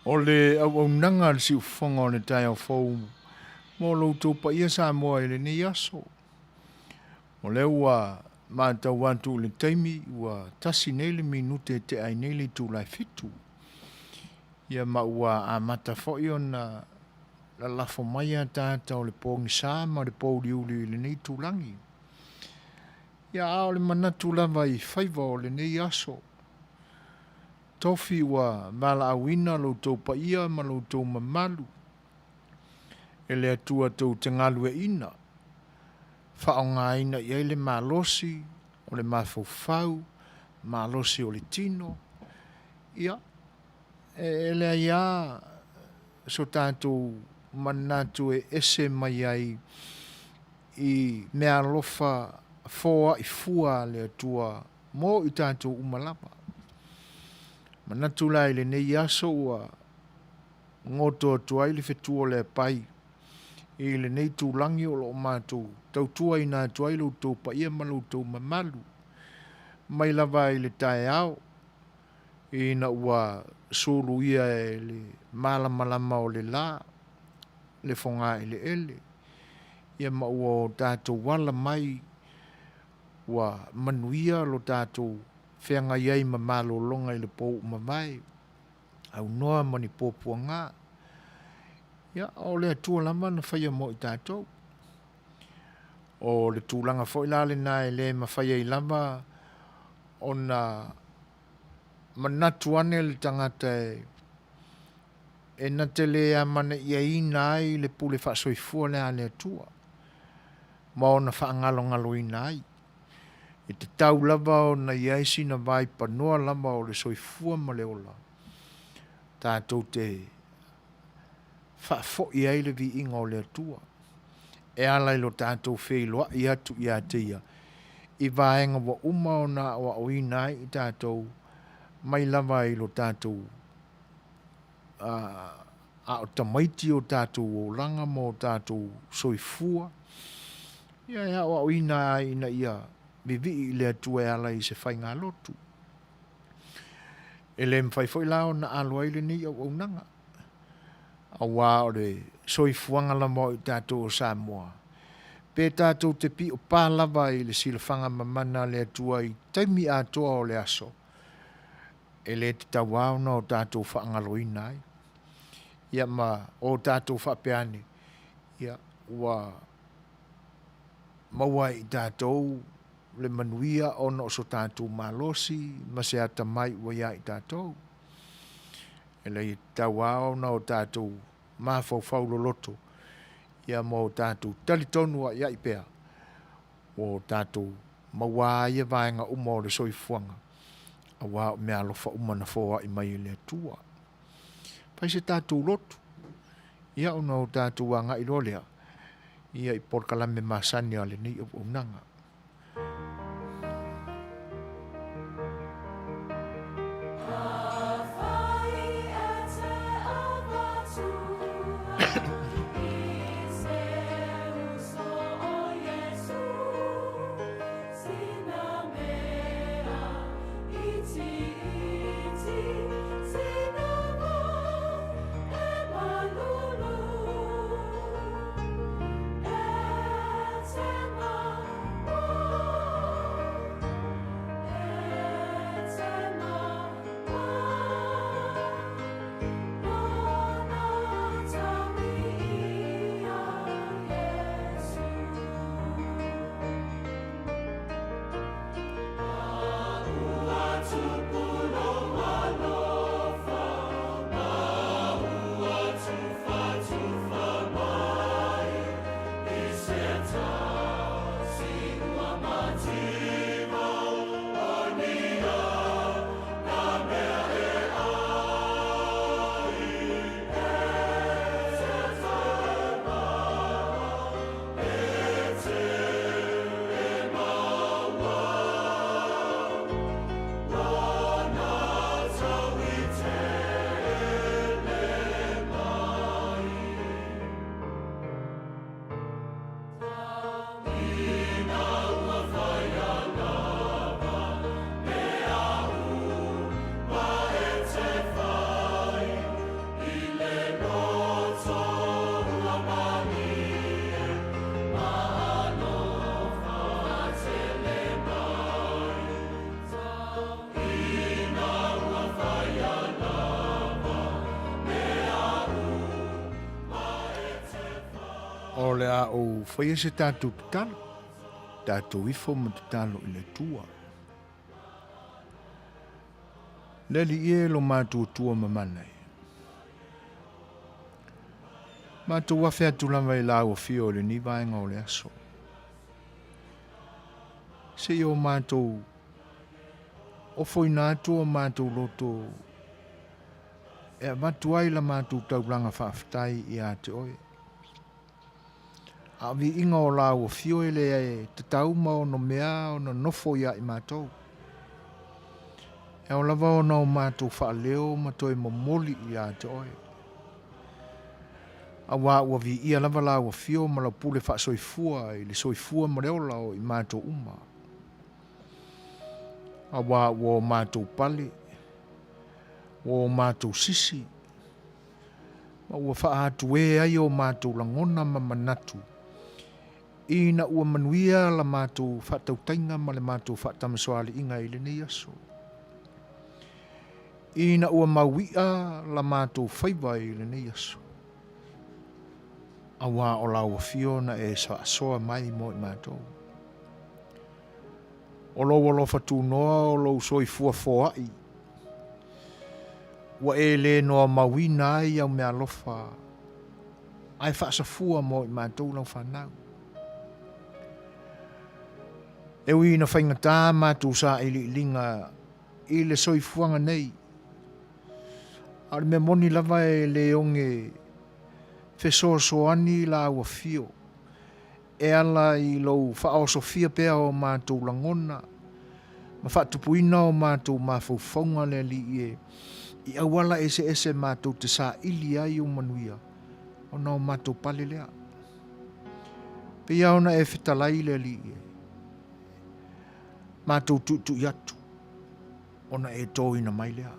O le auaunaga a le siufofoga o le taeao fou mo lo outou paia Samoa i lenei aso. O lea ua matau atu i le taimi ua tasi nei le minute e tea ai nei le itula e 7. Ia ma ua amata foi ona lalafo mai ataata o le pogisa ma le pouliuli i lenei itulagi. Ia a o le manatu lava i faiva o lenei aso, tofi ua valaauina lo outou paia ma lo outou mamalu e le Atua tou te galueaiina, faaaogaina i ai le malosi o le mafaufau, malosi o le tino, ia, e leai lava so tatou manatu e ese mai ai i meaalofa foai fua a le Atua mo i tatou uma lava. Manatu la i lenei aso ua goto atu ai le fetu o le apai i lenei itulagi o lo o matou tautuaina atu ai lo outou paia ma lo outou mamalu, mai lava i le taeao ina ua suluia e le malamalama o le la le fogaeleele, ia ma ua o tatou ala mai ua manuia lo tatou feagai ai ma malologa i le po ua mavae, aunoa ma ni puapuaga. Ia, o le Atua lava na faia mo i tatou. O le tulaga foi la lena e le mafai ai lava ona manatu ane le tagata e na te le amanaiaina ai le pule faasoifua lea a le Atua ma ona faagalogaloina ai. E tatau lava ona i ai sina vaipanoa lava o le soifua ma le ola tatou te faafoi ai le viiga o le Atua e ala i lo tatou feiloai atu ia te Ia i vaega ua uma ona aoaoina ai i tatou mai lava i lo tatou a o tamaiti o tatou olaga ma o tatou soifua, ia e aoaoina ai ina ia vivii i le Atua e ala i se faigalotu. E le mafai foi la ona alo ai lenei auaunaga, aua o le soifuaga lava o i tatou o Samoa, pe tatou te piiopa lava i le silafaga mamana a le Atua i taimi atoa o le aso, e le tatau lava ona o tatou faagaloina ai. Ia ma o tatou faapea ane, ia, ua maua e i tatou le manuia ona o so tatou malosi ma se atamai ua ia i tatou. E leai e tatau lava ona o tatou mafaufau loloto, ia ma o tatou talitonu aiai pea, ua o tatou maua lava ia vaega uma o le soifuaga, aua o meaalofa uma na foai mai e le Atua. Fai se tatou lotu, ia ona o tatou agai loa lea ia i polokalame masani a lenei auaunaga. a ou faia se tatou tatalo, tatou ifo ma tatalo i le Atua. Le Alii e lo matou Atua mamana e. Matou afe atu lava i lau afio i lenei vaega o le aso. Se i o matou ofoina atu o matou loto e avatu ai la matou taulaga faafetai ia te oe. A o viiga o lau afio e le tatau ma ono mea ona nofo ia i matou. E ao lava ona o matou faaleo ma toe momoli ia te oe. Auā ua viia lava lau afio ma lau pule faasoifua i le soifua ma le ola o i matou uma. Auā ua o matou pale, ua o matou sisi, ma ua faaatuē ai o matou lagona ma manatu, ina ua manuia la matou faatautaiga ma le matou faatamasoaliiga i lenei aso. Ina ua maui'a la matou faiva i lenei aso, auā o lau afio na e faasoa mai mo i matou. O lou alofa tunoa o lou soifua foa'i, ua e le noamauina ai au meaalofa ae faasafua mo i matou lau fanau. E ui ina faigata matou sailiiliga i le soifuaga nei, a o le mea moni lava e le oge fesoasoani lau afio e ala i lou faaosofia pea o matou lagona ma faatupuina o matou mafaufauga le Alii e i auala eseese matou te saili ai ou manuia ona o matou pale lea. Pei ona e fetalai le Alii e, matou tuitui atu ona e toina mai lea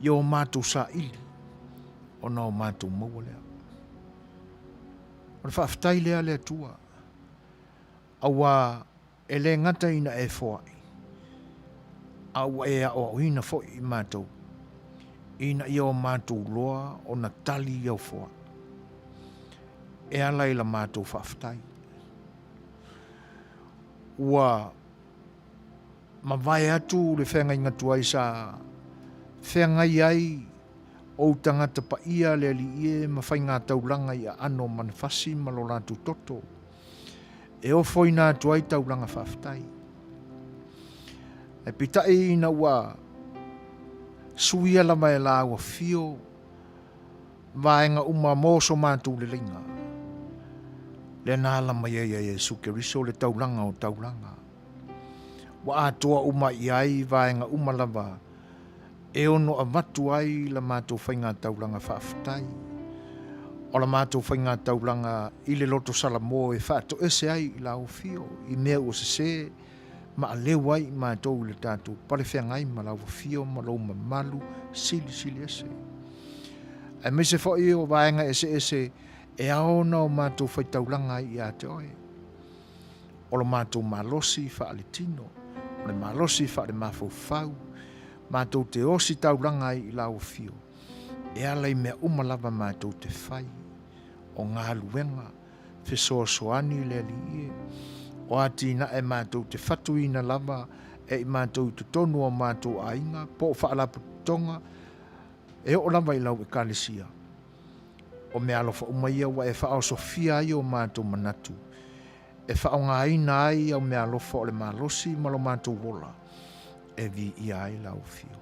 i o matou saili ona o matou maua lea. O le faafetai lea le Atua, auā e le gata ina e foai, a ua e aoaoina foi i matou, ina ia o matou loa ona tali i au foai, e ala i la matou faafetai. Ua mavae atu le feagaiga tuai sa feagai ai ou tagata paia le Alii e ma faigataulaga i aano o manufasi ma lo latou toto, e ofoina atu ai taulaga faafetai. Ae peitai ina ua suia lava e la afio vaega uma mo so matou leleiga, lea na ala mai ai a Iesu Keriso le taulaga o taulaga. Ua atoa uma i ai vaega uma lava e ono avatu ai la matou faigataulaga faafetai. O la matou faigataulaga i le loto Salamo e faatoese ai i la ofio i mea ua sese ma aleu ai i matou i le tatou palefeagai ma lau afio ma lou mamalu silisili ese. Aemaise foi o vaega eseese e ao ona o matou faitaulaga ai ia te oe. O lo matou malosi faaletino, o le malosi faalemafaufau, matou te ositaulaga ai i lau afio, e ala i mea uma lava matou te fai, o galuega fesoasoani i le Alii e, o atinae matou te fatuina lava e i matou i totonu o matou aiga po o faalapotopotoga e oo lava i lau Ekalesia. O mea alofa uma ia ua e faaosofia ai o matou manatu, e faaaogaina ai au meaalofa o le malosi ma lo matou ola, e viia ai lau afio.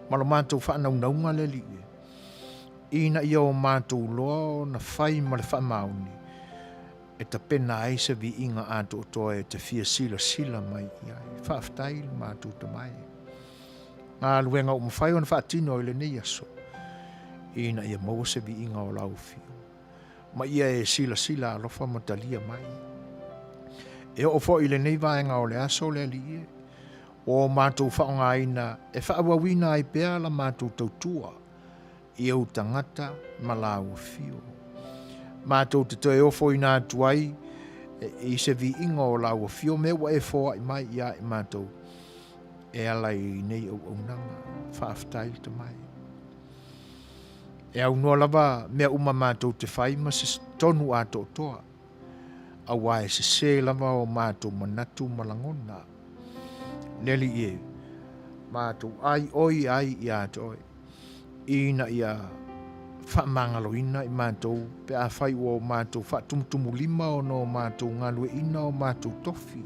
Ma lo matou faanaunauga le Alii e, ina ia o matou loa ona fai ma le faamaoni, e tapena ai se viiga atoatoa e te fia silasila mai i ai. Faafetai le matou Tama e. Galuega ua mafai ona faatino i lenei aso, ina ia maua se viiga o lau afio. Ma ia e silasila alofa ma talia mai. E oo foi i lenei vaega o le aso le Alii e, ua o matou faaaogaina e faaauauina ai pea la matou tautua i ou tagata ma lau afio. Matou te toe ofoina atu ai i se viiga o lau afio mea ua e foai mai ia i matou e ala i nei auaunaga. Faafetai le Tama e. E aunoa lava mea uma matou te fai ma se tonu atoatoa, auā e sesē lava o matou manatu ma lagona. Le Alii e, matou aioi ai ia te Oe, ina ia faamagaloina i matou pe afai ua o matou faatumutumulima ona o matou galueaiina o matou tofi,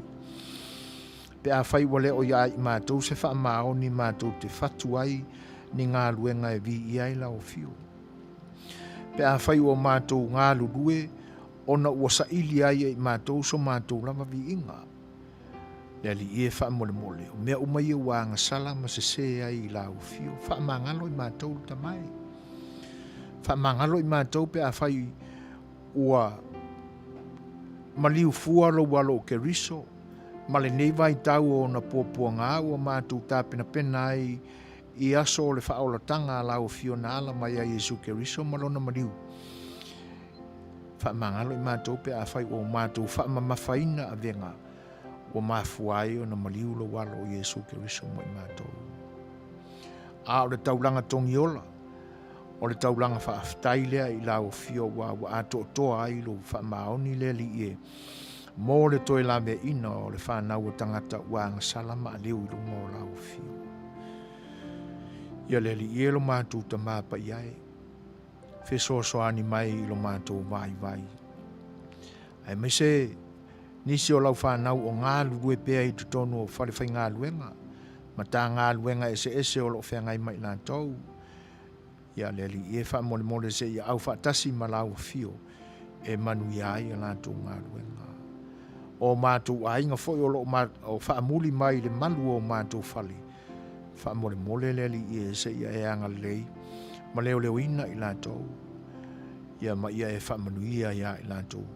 pe afai ua le o ia i matou se faamaoni matou te fatu ai ni galuega e viia ai Lau Afio. Pe afai ua matou galulue ona ua saili ai e i matou so matou lava viiga, Le Alii e faamolemole, o mea uma ia ua agasala ma sesē ai i Lau Afio, faamagalo i matou le Tama e. Faamagalo i matou pe afai ua maliu fua Lou alo o Keriso, ma lenei vaitau o ona puapuaga ua matou tapenapena ai i aso o le faaolataga a Lau Afio na ala mai ai Iesu Keriso ma Lona maliu. Faamagalo i matou pe afai ua o matou faamamafaina avega ua mafua ai ona maliu Lou alo o Iesu Keriso mo i matou. A o le taulaga togiola, o le taulaga faafetai lea i Lau Afio aua ua atoatoa ai Lou faamaoni le Alii e, mo le toe laveaiina o le fanau a tagata ua agasala ma aleu i luga o Lau Afio. Ia le Alii e lo matou Tama paia e, fesoasoani mai i lo matou vaivai. Aemaise nisi o lau fanau o galulue pea i totonu o falefaigaluega, matagaluega eseese o lo o feagai ma i latou. Ia le Alii e, faamolemole seia aufaatasi ma lau afio e manuia ai a latou galuega. O matou aiga foi o lo o faamuli mai i le malu o matou fale, faamolemole le Alii e seia e agalelei ma leoleoina i latou, ia ma ia e faamanuia ia i latou.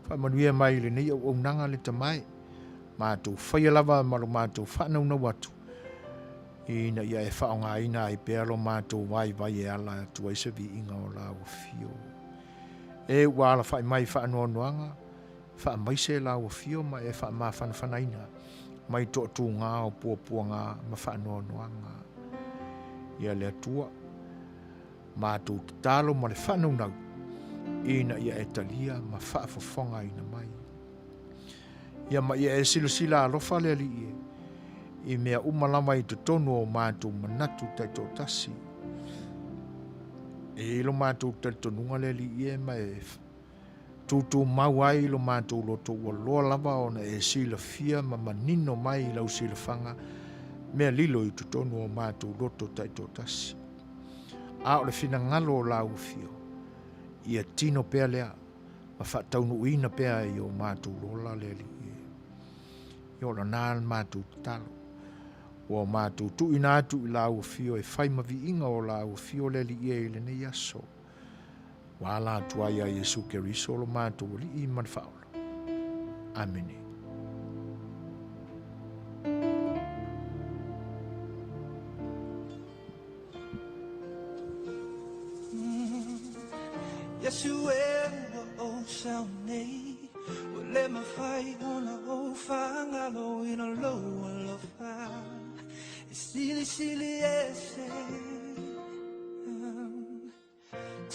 Faamanuia mai i lenei auaunaga le Tama e, matou faia lava ma lo matou faanaunau atu, ina ia e faaaogaina ai pea lo matou vaivai e ala atu ai se viiga o lau afio. E ua alafai mai faanoanoaga, faamaise lau afio ma e faamafanafanaina mai toatuga o puapuaga ma faanoanoaga. Ia le Atua, matou tatalo ma le faanaunau, ina ia e talia ma faafofogaina mai. Ia ma ia e silasila alofa le Alii e, i mea uma lava i totonu o matou manatu taitoatasi. E i ai lo matou talitonuga le Alii e, ma e tūtūmau ai lo matou loto ua loa lava ona e silafia ma manino mai i lau silafaga mea lilo i totonu o matou loto taitoatasi. A o le finagalo o lau afio, ia tino pea lea ma faataunuuina pea i o matou lola le Alii e. Ia o lana le matou tatalo. Ua o matou tuuina atu i lau afio e fai ma viiga o lau afio le Alii e i lenei aso. Ua ala atu ai ia Iesu Keriso lo matou Alii ma le Faaola. Amene. Iesu e ua ou sao nei, Ua le mafai ona ou faagaloina lou alofa e silisili ese.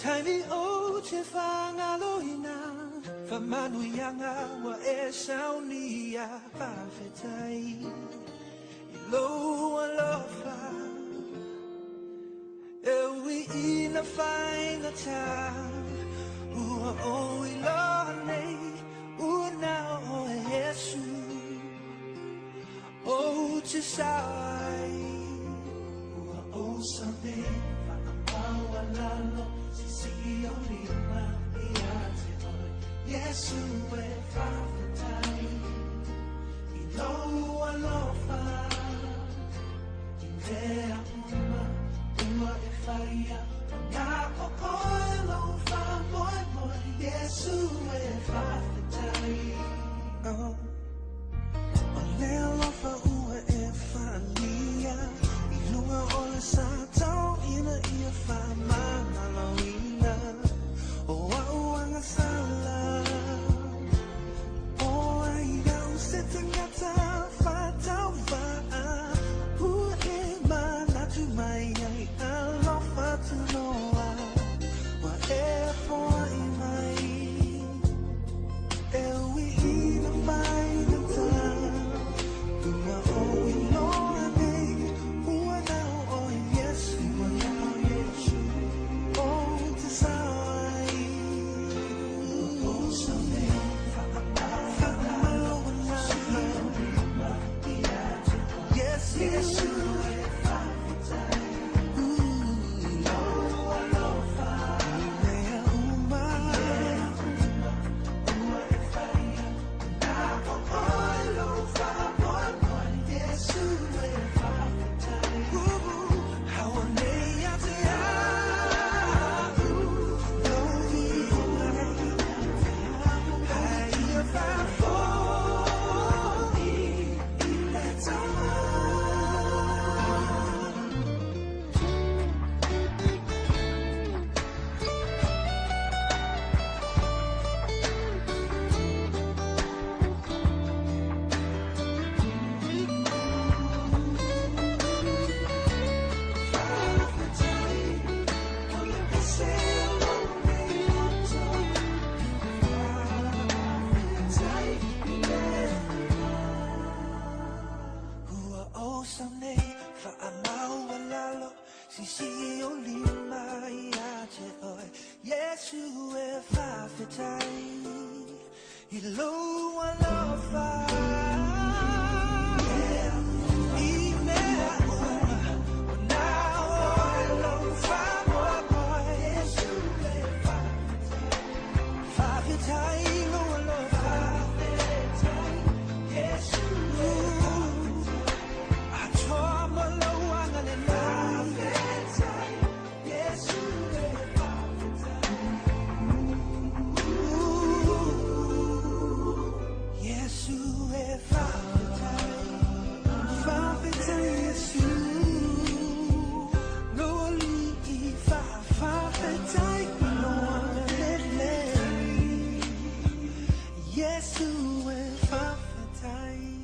Taimi ou te faagaloina faamanuiaga ua e saunia, faafetai i lou alofa. E ui ina faigata, ua ou iloa nei, ua na o oe Iesu ou te sao ai. Ua ou sao nei, faamaualalo, sisii ou lima ia te oe, Iesu e faafetai i lou alofa. I mea uma ua e faia, na o oe lou faamoemoe, Iesu e faafetai. Oh. O le alofa ua e faaalia i luga o le sa tau ina ia faamagaloina o a'u agasala. O ai au se tagata faatauvaa.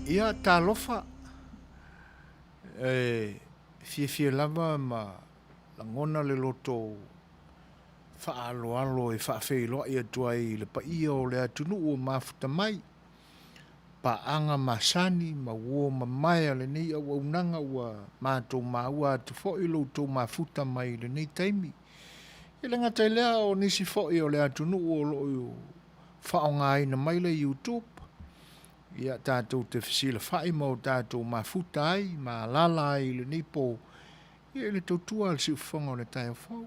Ia, talofa, e fiafia lava ma lagona le loto faaaloalo e faafeiloai atu ai i le paia o le atunuu o mafuta mai, paaga masani ma uo mamae a lenei auaunaga ua matou maua atu foi lo outou mafuta mai i lenei taimi. E le gata i lea o nisi foi o le atunuu o lo o faaaogaina mai le YouTube, ia tatou te fesilafai ma o tatou mafuta ai ma alaala ai i lenei po, ia i le tautua a le siufofoga o le taeao fou.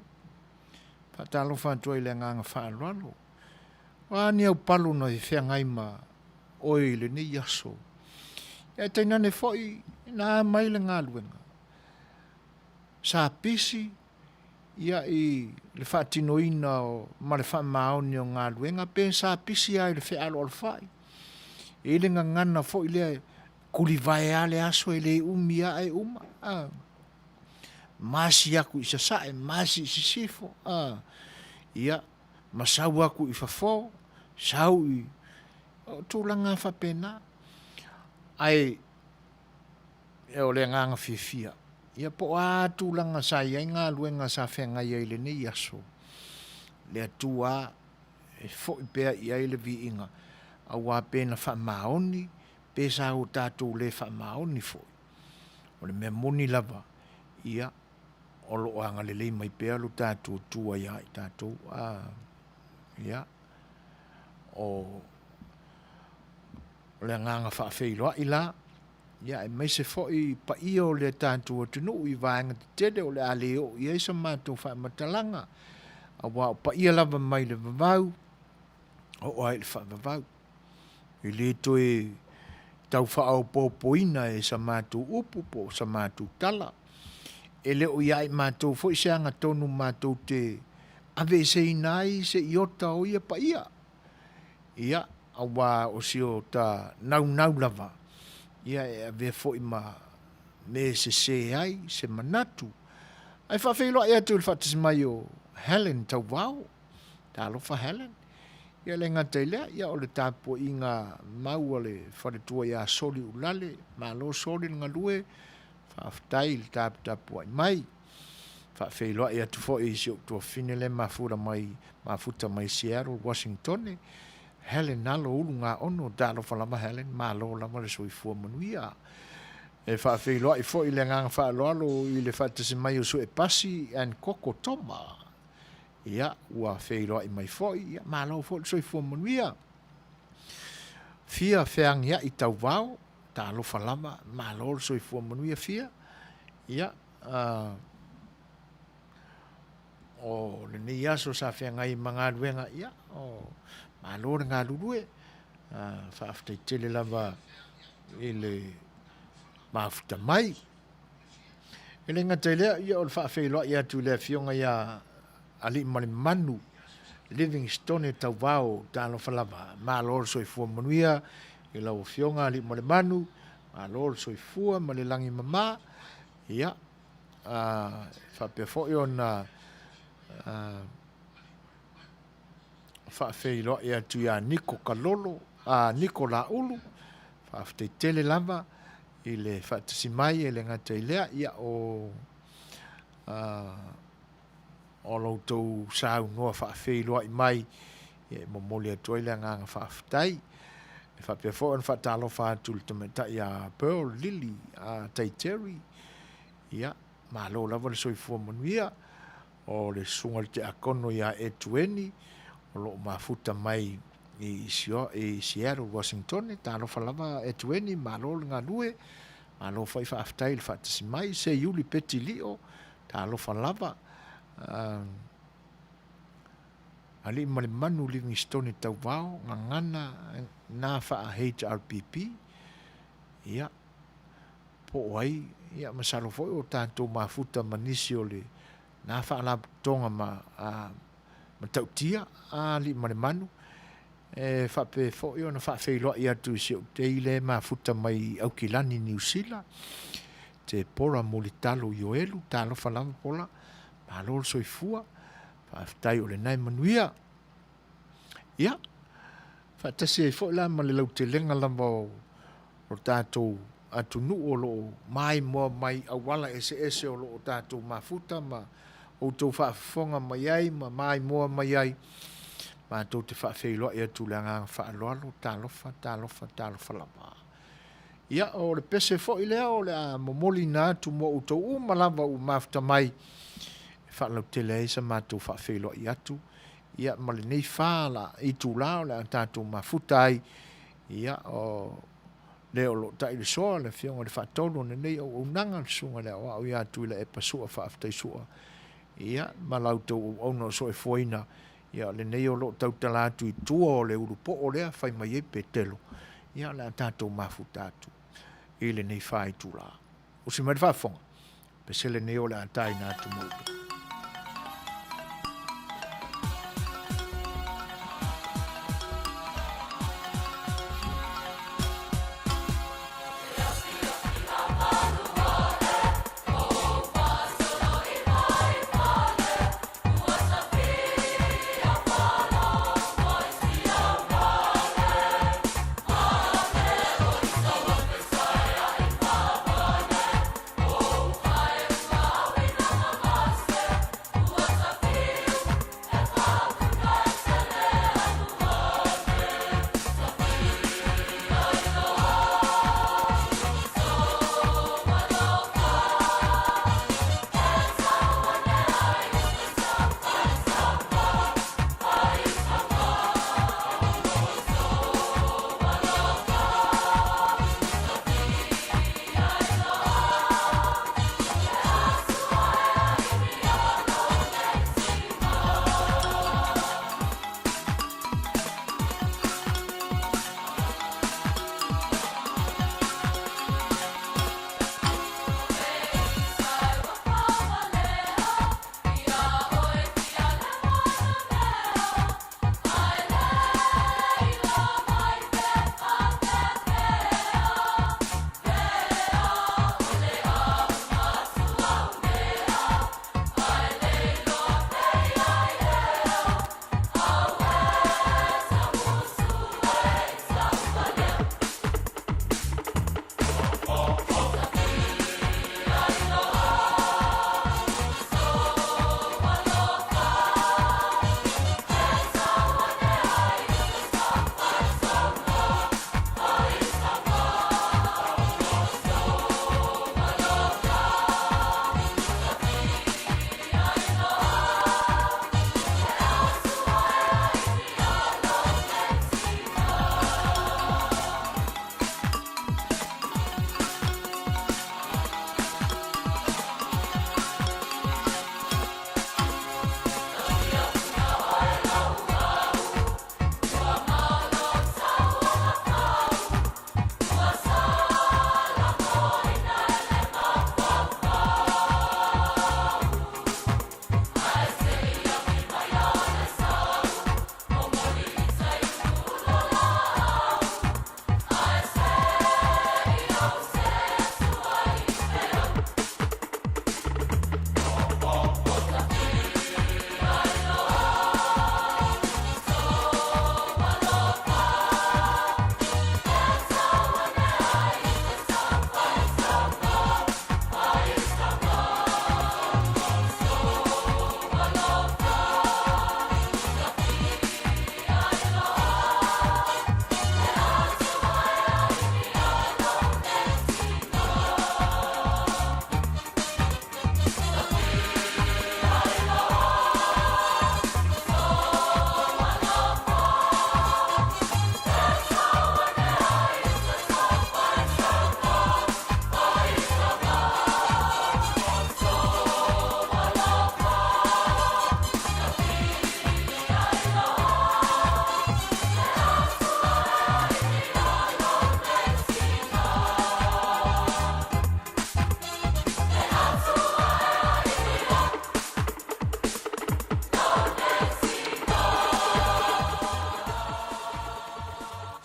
Faatalofa atu ai i le agaga faaaloalo. O a ni aupalo na feagai ma oe i lenei aso. Ae tainane foi na a mai le galuega. Sa pisi ia i le faatinoina ma le faamaoni o galuega pe sa pisi lava i le fealoalofai. E i ai le gagana foi lea e tulivae lava le aso e le umi lava ae uma. A. Masi atu i sasae, masi i sisifo, a. Ia, ma sau atu i fafo, sau i... O tulaga lava faapena. Ae o le agaga fiafia, ia po o a tulaga sa i ai galuega sa feagai ai i lenei aso, le Atua e foi pea i ai le viiga, aua pe na faamaoni, pe sa o tatou le faamaoni foi, o le mea moni lava, ia, o lo o agalelei mai pea lo tatou Atua ia i tatou. Ia, o le agaga faafeiloai la, ia aemaise foi paia o le tatou atunuu i vaega tetele o le a le oo i ai sa matou faamatalaga, aua o paia lava mai le vavau, oo lava i le faavavau. E le toe tau faaopoopoina e sa matou upu po o sa matou tala. E le o ia i matou foi se agatonu matou te aveeseina ai se iota o ia paia. Ia, aua o si o ta naunau lava, ia e avea foi ma mea e sese ai se manatu. Ae faafeiloai atu i le faatasi mai o Helen Tauvao. Talofa Helen. Ia le gata i lea, ia o le tapuaiga mau a le faletua ia Soli Ulale. Malo Soli le galue, faafetai i le taputapuai mai. Faafeiloai atu foi i si ou tuafafine lea mafuta mai, mafuta mai Seattle, Washingtone, Helen Alo Ulugaono. Talofa lava Helen, malo lava le soifua manuia. E faafeiloai foi i le agaga faaaloalo i le faatasi mai o Suepasi and Koko Toma. Ia, ua feiloai mai foi, ia, malo foi le soifua manuia. Fia feagiai tauvao, talofa lava, malo le soifua manuia Fia. Ia, o lenei aso sa feagai ma galuega, ia, o malo le galulue. Faafetai tele lava i le mafuta mai. E le gata i lea, ia o le faafeiloai atu i le afioga ia Aliimalemanu Livingstone Tauvao, talofa lava, malo le soifua manuia i lau afioga Aliimalemanu, malo le soifua ma le lagi e mama. Ia, faapea foi ona faafeiloai atu ia Niko Kalolo, a Niko Laulu, faafetai tele lava i le faatasi mai. E le gata i lea, ia o o lo outou saunoa faafeiloai mai, ia e momoli atu ai le agaga faafetai. E faapea foi ona faatalofa atu i le tamaitai ia Pearl Lily a Taiteri, ia malo lava le soifua manuia. O le susuga i le tiakono ia Etueni o lo o mafuta mai i Seattle, Washington. Talofa lava Etueni, malo le galue, malo foi faafetai i le faatasi mai. Seiuli Peti Lio, talofa lava. Alii ma le Manu Livingstone Tauvao, gagana na faa-HRPP, ia, po o ai, ia, masalo foi o tatou mafuta ma nisi o le na faalapotopotoga ma matautia a Alii ma le Manu. E faapea foi ona faafeiloai atu i si ou tei lea e mafuta mai i Aukilani, Niu Sila, Tepora Mulitalo Ioelu, talofa lava Pola, malo le soifua, faafetai o lena e manuia. Ia, faatasi ai foi la ma le lautelega lava o o tatou atunuu o lo o maimoa mai auala eseese o lo o tatou mafuta ma outou faafofoga mai ai ma maimoa mai ai, matou te faafeiloai atu i le agaga faaaloalo, talofa, talofa, talofa lava. Ia, o le pese foi lea o le a momoliina atu mo outou uma lava ua mafuta mai e faalautele ai sa matou faafeiloai atu, ia, ma lenei fa la itula o le a tatou mafuta ai. Ia, o le o lo o tai le soa, le afioga i le Faatonu o lenei auaunaga, le Susuga i le Aoao ia Tuilaepa Sua Faafetai Sua, ia, ma la outou auauna o soefuaina, ia, o lenei o lo o tautala atu i tua o le ulupoo lea fai mai ai Petelo, ia, o le a tatou mafuta atu i lenei fa itula. Usi mai le faafofoga, pese lenei o le a taina atu mo outou.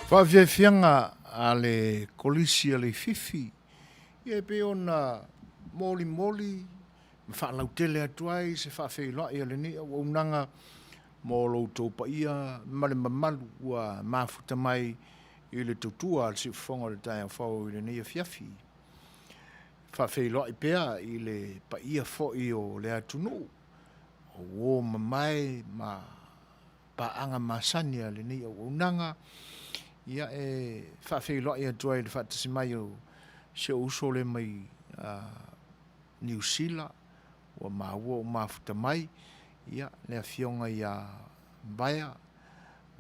Faafiafiaga a le Kolisi a Leififi, ia e pei ona molimoli ma faalautele atu ai se faafeiloai a lenei auaunaga mo lo outou paia ma le mamalu ua mafuta mai i le tautua a le Siufofoga o le taeao fou i lenei afiafi. Faafeiloai pea i le paia foi o le atunuu, o uo mamae ma paaga masani a lenei auaunaga, ia e faafeiloai atu ai i le faatasi mai o si ou uso lea mai Niu Sila, ua maua ua mafuta mai, ia, le Afioga ia Vaea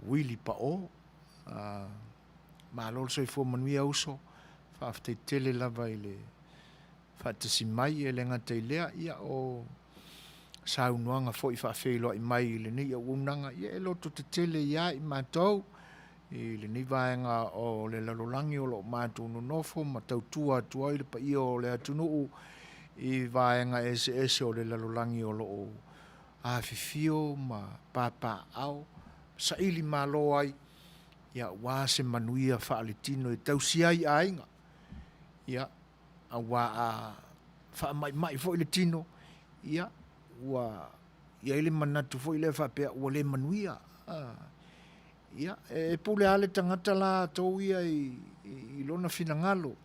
Wili Pao. Malo le soifua manuia uso, faafetai tele lava i le faatasi mai, e le gata i lea, ia o saunoaga foi faafeiloai mai i lenei auaunaga, ia e lototetele ia i matou i lenei vaega o le lalolagi o lo o matou nonofo ma tautua atu ai le paia o le atunuu i vaega eseese o le lalolagi o lo o afifio ma papaaao, saili malo ai, ia aua se manuia faaletino e tausi ai aiga. Ia, aua a faamaimai foi le tino, ia, ua i ai le manatu foi lea faapea ua le manuia. Ia, e pule lava le tagata latou ia i lona finagalo.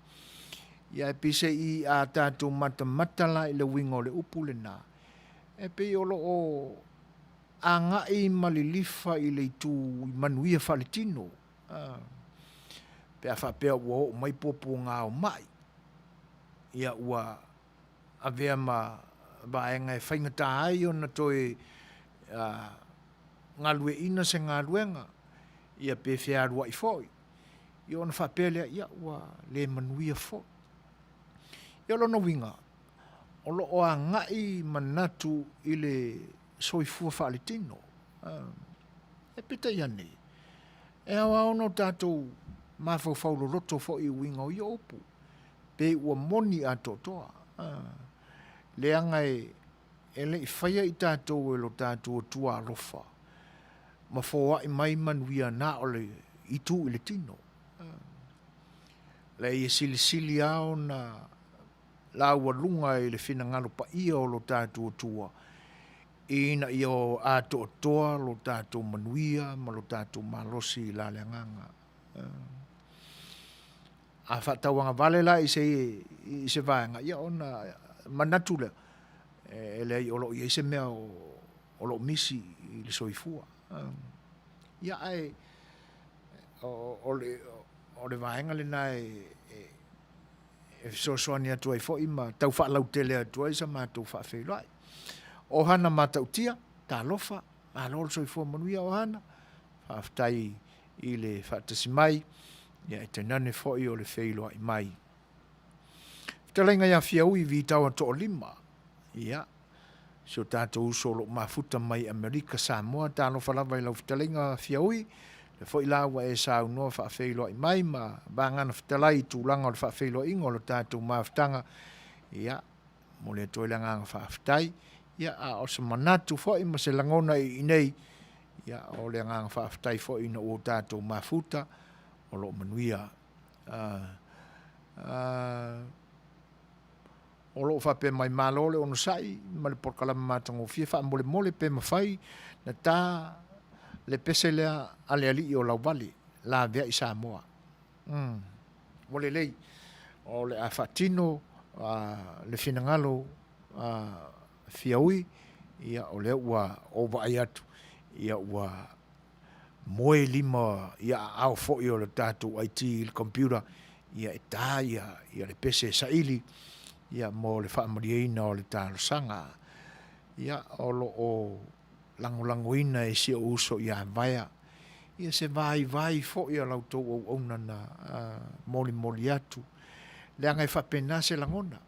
Ia ae peiseai a tatou matamata la i le uiga o le upu lena, e pei o lo o agai ma lilifa i le itu i manuia faaletino, pe a faapea ua oo mai puapuaga o mai, ia ua avea ma vaega e faigata ai ona toe galueaiina se galuega, ia pe fealuai foi, ia ona faapea lea, ia ua le manuia foi. Ia o lona uiga, o lo o agai manatu i le soifua faaletino. Ae peitai ane, e ao lava ona tatou mafaufau loloto foi i uiga o ia upu, pe ua moni atoatoa, leaga e le i faia i tatou e lo tatou Atua alofa ma foai mai manuia na o le itu i le tino. Leai, e silisili lava ona laualuga i le finagalo paia o lo tatou Atua ina ia atoatoa lo tatou manuia ma lo tatou malosi i la le agaga. A faatauagavale la i se vaega, ia ona manatu lea, e leai o lo o i ai se mea o lo o misi i le soifua. Ia ae o le vaega lena e fesoasoani atu ai foi ma tau faalautele atu ai sa matou faafeiloai. O Hana Matautia, talofa, malo le soifua manuia Ohana, faafetai i le faatasi mai, ia e tainane foi o le feiloai mai. Fetalaiga ia Fiaui Vitaoa Toalima, ia, si o tatou uso o lo o mafuta mai Amerika Samoa, talofa lava i lau fetalaiga Fiaui, lea foi la ua e saunoa faafeiloai mai ma vagana fetalai i tulaga o le faafeiloaiga o le tatou mafutaga, ia, momoli atu ai le agaga faafetai. Ia, a o se manatu foi ma se lagona i inei, ia, o le agaga faafetai foi ina ua tatou mafuta, o lo o manuia. O lo o faapea mai, malo le onosai ma le polokalame matagofie, faamolemole pe mafai na ta le pese lea a le alii o Lauvale, laveai Samoa. Ua lelei, o le a faatino le finagalo Fiaui, ia o lea ua ou vaai atu, ia ua moe lima i aao foi o le tatou IT i le computer, ia e ta ia le pese e saili ia mo le faamalieina o le talosaga. Ia o lo o lagolagoina e si ou uso ia Vaea ia se vaivai foi a la outou auauna na molimoli atu, leaga e faapena se lagona.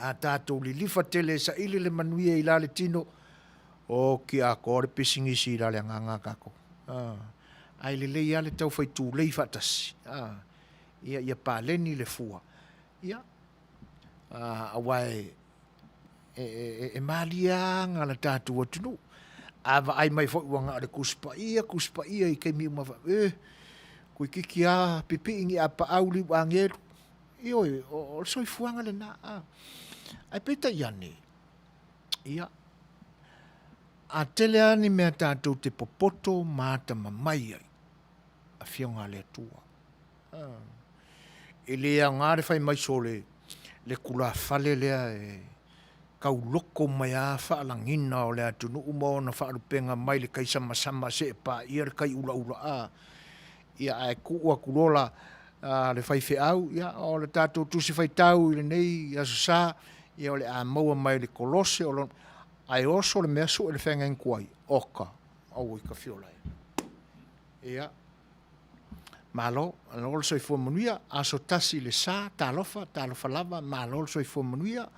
A tatou lilifa tele e saili le manuia i la le tino, oki atoa le pisinisi i la le agaga a tatou. Ae lelei lava le taufai tulei faatasi, ia, ia paleni le fua, ia, aua e, e malie lava aga a le tatou atunuu. A vaai mai foi ua na o le Tusi Paia, Tusi Paia i taimi uma, e, Toeitiiti lava pipii ni apaau liu agelu, ioe, o le soifuaga lena. Ae peitai ane, ia, a tele lava ni mea tatou te popoto ma atamamai ai, Afioga a le Atua. E le aoga le fai mai sole le tulafale lea e tauloko mai lava faalagiga o le atunuu ma ona faalupega mai le taisamasama seia paia le taiulaula a, ia ae tuu atu loa la le faifeau, ia o le tatou Tusi Faitau i lenei Aso Sa, ia o le a maua mai le Kolose, ae oso le mea sue le feagaiga tuai, oka, auoi tafiola e. Ia, malo, malo le soifua manuia, aso tasi i le sa, talofa, talofa lava, malo le soifua manuia.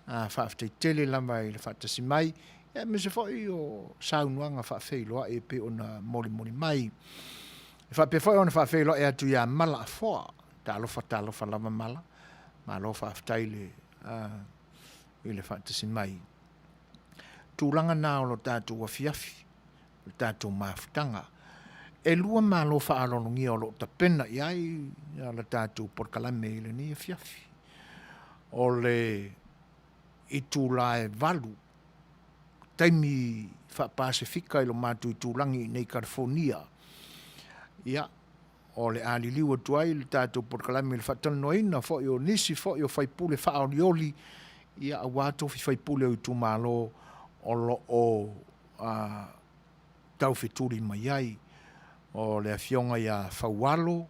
Faafetai tele lava i le faatasi mai, aemaise foi o saunoaga faafeiloai e pei ona molimoli mai. E faapea foi ona faafeiloai atu ia Mala Afoa, talofa talofa lava Mala, malo faafetai i le faatasi mai. Tulaga na o lo tatou afiafi, o le tatou mafutaga. E lua malo faaaloalogia o lo o tapena i ai le tatou polokalame i lenei afiafi. O le itula e 8:00 taimi faa-Pasefika i lo matou itulagi i inei i Kalifonia, ia, o le a liliu atu ai le tatou polokalame i le faatalanoaina foi o nisi foi o faipule faaolioli, ia aua tofi faipule o itumalo o lo o taufetuli mai ai. O le Afioga ia Faualo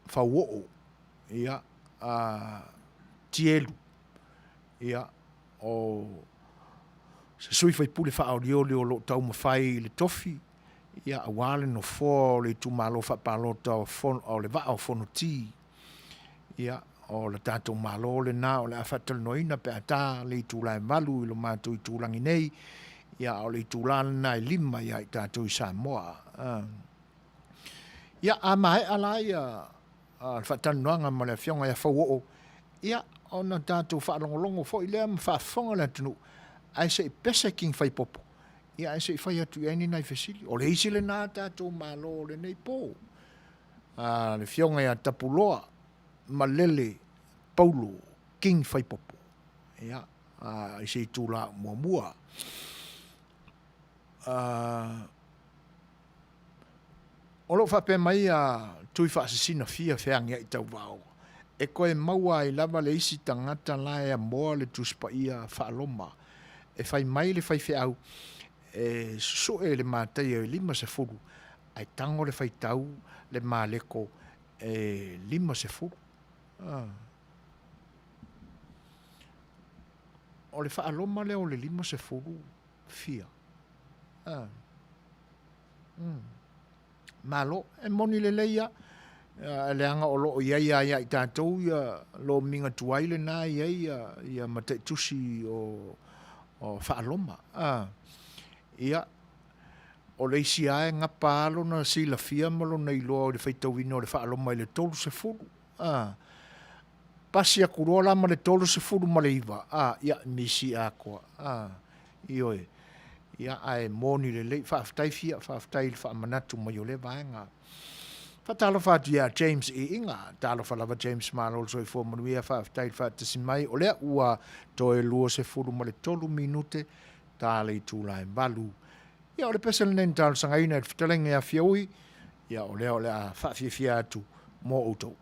Fauoo ia, Tielu, ia, o se sui faipule faaolioli o lo o taumafai i le tofi, ia, aua le nofoa o le itumalo faapalota o le Vaa o Fonoti. Ia, o le tatou Malo lena o le a faatalanoaina pe a ta le itula e 8 i lo matou itulagi nei, ia, a o le itula lena e 5 ia i tatou i Samoa. Ia, a maea la ia le faatalanoaga ma le Afioga ia Fauoo, ia, ona tatou faalogologo foi lea ma faafofoga le atunuu, ae se i pese King Faipopo, ia ae se i fai atu i ai ni nai fesili. O le isi lena a tatou Malo o lenei po, a le Afioga ia Tapuloa Malele Paulo King Faipopo, ia, i se itula muamua. O lo o faapea mai a Tuifaasisina fia feagiai tauvao, e toe maua ai lava le isi tagata la e amoa le Tusi Paia Faa-Roma. E fai mai le faifeau e susue le Mataia e 50, ae tago le faitau le Maleko e 50. O le Faa-Roma lea o le 50 fia. Malo, e moni lelei lava, leaga o lo o i ai lava ia i tatou ia lomiga tuai lena e i ai ia mataitusi o Faa-Roma. Ia, o le isi lava e gapa lava lona silafia ma lona iloa i le faitauina o le Faa-Roma i le 30. Pasi atu loa la ma le 39, a, ia, misi atoa. A, ioe. Ia, ae moni lelei. Faafetai Fia, faafetai i le faamanatu mai o lea vaega. Faatalofa atu ia James Iiga. Talofa lava James, malo le soifua manuia, faafetai i le faatasi mai. O lea ua toe 23 minute ta le itula e 8. Ia, o le pese lenei na talosagaina e le fetalaiga ia Fiaui, ia o lea o le a faafiafia atu mo outou.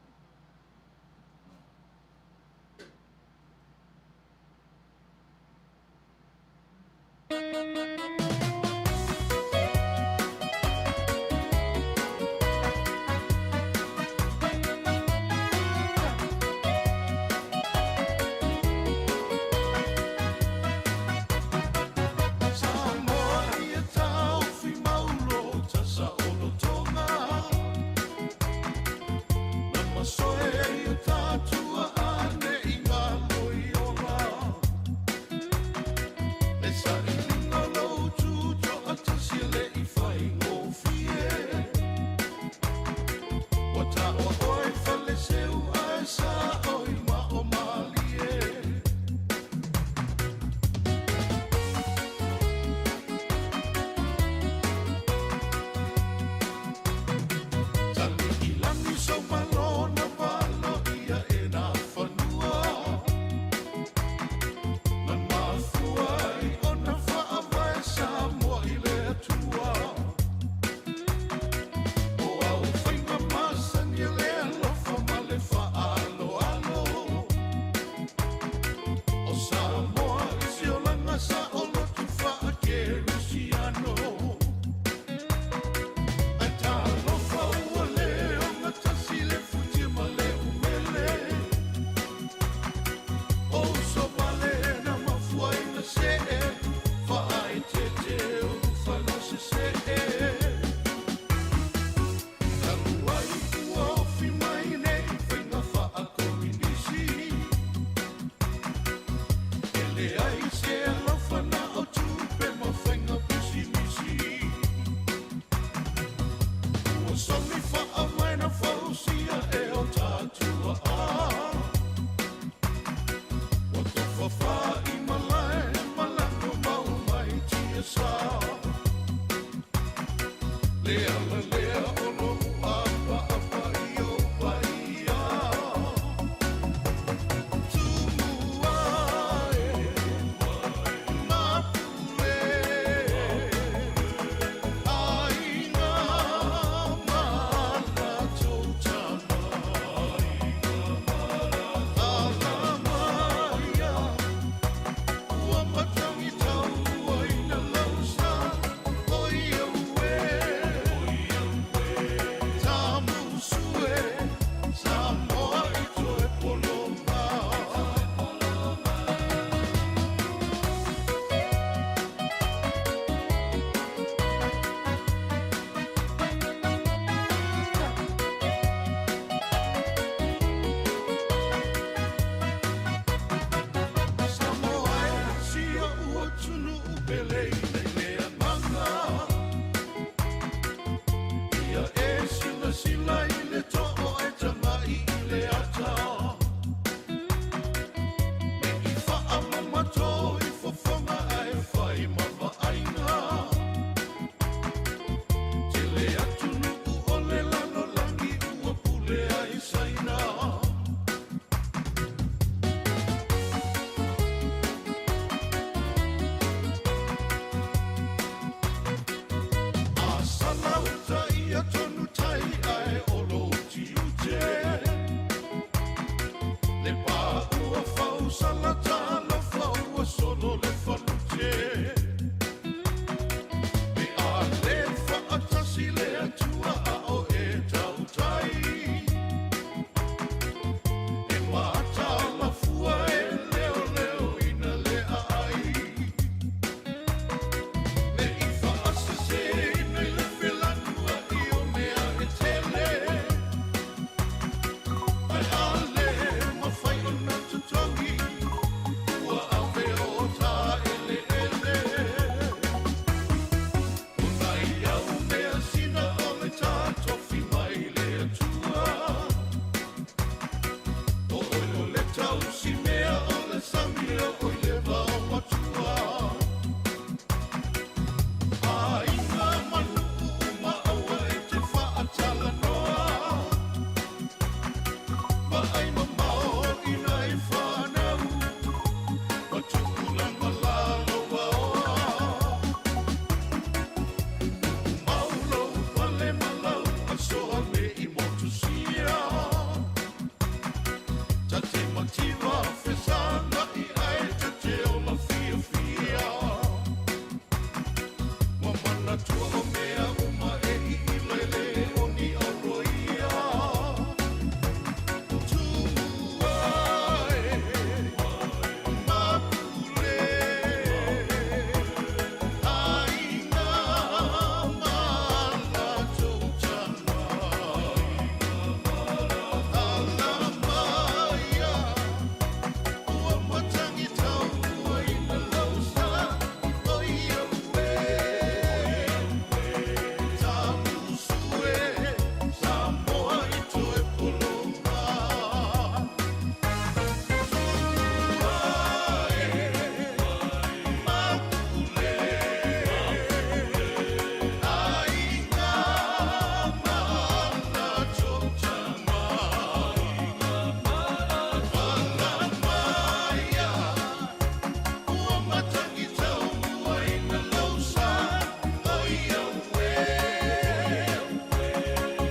sala talofa ua solo le falute. Pe a le faatasi le Atua a o e tautai. E mataala fua e leoleoina le aai. Ne i faaseseina i le felanuai o mea e tele. Ae a le mafai ona totogi, ua ave o ta eleele. O nai au measina o le ta tofi mai le Atua. O oe o le tausi mea o le sami o oe le vaomatua. Aiga ma nuu ma aua e te faatalanoa. Vaai mamao i nai fanau, ma tupulaga lalovaoa. Mau lou pale ma lau asoa ne i motusia. Ta te mativa fesagai ae ta te ola fiafia. Ua manatua o mea uma e iila e le o ni auroia. Tumua e mapule, aiga ma latou tama. Alamaia, ua matagi tauaina lau sa, o ia ue. Tamusu e, Samoa i toe pologa. Tumua e, mapule, aiga ma latou tama. Alamaia, ua matagi tauaina lau sa, o ia ue.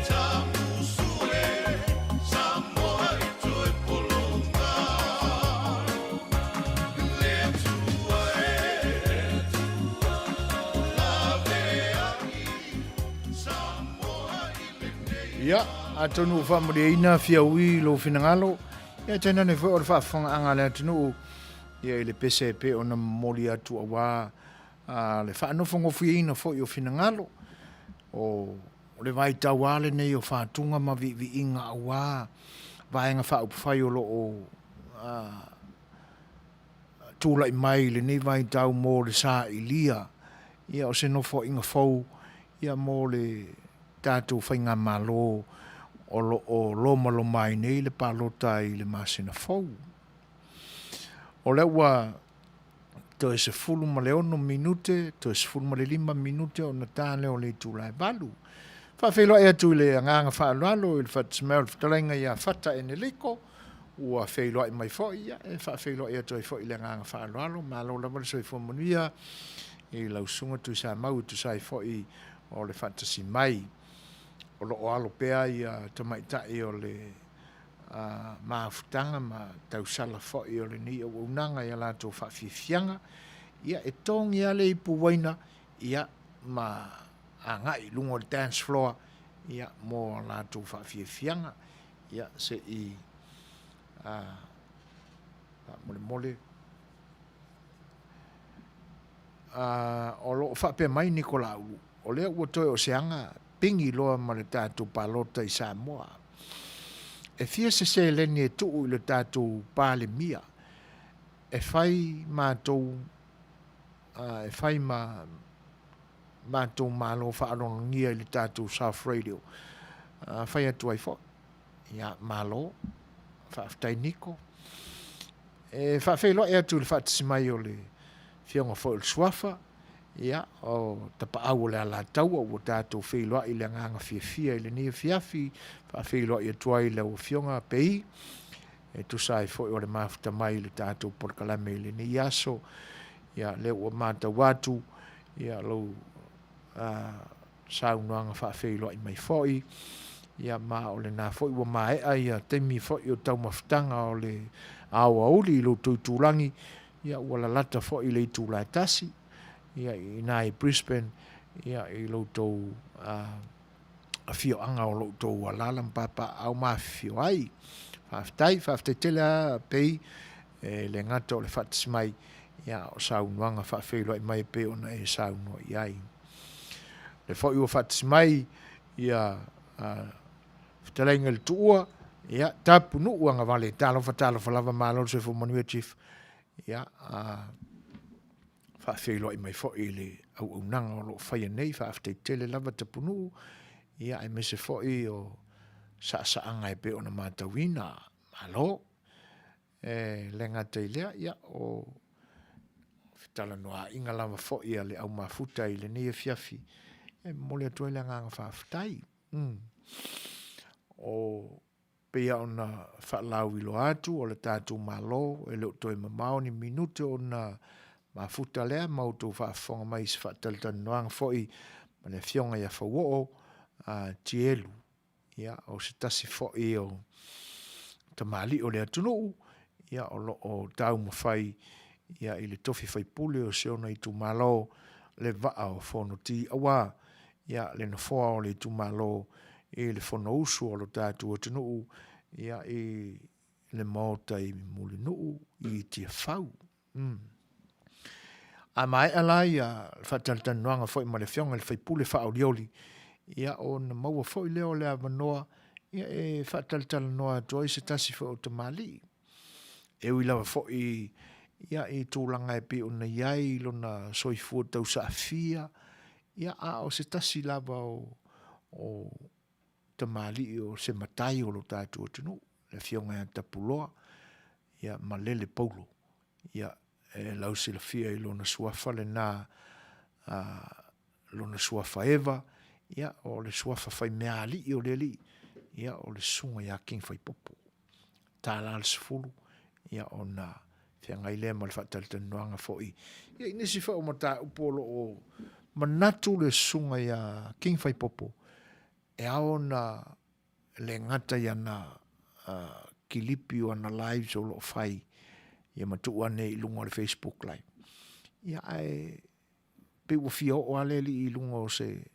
Tamusu e, Samoa i toe pologa. Le Atua e, laveai, Samoa i lenei. Ia, atonu ua faamalieina Fiaui i lou finagalo, ia tainane foi o le faafofogaaga a le atunuu ia i le pese e pei ona momoli atu aua le faanofonofoieina foi o finagalo o le vaitau lava lenei o fatuga ma viiviiga aua vaega faaupufai o lo o tulai mai i lenei vaitau mo le sailia ia o se nofoaiga fou ia mo le tatou faigamalo o lo o lomaloma ai nei le palota i le masina fou. O lea ua toe 16 minute, toe 15 minute ona ta lea o le itula e 8. Faafeiloai atu i le agaga faaaloalo i le faatasemae o le fetalaiga ia Fata Eneliko, ua feiloai mai foi, ia e faafeiloai atu ai foi i le agaga faaaloalo. Malo lava le soifua manuia i lau susuga Tuisamau e tusa ai foi o le faatasi mai. O lo o alo pea ia tamaitai o le mafutaga ma tausala foi o lenei auaunaga i a latou faafiafiaga, ia e togi lava le ipu uaina ia ma agai i luga o le dance floor ia mo a latou faafiafiaga. Ia se i faamolemole. O lo o faapea mai Nikolaulu, o lea ua toe o se aga pigi loa ma le tatou palota i Samoa. E fia se seleni e tuu i le tatou Palemia e fai matou e fai ma matou malo faaaloalogia i le tatou South Radio. Fai atu ai foi. Ia, malo. Faafetai Niko. E faafeiloai atu i le faatasi mai o le Afioga foi o le Suafa, ia, o Tapaau o le Alataua ua tatou feiloai i le agaga fiafia i lenei afiafi, faafeiloai atu ai i lau Afioga Pei, e tusa ai foi o le mafuta mai i le tatou polokalame i lenei aso. Ia, lea ua matau atu, ia, lou saunoaga faafeiloai mai foi, ia, ma o lena foi ua maea ia taimi foi o taumafataga o le aoauli i lo outou itulagi, ia ua lalata foi i le itula e 1, ia i ina i Brisbane, ia i lo outou afioaga o lo outou alaala ma papaaao ma afifio ai. Faafetai, faafetai tele lava Pei, e le gata o le faatasi mai, ia a o saunoaga faafeiloai mai e pei ona e saunoa i ai. O lea foi ua faatasi mai ia fetalaiga i le Tuua, ia Tapunuu Agavale, talofa talofa lava, malo le soifua manuia Chief. Ia faafeiloai mai foi i le auaunaga o lo o faia nei, faafetai tele lava Tapunuu, ia aemaise foi o saasaaga e pei ona matauina. Malo. E le gata i lea, ia, o fetalanoaaiga lava foi a le au mafuta i lenei afiafi, e momoli atu ai le agaga faafetai. O pei lava ona faalauiloa atu, o le tatou Malo e le o toe mamao ni minute ona mafuta lea ma outou faafofoga mai i se faatalatalanoaga foi ma le Afioga ia Fauoo Tielu. Ia, o se tasi foi o tamalii o le atunuu, ia, o lo o taumafai ia i le tofi faipule o si ona itumalo le Vaa o Fonoti aua ia le nofoa o le itumalo i le Fonousu a lo tatou atunuu ia i le Maota i Mulinuu i Tiafau. A maea la ia le faatalatalanoaga foi ma le Afioga i le sui usufono faaolioli, ia ona maua foi lea o le avanoa ia e faatalatalanoa atu ai se tasi foi o tamalii. E ui lava foi ia i tulaga e pei ona i ai lona soifua tausaafia, ia a o se tasi lava o, o tamalii o se matai o lo tatou atunuu, le Afioga ia Tapuloa ia Malele Paulo. Ia, e lausilafia i lona suafa lena, lona suafa Eva, ia, o le suafa faimeaalii o le alii, ia, o le susuga ia King Faipopo. Tala le 10, ia, ona feagai lea ma le faatalatalanoaga foi ia i nisi foi o mataupu o lo o manatu le susuga ia King Faipopo e ao ona le gata i ana kilipi o ana lives o lo o fai ia ma tuu ane i luga o le Facebook live. Ia ae pei ua fia oo lava le alii i luga o se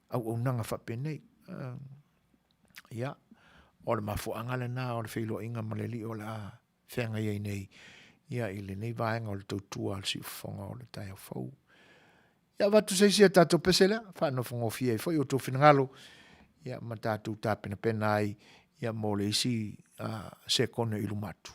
auaunaga faapenei. Ia, o le mafuaaga lena o le feiloaiga ma le alii o le a feagai ai nei ia i lenei vaega o le tautua a le siufofoga o le taeao fou. Ia avatu se isi a tatou pese lea, faanofogofie ai foi outou finagalo ia ma tatou tapenapena ai ia mo le isi sekone i luma atu.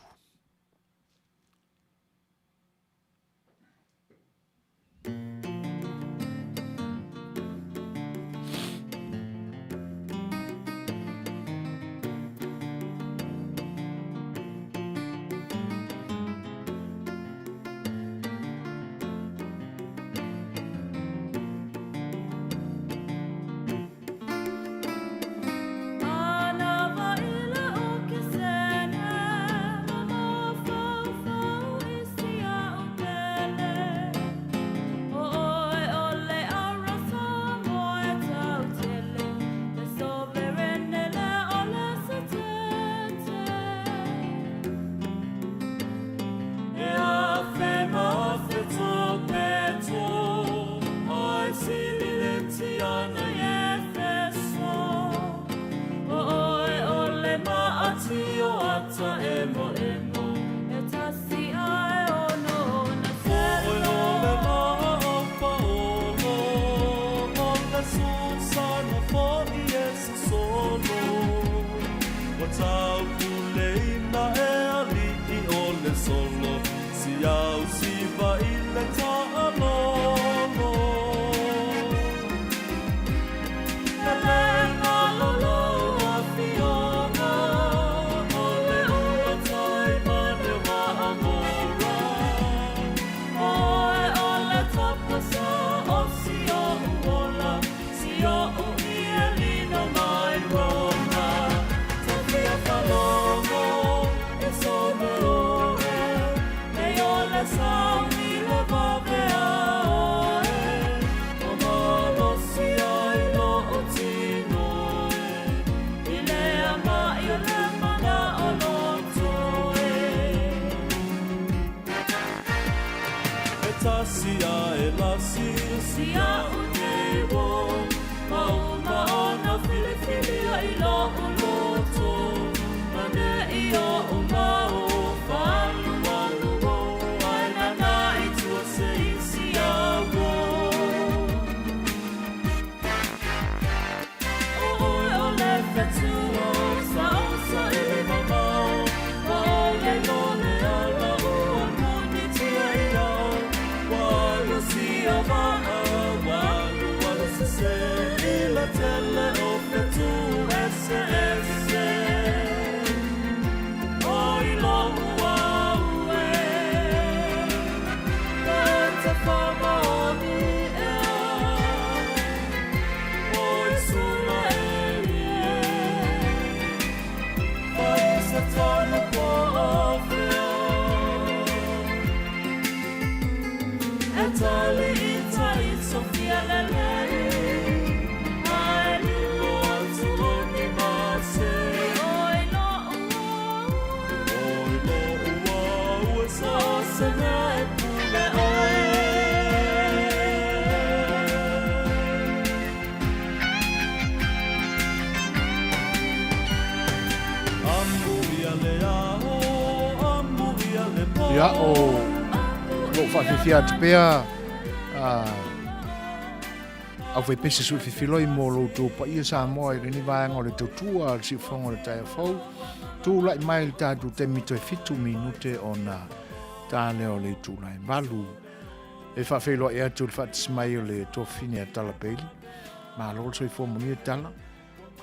Ia, o lou faafiafia atu pea aufaipese sui fifiloi mo lo outou paia Samoa i lenei vaega o le tautua a le siufofoga o le taeao fou. Tulai mai le tatou taimi toe 7 minute ona ta lea o le itula e 8. E faafeiloai atu le faatasi mai o le tuafafine a Tala Bailey. Malo le soifua manuia Tala.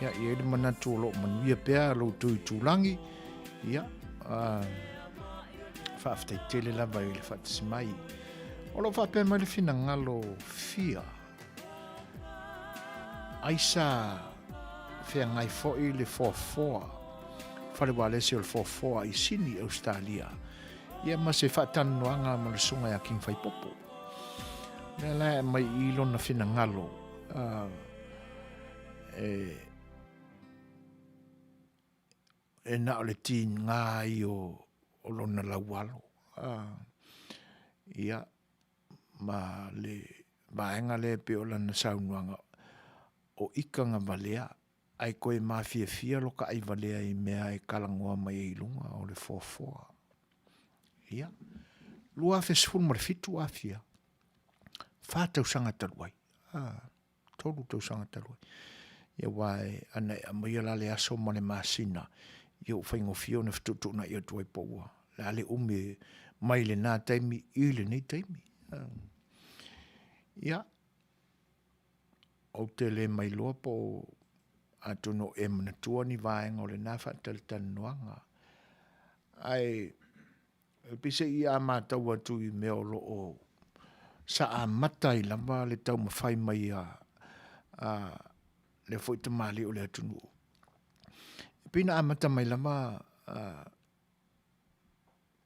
Ia, e i ai le manatu o lo o manuia pea lo outou itulagi. Ia, faafetai tele lava i le faatasi mai. O lo o faapea mai le finagalo fia. Ai sa feagai foi le foafoa, fale ualesi o le foafoa i Sini, Ausetalia, ia ma se faatalanoaga ma le susuga ia King Faipopo. Lea la e aumai i lona finagalo, e, e na o le tiga ai o, o lona laualo. Ia, ma le vaega lea e pei o lana saunoaga, o ikaga valea, ae koe mafiafia lo ka ai valea i mea e kalagoa mai ai i luga o le foafoa. Ia, 2017 afia, fa tausaga talu ai. Ah, 3 tausaga talu ai. Ia aua e, ana e aumaia la le aso ma le masina, ia ua faigofie ona fetuutuunai atu ai po ua le a le umi mai lena taimi i lenei taimi. Ia, ou te le mailoa po o atonu o e manatua ni vaega o lena faatalatalanoaga. Ae E pei se i a matau atu i mea o lo o sa amata ai lava le taumafai mai a, a lea foi tamalii o le atunuu. E pei na amata mai lava a,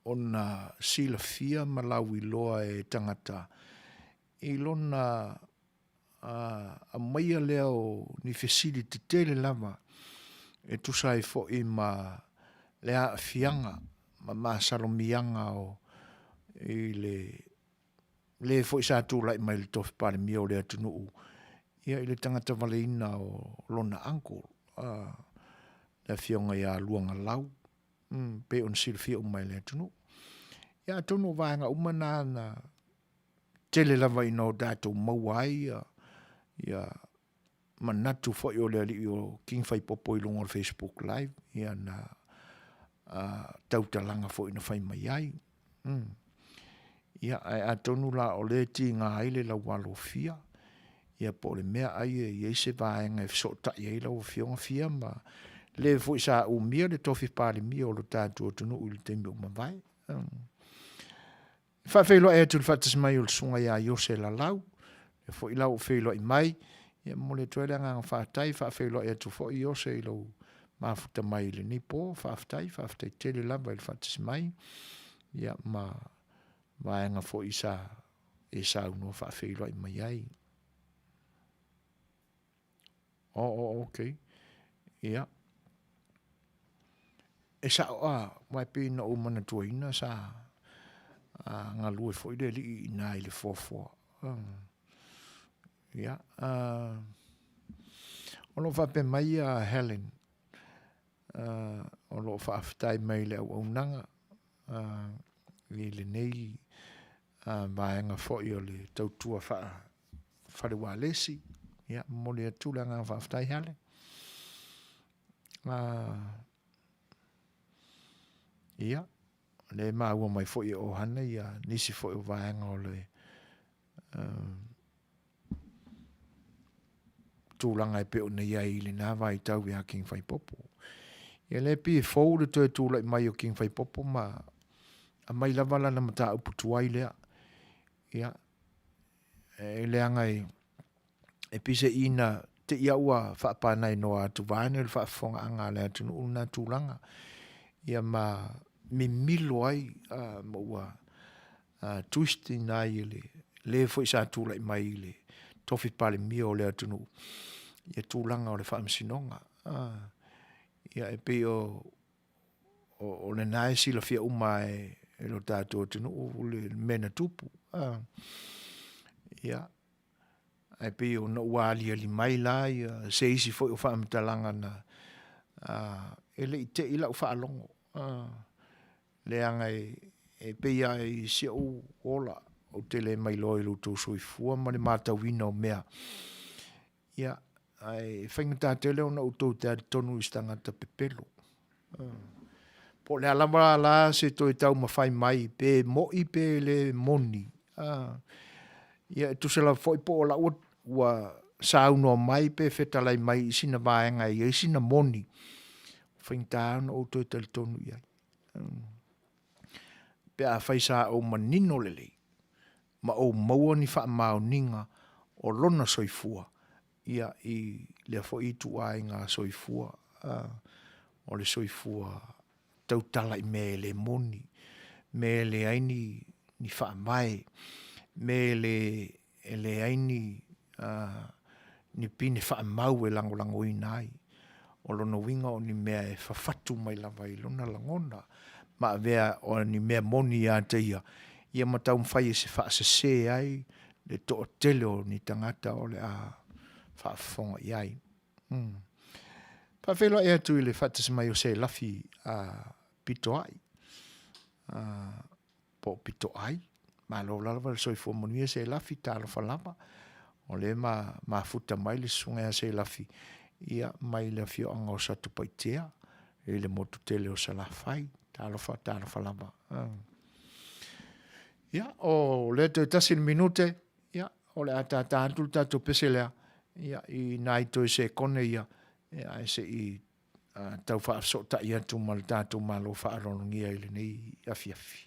ona silafia ma lauiloa e tagata i lona aumaia lea o ni fesili tetele lava e tusa ai foi ma le aafiaga ma masalomiaga o i le le foi sa tulai mai le tofi Palemia o le atunuu ia i le tagata valeina o lona uncle le afioga ia Luagalau pei ona silafia uma e le atunuu. Ia atonu o vaega uma na na tele lava ina o tatou maua ai ia, ia manatu foi o le alii o King Faipopo i luga o le Facebook Live, ia na tautalaga foi na fai mai ai. Ia, ae atonu la o lea e tiga ai le laualofia, ia po o le mea ai e i ai se vaega e fesootai ai lau afioga Fia ma le foi sa umia le tofi Palemia o lo tatou atunuu i le taimi ua mavae. E faafeiloai atu i le faatasi mai o le Susuga ia Iose Lalau, lea foi la ua feiloai mai, ia momoli atu ai le agaga faafetai, faafeiloai atu foi Iose i lou mafuta mai i lenei po, faafetai, faafetai tele lava i le faatasi mai, ia ma vaega foi sa e saunoa faafeiloai mai ai. Oh, oh, okay. Ia. E sao a, wai pei na ou manatuaina sa. galue foi le alii i ina i le foafoa. Ia, o lo o faapea mai ia Helen, o lo o faafetai mai i le auaunaga i lenei vaega foi o le tautua faa-fale ualesi. Ia, momoli atu le agaga faafetai Helen. Ia, o lea e maua mai foi e Ohana ia nisi foi o vaega o le tulaga e pei ona i ai i lena vaitau ia King Faipopo. Ia lea pei e fou le toe tulai mai o King Faipopo ma aumai lava lana mataupu tuai lea. Ia, e leaga e e peiseai na te i a ua faapanainoa atu vaeane le faafofogaaga a le atunuu lena tulaga. Ia ma mimilo ai ma ua twist ina ai e le le foi sa tulai mai i le tofi Palemia o le atunuu ia tulaga o le Faamasinoga. Ia e pei o o lena e silafia uma e lo tatou atunuu le mea na tupu. Ia, ae pei ona ua aliali mai la ia se isi foi o faamatalaga na e le i te i lau faalogo, leaga e pei lava i si ou ola, ou te le mailoa i lo outou soifua ma le matauina o mea, ia, ae faigata tele ona outou talitonu i se tagata pepelo. Po o le a lava la se toe taumafai mai, pe moni pe le moni, ia e tusa lava foi po o lau ua saunoa mai pe fetalai mai i sina vaega e i ai sina moni, ua faigata ona ou toe talitonu i ai. Pe afai sa ou manino lelei ma ou maua ni faamaoniga o lona soifua, ia, i lea foi ituaiga soifua, o le soifua tautala i mea e le moni, mea e leai ni, ni faavae, mea e le, e leai ni, ni pine faamau e lagolagoina ai. O lona uiga o ni mea e fafatu mai lava i lona lagona ma avea o ni mea moni ia te ia, ia ma taumafai e faasese ai le toatele o ni tagata o le a faafofoga i ai. Faafeiloai atu i le faatasi mai o Selafi Pitoai, po o Pitoai. Malo lava le soifua manuia Selafi, talofa lava. O lea e mafuta mai le susuga ia Selafi ia mai le afioaga o Satupaitea i le motu tele o Salafai. Talofa, talofa lava. Ia, o lea toe tasi le minute, ia, o le a tātā atu le tatou pese lea, ia, i nai toe sekone ia, ia ae se i tau faafesootai atu ma le tatou Malo faaaloalogia i lenei afiafi.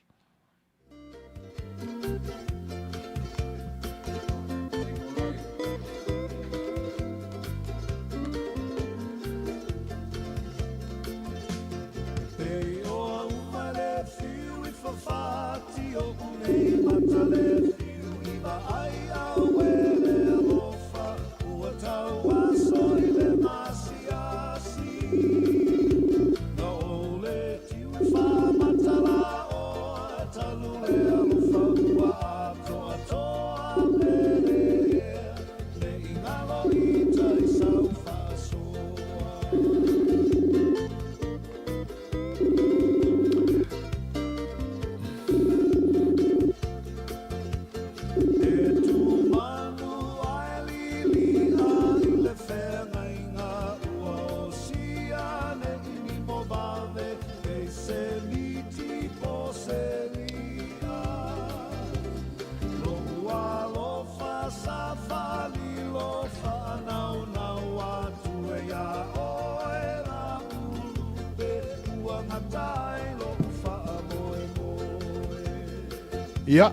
Ia,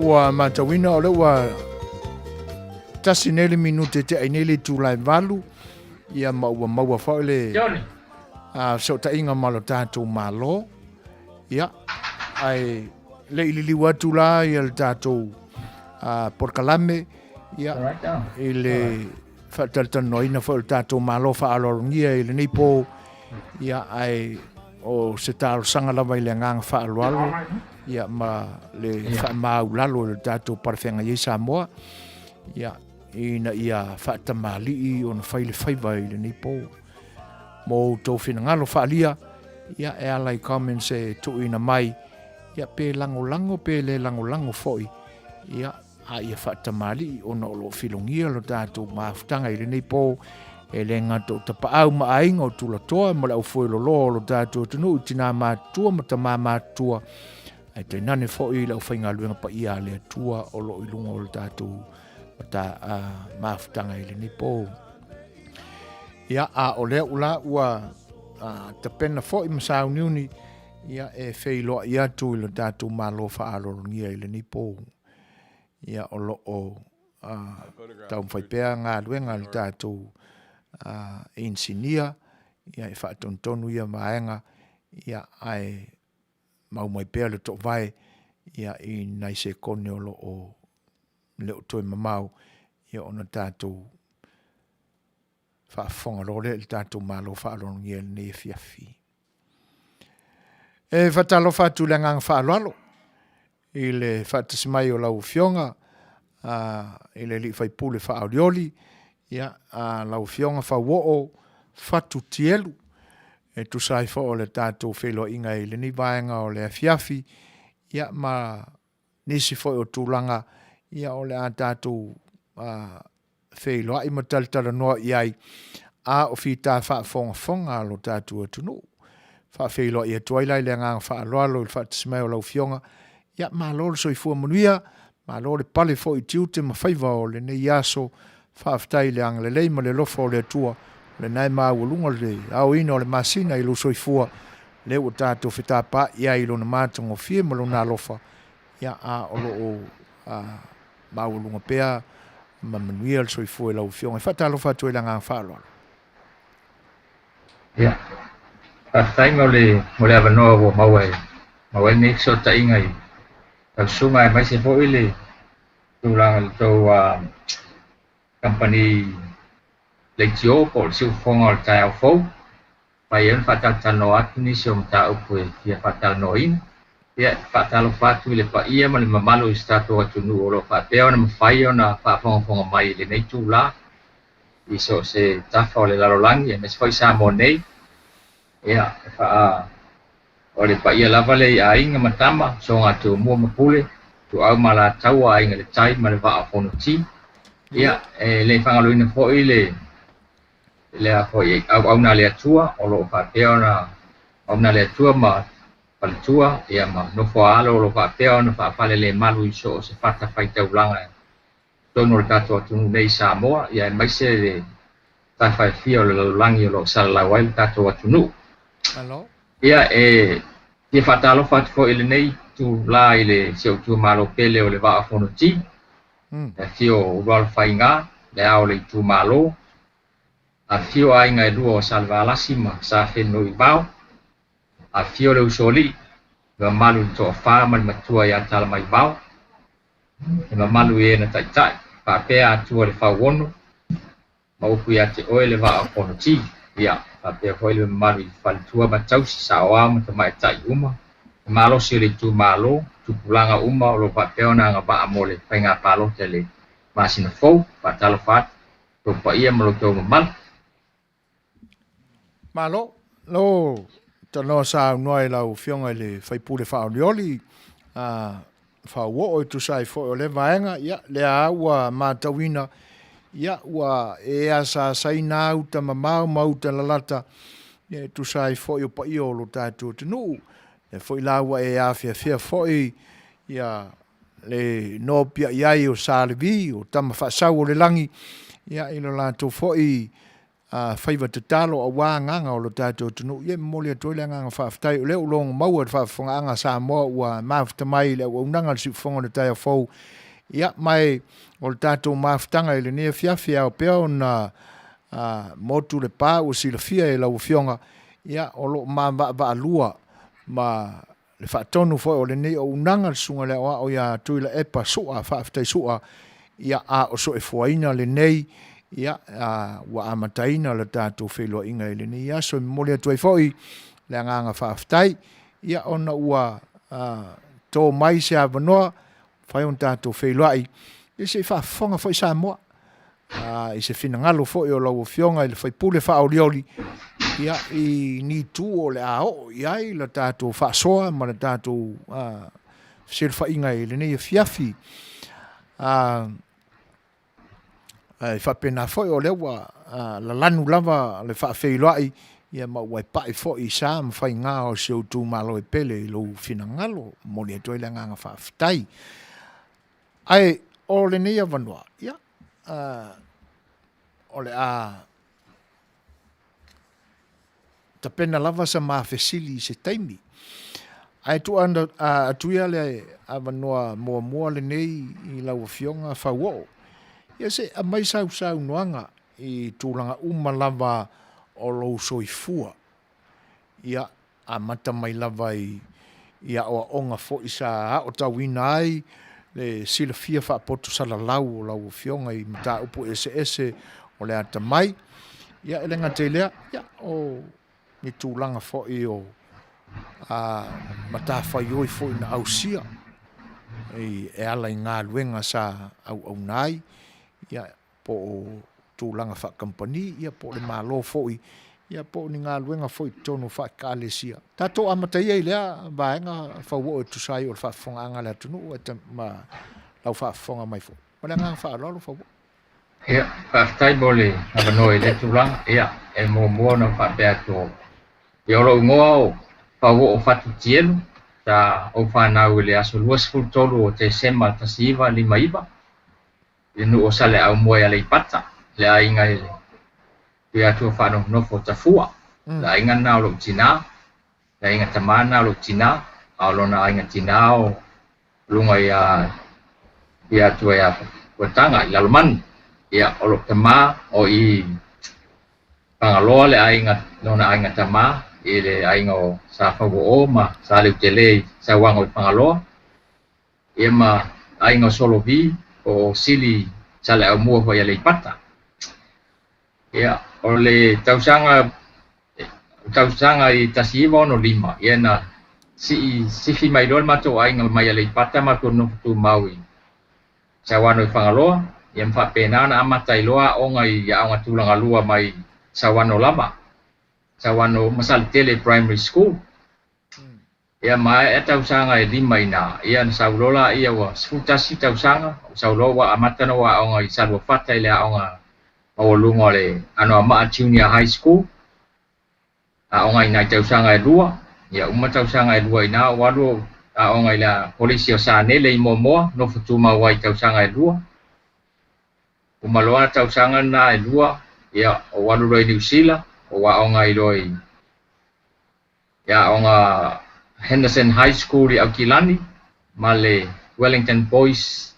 ua matauina o lea ua tasi nei le minute te ai nei le itula e valu, ia ma ua maua foi le fesootaiga ma lo tatou Malo. Ia, ae le i liliu atu la ia le tatou polokalame, ia, i le faatalatalanoaina foi o le tatou Malo faaaloalogia i lenei po, ia, ae O se talosaga lava i le agaga faaaloalo ia ma le faamaulalo i le tatou palefeagai ai Samoa ia ina ia faatamalii ona fai le faiva i lenei po. Mo outou finagalo faaalia ia e ala i comments e tuuina mai ia pe lagolago pe le lagolago foi ia a ia faatamalii ona o lo o filogia lo tatou mafutaga i lenei po e le gata o tapaau ma aiga o tulatoa ma le aufueloloa o lo tatou atunuu i tinā matutua ma tamā matutua ae tainane foi le aufaigaluega paia a le Atua o lo o i luga o le tatou mafutaga i lenei po. Ia, a o lea ula ua tapena foi ma sauniuni ia e feiloai atu i lo tatou Malo faaaloalogia i lenei po. Ia o lo o taumafai pea galuega a le tatou inisinia ia e faatonutonu ia vaega ia ae mau mai pea le toovae ia i nai sekone o lo o le o toe mamao ia ona tatou faafofoga loa lea i le tatou Malo faaaloalogia i lenei afiafi. E faatalofa atu i le agaga faaaloalo i le faatasi mai o lau Afioga i le alii faipule faaolioli, ia, lau Afioga Fauoo Fatu Tielu, e tusa ai foi o le tatou feiloaiga i lenei vaega o le afiafi, ia, ma nisi foi o tulaga ia o le a tatou feiloai ma talatalanoa i ai, a o fita faafogafoga a lo tatou atunuu. Faafeiloai atu ai la i le agaga faaaloalo i le faatasi mai o lau Afioga. Ia, malo le soifua manuia, malo le pale foi i tiute ma faiva o lenei aso. Faafetai i le agalelei ma le alofa o le Atua, o lena e maualuga le aoina o le masina i lou soifua, lea ua tatou fetapaai ai i Lona matagofie ma Lona alofa, ia, a o lo o maualuga pea ma manuia le soifua i lau Afioga. E faatalofa atu ai i le agaga faaaloalo. Ia, faafetai mo le, mo le avanoa ua maua e maua ai lenei fesootaiga i lau susuga aemaise foi le tulaga i le tou kamupani leitio po o le siufofoga o le taeao fou. Mafai ai ona faatalatalanoa atu nisi o mataupu e fia faatalanoaina. Ia, e faatalofa atu i le paia ma le mamalu o si tatou atunuu o lo o faapea ona mafai ona faafogafoga mai i lenei itula i so o se tafa o le lalolagi aemaise foi Samoa nei. Ia, e faa o le paia lava lea i aiga ma tama, soga Tumua ma Pule, Ituau ma Alataua, Aiga i le Tai ma le Vaa o Fonoti. Ia, e le faagaloina foi le lea foi auauna a le Atua o lo o faapea ona auauna a le Atua ma faletua ia ma nofo a alo o lo o faapea ona faafalelemalu i so o se fatafaitaulaga i totonu o le tatou atunuu nei i Samoa ia aemaise le tafa e fia o le lalolagi o lo o salalau ai le tatou atunuu. Malo. Ia e fia faatalofa atu foi i lenei itula i le si ou itumalo pele o le Vaa o Fonoti. Le afio o Ulualofaiga, le ao o le itumalo, afifio aiga e lua o Salevalasi ma Safenoivao, afifio le Usoalii, le mamalu i le toafa ma le matua ia Talamaivao, le mamalu i e na taitai, faapea Atua le Fauono, ma upu ia te oe le Vaa o Fonoti. Ia, faapea foi le mamalu i faletua ma tausi, saoao ma tamaitai uma, le malosi o le itumalo, tupulaga uma o lo o faapea ona agavaa mo le faiga palota i le masina fou. Faatalofa atu i lou paia ma lo outou mamalu. Malo. Lo tanoa saunoa i lau Afioga i le sui usufono faaolioli faaoo e tusa ai foi o lea vaega, ia, lea lava ua matauina, ia, ua e asaasaina uta mamao ma uta lalata, ia, e tusa ai foi o paia o lo tatou atunuu. Lea foi la ua e afeafea foi, ia, le nopiai ai o Sa Levi, o tama faasau o le lagi, ia, i lo latou foi faiva tatalo aua agaga o lo tatou atunuu. Ia e momoli atu ai le agaga faafetai, o lea ua logo maua i le faafofogaaga a Samoa ua mafuta mai i le auaunaga a le Siufofoga o le Taeao Fou. Ia, ma e o le tatou mafutaga i lenei afiafi e ao pea ona motu le pa ua silafia e lau Afioga, ia, o lo o ma vaavaalua ma le faatonu foi o lenei auaunaga le Susuga i le Aoao ia Tuilaepa Sua, faafetai Sua, ia, a o soefuaina lenei, ia, ua amataina le tatou feiloaiga i lenei aso. E momoli atu ai foi Le agaga faafetai, ia ona ua to mai se avanoa, mafai ona tatou feiloai, ia se i faafofoga foi Samoa i se finagalo foi o lau Afioga i le sui usufono faaolioli, ia, i ni itu o le a oo i ai la tatou faasoa ma le tatou fesilafaiga i lenei afiafi. E faapena foi o lea ua lalanu lava le faafeiloai, ia ma ua e pai foi i sa ma faiga o si ou itumalo e pele i lou finagalo. E momoli atu ai le agaga faafetai. Ae o lenei avanoa, ia, o le a tapena lava sa ma fesili i se taimi. Ae tuu atu ia le avanoa muamua lenei i lau Afioga Fauoo, ia se i aumai sau saunoaga i tulaga uma lava o lou soifua. Ia, amata mai lava i aoaoga foi sa aotauina ai le silafia faapoto salalau o lau Afioga i mataupu eseese o le atamai. Ia, e le gata i lea, ia, o ni tulaga foi o matafaioi foi na ausia e ala i galuega sa auauna ai, ia, po o tulaga faa-kamupani, ia po o le Malo foi, ia po o ni galuega foi i totonu o faekalesia. Tatou amata ia i lea vaega fauoo e tusa ai o le faafofogaaga a le atunuu ma lau faafofoga mai foi. Ma le agaga faaaloalo Fauoo. Ia, faafetai mo le avanoa i lea tulaga. Ia, e muamua ona ou faapea atu, ia o lou igoa o Fauoo Fatu Tielu, sa ou fanau i le aso 23 o Tesema 1959, i le nuu o Saleaaumua i Aleipata, le aiga i le Tuiatua Faanofonofo o Tafua. Le aiga lena o lou tinā, le aiga tamā lena o lou tinā, a o lona aiga tinā o luga ia Tuiatua ia Puataga i Lalomanu. Ia, o lou tamā o i Fagaloa le aiga, lona aiga tamā i le aiga o Sa Fauoo ma Sa Leutele i Sauano i Fagaloa. Ia ma aiga o Solovi po o Sili Saleaaumua foi i Aleipata. Ia, o le tausaga tausaga i 1965, ia na sii sifi mai loa le matou aiga mai Aleipata matou nofo tumau i Sauano i Fagaloa, ia ma faapena ona amata ai loa aoga i aoga tulaga lua mai Sauano lava, Sauano ma Saletele Primary School. Ia maea tausaga e lima i ina, ia ona sau loa laia ua 11 tausaga, sau loa ua amata ona ou aoga i Saluafata i le aoga maualuga o le Anoamaa Junior High School. Aoga i ina i tausaga e lua, ia uma tausaga e lua i ina ou alu ou aoga i le Kolisi o Sanele i Moamoa, nofo tumau ai i tausaga e lua. Uma loa tausaga lena e lua, ia ou alu loa i Niu Sila, ou aoga ai loa i aoga Henderson High School i Aukilani ma le Wellington Boys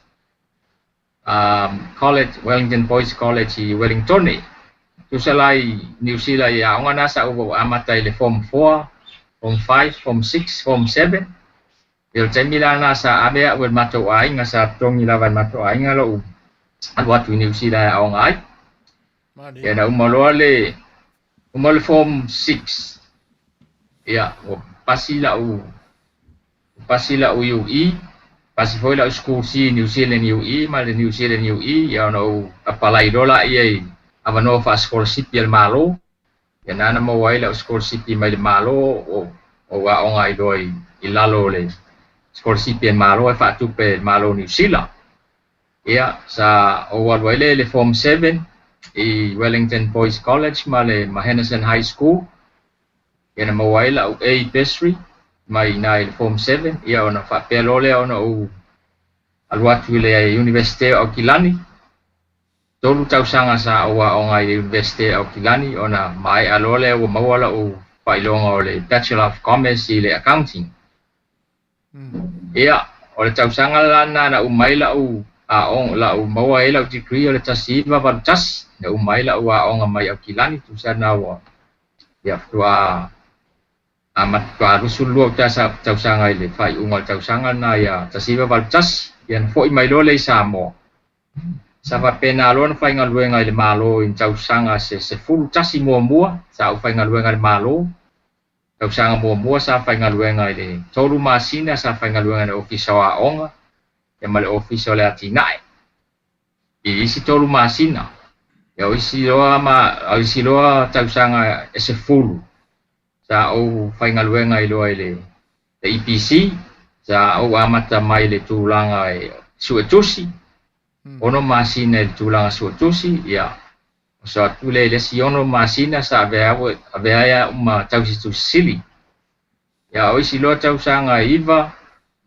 College, Wellington Boys College i Wellingtone. Tusa la i Niu Sila i aoga na sa ou amata i le Form 4, Form 5, Form 6, Form 7. Ia o le taimi la lena sa ave au e le matou aiga, sa totogi lava e le matou aiga lou alu atu i Niu Sila e aoga ai. Ia na uma loa le uma le Form 6, ia ua pasi lau pasi lau UE, pasi foi lau School C New Zealand UE ma le New Zealand UE, ia ona ou apalai loa laia i avanoa faasikolasipi a le Malo. Ia na na maua ai lau sikolasipi mai le Malo o ou aoga ai loa i lalo o le sikolasipi a le Malo e faatupe e le Malo o Niu Sila. Ia, sa ou alu ai lea i le Form 7 i Wellington Boys College ma le ma Henderson High School. Ia na maua ai lau A Bursary mai i ina i le Form 7. Ia ona faapea loa lea ona ou alu atu i le Iunivesite o Aukilani. Tolu tausaga sa ou aoga ai i le Iunivesite o Aukilani ona maea loa lea ua maua lau faailoga o le Bachelor of Commerce i le Accounting. Ia, o le tausaga la lena na uma ai lau aoga, lau maua ai lau degree o le 1981, na uma ai lau aoga mai Aukilani, tusa na ua ia faatoa amata faatoa 22 ou tausaga i le faaiuga o le tausaga lena ia 1981, ia na foi mai loa lea i Samoa. Sa faapena loa ona faigaluega i le Malo i tausaga se 11 muamua sa ou faigaluega i le Malo. Tausaga muamua sa faigaluega i le 3 masina sa faigaluega i le Ofisa o Aoga ia ma le Ofisa o le Atinae. I isi 3 masina, ia o isi loa ma o isi loa tausaga e 10 sa ou faigaluega ai loa i le EPC, sa ou amata mai le tulaga e suetusi, 6 masina i le tulaga suetusi, ia oso atu le isi 6 masina sa avea ai au ma tausitusi sili. Ia o isi loa tausaga e 9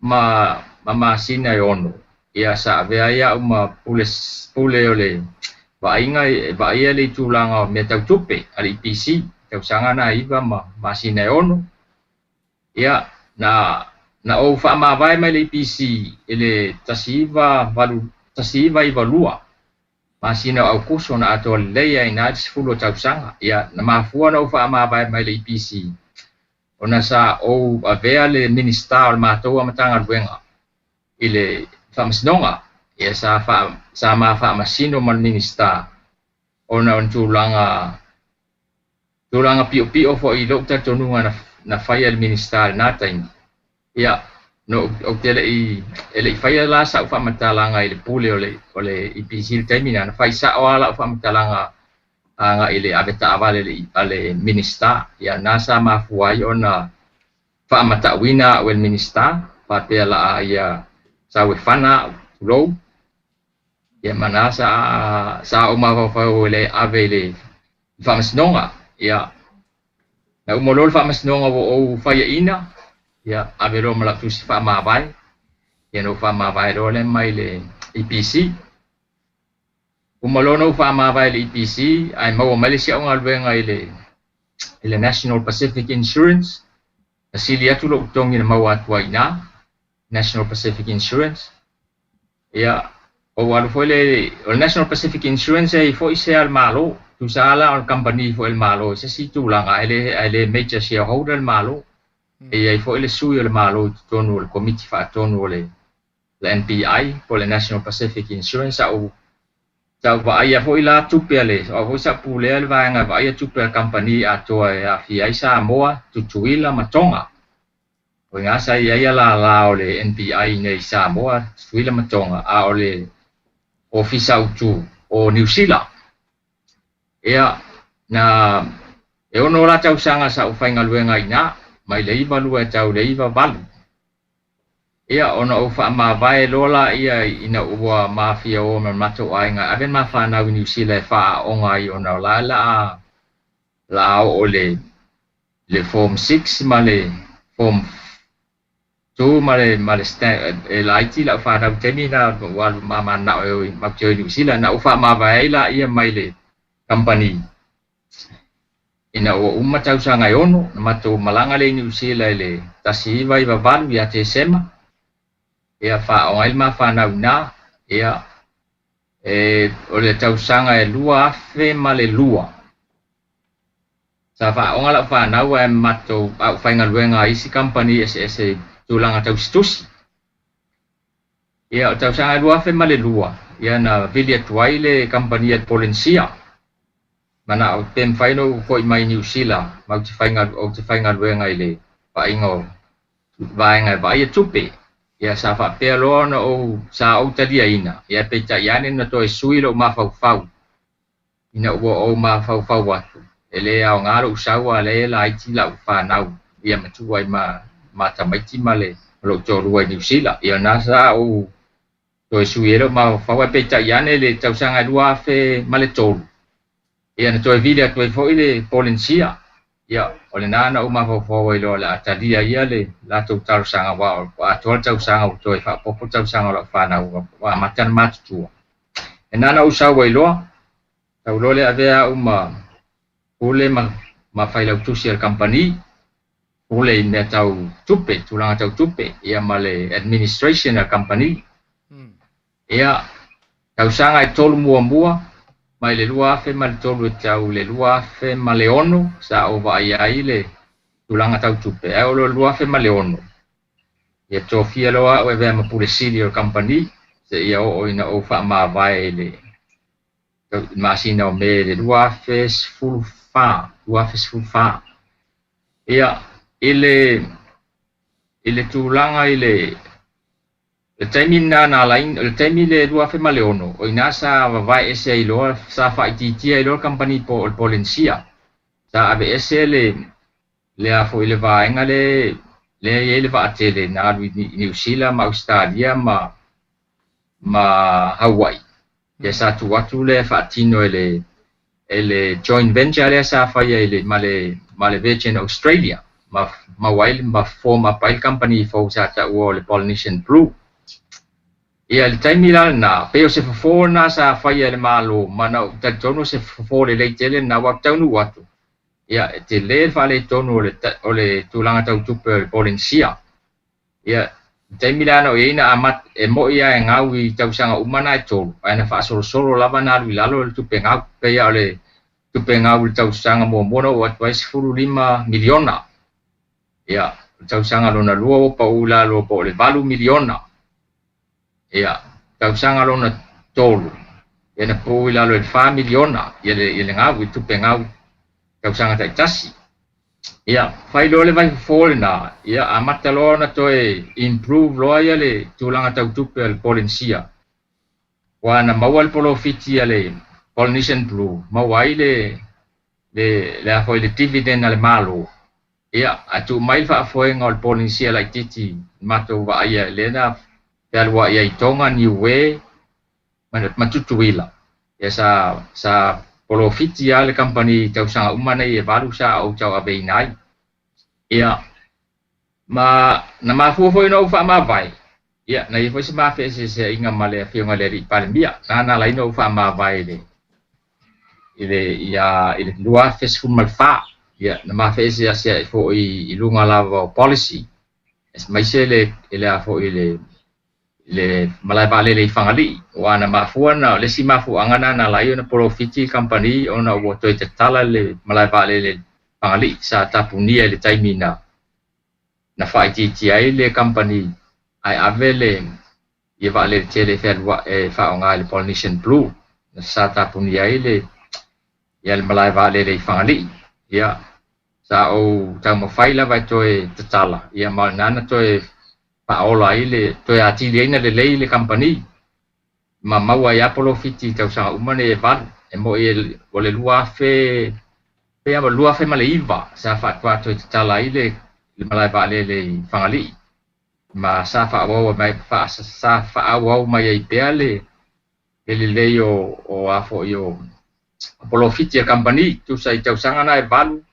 ma masina e 6, ia sa avea ai au ma pule o le vaaiga e vaaia le tulaga o mea tau tupe a le EPC, tausaga na 9 ma masina e 6. Ia na ou faamavae mai le EPC i le 1992 masina o Aukuso na atoa lelei ai ina le 10 o tausaga. Ia na mafua na ou faamavae mai le EPC ona sa ou avea le Minista o le matou Matagaluega i le faamasinoga. Ia sa ma faamasino ma le Minista ona o le tulaga piopio foi i lou talitonuga na faia e le Minista i lena taimi. Ia no ou te le'i e le'i faia la sa'u faamatalaga i le pule o le EPC i le taimi na fai sa'o lava la'u faamatalaga aga'i le ave taavale a le Minista. Ia na sa mafua ai ona faamata'uina a'u e le Minista faapea la'a ia sauefana a'u tulou. Ia ma na sa ou mafaufau i le ave i le faamasinoga. Ia na uma loa le faamasinoga ua ou faiaina, ia ave loa ma la'u tusi faamavae. Ia na ou faamavae loa lea mai le EPC. Uma loa na ou faamavae i le EPC ae maua mai le isi au galuega i le National Pacific Insurance. Na sili atu lo'u totogi na maua atu ai iina National Pacific Insurance. Ia ou alu foi le o le National Pacific Insurance e foi se al Malo, tusa la o le company foi le Malo se si tulaga ae le major shareholder le Malo. E i ai foi le sui o le Malo i totonu o le komiti faatonu o le NPI po o le National Pacific Insurance. Sa ou vaaia foi la tupe a le o foi sa pulea le vaega e vaaia tupe a le kamupani atoa e aafia ai Samoa, Tutuila ma Tonga. O ina sa i ai alālā o le NPI nei Samoa, Tutuila ma Tonga, a o le ofisa autu o Niu Sila. Ia na e 6 la tausaga sa ou faigaluega i ina mai le 92 e tau le 98. Ia ona ou faamavae loa laia ina ua mafia o ma le matou aiga ave ma fanau i Niu Sila e faaaoga ai ona o la la oo le Form 6 ma le Form 2 ma le e laiti la'u fanau taimi na ua alu mamana'o e matou te o i Niu Sila. Na ou faamavae ai laia mai le kamupani ina ua uma tausaga e 6 na matou malaga lea i Niu Sila i le 1998 ia Tesema. Ia faaoga ai le mafanau iina. Ia e o le tausaga e 2002 sa faaoga la'u fanau ae matou a'u faigaluega a isi kamupani eseese tulaga tausitusi. Ia o tausaga e 2002 ia na vili atu ai le kamupani a le Polenisia mana'o pe mafai ona ou fo'i mai Niu Sila ma ou te faigaluega i le vaaiga o vaega e vaaia tupe. Ia sa faapea loa ona ou sa ou taliaina. Ia peitai ane na toe sui lo'u mafaufau ina ua ou mafaufau atu e lē aogā lo'u sau a lea e laiti la'u fanau ia matua ai ma tamaiti ma le lo'u toalua i Niu Sila. Ia na sa ou toe sui ai lo'u mafaufau ae peitai ane le tausaga e 2003 ia na toe vili atu ai foi le Polenisia. Ia o lena na ou mafaufau ai loa o le a talia ia le latou talosaga aua ua atoa le tausaga ua toe faaopoopo tausaga o la'u fanau ua amata ona matutua. E na ou sau ai loa sau loa le avea au ma pule ma failautusi a le kamupani, pule i mea tau tupe, tulaga tau tupe, ia ma le administration a le kamupani. Ia tausaga e 3 muamua mai le 2003 e tau le 2006 sa ou vaaia ai le tulaga tau tupe. Ae o le 2006 ia tofia loa a'u e avea ma pule sili o le kamupani seia oo ina ou faamavae i le masina o Me le 2014. Ia I le tulaga i le taimi lena na ala ai, o le taimi i le 2006, o i ina sa vavae ese ai loa, sa faaitiitia ai loa le kamupani po o le Polenisia. Sa aveese le le a foi le vaega le lea e i ai le vaatele na alu i Niu Sila ma Ausetalia ma Hawaii. Ia sa tuu atu lea e faatino e le joint venture lea sa faia i le ma le Virgin Australia ma maua ai ma form up ai le kamupani fou sa taua o le Polynesian Blue. Ia le taimi la lena, pei o se fofo lena sa faia e le Malo ma na ou talitonu o se fofo lelei tele lena ua taunuu atu. Ia e tele le faaletonu o le tulaga tau tupe o le Polenisia. Ia le taimi la na o i ai na amata e moi lava e gau i tausaga uma na e tolu, ae na faasolosolo lava na alu i lalo le tupe gau. Pei lava o le tupe gau i le tausaga muamua na oo atu ai $15 miliona. Ia, o le tausaga lona lua ua pau i lalo po o le $8 miliona. Ia, tausaga lona tolu, ia na pau i lalo i le $4 miliona ia le gau, i le tupe gau tausaga taitasi. Ia, fai loa le vaifofo lena, ia amata loa ona toe improve loa ia le tulaga tau tupe a le Polenisia. Ua na maua le polofiti a le Polynesian Blue, maua ai le le a foi le dividend a le Malo. Ia, ae tuu mai le faafoega o le Polenisia laitiiti matou vaaia lea na fealuai ai i Tonga, Niue ma Tutuila. Ia sa polofiti lava le kamupani i tausaga uma nei e valu sa ou tauaveina ai. Ia, ma na mafua foi ona ou faamavae. Ia, na i ai foi se ma feeseeseaiga ma le afioga i le Alii Palemia. Na na ala ai ona ou faamavae i le 2014. Ia, na ma feeseeseai foi i luga lava o policy. Aemaise le a foi le malae vaalele i Fagalii. Ua na mafua na le isi mafuaaga na na ala ai ona polofiti le kamupani ona ua toe tatala le malae vaalele i Fagalii sa tapunia i le taimi na faaitiitia ai le kamupani ae ave le ia vaalele tele e fealuai e faaaoga i le Polynesian Blue na sa tapunia ai le ia le malae vaalele i Fagalii. Ia sa ou taumafai lava e toe tatala, ia ma o lena na toe faaola ai le toe atili ai na lelei le kamupani ma maua ai lava polofiti i tausaga uma nei e valu. E moi o le 2000 pei lava 2009 sa faatoa toe tatala ai le malae vaalele i Fagalii ma sa faaauau mai sa faaauau mai ai pea le lelei o a foi o polofiti a kamupani. Tusa i tausaga na e valu,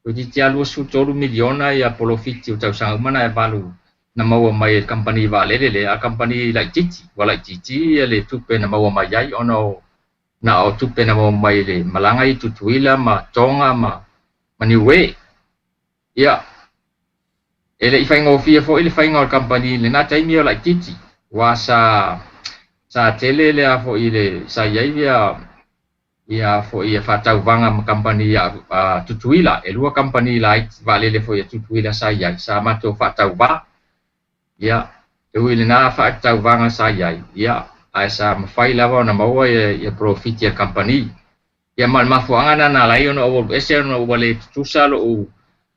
toeitiiti lava 23 miliona ia polofiti o tausaga uma na e valu na maua mai e le kamupani vaalele lea, a kamupani laitiiti, ua laitiiti ia le tupe na maua mai ai ona o na o tupe na maua mai le malaga i Tutuila ma Tonga ma Niue. Ia, e le i faigofie foi le faiga o le kamupani i lena taimi o laitiiti, ua sa tele le a foi le sa i ai ia foi ia faatauvaga ma kamupani a Tutuila. E lua kamupani laiti vaalele foi a Tutuila sa i ai, sa matou faatauvā. Ia, e ui i lena faatauvaga sa i ai, ia, ae sa mafai lava ona maua ia polofiti a le kamupani. Ia ma le mafuaaga lena na ala ai ona ou alu ese ona ua le tutusa lou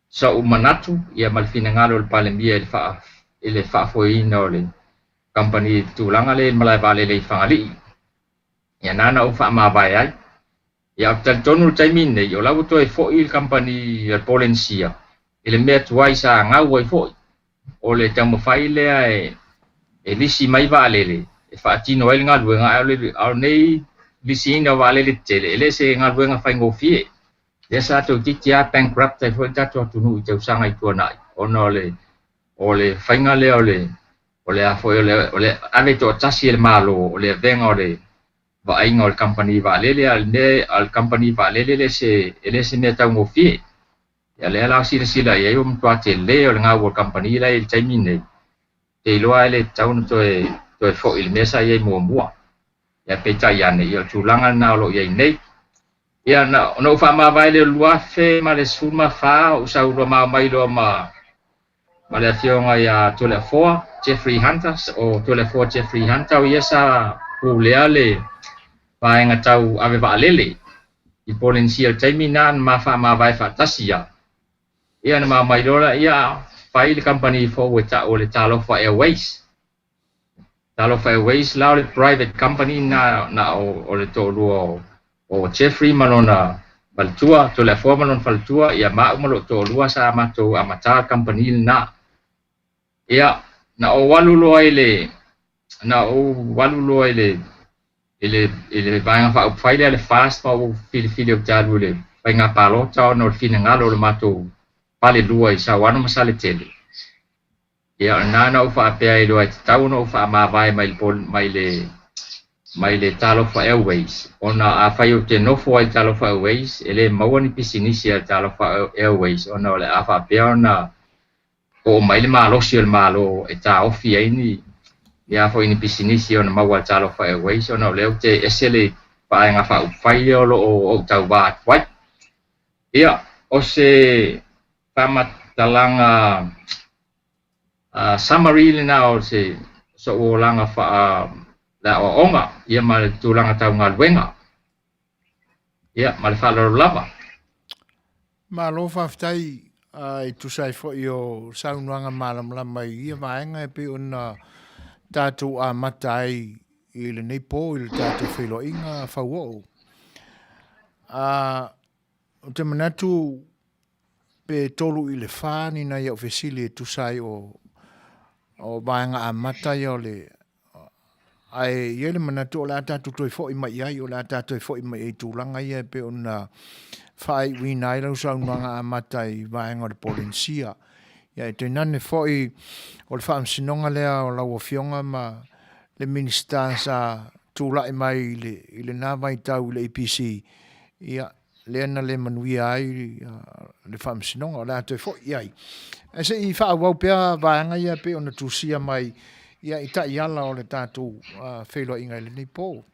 sa'u manatu ia ma le finagalo o le Palemia i le faafoeina o le kamupani i le tulaga lea i le malae vaalele i Fagalii. Ia na na ou faamavae ai. Ia ou te talitonu i le taimi lenei o la ua toe foi le kamupani a le Polenisia i le mea tuai sa gau ai foi. O le taumafai lea e lisi mai vaalele e faatino ai le galuega, ae o lenei lisiina o vaalele tetele e le o se galuega faigofie. Lea sa toeitiiti lava bankrupt ai foi le tatou atunuu i tausaga i tuanai ona o le faiga lea o le a foi o le ave toatasi e le Malo o le avega o le vaaiga o le kamupani vaalele, a o le kamupani vaalele e le se mea taugofie. Ia lea la silasila i ai ua matua tele o le gau o le kamupani la i le taimi lenei, te iloa e le tatau ona toe foi i le mea sa i ai muamua. Ia peitai ane, ia o le tulaga lena o lo o i ai nei. Ia na ou faamavae lea i le 2014 ou sau loa ma omai loa ma le afioga ia Toleafoa Jeffrey Hunter, o Toleafoa Jeffrey Hunter o ia sa pulea le vaega tau ave vaalele i Polenisia i le taimi lena na ma faamavae faatasi ia. Ia na ma aumai loa lea, ia fai le kamupani fou e ta'u o le Talofa Airways. Talofa Airways la o le private company na na o, o le to'alua o, o Jeffrey ma lona faletua, Toleafoa ma lona faletua, ia ma au ma lo'u to'alua sa matou amatā le kamupani lenā. Ia, na ou alu loa i le na ou alu loa i le i le i le vaega faaupufai lea le FAST ma ou filifili ou te alu i le faiga palota ona o le finagalo o le matou falelua i Sauano ma Saletele. Ia, o lena na ou faapea ai loa e tatau ona ou faamavae mai le mai le mai le Talofa Airways ona afai ou te nofo ai i le Talofa Airways e le maua ni pisinisi a le Talofa Airways ona o le a faapea ona oo mai le malosi o le Malo e taofi ai ni a foi ni pisinisi ona maua e Talofa Airways ona o lea ou te ese le vaega faaupufai lea o lo o ou tauvā atu ai. Ia, o se faamatalaga summary lena o se so'u olaga faa le aoaoga ia ma le tulaga tau galuega. Ia, ma le faaaloalo lava. Malo faafetai e tusa ai foi o saunoaga malamalama i ia vaega e pei ona tatou amata ai i lenei po i le tatou feiloaiga fauoo. Ou te manatu pe 3 i le 4 ni nai au fesili e tusa ai o vaega amata ia o le Ae i ai le manatu o le a tatou toe foi mai i ai, o le a tatou toe foi mai i ai i tulaga ia e pei ona faaiuina ai lau saunoaga amata i vaega o le Polenisia. Ia e tainane foi o le faamasinoga lea o lau Afioga ma le Minisita sa tulai mai i le, i lena vaitau i le APC, ia, lea na le manuia ai le faamasinoga, o le a toe foi i ai. Ae se i faaauau pea vaega ia pei ona tusia mai ia i taiala o le tatou feiloaiga i lenei po.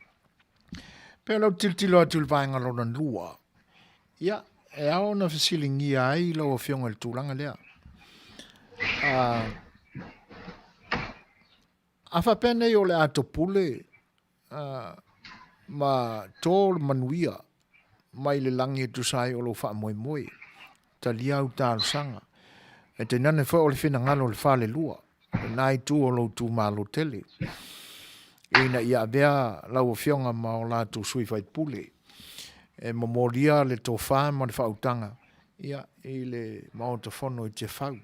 Pei o lau tilotilo atu i le vaega lona lua, ia, e ao ona fesiligia ai lau Afioga i le tulaga lea. A faapea nei o le a topule ma to le manuia mai le lagi e tusa ai o lou faamoemoe. Talia au talosaga. E tainane foi o le finagalo o le falelua, lena itu o lou itumalo tele, ina ia avea lau Afioga ma o latou sui faipule e momolia le tofa ma le faautaga ia, i le Maota Fono i Tiafau.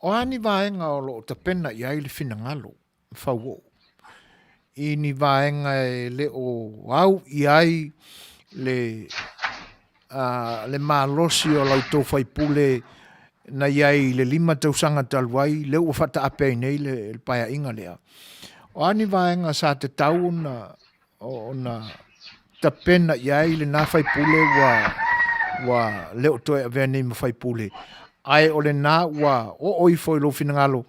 O a ni vaega o lo o tapena i ai le finagalo fauoo i ni vaega e le o au i ai le, le malosi o la outou faipule na i ai i le 5 tausaga talu ai, lea ua faataape ai nei le paeaiga lea. O a ni vaega sa tatau ona ona tapena i ai lena faipule ua ua le o toe avea nei ma faipule, ae o lena ua oo ifo i lou finagalo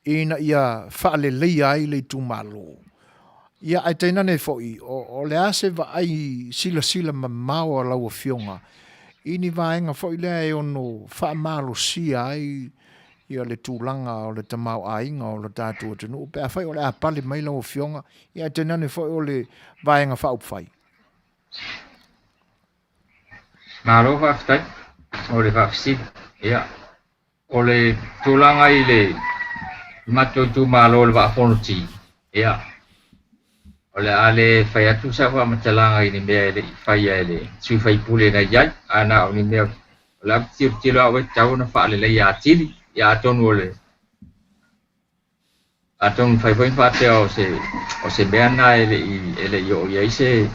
ina ia faaleleia ai le itumalo. Ia, ae tainane foi, o le a se vaai silasila mamao a lau Afioga i ni vaega foi lea e ono faamalosia ai ia le tulaga o le tamaoaiga o le tatou atunuu pe afai o le a pale mai lau Afioga, ia ae tainane foi o le Vaega Faaupufai. Malo faafetai mo le faafesili. Ia, o le tulaga i le matou itumalo o le Vaa Fonoti, ia, o le a le fai atu sau faamatalaga i ni mea e le i faia e le sui usufono na i ai, ae na o ni mea o le a tilotilo au e tatau ona faaleleia atili, ia atonu o le atonu fai foi faapea o se o se mea na e le i oo i ai se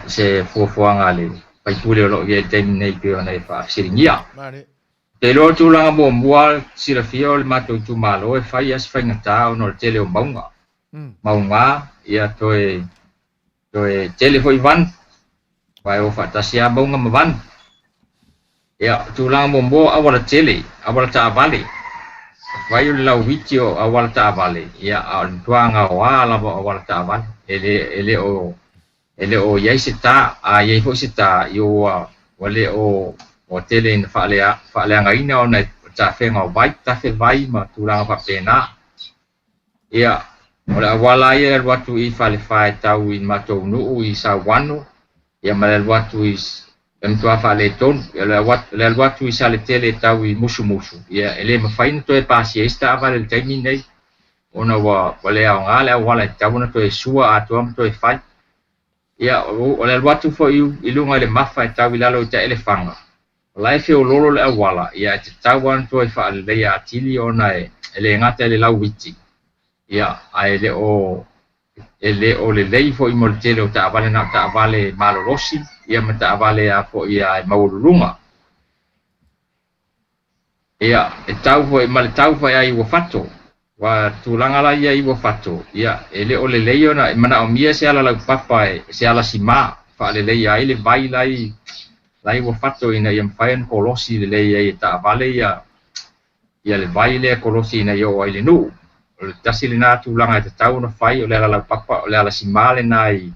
se fuafuaga a le faipule o lo o i ai i le taimi nei pei ona e faafesiligia. Te iloa o le tulaga muamua silafia o le matou itumalo e fai lava si faigata ona o le tele o mauga. Mauga, ia toe toe tele foi vanu, aua e o faatasi lava mauga ma vanu. Ia, o tulaga muamua o auala tele, auala taavale. Afai o le lauiti o auala taavale, ia a o le matua gaoa lava o auala taavale. E le e le o E le o i ai se tā, a i ai foi se tā, ia ua, ua le o, ua tele ina faalea, faaleagaina ona e tafega o vai, tafe vai ma tulaga faapena. Ia, o le auala ia e alu atu i Falefa e tau i matou nuu i Sauano, ia ma le alu atu i, E matua faaletonu. Ia, o le alu atu i Saletele e tau i Musumusu, ia e le mafai ona toe pasia ai se taavale i le taimi lenei ona ua le aoga le auala e tatau ona toe sua atoa ma toe fai. Ia, o le alu atu foi i luga i le Mafa e tau i lalo i Taelefaga, o la e feoloolo le auala, ia e tatau lava ona toe faaleleia atili ona e le gata i le lauiti, ia ae e le o lelei foi mo le tele o taavale, na o taavale malolosi ia ma taavale a foi e maualuluga. Ia, e tau foi ma le tau foi ai Uafato, ua tulaga la ia i Uafato, ia e le o lelei ona e manaomia se ala laupapa, se ala simā faaleleia ai le vai la i Uafato ina ia mafai ona kolosi lelei ai e taavale ia le vai lea kolosi ina ia oo ai le nuu. O le tasi lena tulaga e tatau ona fai, o le ala laupapa, o le ala simā lena i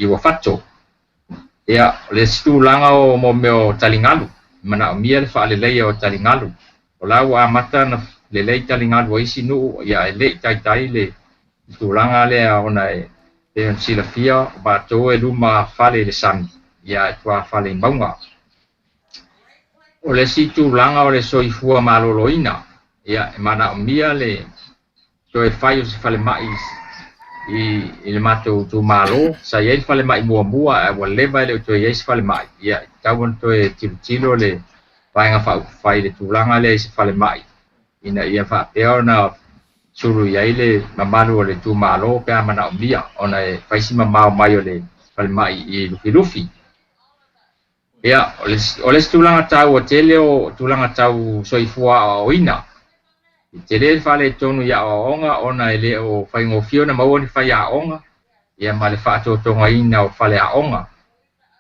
Uafato. Ia, o le isi tulaga o mo mea o taligalu, manaomia le faaleleia o taligalu. O la ua amata ona lelei taligalu a isi nuu, ia e le i taitai le tulaga lea ona e pei ona silafia o matou e luma fale i le sami, ia e tuafale i mauga. O le isi tulaga o le soifua maloloina, ia e manaomia le toe fai o se falemai i le matou itumalo. Sa i ai le falemai muamua ae ua leva e le o toe i ai se falemai. Ia, e tatau ona toe tilotilo le Vaega Faaupufai i le tulaga lea i se falemai ina ia faapea ona sulu i ai le mamalu o le itumalo pe a manaomia ona e fai si mamao mai o le falemai i Lufilufi. Ia, o le isi tulaga taua tele o tulaga tau soifua aoaoina. E tele le faaletonu i aoaoga ona e le o faigofie ona maua ni faiaoga ia ma le faatotogaina o faleaoga.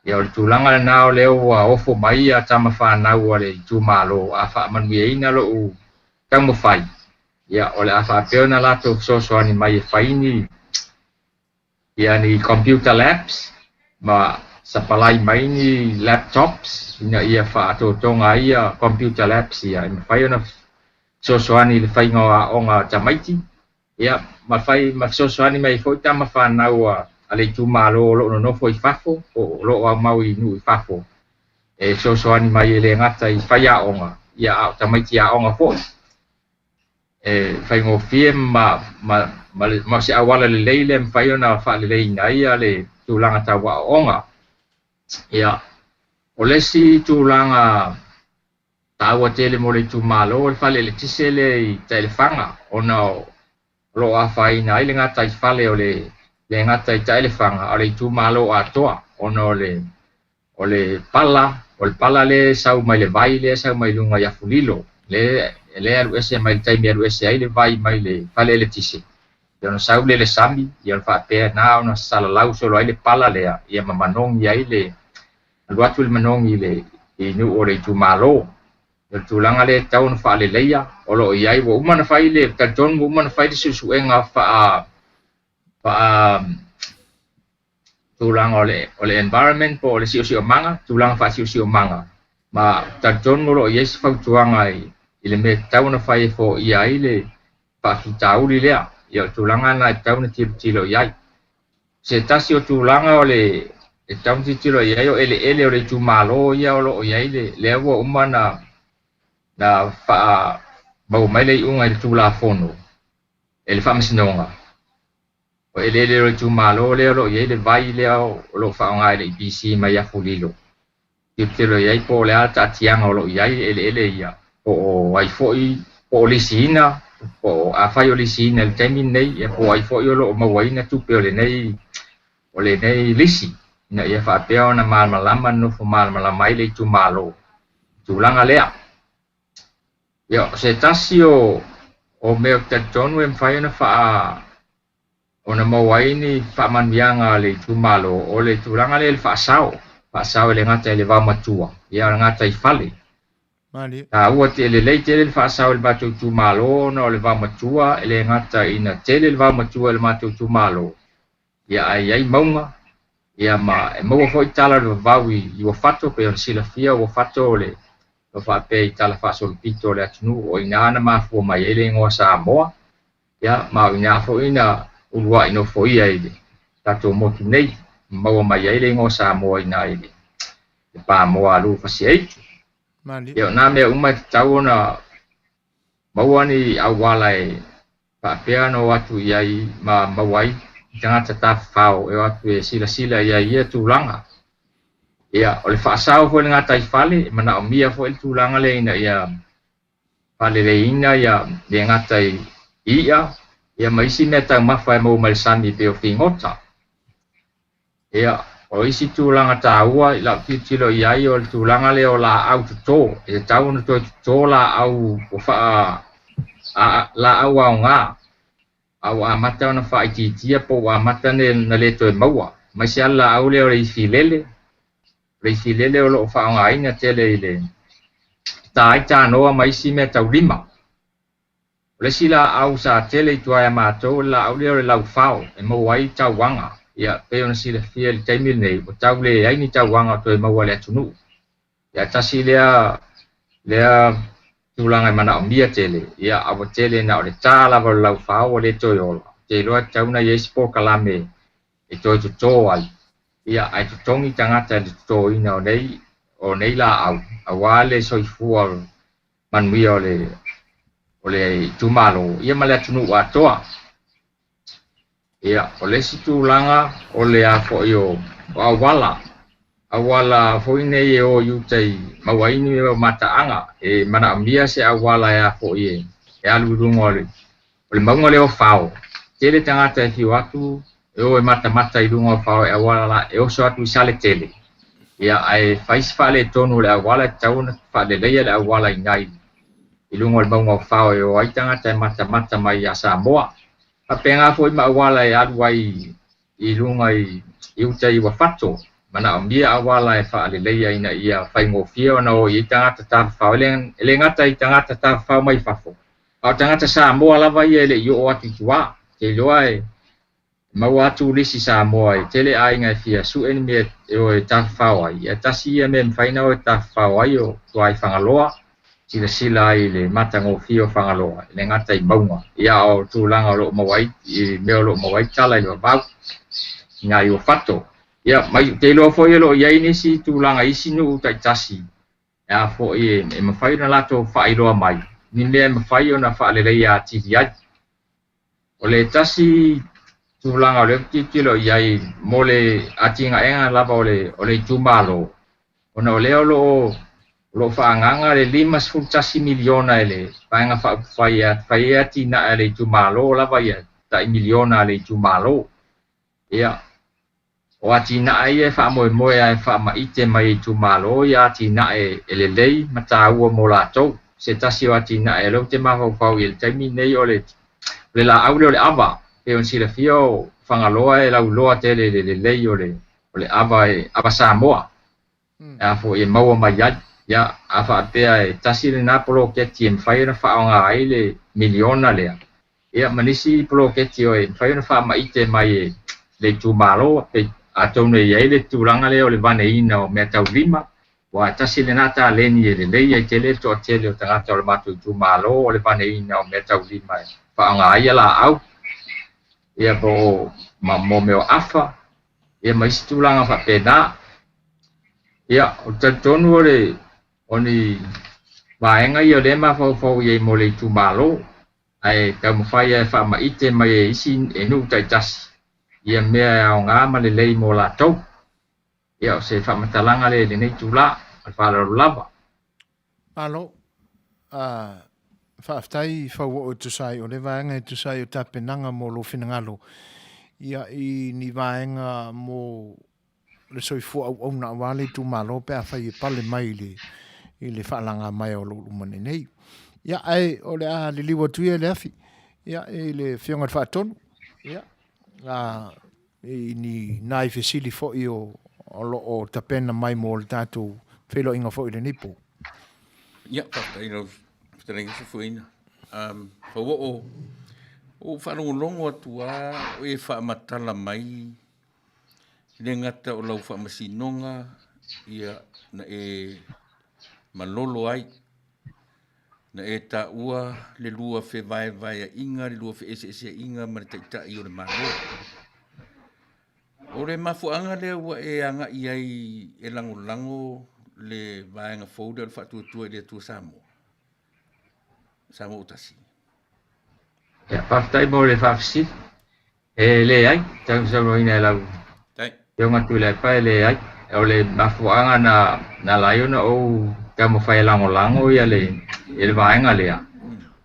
Ia, o le tulaga lena o lea ua ofo mai ia tama fanau a le itumalo a faamanuiaina lou taumafai. Ia, o le a faapea ona latou fesoasoani mai e fai ni ia ni computer labs ma sapalai mai ni laptops ina ia faatotoga ai ia computer labs ia e mafai ona fesoasoani i le faiga o aoga a tamaiti, ia ma fai ma fesoasoani mai foi tama fanau a le itumalo o lo o nonofo i fafo po o lo o aumau i nuu i fafo e fesoasoani mai e le gata i faiaoga, ia a o tamaiti aoga foi e faigofie ma se auala lelei lea e mafai ona faaleleiina ai le tulaga tau aoaoga. Ia, o le isi tulaga taua tele mo le itumalo o le fale eletise lea i Taelefaga ona o lo o afaina ai le gataifale o le le gata i Taelefaga a o le itumalo atoa ona o le pala, o le pala lea e sau mai le vai lea e sau mai luga i Afulilo lea alu ese mai le taimi e alu ese ai le vai mai le fale eletise, ia ona sau lea i le sami, ia ona faapea na ona salalau solo ai le pala lea, ia ma manogi ai le alu atu le manogi i nuu o le itumalo. O le tulaga lea e tatau ona faaleleia o lo o i ai ua uma ona fai le talitonu ua uma ona fai le suesuega faa tulaga o le environment po o le siosiomaga, tulaga faasiosiomanga, ma talitonu o lo o i ai se fautuaga i le mea e tatau ona fai e foia ai le faafitauli lea. Ia, o le tulaga lena e tatau ona tilotilo i ai. Se tasi o tulaga o le e tatau ona tilotilo i ai o eleele o le itumalo ia o lo o i ai le lea ua uma na faamaua mai le iuga i le Tulafono e le Faamasinoga o eleele o le itumalo lea o lo o i ai le vai lea o lo o faaaoga e le EPC mai Afulilo. Tilotilo i ai po o le a le taatiaga o lo o i ai eleele ia, po o ai foi po o lisiina, po o afai o lisiina i le taimi lenei, ia po o ai foi o lo o mauaina tupe o lenei lisi ina ia faapea ona malamalama, nofo malamalama ai le itumalo i tulaga lea. Ia, o se tasi o mea ou te talitonu e mafai ona maua ai ni faamanuiaga a le itumalo o le tulaga lea i le faasao. Faasao e le gata i le vaomatua, ia o le gataifale. Malie. Taua tele, lelei tele le faasao i le matou itumalo ona o le vaomatua e le gata ina tele le vaomatua i le matou itumalo, ia ae i ai mauga, ia ma e maua foi tala o le vavau i Uafato, pei ona silafia Uafato o le o faapea i tala faasolopito o le atunuu o i ina na mafua mai ai le igoa Samoa, ia ma o i ina foi na uluai nofoia i le tatou motu nei. maua mai ai le igoa o Samoa i ina i le Pamoa Lufasiaitu. Ia, o nā mea uma e tatau ona maua ni auala e faapea ona o atu i ai ma maua ai tagata tafafao e o atu e silasila i ai i ia tulaga. Ia, o le faasao foi i le gataifale, e manaomia foi le tulaga lea ina ia faaleleiina ia le gata i i'a ia ma isi mea taumafa e maua mai le sami e pei o figota. Ia, o isi tulaga taua i lau tilotilo i ai o le tulaga lea o laau toto. E tatau ona toe toto laau ua faa a, laau aoga a ua amata ona faaitiitia po ua amata ona le toe maua. Aemaise lava le laau lea o le ifilele. O le ifilele o lo o faaaogaina tele i le ta ai tanoa ma isi mea taulima. O le isi laau sa tele i tua ia matou o le laau lea o le laufao e maua ai tauaga. Ia, pei ona silafia i le taimi lenei, ua tau leai ni tauaga o toe maua e le atunuu. Ia, tasi lea lea tulaga e manaomia tele, ia, a ua tele na o le ta lava o le laufao ua le toe ola. Ou te iloa e tatau ona i ai se polokalame e toe toto ai, ia, ae totogi tagata i le totoina o nei o nei laau aua le soifua manuia o le o le itumalo ia ma le atunuu atoa. Ia, o le isi tulaga o le a foi o auala, auala foi nei e o i uta i maua ai ni mea o mataaga, e manaomia se auala e a foi e alu i luga o le o le mauga lea o Fao. Tele tagata e fiu atu e o e matamata i luga o Fao e auala la e oso atu i Saletele. Ia, ae fai si faaletonu o le auala, e tatau ona faaleleia le auala i ina i luga o le mauga o Fao e o ai tagata e matamata mai ia Samoa. Faapena foi ma auala e alu ai i luga i uta i Uafato, manaomia auala e faaleleia ina ia faigofie ona o i ai tagata tafafao, e le gata i tagata tafafao mai fafo, a o tagata Samoa lava ia e le i oo atu i tua. Ou te iloa e maua atu lisi Samoa e tele aiga e fia sue ni mea e o e tafafao ai, ia tasi ia mea e mafai ona o e tafafao ai o tua i Fagaloa, silasila ai i le matagofie o Fagaloa, e le gata i mauga, ia a o tulaga o lo o maua ai i mea o lo o maua ai tala i le vavau i nai Uafato. Ia, mai, ou te iloa foi o lo o i ai nisi tulaga i isi nuu taitasi e a foi e mafai ona latou faailoa mai ni mea e mafai ona faaleleia atili ai. O le tasi tulaga o lea ou te tilotilo i ai mo le atinaega lava o le o le itumalo, ona o lea o lo o o lo o faaagaaga le $51 miliona e le Vaega Faaupufai e fai ai atinae a le itumalo lava ia tai miliona a le itumalo. Ia, o atinae ia e faamoemoe lava e faamaite mai e itumalo ia atinae e lelei ma taua mo latou. Se tasi o atinae o lea ou te mafaufau i ai i le taimi lenei o le o le laau lea o le ava. E pei ona silafia o Fagaloa e lauiloa tele i le lelei o le o le ava e ava Samoa e a foi e maua mai ai. Ia, a faapea e tasi lena poloketi e mafai ona faaaoga ai le miliona lea, ia ma nisi poloketi e mafai ona faamaite mai e le itumalo, atonu e i ai le tulaga lea o le vaneina o meataulima, aua e tasi lena taleni e lelei ai tele le toatele o tagata o le matou itumalo o le vaneina o meataulima e faaaoga ai laau, ia po o ma mo mea o afa, ia ma isi tulaga faapena. Ia, o le talitonu o le o ni vaega ia o lea e mafaufau i ai mo le itumalo, ae taumafai lava e faamaite mai e isi e nuu taitasi ia mea e aoga ma lelei mo latou. Ia, o se faamatalaga lea i lenei itula. Ma le faaaloalo lava. Malo. Faafetai Fauoo e tusa ai o le vaega e tusa ai o tapenaga mo lou finagalo ia i ni vaega mo le soifua auauna aua le itumalo pe afai e pale mai i le i le faalaga mai o lo o luma nei nei. Ia, ae o le a liliu atu ia i le afi, ia, i le Afioga i le Faatonu, ia, a, i ni nai fesili foi o, o lo o tapena mai mo le tatou feiloaiga foi i lenei po. Ia, faafetai i lau fetalaiga Sofuaina. Fauoo, ua ou faalogologo atu lava o e faamatala mai E le gata o lau faamasinoga ia na e malolo ai, na e taua le lua fevaevaeaiga, le lua feeseeseaiga ma le Taitai o le Malo. O le mafuaaga lea ua e agai ai e lagolago le vaega fou lea o le Faatuatua i le Atua Samoa, Samoa ua Tasi. Ia, faafetai mo le faafesili. E leai, tausaunoaina e lau Afioga Tuilaepa e leai. O le mafuaaga na na ala ai ona ou taumafai e lagolago ia le ia le vaega lea,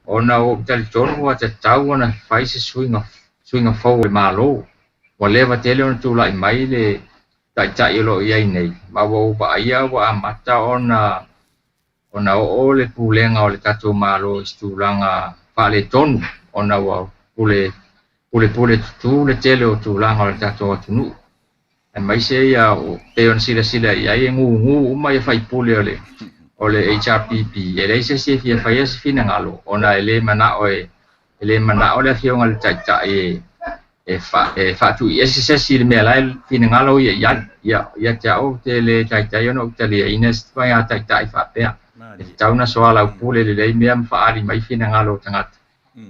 ona ua ou talitonu ua tatau ona fai se suiga suiga fou o le Malo. Ua leva tele ona tulai mai le taitai o lo o i ai nei, ma ua ou vaaia ua amata ona ona oo le pulega o le tatou Malo i se tulaga faaletonu ona ua pule pulepule tutū le tele o tulaga o le tatou atunuu, aemaise ia pei ona silasila i ai e gugu uma ia faipule o le o le HRPP, e leai se isi e fia faia se finagalo ona e le manao e e le manao le afioga i le Taitai e e fa e faatuiese se isi i le mea la e finagalo ia i ai. Ia ia te au ou te le taitai ona ou taliaina se faiga taitai faapea. E tatau ona soalaupule lelei mea ma faaali mai finagalo o tagata.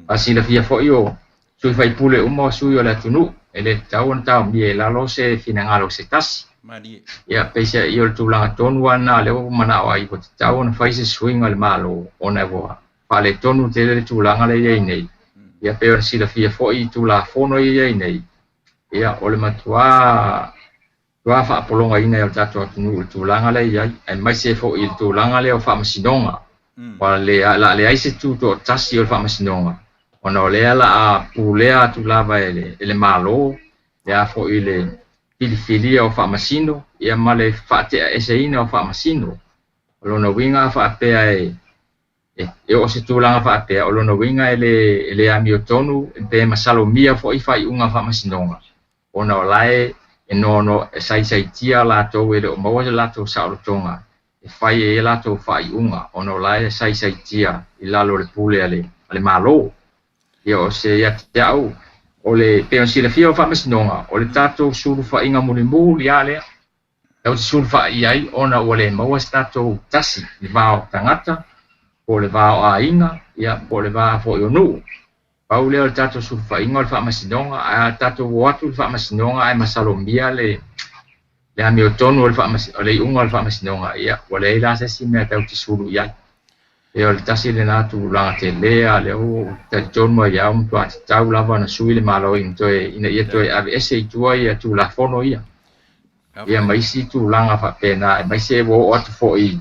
A silafia foi o sui faipule uma o sui o le atunuu, e le tatau ona taomia i lalo se finagalo o se tasi. Ia, peiseai o le tulaga tonu lava lena lea ua ou manao ai ua tatau ona fai se suiga i le Malo ona ua faaletonu tele le tulaga lea e i ai nei. Ia pei ona silafia foi i Tulafono ia e i ai nei, ia o le matuā matua faapologaina ai o le tatou atunuu i le tulaga lea e i ai, aemaise foi i le tulaga lea o faamasinoga. Ua le, o le a leai se tutoatasi o le faamasinoga, ona o lea o le a pulea atu lava e le, e le Malo, le a foi le filifilia o faamasino, ia ma le faateaeseina o faamasino. O lona uiga a faapea e, e oo se tulaga faapea, o lona uiga e le, e le amiotonu pe masalomia foi faaiuga a faamasinoga, ona o la e e noano e saisaitia latou e le o maua se latou saolotoga e fai ai a latou faaiuga, ona o la e saisaitia i lalo o le pule a le, a le Malo. Ia o se ia te au, o le, pei ona silafia o faamasinoga, o le tatou sulufaiga mulimuli lava lea, tatou te sulufai ai ona ua le maua se tatou tasi i le va o tagata, po o le va o aiga, ia po o le va foi o nuu. Pau lea o le tatou sulufaiga o le faamasinoga, ae a tatou o atu i le faamasinoga ae masalomia le le amiotonu o le o le iuga o le faamasinoga, ia ua leai la se isi mea tatou te sulu i ai. Ia o le tasi lena tulaga tele lava lea ua ou talitonu ai lava ua matua tatau lava ona sui le Malo ina toe ina ia toe aveese i tua ia Tulafono ia. Ia ma isi tulaga faapena, aemaise ua oo atu foi,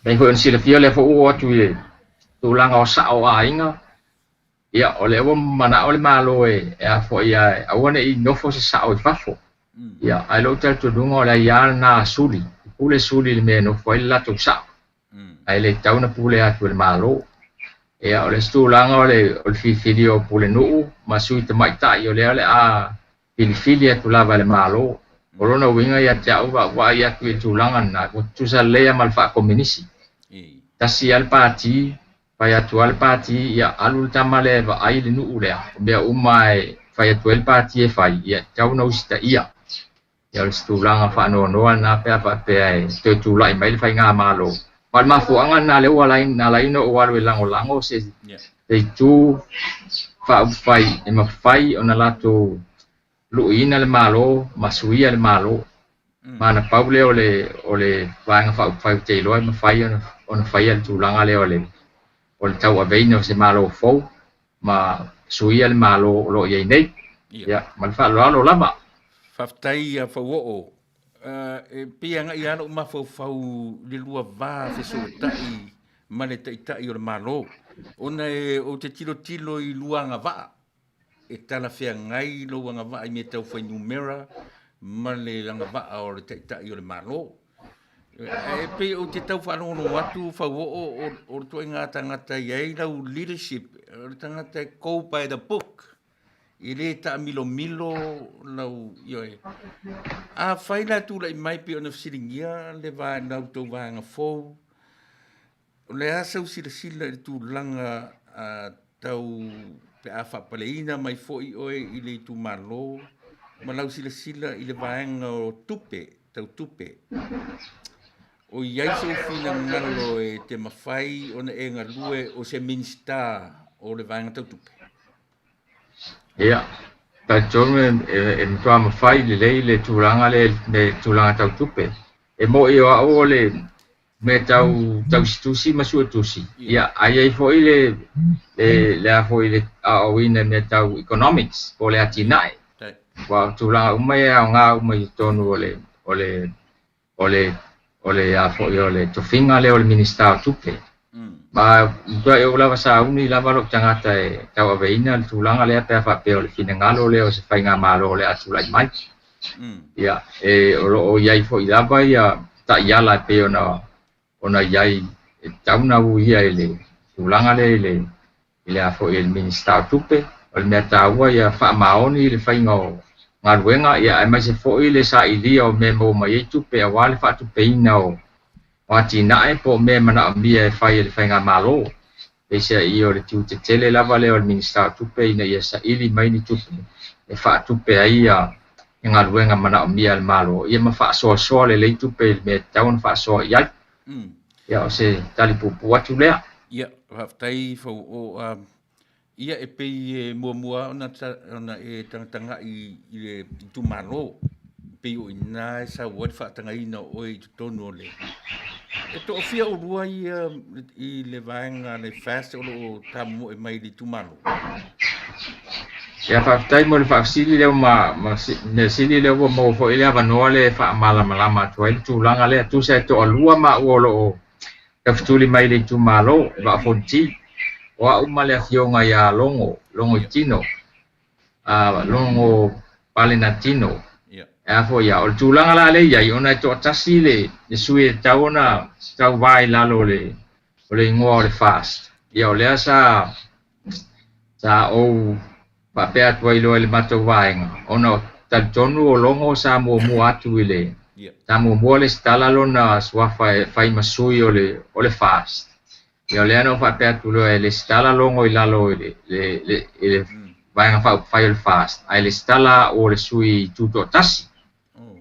pei foi ona silafia o lea foi ua oo atu i le tulaga o sao o aiga. Ia, o lea ua manao le Malo e, e a foi e aua ne i nofo se sao i fafo. Ia, ae lou talitonuga o le aia lena a suli, e pule suli i le mea e nofo ai le latou sao. Ae le tatau ona pule atu e le Malo. Ia, o le isi tulaga o le, o le filifili o pulenuu ma sui tamaitai, o lea o le a filifili atu lava e le Malo. O lona uiga ia te au vaavaai atu i le tulaga lena, ua tutusa lelei lava ma le faakominisi. Tasi lava le pati, fai atu lava le pati, ia alu le tama lea e vaai le nuu lea, o mea uma e fai atu ai le pati e fai, ia e tatau ona usitaia. Ia o le tulaga faanoanoa lena pe a faapea e toe tulai mai le faigamalo. Ma o le mafuaaga lena lea ua ala na ala ai ona ou alu e lagolago se se itu faaupufai e mafai ona latou luiina le Malo ma suia le Malo. Ma na pau lea o le o le vaega faaupufai ou te iloa e mafai ona ona faia le tulaga lea o le o le tauaveina o se Malo fou ma suia le Malo o lo o i ai nei. Ia, ma le faaaloalo lava. Faafetai ia Fauoo. E pei e agai lava lou mafaufau i le lua va fesootai ma le Taitai o le Malo, ona e ou te tilotilo i lua agavaa, e talafeagai lou agavaa i mea tau fuainumera ma le agavaa o le Taitai o le Malo. E pei ou te tau faalogologo atu Fauoo o le ituaiga tagata e i ai lau leadership, o le tagata e go by the book, e le taamilomilo lau, ioe. Afai la e tulai mai pei ona fesiligia le va, la outou vaega fou, o le a sau silasila i le tulaga tau pe a faapaleina mai foi oe i le itumalo ma lau silasila i le vaega o tupe, tau tupe. O i ai sou finagalo e te mafai ona e galue o se Minisita o le vaega tau tupe? Ia, Talitonu e matua mafai lelei le tulaga lea i le tulaga tau tupe. E moni o au o le mea tau tausitusi ma suetusi, ia, ae i ai foi le le a foi le aoaoina i mea tau economics po o le atinae. Aua o tulaga uma ia e aoga uma i totonu o le o le o le o le a foi o le tofiga lea o le Minisita o Tupe. Ma matuai ou lava sauni lava lou tagata e tauaveina le tulaga lea pe a faapea o le finagalo lea o se faigamalo o le a tulai mai. Ia, e o lo o i ai foi lava ia taiala e pei ona ona i ai e tatau ona uia i le tulaga lea i le i le a foi i le Minisita o Tupe. O le mea taua ia faamaoni le faiga o galuega ia aemaise foi le sailia o mea e maua mai ai tupe aua le faatupeina o atinae po o mea e manaomia e fai e le faigamalo. Peiseai o le tiute tele lava lea o le Minisita o Tupe ina ia saili mai ni tupe e faatupe ai ia galuega manaomia a le Malo ia ma faasoasoa lelei tupe i le mea e tatau ona faasoa i ai. Ia o se tali puupuu atu lea. Ia, faafetai Fauo. Ia e pei e muamua ona ona e tagatagai i le itumalo, pei o i ina e sau ai le faatagaina o oe i totonu o le... E toafia oulua ia i le vaega le FAST o lo o tamomoe mai i le itumalo? Ia faafetai mo le faafesili lea ma mea sili lea ua maua foi le avanoa lea e faamalamalama atu ai le tulaga lea. Tusa e toalua maua o lo o tafetuli mai le itumalo i Vaa o Fonoti. O au ma le afioga ia Logo, Logoitino, Logo Palenatino. E a foi ia, o le tulaga la lea e i ai, ona e toatasi le sui e tatau ona tauva i lalo o le o le igoa o le FAST. Ia o lea sa sa ou faapea atu ai loa i le matou vaega, ona o talitonu o Logo sa muamua atu i le sa muamua lesitala lona suafa e fai ma sui o le o le FAST. Ia o lea na ou faapea atu loa e lesitala Logo i lalo i le le i le Vaega Faaupufai o le FAST, ae lesitala au o le sui tutoatasi.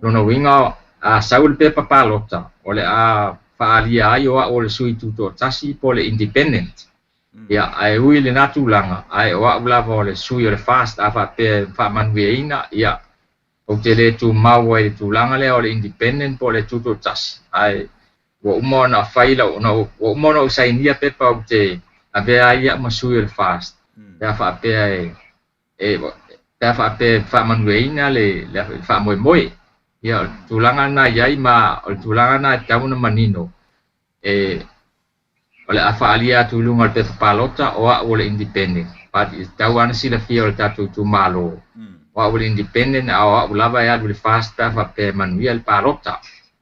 Lona uiga, a sau le pepa palota, o le a faaalia ai o au o le sui tutoatasi po o le independent. Ia, ae ui i lena tulaga, ae o au lava o le sui o le FAST a faapea e faamanuiaina, ia, ou te le tumau ai i le tulaga lea o le independent po o le tutoatasi, ae ua uma ona fai lau, ua uma ona ou sainia pepa ou te avea ai au ma sui o le FAST, pe a faapea e e pe a faapea e faamanuiaina le le faamoemoe. Ia, o le tulaga lena e i ai ma o le tulaga lena e tatau ona manino e o le a faaalia atu i luga o le pepa palota o au o le independent. But e tatau lava ona silafia o le tatou itumalo o au o le independent a o au lava e alu i le FAST pe a faapea e manuia le palota.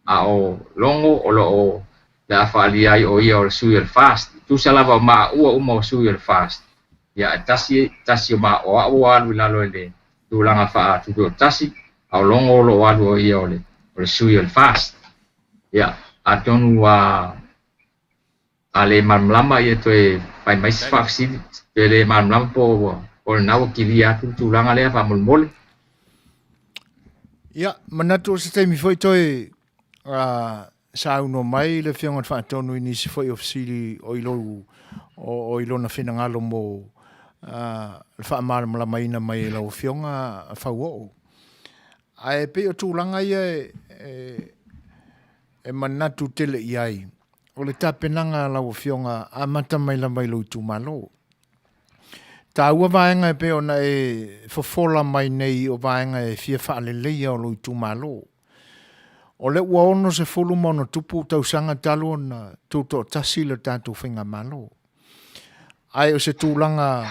A o Logo o lo o le a faaalia ai o ia o le sui o le FAST. Tusa lava o maua uma o sui o le FAST. Ia, e tasi, tasi o ma, o au ua alu i lalo i le tulaga faa-tutoatasi, a o Logo o lo o alu o ia o le, o le sui o le FAST. Ia, atonu ua a le malamalama ia toe fai mai se faafesili, pe le malamalama po o lena ua kilia atu le tulaga lea faamolemole. Ia, manatu o se taimi foi toe saunoa mai le Afioga i le Faatonu i nisi foi o fesili o i lou, o i lona finagalo mo le faamalamalamaina mai e lau Afioga Fauoo. Ae pei o tulaga ia e manatu tele i ai, o le tapenaga a lau Afioga amata mai lava i lou itumalo. Taua vaega e pei ona e fofola mai nei o vaega e fia faaleleia o lou itumalo. O lea ua 66 tausaga talu ona tutoatasi le tatou faigamalo. Ae o se tulaga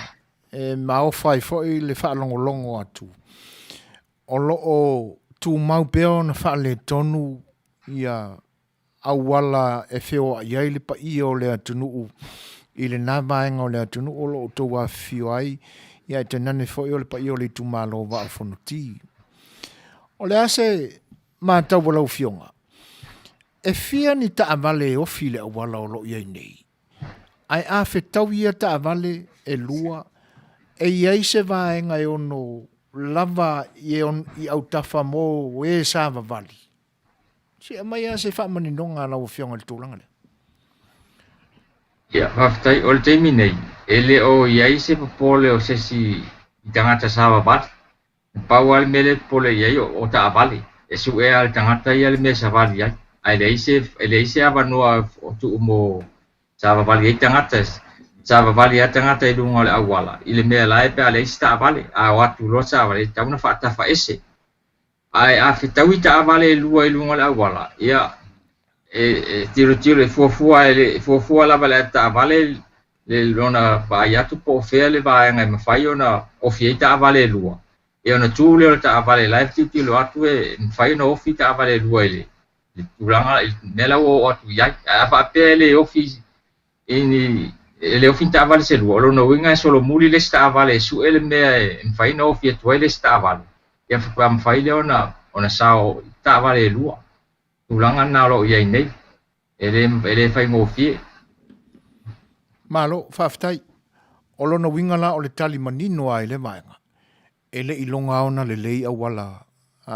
e maofa ai foi le faalogologo atu, o lo o tumau pea ona faaletonu ia auala e feoai ai le paia o le atunuu i lena vaega o le atunuu o lo o outou afifio ai, ia ae tainane foi o le paia o le itumalo o Vaa o Fonoti. O le a se matau a lau Afioga? E fia ni taavale e ofi i le auala o lo o i ai nei? Ae a fetau ia taavale e lua, e i ai se vaega e ono lava i autafa mo e savavali? Se i aumai lava se faamaninoga a lau Afioga i le tulaga lea. Ia, faafetai. O le taimi nei, e le o i ai se popole o se isi i tagata savavali. Na pau lava le mea lea e popole i ai o taavale, e suʻe lava e le tagata ia le mea e savali ai, ae leai se e leai se avanoa o tuu mo savavali ai tagata. Savavali lava tagata i luga o le auala i le mea la e pe a leai se taavale, a o atu loa savali e tatau ona faatafaese. Ae a fetaui taavale e lua i luga o le auala, ia e tilotilo e fuafua e fuafua lava e le avetaavale le lona vaai atu po o fea le vaega e mafai ona ofi ai taavale e lua, ia ona tu lea o le taavale la e tilotilo atu e mafai ona ofi taavale e lua i le tulaga i le mea la ua oo atu i ai. Ae a faapea e le ofi i ni e le ofi ni taavale se lua, o lona uiga e solomuli le isi taavale e sue le mea e mafai ona ofi atu ai le isi taavale, ia faatoa mafai lea ona sao taavale e lua. Tulaga lena o lo o i ai nei, e le, e le faigofie. Malo, faafetai. O lona uiga la o le tali manino lava i lea vaega, e le i logaona lelei auala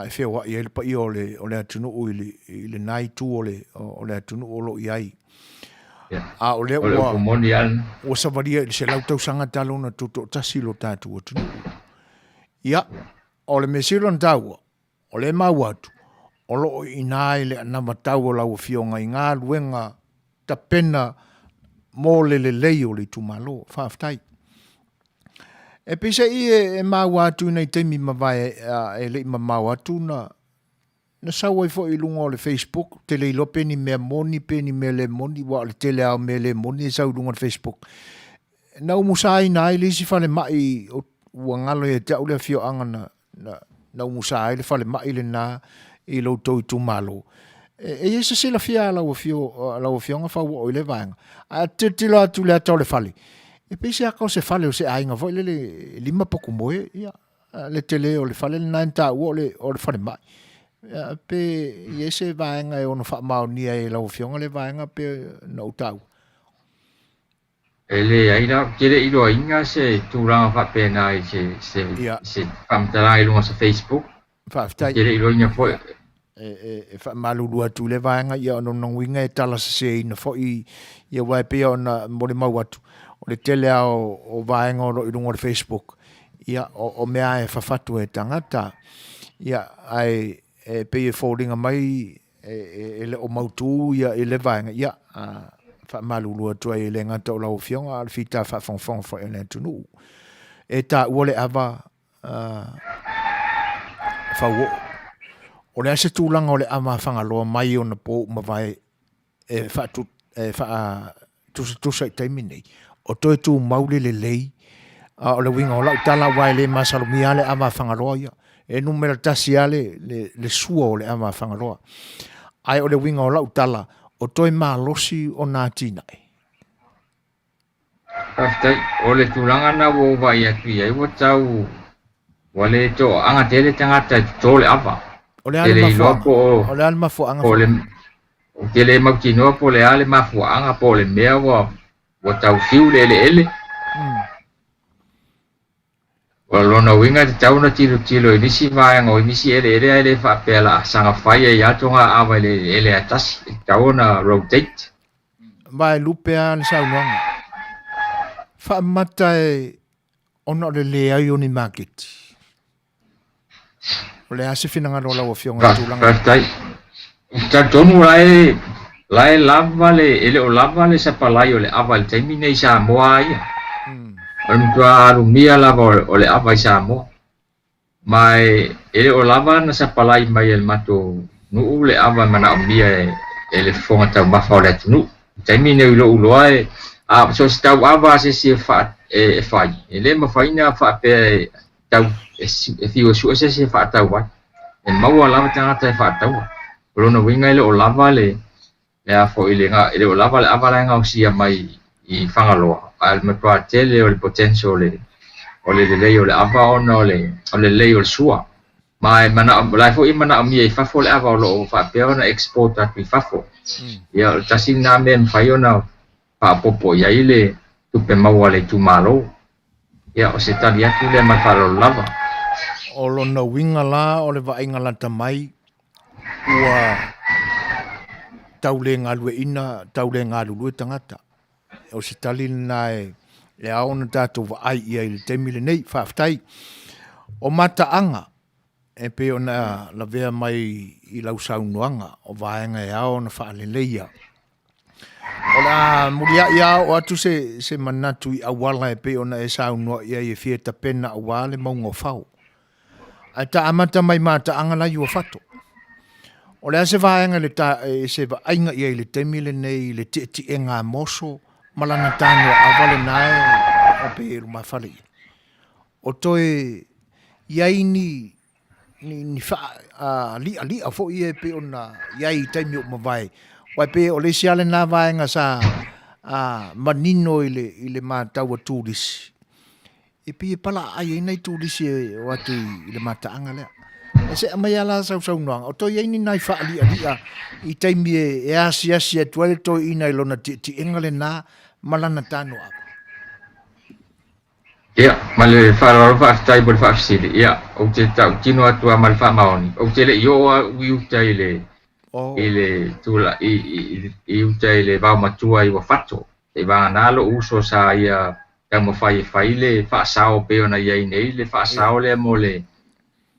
e feoai ai le paia o le, o le atunuu i, le, i lena itu o le, o le atunuu o lo o i ai. A o lea ua, ua savalia i le 100 tausaga talu ona tutoatasi lo tatou atunuu. Ia, o le mea sili ona taua, O lea e maua atu, o lo o i ina i le anavatau o lau Afioga i galuega tapena mo le lelei o le itumalo. Faafetai. E peiseai e maua atu i nai taimi mavae e le i mamao atu na na sau ai foi i luga o le Facebook, ou te le iloa pe ni mea moni pe ni mea le moni, aua o le tele lava o mea le moni e sau i luga o le Facebook. Na umusaina ai le isi falemai ua galo ia te au le afioaga na na, na umusa ai le falemai lena i lo outou itumalo. E, e i ai se silafia a lau, afio, a lau afioga Fauoo i le vaega. A tilotilo atu i le ata o le fale, e pei se ata o se fale o se aiga foi lele e lima potumoe, ia, le tele o le fale lena e taua o le, o le falemai. Ia, pe i ai se vaega e ono faamaonia e lau afioga le vaega pe na ou taua. E leai la, ou te le i iloaina se tulaga faapena i se, se, Ia. se faamatalaga i luga o se Facebook. Ou Faafetai. te le i iloaina foi. Ia, e, e, e faamalulu atu i lea vaega, ia ona o lona uiga e talaseseina foi, ia aua e pei ona molimau atu, o le tele lava o, o vaega o lo o i luga o le Facebook, ia, o, o mea lava e fafatu e tagata, ia, ae e pei e foliga mai e le o mautu ia i le vaega, ia, faamalulu atu ai e le gata o lau Afioga, a o le fita faafogafoga foi a le atunuu. E taua le ava fauoo. O le a se tulaga o le ava a Fagaloa mai ona po ua mavae e faatu, e faatusatusa i taimi nei, o toe tumau le lelei, a o le uiga o lau tala aua e le masalomia lava le ava a Fagaloa ia. E numera tasi lava le, le, le sua o le ava a Fagaloa. Ae o le uiga o lau tala, o toe malosi ona atinae. Faafetai. O le tulaga lena ua ou vaai atu i ai, ua tau, ua le toaaga tele tagata e toto le ava. O le a le mafuaaga? O le a le mafuaaga? Po o le, ou te le mautinoa po o le a le mafuaaga, po o le mea ua, ua tau fiu le eleele. O lona uiga e tatau ona tilotilo i nisi vaega o nisi eleele ae le faapea la saga fai ai lava toga ava i le eleele a tasi. E tatau ona rotate. Vaelupe lava le saunoaga. Faamata e ona o le leai o ni maketi. O le a se finagalo o lau Afioga i tulaga? Faafetai. Ou te talitonu la e, la e lava le, e le o lava le sapalai o le ava i le taimi nei i Samoa a ia. O le matua alumia lava o le ava i Samoa. Ma e, e le o lava na sapalai mai e le matou nuu le ava e manaomia e, e le fofoga taumafa o le atunuu. I le taimi nei i lou iloa e, a so o se tauava a se isi e, fa, e, e fai, e le mafai ona faapea e tau e fiu e sue se isi e faatau ai. E maua lava tagata e faataua. O lona uiga e le o lava le le a foi le e le o lava le ava la e gaosia mai i Fagaloa, ae o le matua tele o le potential o le o le lelei o le ava ona o le o le lelei o le sua. Ma e manao, la e foi e manaomia i fafo le ava o lo o faapea ona export atu i fafo. Ia o le tasi lena mea e mafai ona faaopoopo i ai le tupe maua a le itumalo. Ia, o se tali atu lea ma le faaaloalo lava. O lona uiga la o le vaaiga lata mai ua tau le galueaiina, tau le galulue tagata. O se tali lena e ao ona tatou vaai i ai i le taimi lenei. Faafetai. O mataaga e pei ona lavea mai i lau saunoaga o vaega e ao ona faaleleia. O le a muliai a oo atu se, se manatu i auala e pei ona e saunoa i ai e fia tapena aua le mauga o Fao. Ae ta amata mai mataaga la i Uafato. O le a se vaega le ta, e se vaaiga i ai i le taimi lenei i le tietiega a Moso ma lana tanoaava lena e pei e lumafale i ai? O toe i ai ni ni, ni faali'ali'a foi ia e pei ona i ai i taimi o mavae. Aua e pei o le isi lava lena vaega sa manino i le, i le matau a turisi, e pei e palaaai ai nai turisi e o atu i le mataaga lea. E se aumai lava la sau saunoaga, o toe i ai ni nai faali'ali'a i taimi e asiasi atu ai le toeaina i lona tietiega lena ma lana tanoaava. Ia, ma le faaaloalo faafetai mo le faafesili. Ia, ou te tautino atu lava ma le faamaoni, ou te le i oo au i uta i le i le tula i, i, i uta i le vaomatua i Uafato. Seivagana lou uso sa ia taumafai e fai le faasao pei ona i ai nei le faasao lea mo le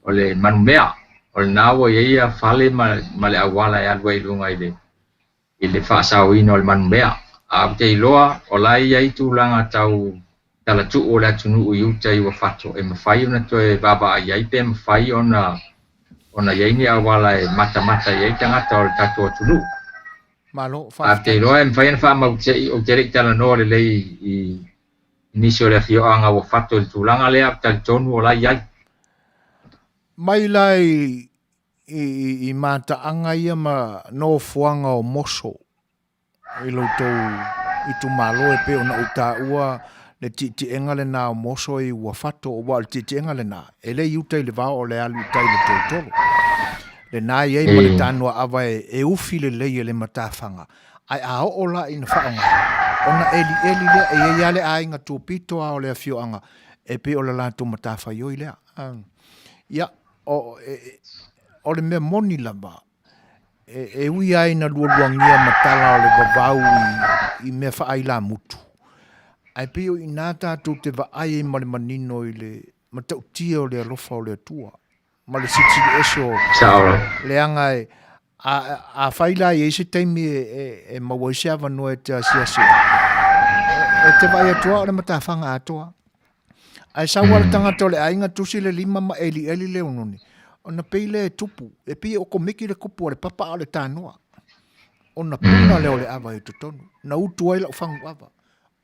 o le manumea. O lena ua i ai ia fale ma, ma le auala e alu ai i luga i le i le faasaoina o le manumea. Ae ou te iloa o la e i ai tulaga tau talatuu o le atunuu i uta i Uafato e mafai ona toe vaavaai ai pe mafai ona ona i ai ni auala e matamata i ai tagata o le tatou atunuu. Malo, Ae ou te faafetai. iloa e mafai ona faamaute'i, ou te le i talanoa lelei i nisi o le afioaga Uafato i le tulaga lea, ou te talitonu o la e i ai. Mai la i i, i mataaga ia ma nofoaga o moso i lo outou itumalo e pei ona ou taua le tietiega lena o moso i Uafato, aua o le tietiega lena e le i uta i le vao o le alu i tai i le tolotolo. Lena e i ai ma le tanoaava e, e ufi lelei e le matafaga, ae a oo la ina faaaoga, ona elieli lea, e i ai lava le aiga tupito lava o le afioaga e pei o le latou matafaioi lea. Ia, o, e, o le mea moni lava, e, e ui lava ina lualuagia ma tala o le vavau i, i mea faailamutu, ae pei o i ina tatou te vaai ai ma le manino i le matautia o le alofa o le Atua, ma le silisili ese o leaga e, a, afai la e i ai se taimi e, e, e maua ai se avanoa e te asiasi ai, e, e te vaai atu lava o le matafaga atoa. Ae sau lava le tagata o le aiga tusi le lima ma elieli le oneone, ona pei lea e tupu, e pei e okomeki le kupu a le papa a o le tanoa. Ona puna lea o le ava i totonu. Na utu ai lau fagu ava.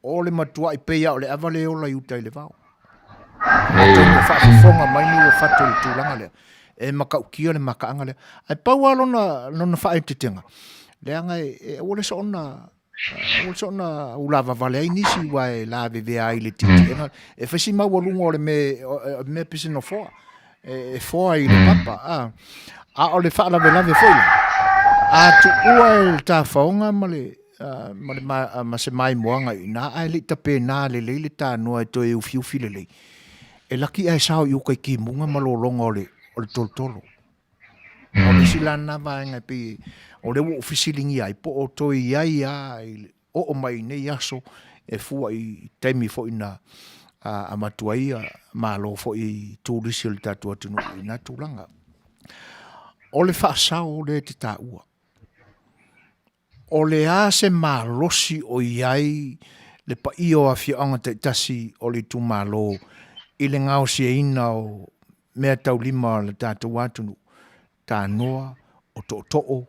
O le matuai pei lava o le ava le ola i uta i le vao. Atonu o faafofoga mai ni ua fatu i le tulaga lea. E matautia le mataaga lea. Ae pau lava lona, lona faaeteetega, leaga e, e aua le soona Aua le soona ulavavale ai nisi aua e lavevea ai i le tietiega. E fai si maualuga o le mea, mea pei se nofoa e foa i le papa. A, a o le faalavelave foi la, a tuua e le tafaoga ma le, ma le ma se maimoaga i ina, ae le i tapena lelei le tanoa e toe ufiufi lelei, e laki ae sao i uka i timuga ma lologa o le, o le tolotolo. O le isi la lena vaega e pei o lea ua ou fesiligia ai po o toe i ai lava i le oo mai i nei aso e fua i taimi foi na avatu ai malo foi i turisi o le tatou atunuu i na tulaga. O le faasao lea e te taua, O le a se malosi o i ai le paia o afioaga taitasi o le itumalo i le gaosiaina o meataulima o le tatou atunuu, tanoa, o tootoo,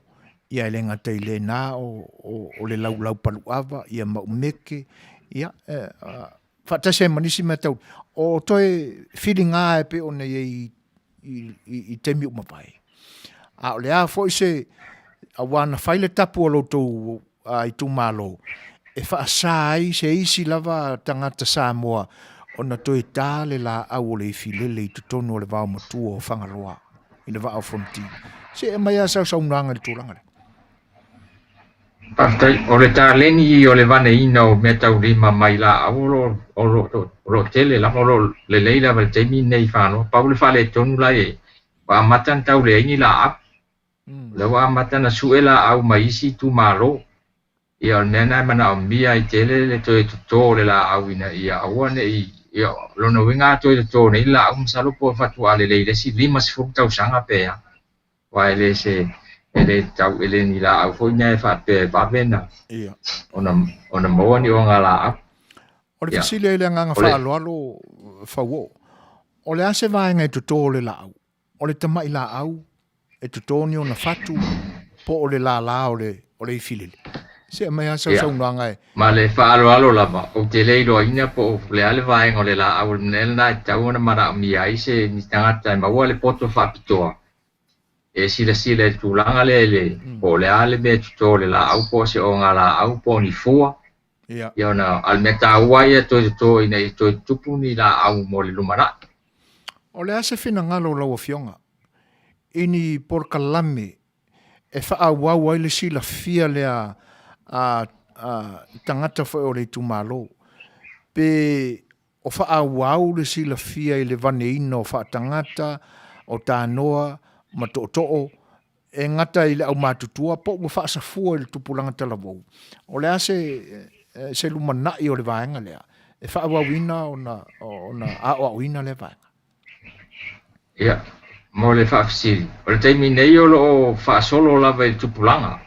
ia e le gata i lena o, o, o le laulau paluava, ia ma umeke, ia, e, faatasi ai ma nisi mea tau, o toe filiga e pei ona i ai i, i, i taimi ua mavae. A o le a foi se, aua na fai le tapu a lo outou itumalo, e faasa ai se isi lava tagata Samoa ona toe ta le laau o le ifilele i totonu o le vaomatua o Fagaloa i le Vaa o Fonoti. Se e aumai lava sau saunoaga i le tulaga lea. Faafetai. O le taleni o le vaneina o meataulima mai laau o lo o lo o lo o tele lava, o lo o lelei lava i le taimi lenei i Fagaloa. Pau le faaletonu la e i ai, ua amata ona tau leai ni laau. O lea ua amata ona sue laau mai isi itumalo. Ia o le mea lena e manaomia ai tele le toe toto o le laau ina ia aua ne i Ia, o lona uiga a toe toto nei le laau masalo po o faatoa lelei i le isi 50 tausaga pe a. Aua e le se e le tau e le ni laau foi na e faapea e vave na Ia. ona ona maua ni ogalaau. O le Ia. fesili ai i le agaga O le faaaloalo Fauoo, o le a se vaega e toto o le laau? O le tamai laau e toto ni ona fatu po o le lala o le o le ifilele? Se aumai lava sau Ia. saunoaga e. Ma le faaaloalo lava, ou te le iloaina po o le a le vaega o le laau o le mea lena e tatau ona manaomia ai se ni tagata e maua le poto faapitoa e silasila i le tulaga lea i le po o le a le mea e toto o le laau po o se ogalaau po o ni fua. Ia. Ia ona, a o le mea taua ia toe toto ina ia toe tutupu ni laau mo le lumanai. O le a se finagalo o lau Afioga i ni polokalame e faaauau ai le silafia lea a tagata foi o le itumalo, pe o faaauau le silafia i le vaneina o faatagata, o tanoa ma tootoo, e gata i le aumatutua po ua faasafua i le tupulaga talavou. O le a se se lumanai o le vaega lea e faaauauina ona ona aoaoina lea vaega? Ia, mo le faafesili, o le taimi nei o lo o faasolo lava i le tupulaga.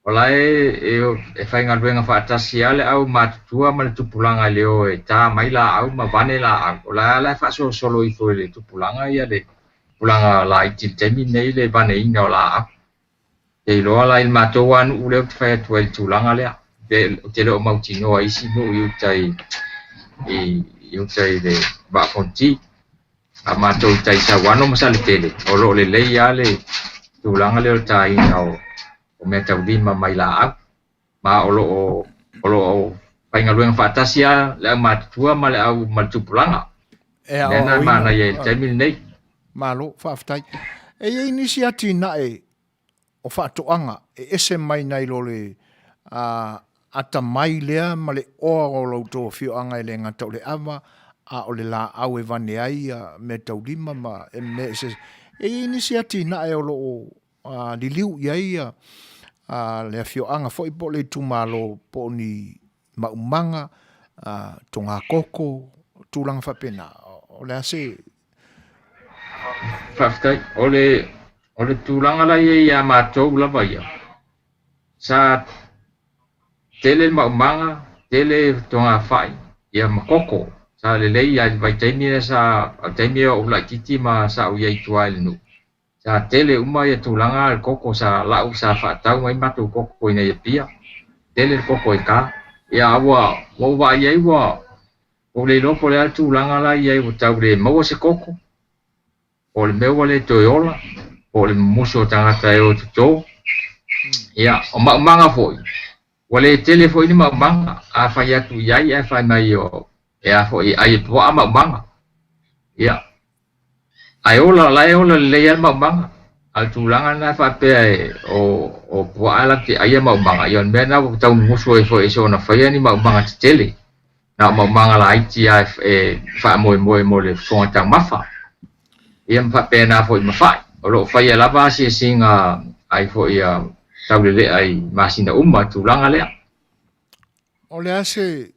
O la e e faigaluega faatasi lava le aumatutua ma le tupulaga i le o e ta mai laau ma vane laau. O la e faasolosolo ifo i le tupulaga ia le tupulaga laiti i le taimi nei le vaneina o laau. Te iloa la i le matou lava nuu lea ou te fai atu ai i le tulaga lea. Pe ou te le o mautinoa i isi nuu i uta i i uta i le Vaa o Fonoti. A matou i tai Sauano ma Saletele, o lo o lelei lava le tulaga lea o le taina o o meataulima mai laau. Ma o lo o o lo o faigaluega faatasi lava le aumatutua ma le au ma le tupulaga. E Mea na e aoaoina. manaia i le taimi lenei. Malo, faafetai. E i ai nisi atinae o faatoaga e ese mai nai lo le atamai lea ma le oa o la outou afioaga e le gata o le ava, a o le laau e vane ai meataulima ma mea eseese. E i ai nisi atinae o lo o liliu i ai le afioaga foi po o le itumalo po o ni maumaga, togakoko, tulaga faapena. O le a se... Faafetai. O le, o le tulaga la i ai ia matou lava ia, sa tele le maumaga, tele togafai, ia ma koko. Sa lelei lava i le vaitaimi lea sa, o le taimi o ou laitiiti ma sa ou i ai i tua i le nuu. Sa tele uma ia tulaga le koko sa lau sa faatau mai matou koko ina ia pia. Tele le koko e ka. Ia a ua ua ou vaai ai ua ua le iloa po o le a le tulaga la i ai ua tau le maua se koko, po o le mea ua le toe ola, po o le mumusu o tagata e o e toto. Ia, o maumaga foi, ua le tele foi ni maumaga, a fai atu i ai ae fai mai o e a foi e ai e puaa maumaga. Ia, Ae ola, la e ola lelei lava le maumaga. A o le tulaga lena e faapea e o, o puaa latou te aia maumaga, ia o le mea lena ua tau mumusu ai foi e soona faia ni maumaga tetele. Na o maumaga laiti lava e, e faamoemoe mo le fofoga taumafa. Ia ma faapena foi ma fai. O lo o faia lava asiasiga ai foi a taulelea i masina uma i tulaga lea. O le a se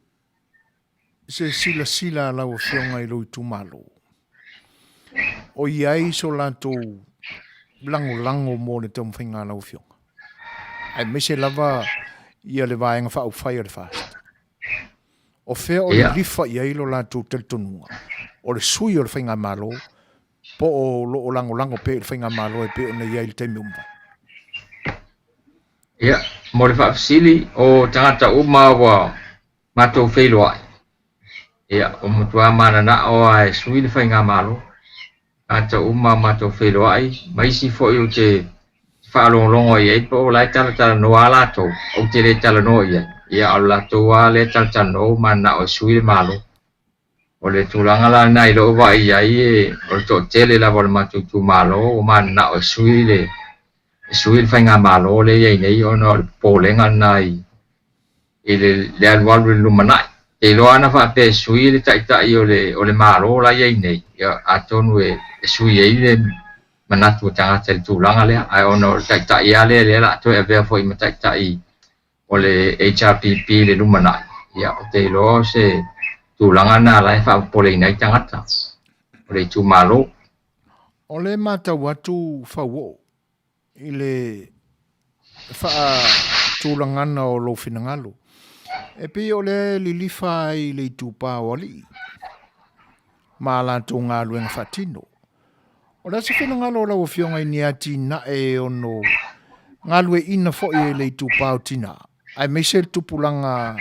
se silasila a lau Afioga i lou itumalo, o i ai so latou lagolago mo le taumafaiga a lau Afioga, aemaise lava ia le Vaega Faaupufai a le FAST. O fea o lilifa i ai lo latou talitonuga, o le sui o le Faigamalo po o lo o lagolago pea i le Faigamalo e pei ona i ai i le taimi ua mavae? Ia, mo le faafesili, o tagata uma ua matou feiloai, ia, ua matua mananao lava e sui le faigamalo. Tagata uma matou feiloai, ma isi foi ou te faalogologo i ai po o la e talatalanoa lava latou, ou te le talanoa i ai. Ia, a o le latou lava lea talatalanoa ua mananao e sui le Malo. O le tulaga la lena i lou vaai i ai, o le toatele lava o le matou itumalo ua mananao e sui le e sui le faigamalo lea e i ai nei ona o le popolega lena i i le, le alualu i le lumanai. Te iloa ana faapea e sui le taitai o le o le Malo la e i ai nei, ia atonu e, e sui ai le manatu o tagata i le tulaga lea, ae ona o le taitai lava lea lea o le a toe avea foi ma taitai o le HRPP i le lumanai, ia, ou te iloa o se tulaga lena la e faapopoleina ai tagata o le itumalo. O lea e matau atu Fauoo i le faatulagana o lou finagalo, e pei o lea e lilifa ai i le itupa o alii ma a latou galuega faatino. O le a se finagalo o lau Afioga i ni atinae e ono galueaiina foi e le itupa o tina, aemaise le tupulaga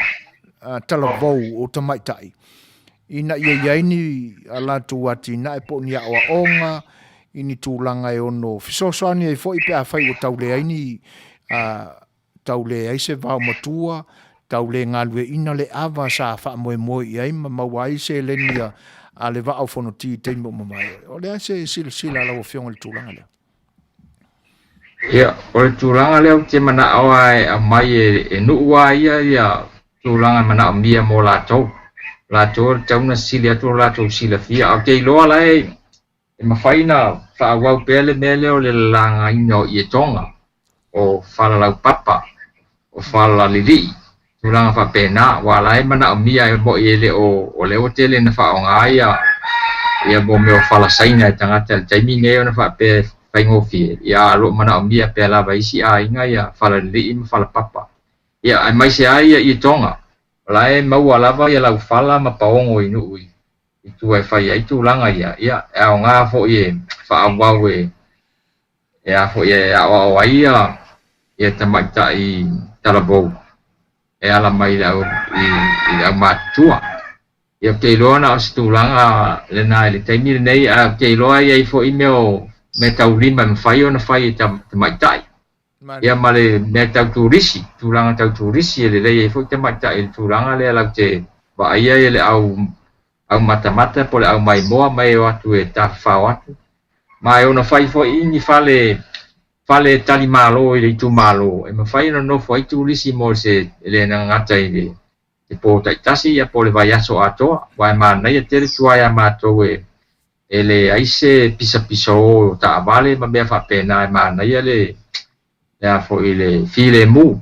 talavou o tamaitai, ina ia i ai ni a latou atinae po o ni aoaoga i ni tulaga e ono fesoasoani ai foi pe afai ua tau leai ni tau leai se vaomatua, tau le galueaiina le ava sa faamoemoe i ai ma maua ai seleni a le Vaa o Fonoti i taimi ua mavae. O le a se silasila a lau Afioga i le tulaga lea? Ia, o le tulaga lea ou te manao lava e aumai e nuu lava ia ia tulaga e manaomia mo latou. O latou e tatau ona sili atu lo latou silafia. Ae ou te iloa la e mafai ona faaauau pea le mea lea o le lalagaina o ietoga, o falalaupapa, o falalilii, tulaga faapena, aua o la e manaomia e moni e le o, o lea ua tele ina faaaoga ia ia mo mea o fala Saina e tagata i le taimi lenei ona faapea e faigofie, ia a o lo o manaomia pea lava e isi aiga ia falalilii ma falapapa. Ia aemaise lava ia ietoga, o la e maua lava ia laufala ma paogo i nuu i tua e fai ai tulaga ia, ia e aoga foi e faaauau e e a foi e aoao ai ia ia tamaitai talavou e ala mai i le au i le aumatutua. Ia ou te iloa na o se tulaga lena i le taimi lenei, ae ou te iloa e i ai foi mea o mea taulima e mafai ona fai e tamaitai. Ia ma le mea tau turisi, tulaga tau turisi e lelei ai foi tamaitai i le tulaga lea latou te vaaia ia le au au matamata po o le au maimoa ma e o atu e tafafao atu. Ma e ono fai foi ni fale fale talimalo i le itumalo e mafai ona nofo ai turisi mo se e le gata i le le po taitasi ia po o le vaiaso atoa, aua e manaia tele tua ia matou e e leai se pisapisao o taavale ma mea faapena, e manaia le le a foi le filemu,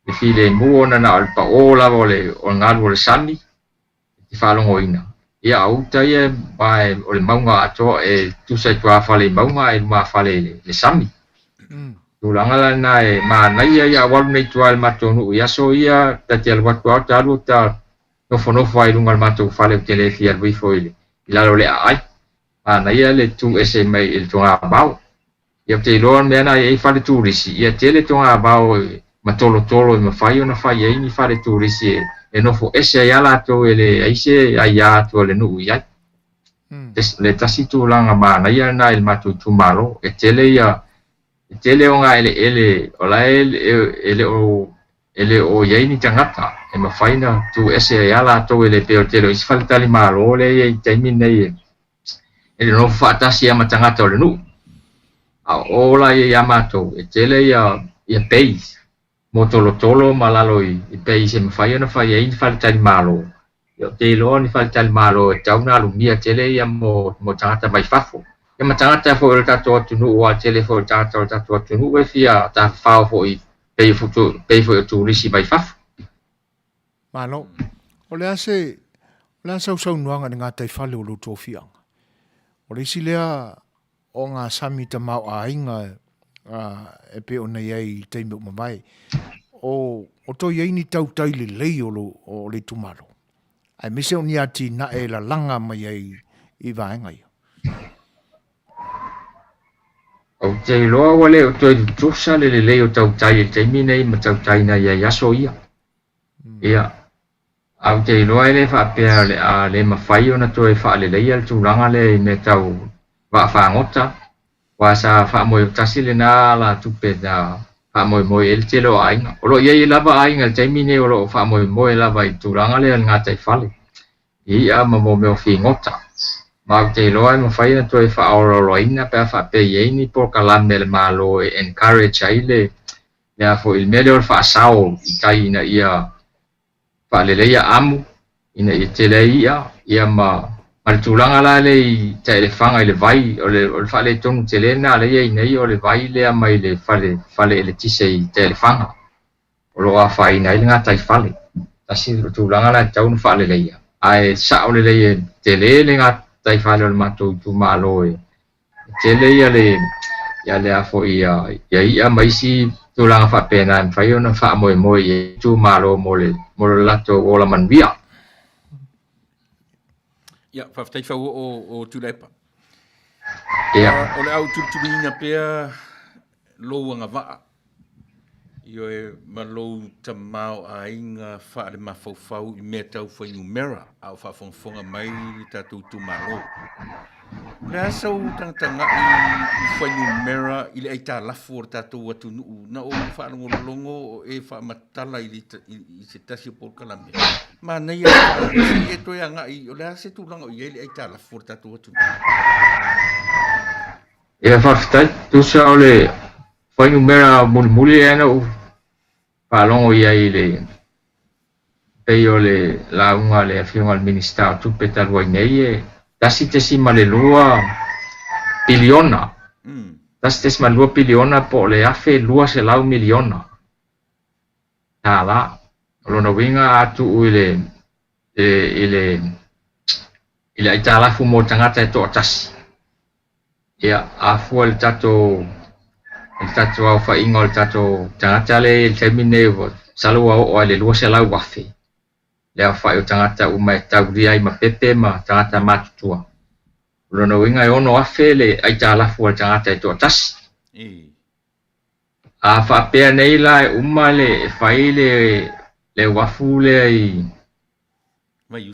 le filemu ona na o le pao lava o le o le galu o le sami e te faalogoina. Ia a uta ia ma o le mauga atoa e tusa i tuafale i mauga ae lumafale i le sami. Tulaga la lena e manaia ia au alu nei i tua i le matou nuu i aso ia ta te alu atu lava ta alu ta nofonofo ai i luga o le matou fale ou te le fia alu ifo i lalo o le aai. Manaia le tu ese mai i le togavao. Ia ou te iloa le mea lena e i ai fale turisi, ia tele togavao matolotolo e mafai ona fai ai ni fale turisi e nofo ese ai lava latou e leai se aia atu a le nuu i ai. Le tasi tulaga manaia lena i le matou itumalo, e tele ia e tele o gaeleele o la e le o e le o i ai ni tagata e mafai ona tu ese ai lava latou e le pei o le tele o isi faletalimalo lea e i ai i le taimi lenei e le nofo faatasi lava ma tagata o le nuu. A o la ia ia matou, e tele ia ia bays motolotolo ma lalo i bays e mafai ona fai ai ni faletalimalo. Ia ou te iloa ni faletalimalo e tatau ona alumia tele ia mo mo tagata mai fafo. Ia ma tagata foi o le tatou atunuu, aua tele foi o tagata o le tatou atunuu e fia tafafao foi pei pei foi o turisi mai fafo. Malo. O le a se, o le a sau saunoaga i le gataifale o lo outou afioaga? O le isi lea o ngā sami tamaoaiga e pei ona i ai i le taimi o mavae, o toe i ai ni tautai lelei o lo, o le itumalo, aemaise o ni atinae e lalaga mai ai i vaega ia. Ou te iloa ua le o toe tutusa le lelei o tautai i le taimi nei ma tautai na i ai aso ia. Ia, ae ou te iloa e le faapea o le a le mafai ona toe faaleleia le tulaga lea i mea tau vaafagota, aua sa faamoeotasi lena alatupe na faamoemoe i ai le tele o aiga. O lo o i ai lava aiga i le taimi nei o lo o faamoemoe lava i le tulaga lea o le gataifale i i'a ma mo mea o figota. Ma ou te iloa e mafai ona toe faaolaolaina pe a faapea e i ai ni polokalame a le Malo e encourage ai le le a foi le mea lea o le faasao i tai ina ia faaleleia amu, ina ia tele ai i'a, ia ma ma le tulaga la lea i taelefaga i le vai, o le o le faaletonu tele lena lea e i ai nei o le vai lea mai le fale fale eletise i taelefaga o lo o afaina ai le gataifale. Tasi o tulaga la e tatau ona faaleleia. Ae sa'o lelei e tele le gataifale o le matou itumalo e tele ia le ia le a foi ia ia i'a ma isi tulaga faapena e mafai ona faamoemoe i ai itumalo mo le latou ola manuia. Ia, faafetai fauoo o Tuilaepa. Ia. O le a ou tulituliina pea lou agavaa, ioe, ma lou tamaoaiga faalemafaufau i mea tau fuainumera a o faafogafoga mai le tatou itumalo. O le a sau tagatagai i fuainumera i le aitalafu o le tatou atunuu na ou faalogologo o e faamatala i, le, i, i se tasi o polokalame. Manaia le e toe agai, o le a se tulaga o i ai le aitalafu o le tatou atunuu? Ia faafetai, tusa o le fuainumera mulimuli lea na ou faalogo i ai i le pei o le lauga a le Afioga i le Minisita o Tupe talu ai nei e 1.2 piliona. 1.2 piliona po o le $1,200 miliona tala. O lona uiga a tuu i le i le i le aitalafu mo tagata e toatasi. Ia, a fua i le tatou i le tatou aofaiga o le tatou tagata lea i le taimi lenei ua masalo ua oo lava i le 200,000 le aofai o tagata uma e taulia ai ma pepe ma tagata matutua. O lona uiga e 6,000 le aitalafu a le tagata e toatasi. A faapea nei la e uma le e fai le le uafu lea i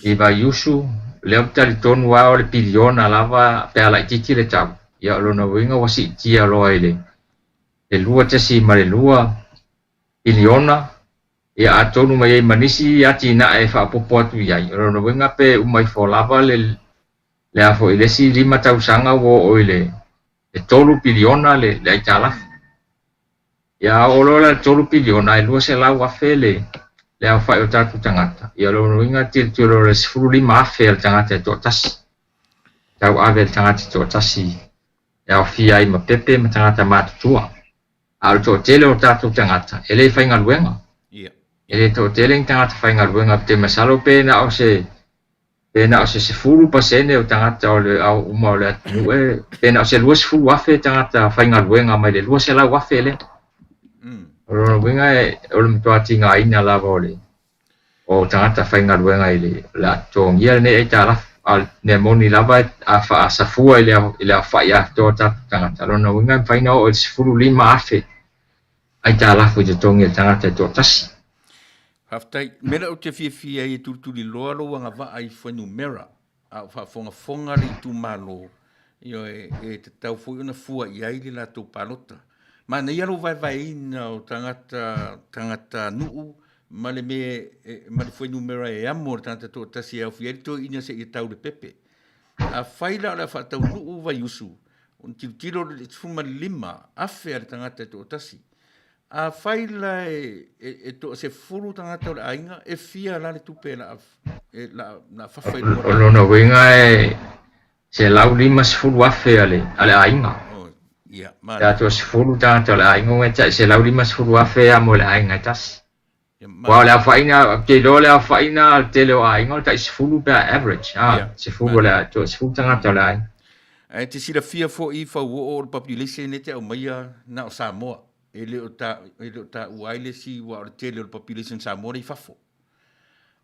i Vaiusu, lea ou te talitonu lava o le piliona lava pe a laitiiti le tau. Ia o lona uiga ua siitia loa i le 2.2 piliona, ia atonu mai ai ma nisi atinae e faaopoopo atu i ai. O lona uiga pe uma ifo lava le le a foi le isi 5 tausaga ua oo i le 3 piliona le aitalafu. Ia a oo loa la i le 3 piliona e 200,000 le le aofai o tatou tagata, ia o lona uiga e tilotilo i le 15,000 a le tagata e toatasi. Tauave e le tagata e toatasi e aofia ai ma pepe ma tagata matutua. A o le toatele o tatou tagata e le faigaluega. E le toatele ni tagata faigaluega, ou te masalo pe na o se pe na o se 10% o tagata o le ao uma o le atunuu e pe na o se 20,000 tagata faigaluega mai le 200,000 lea. O lona uiga e o le matua tigaina lava o le o tagata faigaluega i le a totogia lenei aitalafu. A o le mea moni lava a faasafua i le aofai atoa o tatou tagata, o lona uiga e mafai ona oo i le 15,000 aitalafu i totogi e le tagata e toatasi. Faafetai. O le mea lea ou te fiafia ai e tulituliloa lou agavaa i fuainumera, a o faafogafoga le itumalo, ioe, e tatau foi ona fua i ai le latou palota. Manaia lou vaevaeina o tagata, tagata nuu ma le mea, ma le fuainumera e amo e le tagata toatasi e aofia ai le toeaina seia tau le pepe. Afai la o le a faataunuu Vaiusu, ona tilotilo i le 15,000 a le tagata e toatasi. Afai la e toasefulu tagata o le aiga, e fia la le tupe la a fafa i luga? O lona uiga e 150,000 a le aiga. Pe a toasefulu tagata o le aiga, ua tai 150,000 a mo le aiga e tasi. Aua o le aofaiga, ou te iloa o le aofaiga a le tele o aiga o le tai 10 pe a average, a, 10 o le, toasefulu tagata o le aiga. Ae te silafia foi fauoo o le population lea e te aumaia na o Samoa. E le o ta, e le o taua ai le isi aua o le tele o le population Samoa lea i fafo.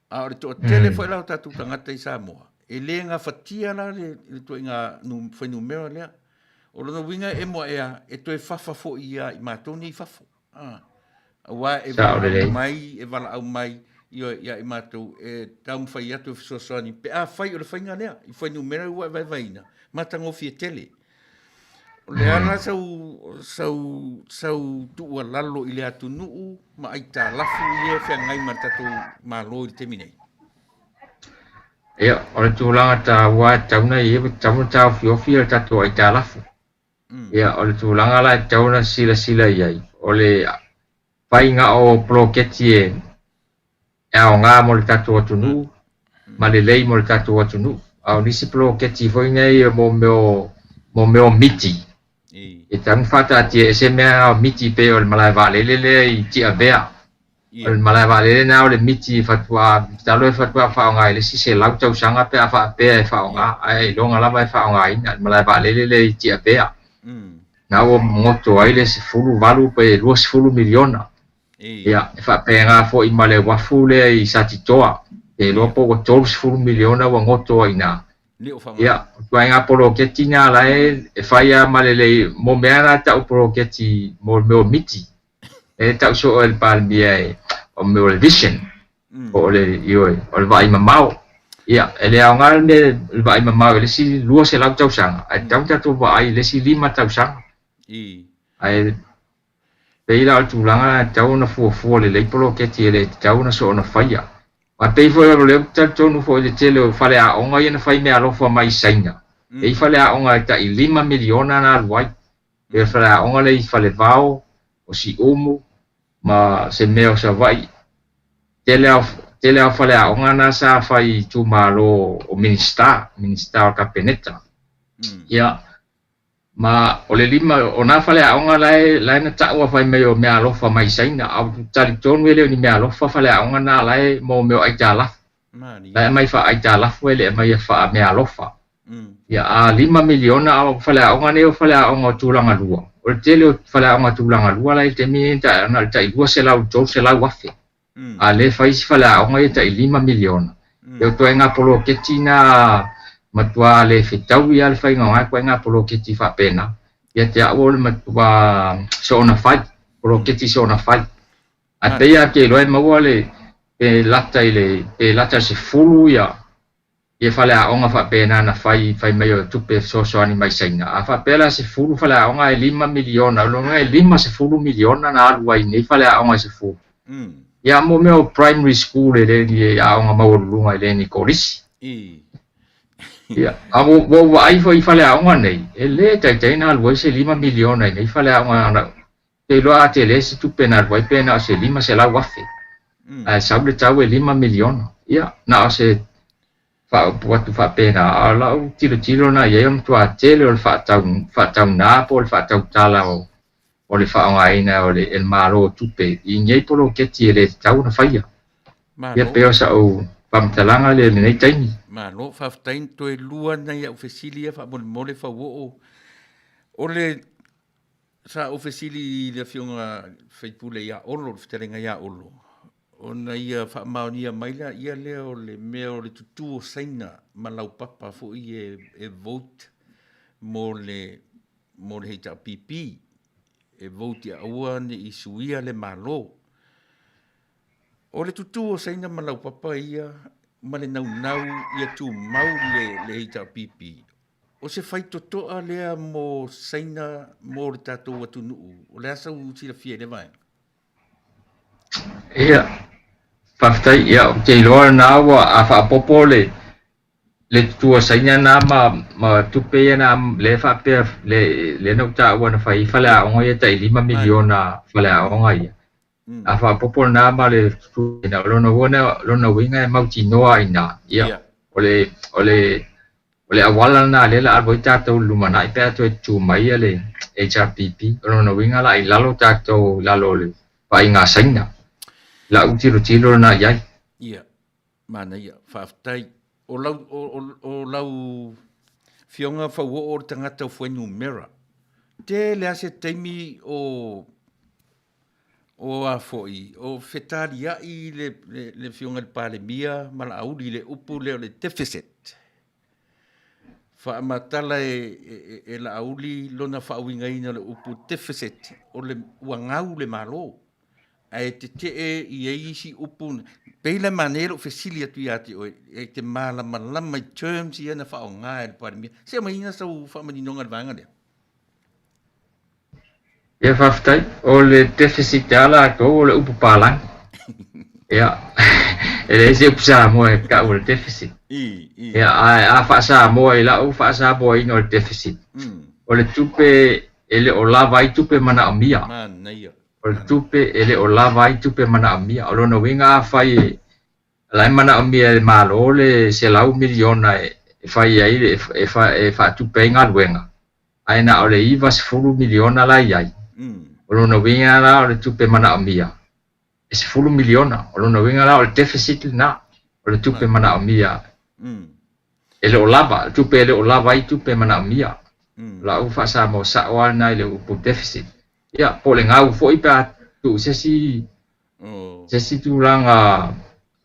A o le toatele foi la o tatou tagata i Samoa, e le gafatia la le, le ituaiga nu, fuainumera lea. O lona uiga e emo ae a, e toe fafa foi ia i matou nei i fafo. Ah, aua e valaau mai, e valaau mai ia i matou e taumafai atu e fesoasoani pe afai o le faiga lea i fuainumera ua e vaevaeina, matagofie tele. O le a la sau, sau, sau tuualalo i le atunuu ma aitalafu ia e feagai ma le tatou Malo i le taimi nei? Ia, o le tulaga taua e tatau ona i ai, ua tatau ona taofiofi le tatou aitalafu. Ia, o le tulaga la e tatau ona silasila i ai, o le faiga o poloketi e aoga mo le tatou atunuu ma lelei mo le tatou atunuu. A o nisi poloketi foi nei mo mea o miti, e tatau ona faataatia ese mea miti pei o le malae vaalele lea i Tiavea. O le malae vaalele lena o le miti faatoa, masalo e faatoa faaaoga i le isi 100 tausaga pe a faapea e faaaoga, ae ailoga lava e faaaogaina le malae vaalele lea i Tiavea. Na ua goto ai le 18 pe 20 miliona. Ia, e faapena foi ma le uafu lea i Satitoa, pe iloa po ua 30 miliona ua goto ai i ina. Ia, o ituaiga poloketi na la e fai lava ma lelei mo mea na tau poloketi mo mea o miti. E tau soo e le Palemia e o mea o le vision, po o le, ioe, o le vaai mamao. Ia, e le aoga le mea le vaai mamao i le isi 200 tausaga, ae tatau ona tatou vaai i le isi 5 tausaga. Ae pei la o le tulaga lena e tatau ona fuafua lelei poloketi e le tatau ona soona faia. Aua pei foi o lea ou te talitonu foi i le tele o faleaoga ia na fai meaalofa mai i Saina. E i ai faleaoga e tai $5 miliona na alu ai. Pei o le faleaoga lea i Falevao, o Siumu ma se mea o Savaii. Tele lava tele lava o faleaoga na sa fai i itumalo o Minisita, Minisita o le Kapeneta. Ia, Ma o le lima o nā faleaoga la e la e na taʻu a fai mai o meaalofa mai Saina, a ou talitonu e le o ni meaalofa faleaoga na la e mo mea o aitalafu. La e aumai faaaitalafu e le aumaia faameaalofa. Ia a $5 miliona a o faleaoga nei o faleaoga o tulaga lua. O le tele o faleaoga tulaga lua la i le taimi nei na o le tai 200 300 afe. A lea e fai isi faleaoga ia tai $5 miliona. Ia o ituaiga poloketi na matua le fetaui lava le faiga o na ituaiga poloketi faapena. Ia te au o le matua soona fai, poloketi soona fai. Ae pei lava ke iloa e maua le pe lata i le pe lata i le 10 ia ia faleaoga faapena na fai fai mai o tupe e fesoasoani mai Saina. A faapea la 10 faleaoga e $5 miliona, o lona uiga e $50 miliona na alu ai i nei faleaoga e 10. Ia mo mea o primary school e le ni aoga maualuluga e le ni kolisi. Ia, a ua ou vaai foi i faleaoga nei, e le taitai na alu ai se $5 miliona i nei faleaoga na te iloa a tele se tupe na alu ai pe na o se 500,000. Ae sau le tau e $5 miliona. Ia, na o se faaupu atu faapena, a o lau tilotilo na i ai o le matua tele o le faatau, faataunā po o le faatautala o, o le faaaogaina o le, e le Malo o tupe i nei poloketi e le tatau ona faia. Ia pei o sa'u faamatalaga lea i lenei taimi. Malo, faafetai. Toe lua nai au fesili ia faamolemole Fauoo. O le Sa ou fesili i le Afioga sui usufono ia Olo, le fetalaiga ia Olo, ona ia faamaonia mai laia lea o le mea o le tutū o Saina ma laupapa foi e, e vote mo le, mo le HRPP, e vote ia aua ne i suia le Malo. O le tutū o Saina ma laupapa ia ma le naunau ia tumau le, le HRPP, O se faitotoa lea mo Saina mo le tatou atunuu. O le a sau silafia i lea vaega? Ia, faafetai. Ia, ou te iloa lena ua a faaopoopo le le tutu a Saina na ma ma tupe ia na lea faapea le lea na ou taua na fai ai faleaoga ia tai $5 miliona faleaoga ia. A faaopoopo lena ma le tutu o lona uiga lona uiga e mautinoa i ina. Ia, o le o le o le auala lena lea la alu ai tatou i le lumanai pe a toe tutu mai ia le HRPP. O lona uiga la i lalo tatou i lalo o le vaaiga a Saina. Lau tilotilo lena i ai. Ia, manaia, faafetai. O lau, o, o, o lau Afioga Fauoo o le tagata o fuainumera. Tele lava se taimi o O a foi, o fetaliai le, le, le Afioga i le Palemia ma Laauli i le upu lea o le deficit. Faamatala e, e, e Laauli lona faauigaina o le upu deficit, o le, ua gau le Malo. Ae tetee i ai isi upu, pei la e manaia lou fesili atu ia te oe, e te malamalama i terms ia na faaaoga e le Palemia. Se aumaiina sau faamaninoga i le vaega lea. Ia faafetai. O le deficit lava latou o le upu palagi. Ia, e leai se upu Samoa e tau o le deficit. Ia, ae a faa-Samoa i lau faa-Samoaina o le deficit, o le tupe e le o lava ai tupe manaomia. O le tupe e le o lava ai tupe manaomia. O lona uiga afai e la e manaomia e le Malo le $100 miliona e fai ai e faatupe ai galuega, ae na o le $90 miliona la e i ai. O lona uiga la o le tupe manaomia e 10 miliona. O lona uiga la o le deficit lena, o le tupe manaomia e le o lava, le tupe e le o lava ai tupe manaomia. O lau faa-Samoa sao lava lena i le upu deficit. Ia, po o le gau foi pe a tuu i se isi tulaga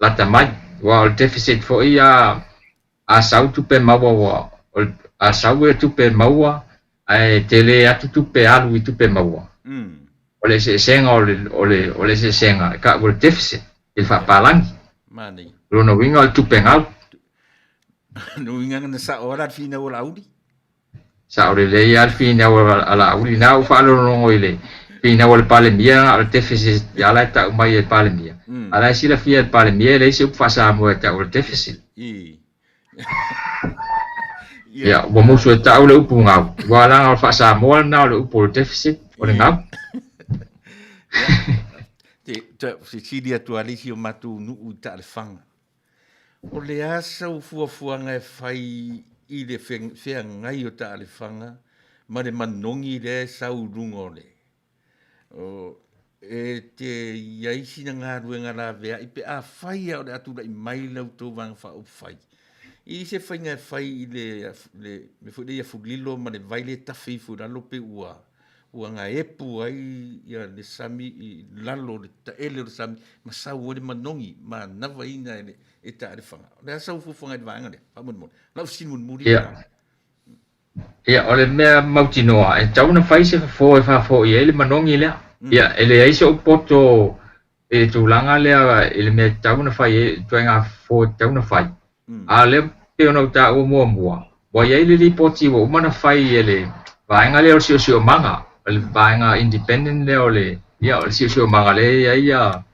lata mai, aua o le deficit foi a a sau tupe maua ua a sau e tupe maua ae tele atu tupe alu i tupe maua. O le eseesega o le o le o le eseesega e ta'u o le deficit i le faapalagi. Manaia. O lona uiga o le tupe gau. Lona uiga na sa'o lava la le finau a Laauli. Sa'o lelei lava le finau a Laauli. Na ou faalogologo i le finau a le Palemia na o le deficit lava la e ta'u mai e le Palemia. A o la e silafia e le Palemia e leai se upu faa-Samoa e ta'u o le deficit. Ia, ua musu e ta'u le upu gau, aua leaga o le faa-Samoa lena o le upu o le deficit, o le gau. Ia, fesili atu lava le isi o matou nuu i Taalefaga, O le a sau fuafuaga e fai i le feagai o Taalefaga ma le manogi lea e sau i luga o le E te i ai sina galuega laveai pe afai lava o le a tulai mai la outou Vaega Faaupufai i se faiga e fai i le mea foi lea i afulilo ma le vai lea e tafe ifo i lalo pe ua ua gaepu ai ia le sami i lalo o le taele o le sami ma sau ai le manogi manavaina e le e Taelefaga. O le a sau fuafuaga i le vaega lea? Faamolemole. Lau fesili mulimuli. Ia. Ia, o le mea mautinoa, e tatau ona fai se fofo e faafoia ai le manogi lea. Ia, e leai so'u poto i le tulaga lea i le mea e tatau ona fai ai, le ituaiga fofo e tatau ona fai. A o lea pei ona ou taua muamua, ua i ai le lipoti ua uma ona fai e le vaega lea o le siosiomaga, o le vaega independent lea o le, ia, o le siosiomaga lea e i ai ia,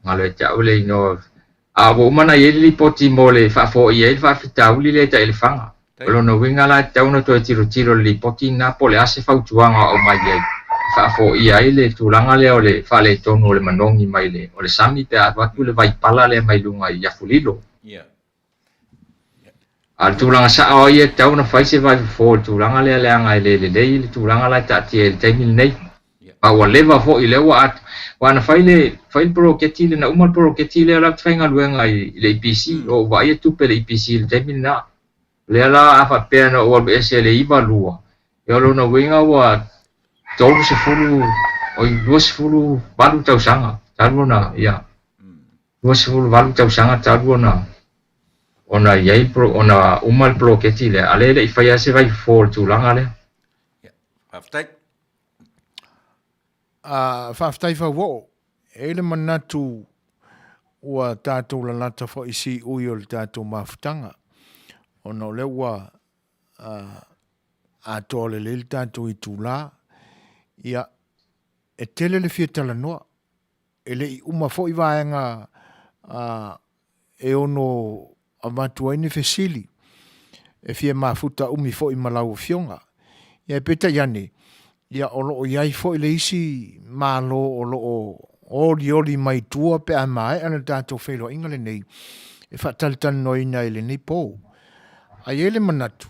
galo ia te au le inoa, a ua uma ona i ai le lipoti mo le faafoia ai le faafitauli lea i Taelefaga. O lona uiga la e tatau ona toe tilotilo i le lipoti lena po o le a se fautuaga o aumai ai e faafoia ai le tulaga lea o le faaletonu o le manogi mai le o le sami pe a alu atu le vaipala lea mai luga i Afulilo. A o le tulaga sa'o ia e tatau ona fai se vaifofo i le tulaga lea leaga e le lelei le tulaga la e taatia i le taimi lenei. Ma ua leva foi lea ua aua ana fai le fai le poloketi lea na uma le poloketi lea la ou te faigaluega i le EPC o ou vaaia tupe a le EPC i le taimi lena. Lea la a faapea na ou alu ese i le 92, ia o lona uiga ua 30 oi 28 tausaga talu ona ia 28 tausaga talu ona ona i ai ona uma le poloketi lea, a lea e le i faia se vaifofo o le tulaga lea. Faafetai. Faafetai Fauoo. E i ai le manatu ua tatou lalata foi i siui o le tatou mafutaga, ona o lea ua atoa lelei le tatou itula. Ia, e tele le fia talanoa, e le i uma foi vaega e ono avatu ai ni fesili e fia mafuta umi foi ma lau Afioga. Ia peitai ane, ia o lo o i ai foi le isi Malo o lo o olioli mai tua pe a maea le tatou feiloaiga lenei e faatalatalanoaina i lenei po. Ae i ai le manatu,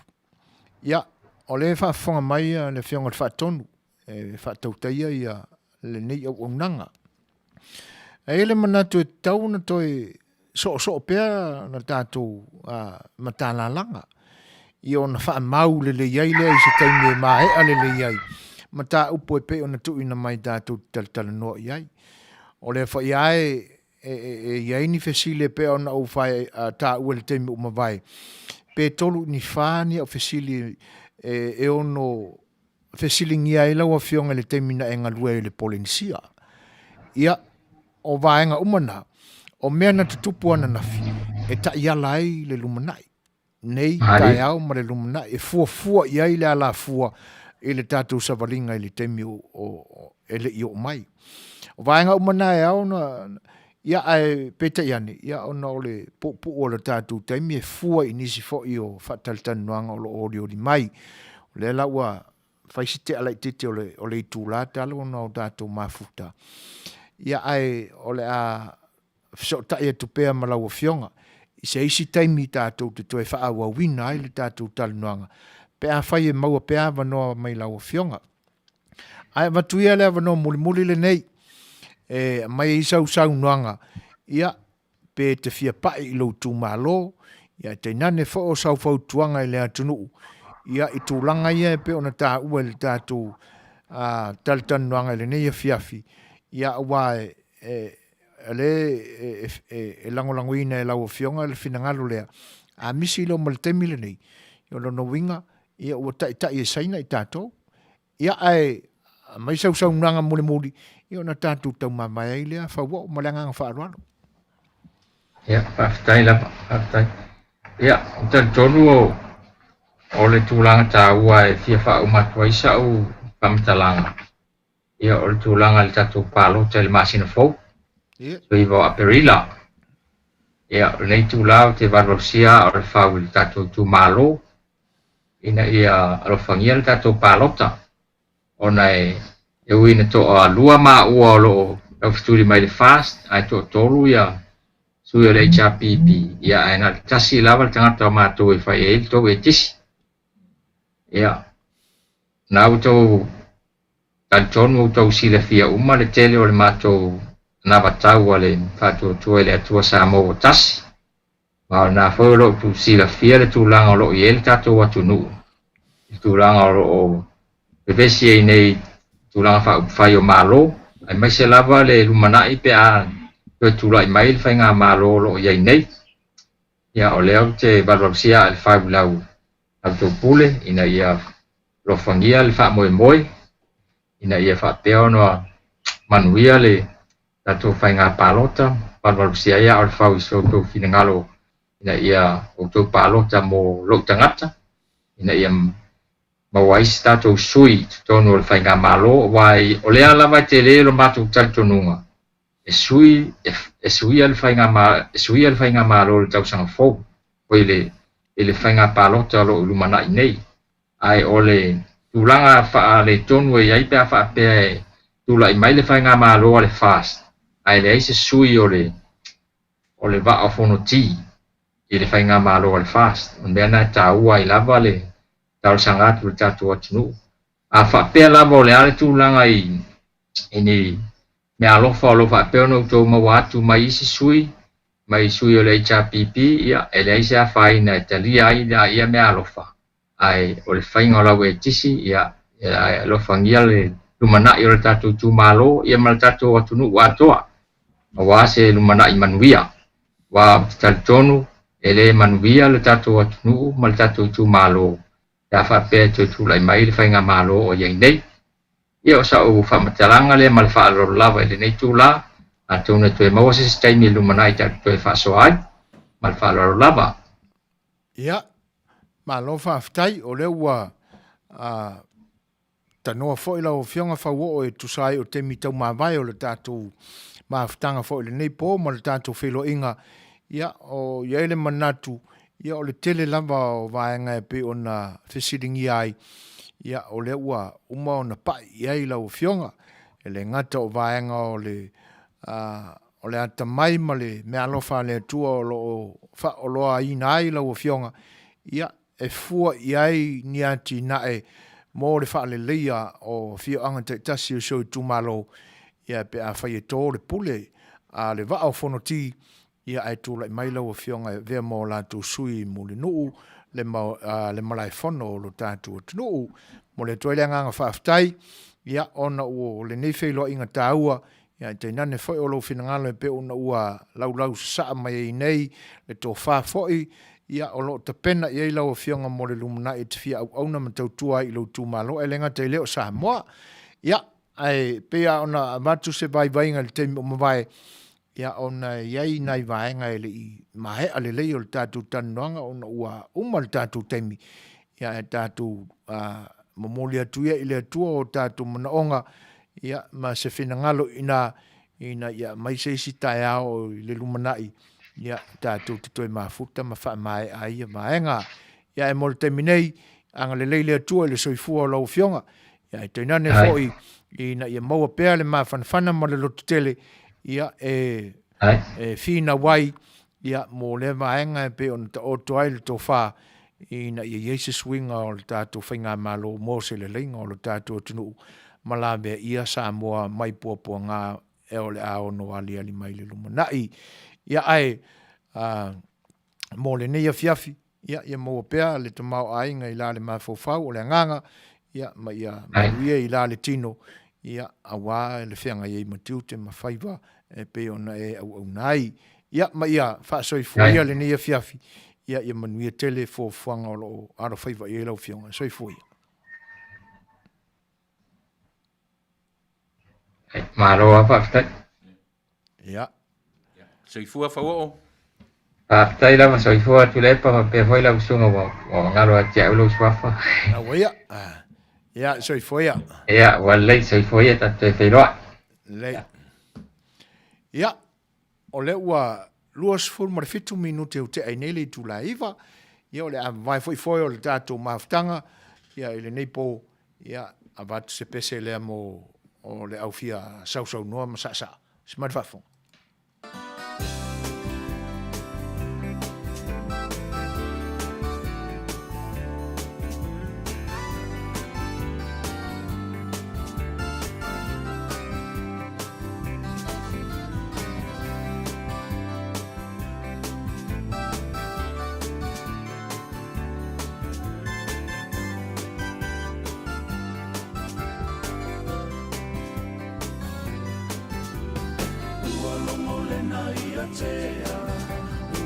ia o lea e faafofoga mai le Afioga i le Faatonu e faatautaia ia lenei auaunaga. E i ai le manatu e tatau ona toe soosoo pea na tatou matalalaga ia ona faamau lelei ai lea i se taimi e maea lelei ai mataupu e pei ona tuuina mai tatou te talatalanoa i ai. O lea foi lava e i ai ni fesili e pei ona ou taua i le taimi ua mavae, pe tolu i ni fa ni au fesili e ono fesiligia ai lau Afioga i le taimi na e galue ai i le Polenisia. Ia, o vaega uma na, o mea na tutupu ananafi e taiala ai le lumanai, nei taeao ma le lumanai, e fuafua i ai le alafua i le tatou savaliga i le taimi o, e le i oo mai. O vaega uma na e ao ona, ia, ae peitai ane, ia, ona o le puupuu o le tatou taimi e fua i nisi foi o faatalatalanoaga o lo o olioli mai. O lea la ua fai si tea laitiiti o le, o le itula talu ona o tatou mafuta. Ia, ae o le a fesootai atu pea ma lau Afioga i se isi taimi tatou te toe faaauauina ai le tatou talanoaga pe afai e maua pea avanoa mai lau Afioga. Ae avatu ia le avanoa mulimuli lenei. e aumai ai sau saunoaga, ia, pe e te fia pai i lou itumalo, ia tainane foi o sau fautuaga i le atunuu, ia i tulaga ia e pei ona taua i le tatou talatalanoaga i lenei afiafi, ia aua e, e, o lea e, e, e lagolagoina e lau Afioga le finagalo lea, a misi loa ma le taimi lenei, o lona uiga, ia ua taitai e Saina i tatou. Ia ae aumai sau saunoaga mulimuli, ia ona tatou taumamae ai lea Fauoo ma le agaga faaaloalo. Ia, faafetai lava, faafetai. Ia, ou te talitonu o, o le tulaga taua e fia faauma atu ai sa'u faamatalaga, ia o le tulaga i le tatou palota i le masina fou, 19 o Aperila. Ia, o lenei itula ou te valuvalusia aa o le fau i le tatou itumalo, ina ia alofagia le tatou palota, ona e e ui ina toalua maua o lo o taufetuli mai le FAST, ae toatolu ia sui o le HRPP, ia ae na o le tasi lava le tagata o matou e fai ai le tou etisi. Ia, na outou talitonu outou silafia uma le tele o le matou anavatau a le Faatuatua i le Atua Samoa ua tasi, Ma o lena foi o lo o silafia le tulaga o lo o i ai le tatou atunuu, i le tulaga o lo o vevesi ai nei i tulaga faaupufai o Malo, aemaise lava le lumanai pe a toe tulai mai le faigamalo o lo o i ai nei. Ia, o lea ou te valuvalusia aa i le fau i lau tou pule ina ia alofagia le faamoemoe, ina ia faapea ona manuia le tatou faiga palota, valuvalusia ai aa o le fau i so outou finagalo ina ia outou palota mo lou tagata, ina ia maua ai se tatou sui i totonu o le faigamalo, aua o lea lava e tele lo matou talitonuga e sui e suia le faiga e suia le faigamalo i le tausaga fou, o i le i le faiga palota o lo o lumanai nei. Ae o le tulaga faaletonu e i ai pe a faapea e tulai mai le faigamalo a le FAST ae leai se sui o le o le Vaa o Fonoti i le faigamalo a le FAST. O le mea lena e taua ai lava le talosaga atu i le tatou atunuu. A faapea lava o le a le tulaga i i ni meaalofa o lo o faapea ona outou maua atu mai isi sui, mai sui o le HRPP, ia e leai se afaina e talia ai ia meaalofa. Ae o le faiga o lau etisi, ia alofagia le lumanai o le tatou itumalo ia ma le tatou atunuu atoa, aua se lumanai manuia. Aua ou te talitonu e le manuia le tatou atunuu ma le tatou itumalo pe a faapea e toe tulai mai le faigamalo o i ai nei. Ia o sa'u faamatalaga lea ma le faaaloalo lava i lenei itula, atonu e toe maua se isi taimi i le lumanai tatou toe faasoa ai. Ma le faaaloalo lava. Ia, malo faafetai, o lea ua tanoa foi lau Afioga Fauoo e tusa ai o taimi taumavae o le tatou mafutaga foi i lenei po ma le tatou feiloaiga. Ia, o i ai le manatu, ia o le tele lava o vaega e pei ona fesiligia ai, ia o lea ua uma ona pai i ai lau Afioga, e le gata o vaega o le O le atamai ma le meaalofa a le Atua o lo o faaoloaina ai lau Afioga, ia, e fua i ai ni atinae mo le faaleleia o afioaga taitasi o si ou itumalo, ia, pe afai e to le pule a le Vaa o Fonoti, ia, ae tulai mai lau Afioga e avea ma o latou sui i Mulinuu, le, le malaefono o lo tatou atunuu. Momoli atu ai le agaga faafetai, ia, ona o lenei feiloaiga taua, Ia, tainane foi o lou finagalo e pei ona ua laulau sasaa mai ai nei le tofa foi, ia, o lo o tapena i ai lau Afioga mo le lumanai e te fia auauna ma tautua ai i lou itumalo, ae le gata i lea o Samoa. Ia, ae pei lava ona avatu se vaivaiga i le taimi ua mavae, ia, ona e i ai nai vaega e le i maea lelei o le tatou talanoaga ona ua uma le tatou taimi, ia, ae tatou momoli atu ia i le Atua o tatou manaoga, Ia, ma se finagalo ina, ina ia aumai se isi taeao i le lumanai, ia, tatou te toe mafuta ma faamaea ai ia vaega. Ia, ae mo le taimi nei, agalelei le Atua i le soifua o lau Afioga, ia, ae tainane foi ina ia maua pea le mafanafana ma le lototele, ia, e, e finau ai, ia, mo lea vaega e pei ona taoto ai le tofa, ina ia i ai se suiga o le tatou faigamalo mo se leleiga o lo tatou atunuu ma laveaia Samoa mai puapuaga e o le a ono aliali mai le lumanai. Ia ae a, mo lenei afiafi, ia, ia maua pea le tamaoaiga i la le mafaufau o le agaga, ia, ma ia manuia i la le tino, ia, aua le feagai ai ma tiute ma faiva e pei ona e auauna ai. Ia, ma ia faasoifua ia lenei afiafi, ia, ia manuia tele fuafuaga o lo o alofaiva i ai lau Afioga. Soifua ia. Malo lava faafetai. Ia. Soifua Fauoo. Faafetai lava soifua Tuilaepa faapea foi lau susuga ua ua galo ia te au lou suafa. Aua ia. Ia, soifua ia. Ia, ua lelei soifua ia tatou toe feiloai. Lelei. Ia, o lea ua 27 minute ua tea ai nei le itula e 9, ia o le a vavae foi foe o le tatou mafutaga ia i lenei po, ia avatu se pese lea mo o le au fia sausaunoa ma saasaa. Se mai le faafofoga. Ua logo lena ia tea,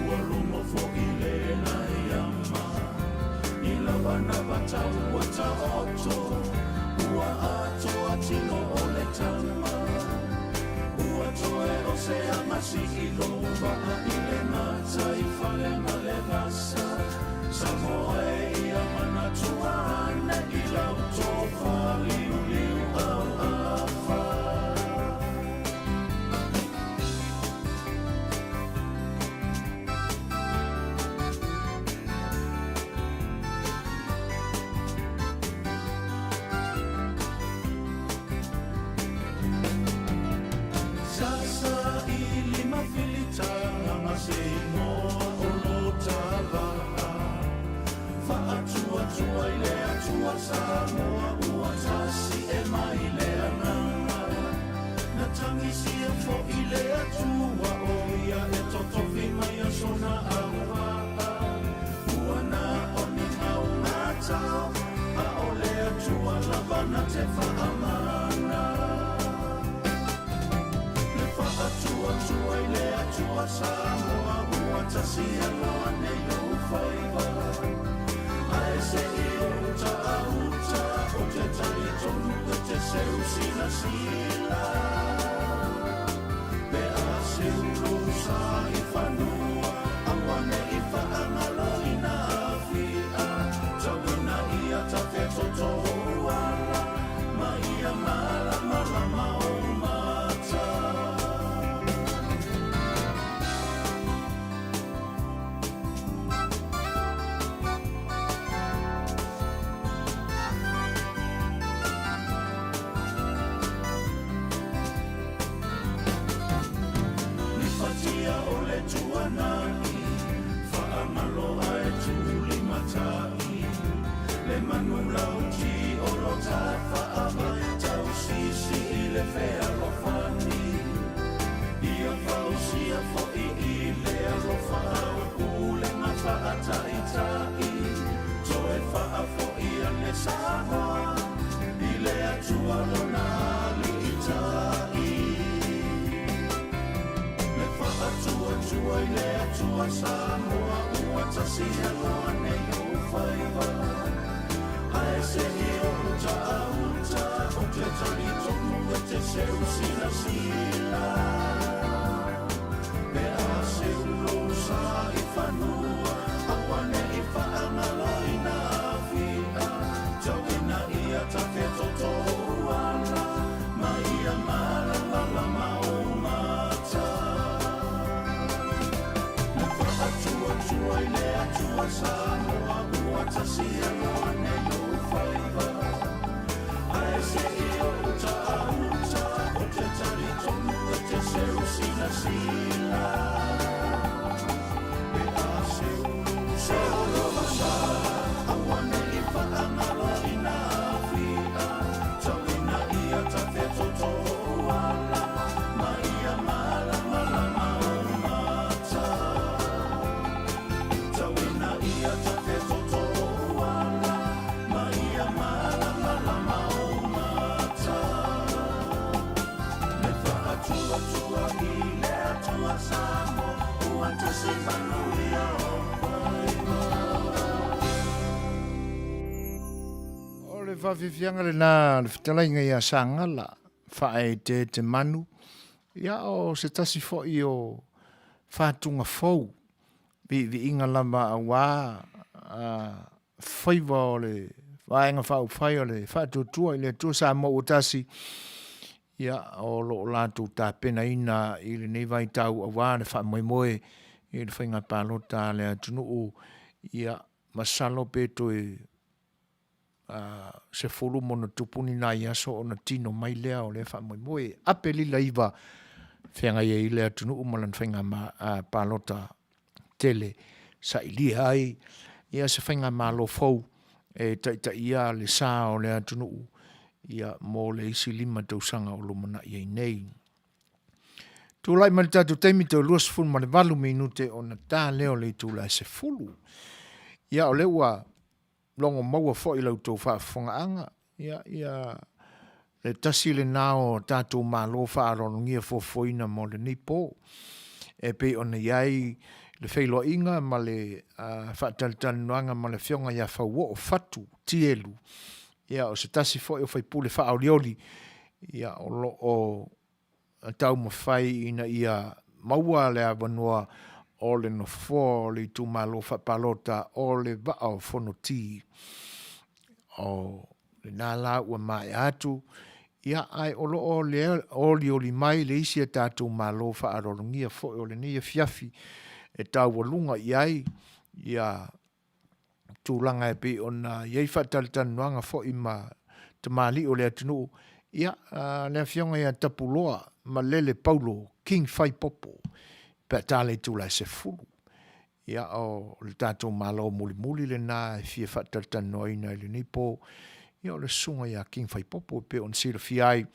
ua logo foi lena ia ma. I lawanava tau ua taoto, ua atoa tino o le tama. Ua toe o se amasi i lou vaa i le mata i fale ma le vasa. Samoa e ia manatua ane i lau tofa liuliu auafa. Sasa i lima filitaga ma se ingoa o lo ta vaa. Faatuatua i le Atua Samoa ua tasi e mai le agaga. Na tagisia foi le Atua o ia e totofi mai a sona auvaa. Ua na o ni mau matao, a o le Atua lava na te faamana. Le faatuatua i le Atua Samoa ua tasi aloa nei ou faiva. Ae se i ou ta a uta o te talitonu e te seu silasila. Pe a seu lou sa i fanua, aua ne i faagaloina afia. Tauina ia ta fetoto ou ala, ma ia malamalama ou mata. Ni fatia o le tuanai, faamalo ae tulimatai. Le manu lauti o lo tafaava, tausisi i le fealofani. Ia fausia foi i le alofa au pulega faataitai. Toe faafoi ane Samoa i le Atua lona aliitai. Le faatuatua i le Atua Samoa ua tasi aloa nei ou faiva. Ae se i ou ta a uta o te talitonu e te seu silasila. Pe a seu lou sa i fanua, aua ne i faagaloina afia. Tauina ia ta fetoto ou ala, ma ia malamalama ou mata. Le faatuatua i le Atua Samoa ua tasi aloa nei ou faiva. le faafiafiaga lena le fetalaiga ia Sagala Faaeteetemanu, ia o se tasi foi o fatuga fou, viiviiga lava aua faiva o le Vaega Faaupufai o le Faatuatua i le Atua Samoa ua Tasi, ia, o lo o latou tapenaina i lenei vaitau aua le faamoemoe i le faiga palota a le atunuu, ia, masalo pe toe 10 ma ona tupu ni nai aso ona tino mai lea o lea faamoemoe. Aperila 9, feagai ai le atunuu ma lana faiga palota tele sailia ai ia se faigamalo fou e taitaia le sa o le atunuu ia mo le isi 5 tausaga o lumanai ai nei. Tulai mai le tatou taimi toe 28 minute ona ta lea o le itula e 10. Ia o lea ua logo maua foi i la outou faafofogaaga, ia, ia le tasi lena o tatou malo faaaloalogia fuafuaina mo lenei po. E pei ona i ai le feiloaiga ma le faatalatalanoaga ma le Afioga ia Fauoo Fatu Tielu, ia o se tasi foi o faipule faaolioli, ia o lo o taumafai ina ia maua le avanoa o le nofoa o le itumalo faapalota o le Vaa o Fonoti. O lena la ua maea atu, ia ae o lo o olioli mai le isi a tatou malo faaaloalogia foi o lenei afiafi e taualuga i ai ia tulaga e pei ona i ai faatalatalanoaga foi ma tamalii o le atunuu, ia, le Afioga ia Tapuloa Malele Paulo King Faipopo pe a ta le itula e 10. Ia, o le tatou Malo mulimuli lena e fia faatalatalanoaina i lenei po, ia o le Susuga ia King Faipopo e pei ona silafia ai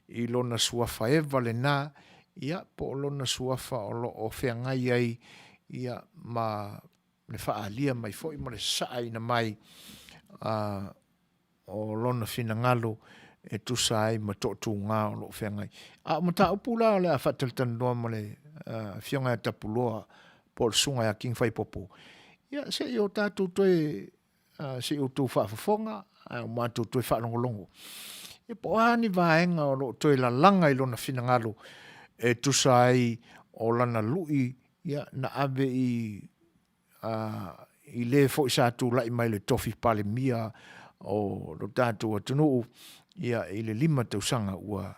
i lona suafa eva lena, ia, po o lona suafa o lo o feagai ai, ia, ma le faaalia mai foi ma le sasaaina mai o lona finagalo e tusa ai ma toatuga o lo o feagai. A o mataupu la o le a faatalatalanoa ma le Afioga ia Tapuloa po o le Susuga ia King Faipopo, ia se i o tatou toe, se i outou faafofoga ae o matou toe faalogologo. Ia po o a ni vaega o lo o toe lalaga i lona finagalo e tusa ai o lana lui Ia, na ave i, i le foi sa tulai mai le tofi Palemia o lo tatou atunuu, ia, i le 5 tausaga ua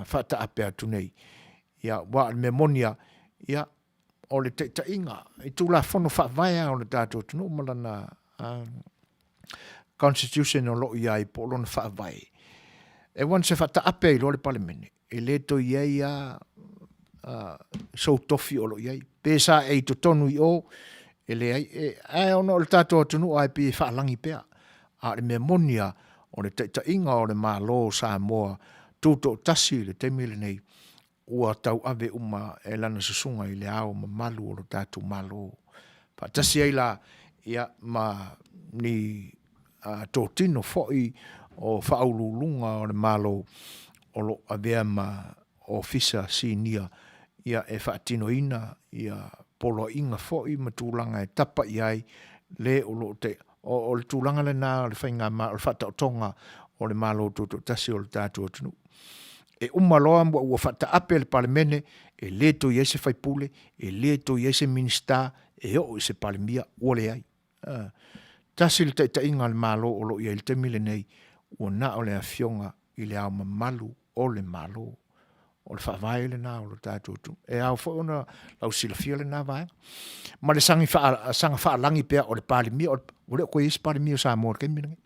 faataape atu nei. Ia, aua o le mea moni lava, ia, o le taitaiga i Tulafono Faavae lava o le tatou atunuu ma lana Constitution o lo o i ai po o lona Faavae, e once e faataape ai loa le Palemene, e le toe i ai lava sou tofi o lo o i ai. Pe sa e i totonu i o, e leai. Ae ona o le tatou atunuu lava e pei e faalagi pea. A o le mea moni lava, o le taitaiga o le Malo o Samoa tutoatasi i le taimi lenei, ua tauave uma e lana susuga i le Ao mamalu o lo tatou Malo. Faatasi ai la ia ma ni totino foi o faauluuluga o le Malo o lo o avea ma Ofisa Sinia ia e faatinoina ia poloaiga foi ma tulaga e tapa i ai le o lo o te o le tulaga lena o le faiga o le faataotoga o le Malo Tutoatasi o le tatou atunuu. E uma loa ma ua faataape le Palemene, e le toe i ai se faipule, e le toe i ai se Minisita, e oo i se Palemia, ua leai. Tasi le taitaiga a le Malo o lo o i ai i le taimi lenei, ua na o le Afioga i le Ao Mamalu o le Malo. O le faavae lena o le tatou atunuu. E ao foi ona lausilafia lena vaega. Ma le sagi saga faalagi pea o le Palemia, ua le o toe i ai se Palemia o Samoa i le taimi lenei.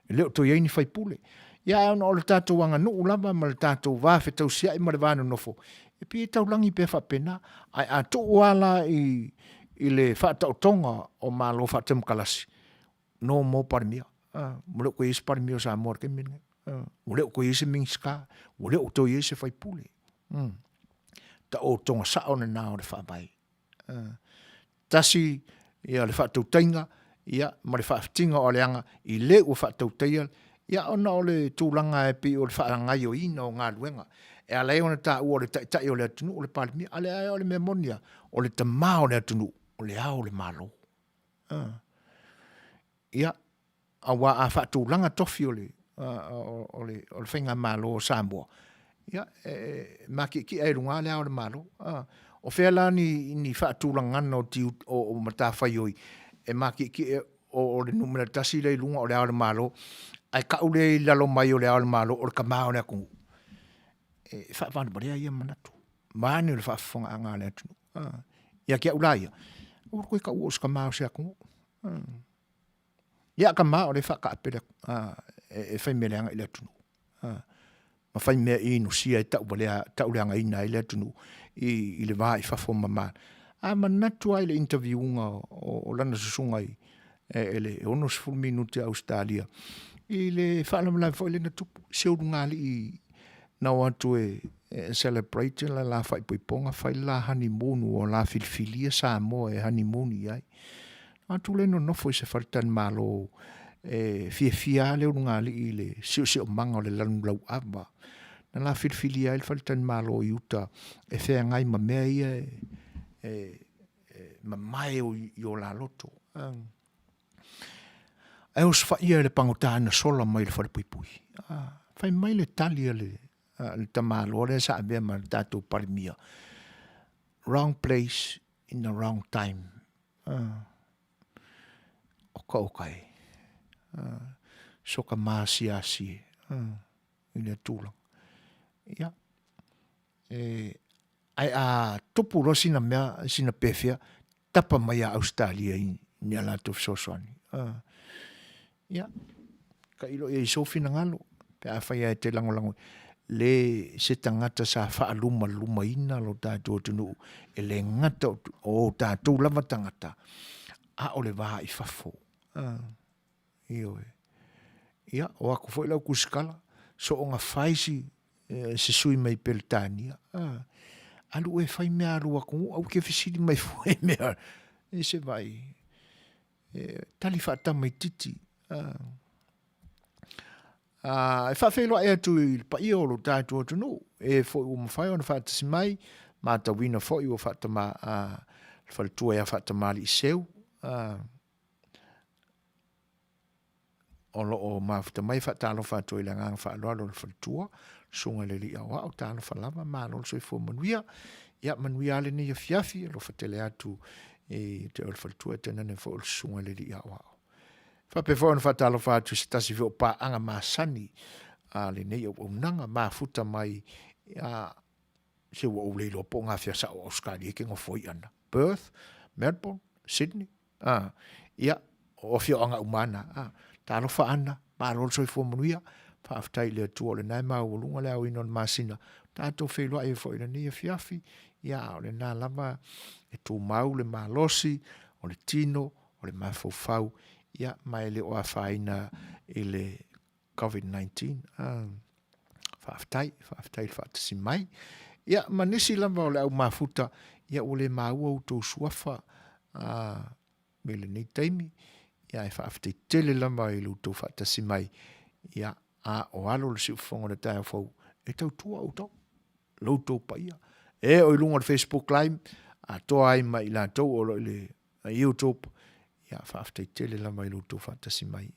E le o toe i ai ni faipule. Ia ae ona o le tatou aganuu lava ma le tatou va fetausiai ma le va nonofo, e pei e taulagi pea faapena. Ae a tuu lava la i, i le faataotoga o Malo faatemokalasi, no more Palemia. Ua le o toe i ai se Palemia o Samoa i le taimi lenei. Ua le o toe i ai se Minisita, ua le o toe i ai se faipule. Taotoga sao lena o le faavae. Tasi ia le faatautaiga ia ma le faafitiga o aleaga i le ua faatautaia ia ona o le tulaga e pei o le faagaioina o galuega e ala ai ona taua o le taitai o le atunuu o le Palemia. A lea o le mea moni lava, o le tama o le atunuu, o le ao o le Malo. Ia. Auā a faatulaga tofi o le, o le, o le faigamalo o Samoa, ia, e matietie ai i luga le Ao o le Malo. O fea la ni, ni faatulagana o, tiute, o, o matafaioi e matietie o, o le numera tasi lea i luga o le Ao o le Malo, ae tau lea i lalo mai o le Ao o le Malo o le tama o le atunuu. E faavalevalea ia manatu, vaeane le faafofogaaga a le atunuu. Ia te au la ia, aua le toe taua o se tama o se atunuu. Ia tama o lea e faataapele atu, e fai mea leaga i le atunuu. Ma fai mea inosia e tauvalea, tauleagaina ai le atunuu i, i le va i fafo mama. A manatu lava i le interviewga o, o lana susuga i, e, e le 60 minute a Ausetalia, i le faalavelave foi lea na tupu, se ulugalii na o atu e, e celebrate la la faaipoipoga, fai le la honeymoon ua la filifilia Samoa e honeymoon i ai. Na o atu lea nonofo i se faletalimalo e fiafia lava le ulugalii i le siosiomaga o le lanulauava. Na la filifilia ai le faletalimalo i uta e feagai ma mea ia e, e, e mamae i o la loto. Ae osofaia e le pagota na sola mai le falepuipui. Fai mai le tali a le, a le tamaloa lea sa avea ma le tatou Palemia, wrong place in the wrong time. Oka oka e. Soka maasiasi e. I lea tulaga. Ia. E, ae a tupu loa sina mea, sina pefea, tapa mai a Ausetalia i ni a latou fesoasoani. Ia, tailo i ai i sou finagalo, pe afai lava e te lagolago le se tagata sa faalumalumaina lo tatou atunuu, e le gata o o tatou lava tagata, a o le va i fafo. Ioe. Ia, o atu foi lau tusikala, soonga fai si, se sui mai Peretania. Alu e fai mea a lou atunuu, aua e te fesili mai fua i mea, e se vai. E tali faatamaititi. E faafeiloai atu i le paia o lo tatou atunuu, e foi ua mafai ona faatasi mai, matauina foi ua faatama, le faletua ia Faatamalii Seu, o lo o mafuta mai. Faatalofa atu ai i le agaga faaaloalo o le faletua, Susuga i le Alii Aoao, talofa lava, malo le soifua manuia. Ia, manuia lava lenei afiafi, alofa tele atu i te oe le faletua, e tainane foi o le Susuga i le Alii Aoao. Faapea foi ona faatalofa atu i se tasi foi o paaga masani a lenei auaunaga, mafuta mai a se ua ou le iloa po o gafea sao o Ausetalia e te nofo ai ana. Perth, Melbourne, Sydney, A, ia, o afioaga uma lava na. A, talofa Ana, malo le soifua manuia, faafetai i le Atua o lena e maualuga le aoina o le masina, tatou feiloai ai foi i lenei afiafi, ia, a o lena lava e tumau le malosi o le tino, o le mafaufau, ia, ma e le o afaina i le COVID-19. Faafetai, faafetai i le faatasi mai. Ia, ma nisi lava o le au mafuta, ia ua le maua outou suafa i lenei taimi, ia e faafetai tele lava i lo outou faatasi mai, ia, a o alo le siufofoga o le taeao fou, e tautua outou, lo outou paia. E o i luga o le Facebook Live, atoa ai ma i latou o lo o i le YouTube, ia, faafetai tele lava i lo outou faatasi mai.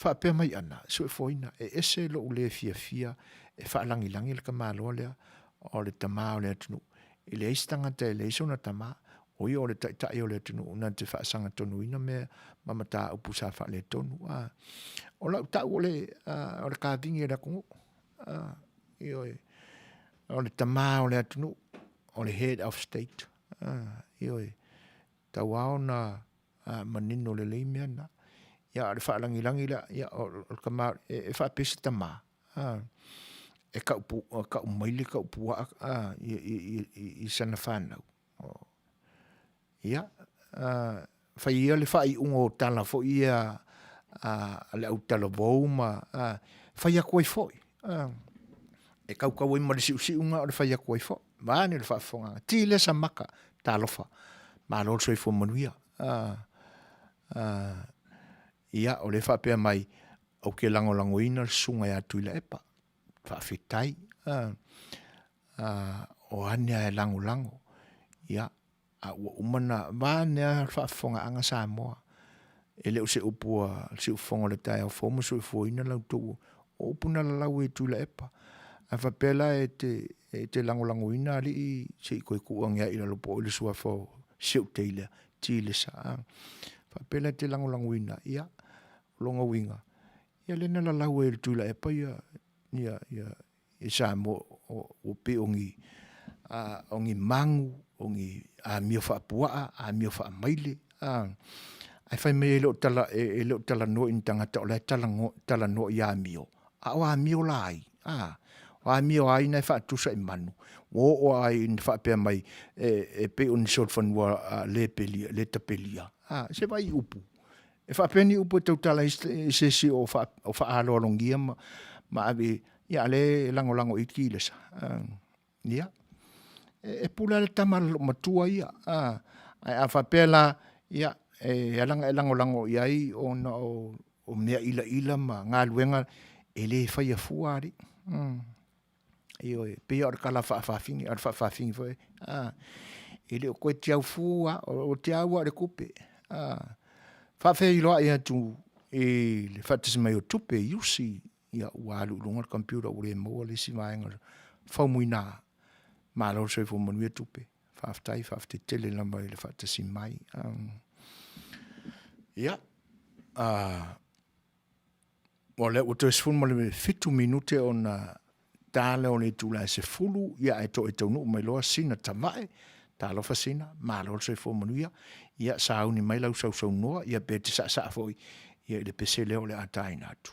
Faapea mai ana, Suefoina, e ese lou le fiafia e faalagilagi le tamaloa lea o le tama o le atunuu. E leai se tagata e leai sona tama, o ia o le taitai o le atunuu na te faasagatonuina mea ma mataupu sa faaletonu. O lau tau o le, o le kavini a le atunuu. Ioe, o le tama o le atunuu, o le head of state. Ioe, tau lava ona manino lelei mea na. Ia, o le faalagilagi lea, ia, o le tama, e faapea se tama, e tau, tau maile, tau puaa i sana fanau. Ia, fai ia le faaiuga o tala foi ia a le au talavou ma fai atu ai foi. E kaukau ai ma le siusiuga o le fai atu ai foi. Vaeane le faafofogaaga. Ti lea sa maka, talofa, malo le soifua manuia. Ia, o lea e faapea mai, ou te lagolagoina le susuga ia Tuilaepa. Faafetai. O ane lava e lagolago. Ia. A ua uma na vaeane le faafofogaaga Samoa, e le o se upu a le siufofoga o le taeao fou ma soifuaina la outou, o upu na lalau e Tuilaepa. A faapea la e te, e te lagolagoina alii se i toe tuu ane lava i lalo po o ai le suafa o si ou tei lea, Tilesa a. Faapea la e te lagolagoina, ia, o lona uiga, ia lea na lalau ai e le Tuilaepa ia, ia, ia, i Samoa ua pei o ni, o ni magu, o ni amio faapuaa, amio faamaile, ae fai mai e le o talanoa i ni tagata o la e talanoa i amio, a o amio la ai? O amio a ai na e faatusa i manu? Ua oo lava ina faapea mai e pei o ni solofanua le tapelia, se vaai i upu. E faapea ni upu e tautala ai se isi o faaaloalogia ma ave i ai, a o lea e lagolago i ai Tilesa. Ia, e pule lava le tama a le loomatua ia, ae a faapea la, ia, e ala ona e lagolago i ai ona o mea ilaila ma galuega, e le faia fua alii. Ioe, e pei lava o le tala faafafine, a o le faafafine foi, a, e le o toe tiau fua lava, o le tiau lava o le tupe. A faafeiloai atu i le faatasi mai o Tupe Iusi, ia ua alu i luga le computer ua le maua le isi vaega o le Faumuina. Malo le soifua manuia Tupe, faafetai, faafetai tele lava i le faatasi mai. Ia, o lea ua toe 17 minute ona ta lea o le itula e 10, ia ae toe taunuu mai loa Sina Tavae. Talofa Sina, malo le soifua manuia. Ia sauni mai lau sausaunoa, ia pe te saasaa foi ia i le pese lea o le a taina atu.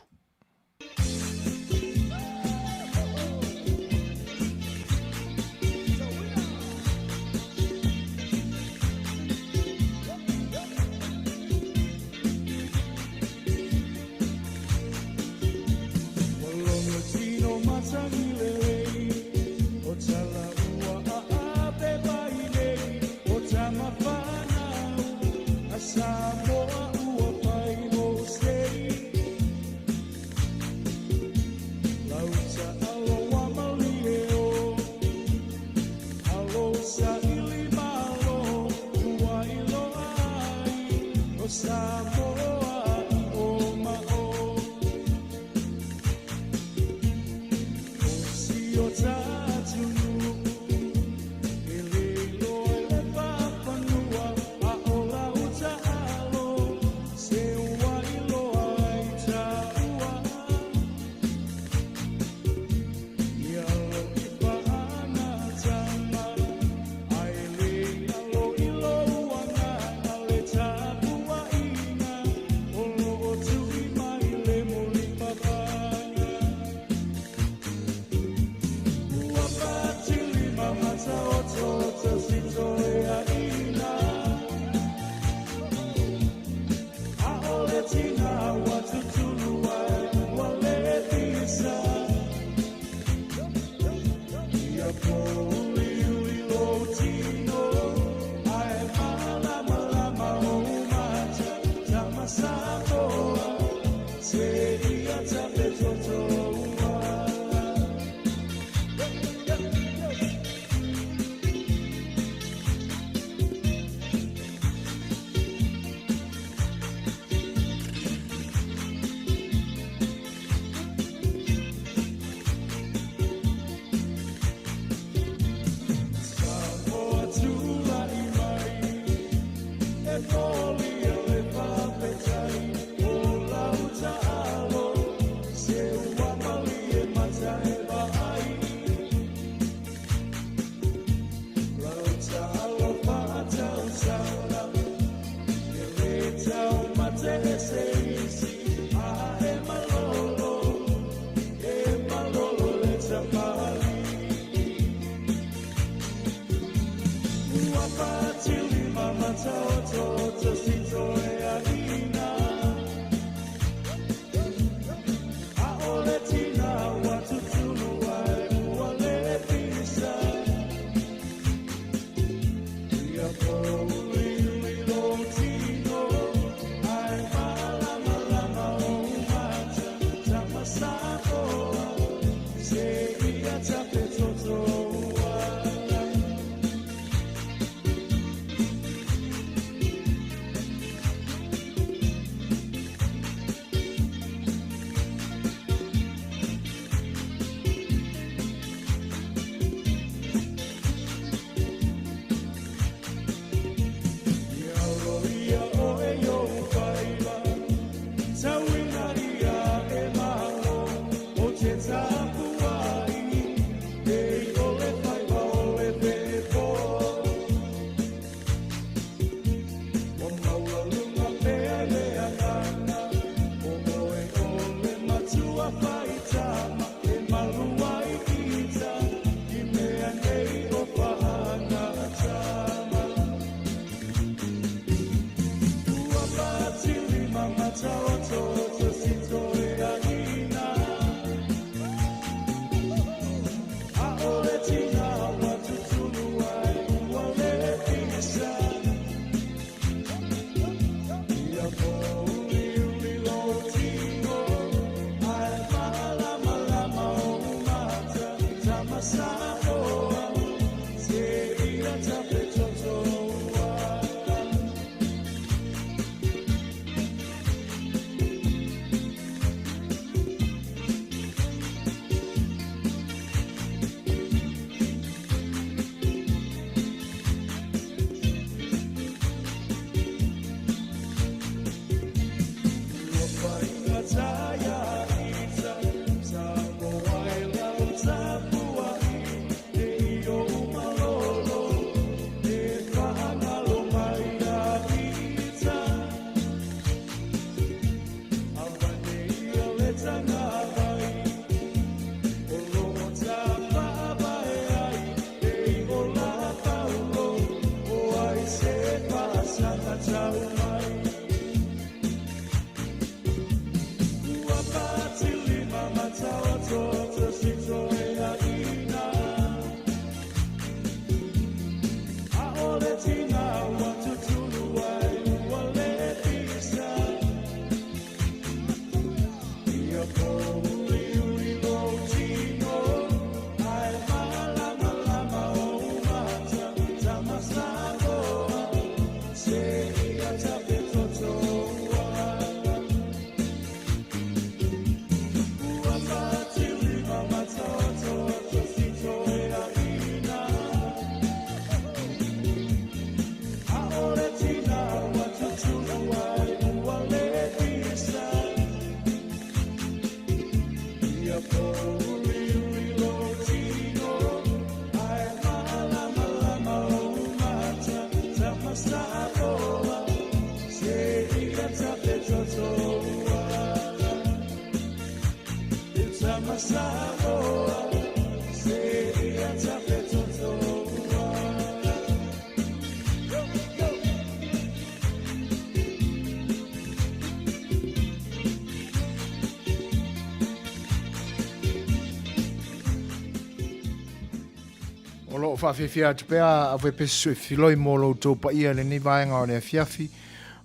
O lo o faafiafia atu pea a Pese Suifiloi mo lo outou paia i lenei vaega o le afiafi.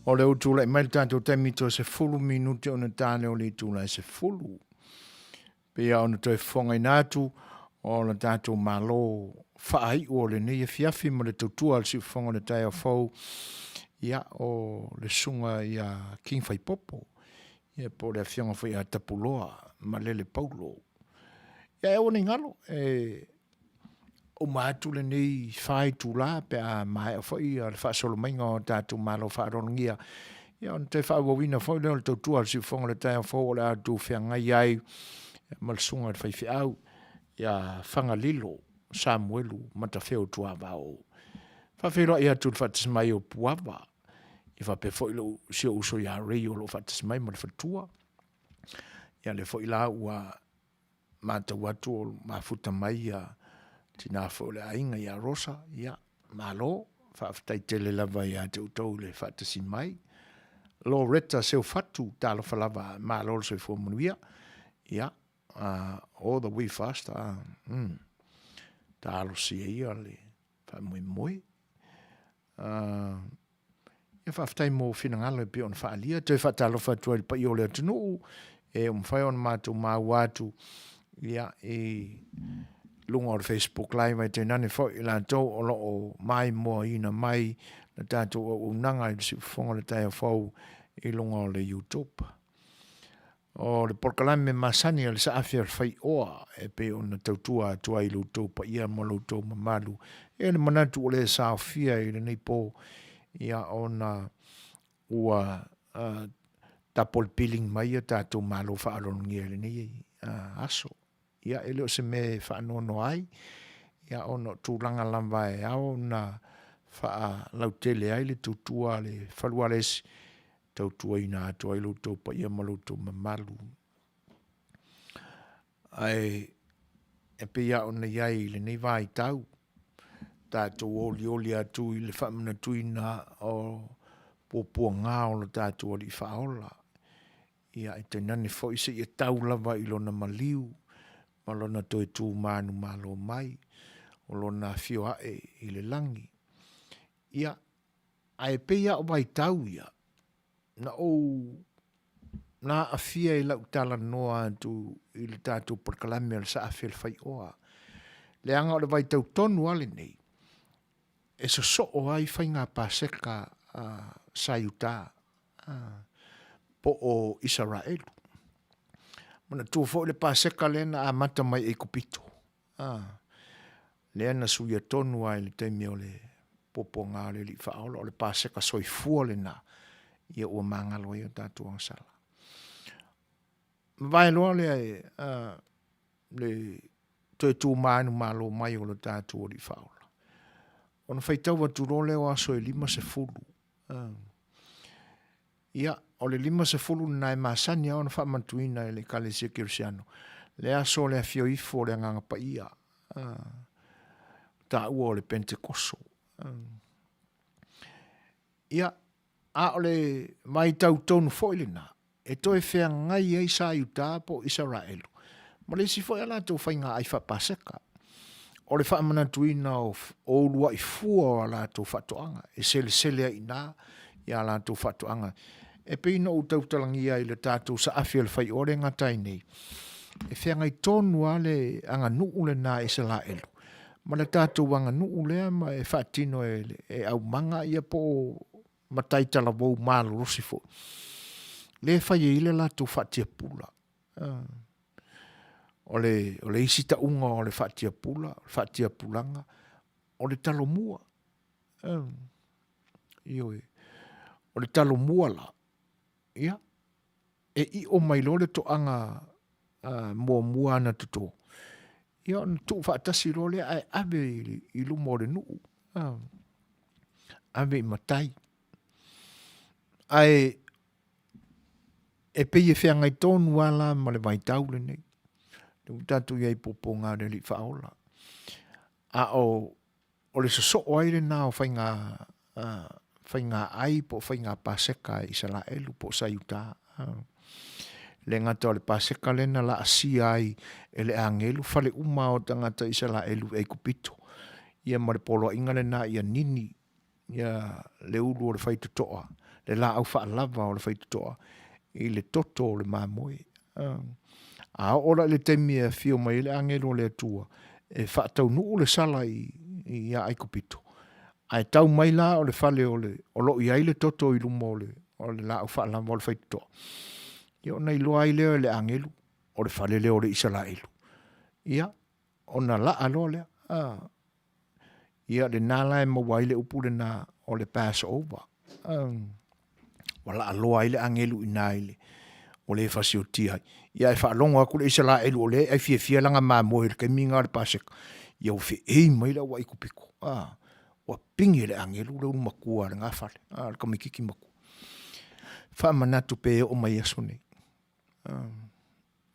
O le ua tulai mai le tatou taimi toe 10 minute ona ta lea o le itula e 10. Pei lava ona toe fofogaina atu o le tatou Malo faaiu o lenei afiafi ma le tautua a le siufofoga o le taeao fou, ia, o le susuga ia King Faipopo, ia po o le afioga foi ia Tapuloa Malele Paulo. Ia e aua ne i galo, e uma atu lenei fa itula pe a maea foi le faasolo maiga o tatou malo faaaloalogia, ia ona toe faaauauina foi lea o le tautua a le siufofoga o le taeao fou o le a outou feagai ai ma le susuga i le faifeau ia Fagalilo Samuelu Matafeo Tuavao. Faafeiloai atu i le faatasi mai o Puava, ia faapea foi lou, si ou uso ia Ray o lo o faatasi mai ma le faletua. Ia lea foi la ua matau atu o mafuta mai ia tina foi o le aiga ia Rosa, ia malo, faafetai tele lava ia te outou le faatasi mai. Loretta Seufatu, talofa lava, malo le soifua manuia. Ia, all the way fast, talosia ia le faamoemoe. Ia faafetai mo finagalo e pei ona faaalia. Toe faatalofa atu ai i le paia o le atunuu e ua mafai ona matou maua atu ia, i luga o le Facebook Live ae tainane foi i latou o lo o maimoaina mai le tatou auaunaga i le siufofoga o le taeao fou i luga o le YouTube. O le polokalame masani a le saafi o le faioa e pei ona tautua atu ai i lo outou paia ma lo outou mamalu. E le manatu o le saofia i lenei po, ia ona ua double billing mai ia tatou malo faaaloalogia i lenei aso. Ia, e le o se mea e faanoanoa ai, ia, ona o tulaga lava e ao ona faalautele ai le tautua a le Falualesi, tautuaina atu ai lo outou paia ma lo outou mamalu. Ae e pei lava ona i ai i lenei vaitau, tatou olioli atu i le faamanatuina o puapuaga o lo tatou Alii Faaola. Ia, ae tainane foi seia tau lava i lona maliu ma lona toe tu manumalo mai, o lona afio ae i le lagi. Ia, ae pei lava o vaitau ia, na ou na aafia i lau talanoa atu i le tatou polokalame o le Saafi o le Faioa, leaga o le vaitau tonu lava lenei, e sosoo ai faiga Paseka a sa Iuta po o Isaraelu. Manatua foi le Paseka lea na amata mai Aikupito, lea na suia tonu lava i le taimi o le puapuaga o le Alii Faaola, o le Paseka soifua lena, ia ua magalo ai o tatou agasala. Mavae loa le, le toe tu manumalo mai o lo tatou Alii Faaola, ona faitau atu loa lea o aso e 50. Ia, o le 50 lena e masani lava ona faamanatuina e le Ekalesia Kerisiano, le aso o le afio ifo o le Agaga Paia, taua o le Penetekoso. Ia, a o le vaitau tonu foi lena, e toe feagai ai sa Iuta po o Isaraelu ma le isi foi a latou faiga ai faapaseka, o le faamanatuina o uluai fua o a latou faatoaga, e selesele ai i ina ia latou faatoaga. E pei ona ou tautalagia i le tatou saafi o le faioa lea e gata ai nei, e feagai tonu lava le aganuu lena a Isaraelu ma le tatou aganuu lea ma e faatino e aumaga ia po o matai talavou malolosi foi, lea e fai ai le latou faatiapula. O le, o le isi tauga o le faatiapula, o le faatiapulaga, o le talomua. Ioe. O le talomua la, ia, e io mai loa le toaga muamua ana toto, ia ona tuufaatasi loa lea ae ave i luma o le nuu, ave i matai. Ae e pei e feagai tonu lava la ma le vaitau lenei, lea ua tatou i ai i puapuaga o le Alii Faaola. A o o le sosoo ai lena o faiga faiga ai po o faiga Paseka a Isaraelu po o sa Iuta. Le gata o le Paseka lea na laasia ai e le agelu fale uma o tagata Isaraelu i Aikupito. Ia ma le poloaiga lena ia nini ia le ulu o le faitotoa, le laau faalava o le faitotoa i le toto o le mamoe. A oo la i le taimi e afio mai ai le agelu o le Atua e faataunuu le sala i, ia Aikupito, ae tau mai la o le fale o, le, o lo o i ai le toto i luma o le, o le laau faalava o le faitotoa, ia ona iloa ai lea e le agelu, o le fale lea o le Isaraelu. Ia, ona laa loa lea. A, ia lena la e maua ai le upu lena o le Passover. Ua laaloa ai le agelu i ina i le ua le fasiotia ai. Ia ae faalogo atu le Isaraelu o lea e ai fiafia lana mamoe i le taimi lena o le Paseka, ia ua feei mai le au Aikupito. A, ua pigi e le agelu le ulu matua o lena fale, a, le tamaititi matua. Faamanatu pe oo mai aso nei.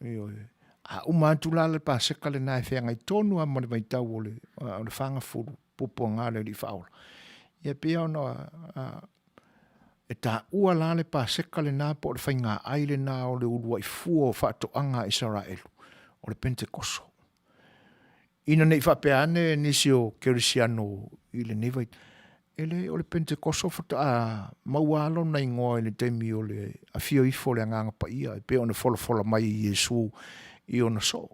Ioe. A uma atu la le Paseka lena e feagai tonu lava ma le vaitau o le, o le fagafulu puapuaga o le Alii Faaola, ia pei ona a, e taua la le Paseka lena po o le faiga ai lena o le uluai fua o faatoaga a Isaraelu, o le Penetekoso. Ina ne i faapea ane nisi o Kerisiano i lenei vaitau, e leai, o le Penetekoso faatoa maua lava lona igoa i le taimi o le afio ifo o le Agaga Paia e pei ona folafola mai e Iesu i ona soo,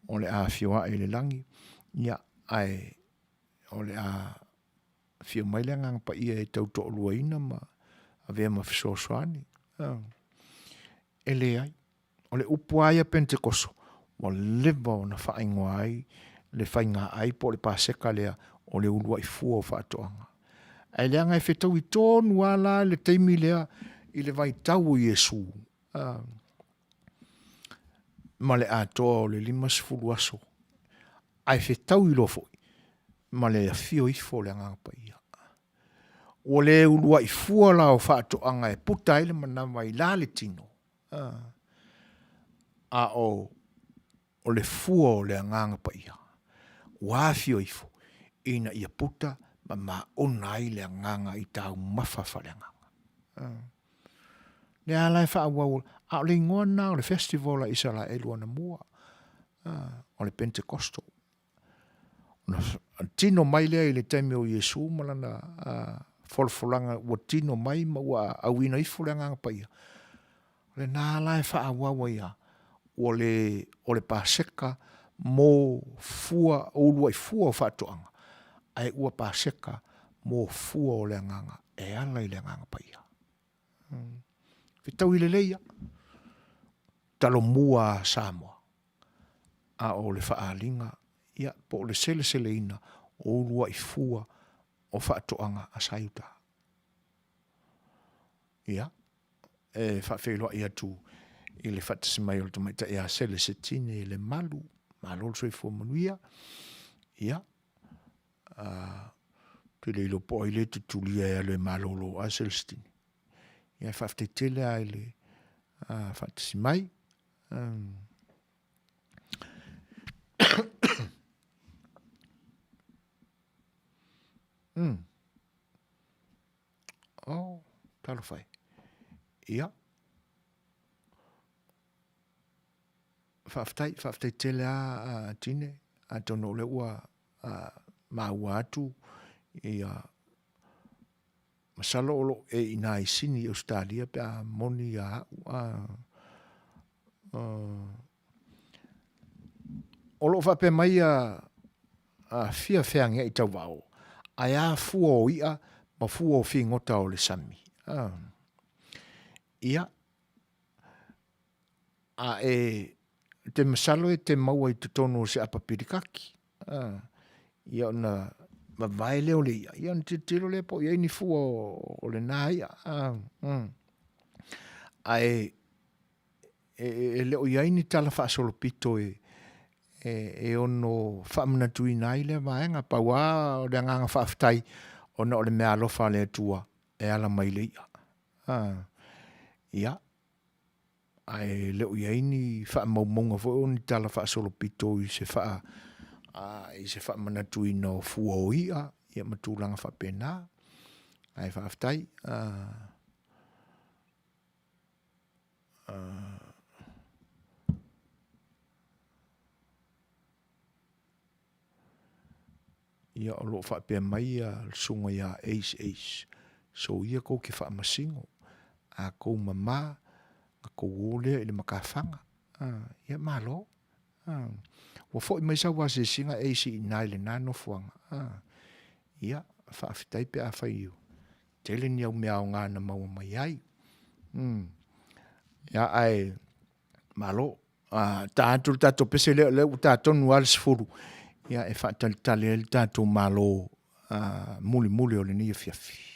o le a afio ae i le lagi, ia, ae o le a afio mai le Agaga Paia e tautoaluaina ma avea ma fesoasoani. E leai. O le upu lava ia Penetekoso, ua leva ona faaigoa ai le faiga ai po o le Paseka lea o le uluai fua o faatoaga. Ae leaga e fetaui tonu lava la le taimi lea i le vaitau o Iesu ma le atoa o le 50 aso, ae fetaui loa foi ma le afio ifo o le Agaga Paia. Ua le uluai fua la o faatoaga e puta ai le manava i la le tino, a o o le fua o le Agaga Paia ua afio ifo ina ia puta ma maona ai le agaga i taumafa faaleagaga. Lea la e faaauau, a o le igoa lena o le festival a Isaraelu anamua, o le Pentecostal. Ona tino mai lea i le taimi o Iesu ma lana folafolaga ua tino mai ma ua auina ifo le Agaga Paia, o lena la e faaauau ai lava, ua le o le Paseka mo fua, o uluai fua o faatoaga, ae ua Paseka mo fua o le Agaga e ala i le Agaga Paia. Fetaui lelei lava, Talomua a Samoa, a o le faaaliga, ia, po o le seleseleina o uluai fua o faatoaga a Saiuta. Ia, e faafeiloai atu i le faatasi mai o le tamaitai ia Selesetine Lemalu, malo le soifua manuia. Ia, ou te le iloa po o ai lea e tutulia e alu e malolo a Celestine. Ia, e faafetai tele lava i le faatasi mai. Oh, talofa e. Ia. Faafetai, faafetai tele lava Tine, atonu o lea ua maua atu ia masalo o lo o e i ina i Sini i Ausetalia pe a moni ia au. O lo o faapea mai ia fia feagiai tauvao, ae a fua o i'a ma fua o figota o le sami. Ia, A e te masalo e te maua i totonu o se apa pilikaki, a, ia ona vavae lea o le i'a, ia ona tilotilo lea po o i ai ni fua o lena i'a. A, mm. Ae e, e le o i ai ni tala faasolopito e, e, e ono faamanatuina ai lea vaega. Pau lava o le agaga faafetai ona o le mea alofa a le Atua e ala mai i le i'a. A, ia, ae le o i ai ni faamaumauga foi o ni tala faasolopito i se faa i se faamanatuina o fua o i'a ia ma tulaga faapena. Ae faafetai. Ia o lo o faapea mai ia le susuga ia Ace Ace, soia kou te faamasino, a kou mama, na kou o lea i le matafaga. Ia malo. Ua foi mai sau asiasiga Ace i ina i lena nofoaga. Ia, faafetai pe afai tele ni au mea aoga na maua mai ai. Ia ae malo. Ta atu le tatou pese lea, lea ua ta tonu lava le 10, ia e faatalitali ai le tatou malo mulimuli o lenei afiafi.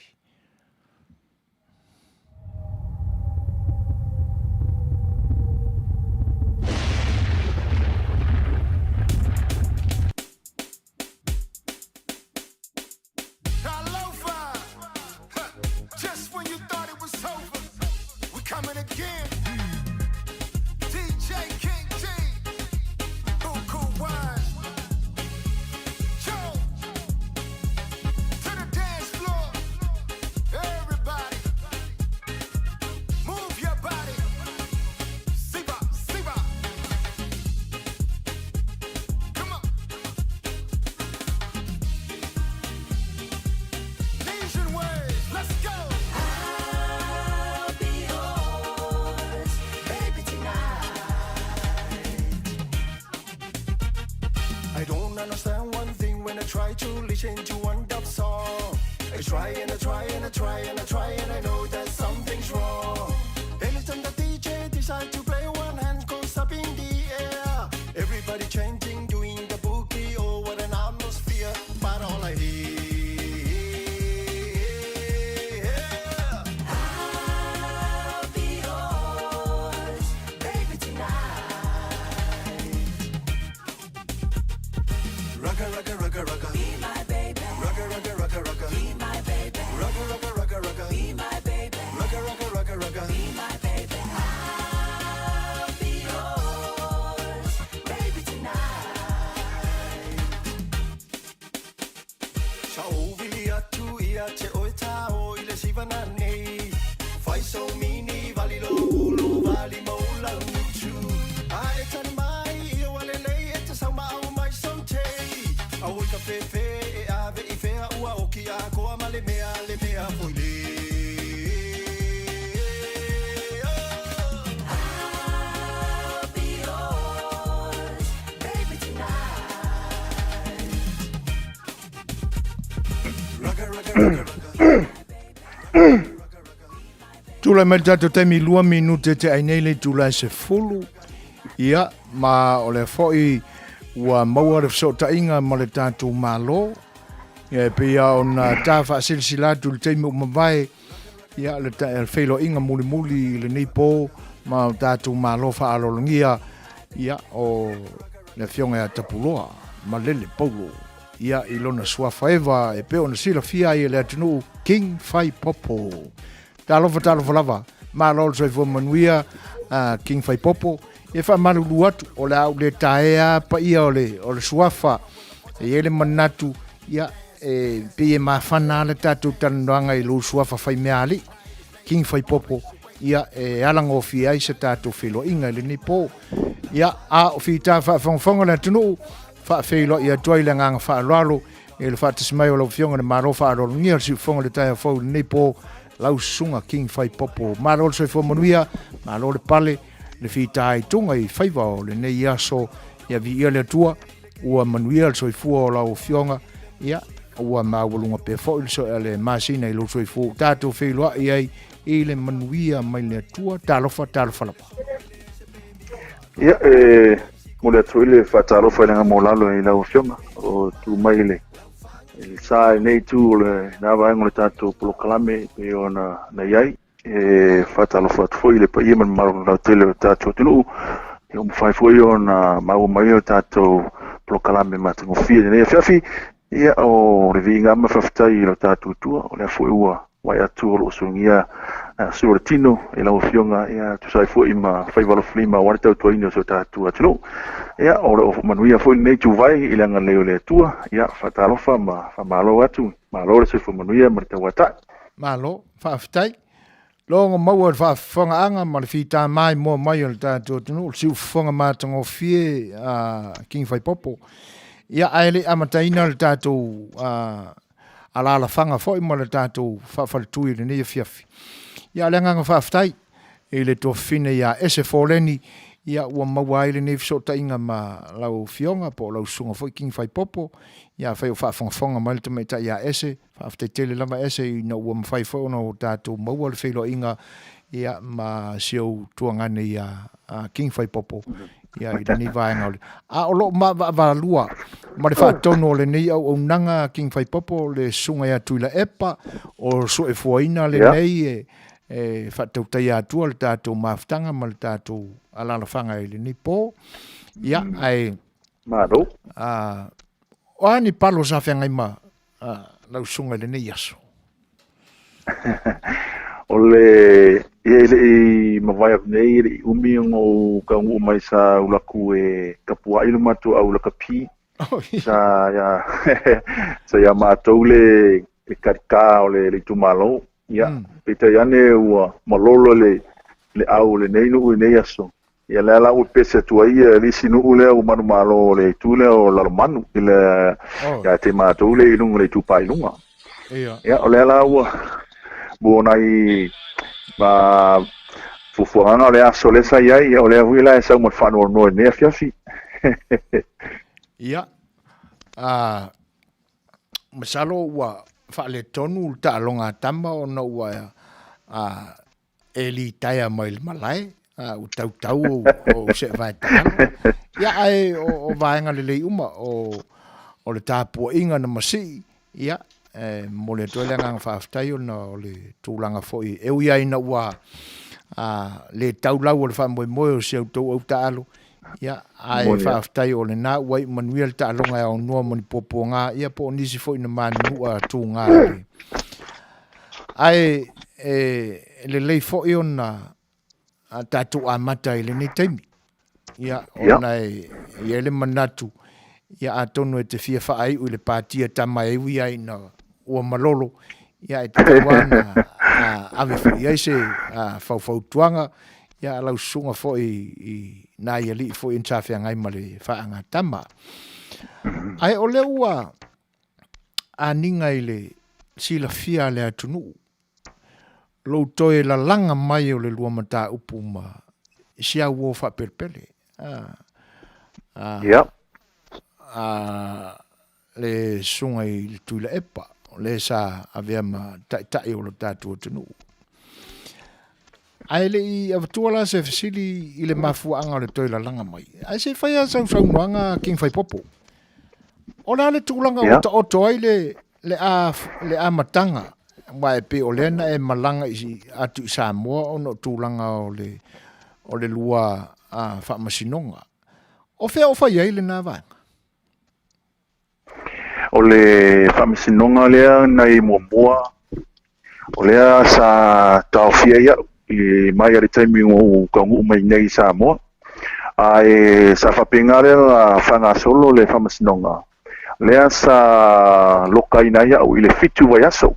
I don't understand one thing when I try to listen to one dub song. I try and I try and I try and I try and I know that something's wrong. Anytime the DJ decides to play, one hand goes up in the air. Everybody chanting, doing the boogie, oh what an atmosphere. But all I hear, I'll be yours, baby, tonight. Rugga, rugga, rugga, rugga. Be my baby. Rugga, rugga, rugga, rugga. Be my baby. Rugga, rugga, rugga, rugga. Be my baby. Rugga, rugga, rugga, rugga. Be Tulai mai le tatou taimi 2 minute te ai nei le itula e 10. Ia, ma o lea foi ua maua le fesootaiga ma le tatou Malo. Ia, e pei lava ona ta faasilasila atu i le taimi ua mavae, ia, le feiloaiga mulimuli i lenei po ma o tatou Malo faaaloalogia, ia, o le Afioga ia Tapuloa Malele Paulo, ia, i lona suafa eva e pei ona silafia ai e le atunuu, King Faipopo. Talofa, talofa lava. Malo le soifua manuia, King Faipopo. E faamalulu atu, o le a ou le taea paia o le, o le suafa. E i ai le manatu, ia, e pei e mafana le tatou talanoaga i lou suafa faimeaali, King Faipopo, ia, e alagofie ai se tatou feiloaiga i lenei po. Ia, a o fita faafogafoga le atunuu, faafeiloai atu ai le agaga faaaloalo i le faatasi mai o lau Afioga i le Malo faaaloalogia le siufofoga i le taeao fou i lenei po, lau susuga King Faipopo. Malo le soifua manuia, malo le pale, le fitaituga i faiva o lenei aso. Ia viia le Atua, ua manuia le soifua o lau Afioga, ia, ua maualuga pea foi le, le masina i lou soifua ua tatou feiloai ai i le manuia mai le Atua. Talofa, talofa lava. Ia, e momoli atu foi le faatalofa i le agaga maualalo i lau Afioga o tu mai i le sa i lenei itu o lena vaega o le tatou polokalame e pei ona na i ai. E faatalofa atu foi i le paia ma le mamalu lautele o le tatou atunuu, ua mafai foi ona maua mai o tatou polokalame matagofie i lenei afiafi. Ia, o le viiga ma faafetai i lo tatou Atua, o lea foi ua vaai atu o lo o sugia sui o le tino i lau Afioga, ia tusa ai foi ma faiva alofilima aua le tautuaina o si o tatou atunuu. Ia, o lo o manuia foi lenei ituvai i le agalelei o le Atua. Ia, faatalofa ma faamalo atu, malo le soifua manuia ma le tauatai. Malo, faafetai. Logo maua i le faafofogaaga ma le fita maimoa mai o le tatou atunuu, le siufofoga matagofie a King Faipopo. Ia, ae le i amataina le tatou alaalafaga foi ma le tatou faafaletui i lenei afiafi. Ia, o le agaga faafetai i le tuafafine ia Ese Foleni, ia ua maua ai lenei fesootaiga ma lau Afioga po o lau susuga foi King Faipopo. Ia, afai o faafogafoga mai le tamaitai ia Ese, Faafetai tele lava Ese ina ua mafai foi ona o tatou maua le feiloaiga ia ma si ou tuagane ia King Faipopo ia i lenei vaega o le a o loo maavaavalua ma le faatonu o lenei auaunaga King Faipopo le susuga ia Tuilaepa o suefuaina lenei e e faatautaia atua le tatou mafutaga ma le tatou alalafaga i lenei po ia ae Malo. A o a ni palo sa feagai ma lau susuga i lenei aso? O le ia e le i mavae atu nei, e le i umi ona ou taunuu mai sa ulu atu e tapuai lo matou au lakapi. Sa ia sa ia matou le le kalikā o le itumalo. Ia, peitai ane ua malolo le le au o lenei nuu i nei aso. Ia lea la ua pese atu ai ia le isi nuu lea ua manumalo o le itu lea o Lalomanu i le oh. Ia te matou le i luga le itupa i luga. Ia. Ia o lea la ua ua nai ma fuafuaga o le aso lea sa i ai, ia o lea foi la e sau ma le faanoanoa i lenei afiafi. Ia. A masalo ua faaletonu le taaloga a tama ona ua a e litaea mai le malae, a ua tautau ou, ou seevae taalo. Ia, ae o, o vaega lelei uma, o, o le tapuaiga na masii, ia, e momoli atu ai le agaga faafetai ona o le tulaga foi e ui ai ina ua a, le tau lau o le faamoemoe o si a outou au taalo, ia, ae faafetai o lena ua iu manuia le taaloga e aonoa ma ni puapuaga, ia po o nisi foi na manunua tuga i le Ae e lelei foi ona tatou amata i lenei taimi. Ia, ona e i ai le manatu, ia atonu e te fia faaiu i le pātia tama e ui ai ina ua malolo, ia e tatau lava ona ave foi i ai se faufautuaga, ia a lau susuga foi i nai alii foi sa feagai ma le faagatama. Ae o lea ua aniga i le silafia a le atunuu, lou toe lalaga mai o le lua mataupu ma si au uo faapelepele. A, a, yeah. A, le susuga i le Tuilaepa, o le sa avea ma taitai o lo tatou atunuu. Ae le i avatua la se fesili i le mafuaaga o le toe lalaga mai. Ae se i fai lava sau saunoaga King Faipopo. O le a le tulaga ua taoto ai le, le, a, le amataga, aua e pei o lea na e malaga i, atu i Samoa ona o tulaga o le, o le lua a, faamasinoga. O fea o fai ai lena vaega? O le faamasinoga lea na i muamua, o lea sa taofia ai au i mai le taimi ua ou taunuu mai nei i Samoa. Ae sa faapena lea na faagasolo le faamasinoga, lea sa lokaina ai au i le 7 vaiaso.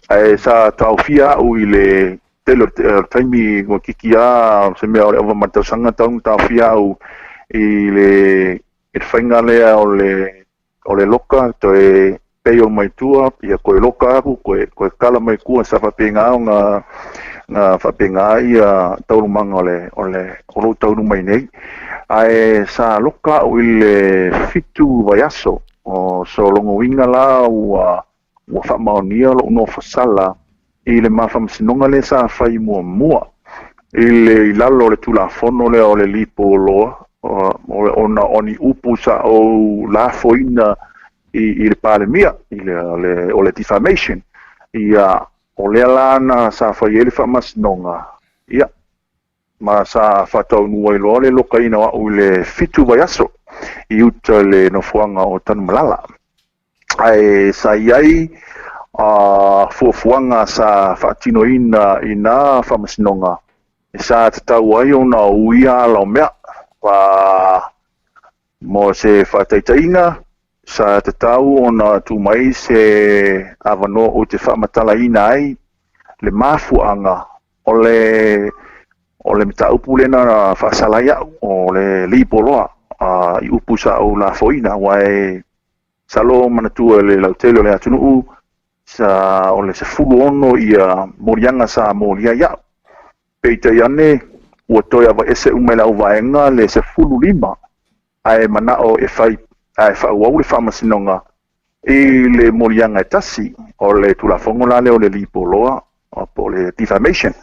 Ae sa taofia au i le tele o le taimi ua kiki lava se mea o le ova ma le tausaga talu ona taofia au i le i le faiga lea o le o le loka toe pay mai tua ia toe loka aku toe toe kala mai tua sa faapena ona na faapena ia taualumaga o le o le o lou taunuu mai nei ae sa loka au i le 7 vaiaso o so lona uiga la ua ua faamaonia lou nofosala i le ma faamasinoga lea sa fai muamua i le i lalo o le Tulafono lea o le Lipo Loa ona o ni upu sa ou lafoina i le Palemia i le o le defamation ia o lea la na sa fai ai le faamasinoga ia ma sa faataunuu ai loa le lokaina o au i le 7 vaiaso i uta i le nofoaga o Tanumalala. Ae sa i ai fuafuaga sa faatinoina i na faamasinoga e sa tatau ai ona uia ala o mea. Mo se faataitaiga, sa tatau ona tuu mai se avanoa ou te faamatalaina ai le mafuaaga o le o le mataupu lea na faasala ai au, o le liboloa i upu sa ou lafoina, aua e masalo manatua i le lautele o le atunuu, sa o le 16 ia moliaga sa molia ai au. Peitai ane, ua toe avaese uma e le auvaega le 15, ae manao e fai ae faaauau le faamasinoga i le moliaga e tasi, o le Tulafono la lea o le liboloa po o le defamation,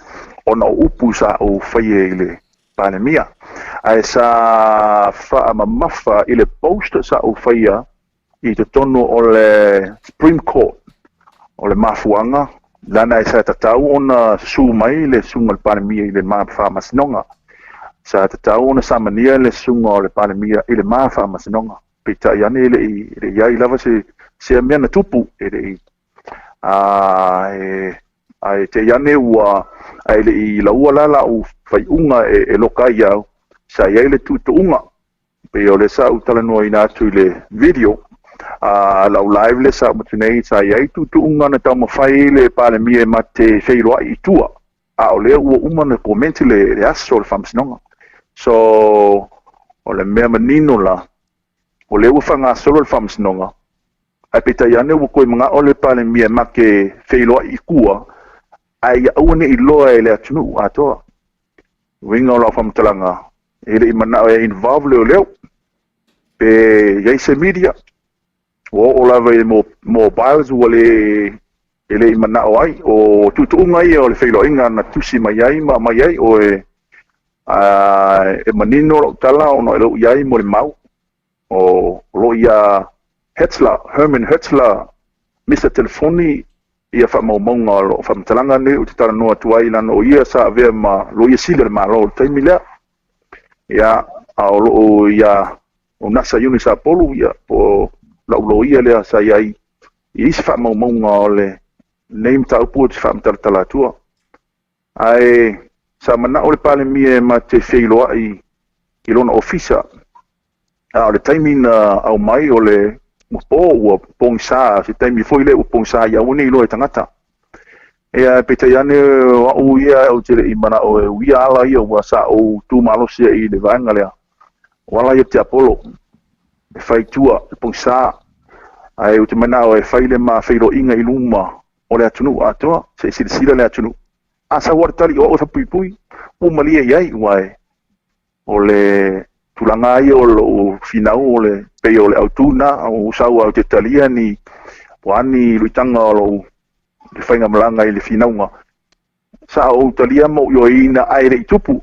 ona o upu sa ou faia i le Palemia. Ae sa faamamafa i le post sa ou faia i totonu o le Supreme Court o le mafuaaga lana e sa tatau ona susu mai le susuga o le Palemia i le ma faamasinoga. Sa tatau ona samania le susuga o le Palemia i le ma faamasinoga. Peitai ane e le i i ai lava se se mea na tupu e le i ae te i ane ua ae le i laua la lau faaiuga e loka ai au, sa i ai le tuutuuga pei o le sa ou talanoaina atu i le video lau live le sa uma atu nei, sa i ai tuutuuga na taumafai le Palemia e mate feiloai i tua, a o lea ua uma na komenti le aso o le faamasinoga. So o le mea manino la, o lea ua faagasolo le faamasinoga, ae peitai ane ua toe manao le Palemia e make feiloai i tua, ae ia aua ne i iloa e le atunuu atoa. Uiga o lau faamatalaga, e le i manao e involve leoleo, pe i ai se media, ua oo lava i mobiles ua le e le i manao ai. O tuutuuga ia o le feiloaiga na tusi mai ai ma aumai ai, o e e manino lau tala ona e le o i ai mo le mau. O lo ia Hetzler, Herman Hetzler, misa telefoni ia faamaumauga o loo faamatalaga nei ou te talanoa atu ai, lana o ia sa avea ma loia sili o le Malo i le taimi lea. Ia, a o loo ia o Nasa Eunice Apolu, ia po o lau loia lea sa i ai i isi faamaumauga o le nei mataupu ou te faamatalatala atua. Ae sa manao le Palemia e ma te feiloai i lona ofisa, a o le taimi na aumai o le ua po, ua pogisa, se taimi foi lea ua pogisa ai aua ne i iloa e tagata. Ia, peitai ane o au ia ou te le i manao e uia ala ia ua sa ou tu malosi ai i le vaega lea. O ala ia o tiapolo e fai i tua i le pogisa, ae ou te manao e fai le ma feiloaiga i luma o le atunuu atoa, se i silasila le atunuu. A sau lava le tali o au e faapuipui, ua malie i ai, aua o le tulaga ia o lou finau o le pei o le autu na o sau au te talia ni o a ni luitaga o lou le faigamalaga i le finauga. Sa ou talia ma ou ioeina ae le i tupu.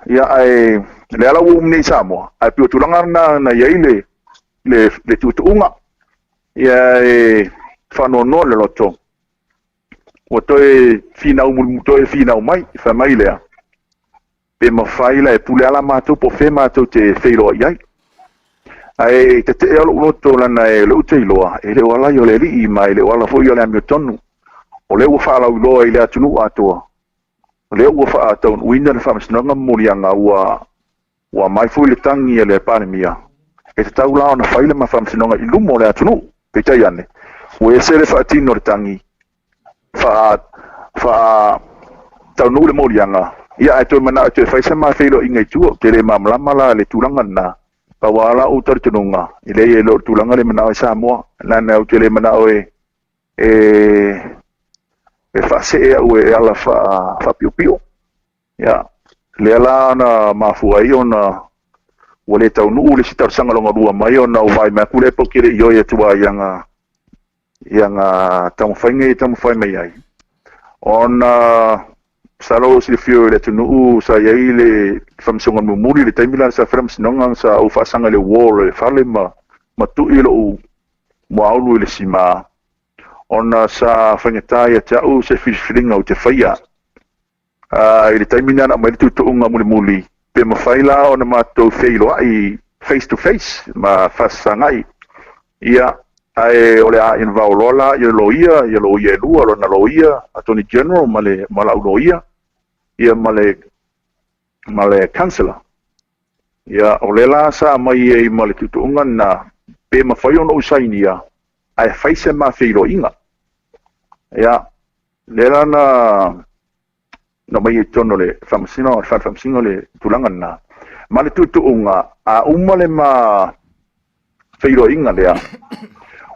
Ia ae lea la ua umi nei i Samoa, ae pei o tulaga na na i ai le le le tuutuuga. Ia e faanoanoa le loto ua toe finau toe finau mai, fai mai lea, pe mafai la e pule ala matou po o fea matou te feiloai ai. Ae tetee lou loto lana e le ute iloa, e le o ala ia o le alii ma e le o ala foi ia o le amiotonu. O lea ua faalauiloa i le atunuu atoa, o lea ua faataunuuina le faamasinoga ma moliaga ua aumai foi le tagi a le Palemia, e tatau la ona fai le ma faamasinoga i luma o le atunuu. Peitai ane, ua ese le faatino o le tagi, faataunuu le moliaga, ia ae toe manao e toe fai se ma feiloaiga i tua. Ou te le malamalama la i le tulaga lena. Pau lava lau talitonuga, e leai e le o le tulaga lea e manao ai Samoa. Leaga ou te le manao e faasee au e ala faapiopio. Ia, lea la na mafua ai ona ua le taunuu le isi talosaga lona lua mai ona ua vaai mai atu le Apple ke le ioe atu lava i ana taumafaiga ia e taumafai mai ai. Ona masalo o silafia i le atunuu sa i ai le faamasinoga mulimuli i le taimi la sa fai le faamasinoga sa ou faasaga i le wall o le fale ma tui lou muaulu i le sima ona sa faigata ia te au se filifiliga ou te faia. I le taimi lena na aumai le tuutuuga mulimuli, pe mafai la ona matou feiloai face to face ma fasasagai. Ia, ae o le a involve loa la ia loia, ia loia e lua, lona loia, Attorney General ma le ma lau loia, ia ma le Councillor. Ia, o lea la sa aumai ai ma le tuutuuga lena, pe mafai ona ou sainia, ae fai se ma feiloaiga. Ia, lea la na aumai ai i totonu o le faamasino, o le fale faamasino le tulaga lena. Ma le tuutuuga, a uma le ma feiloaiga lea,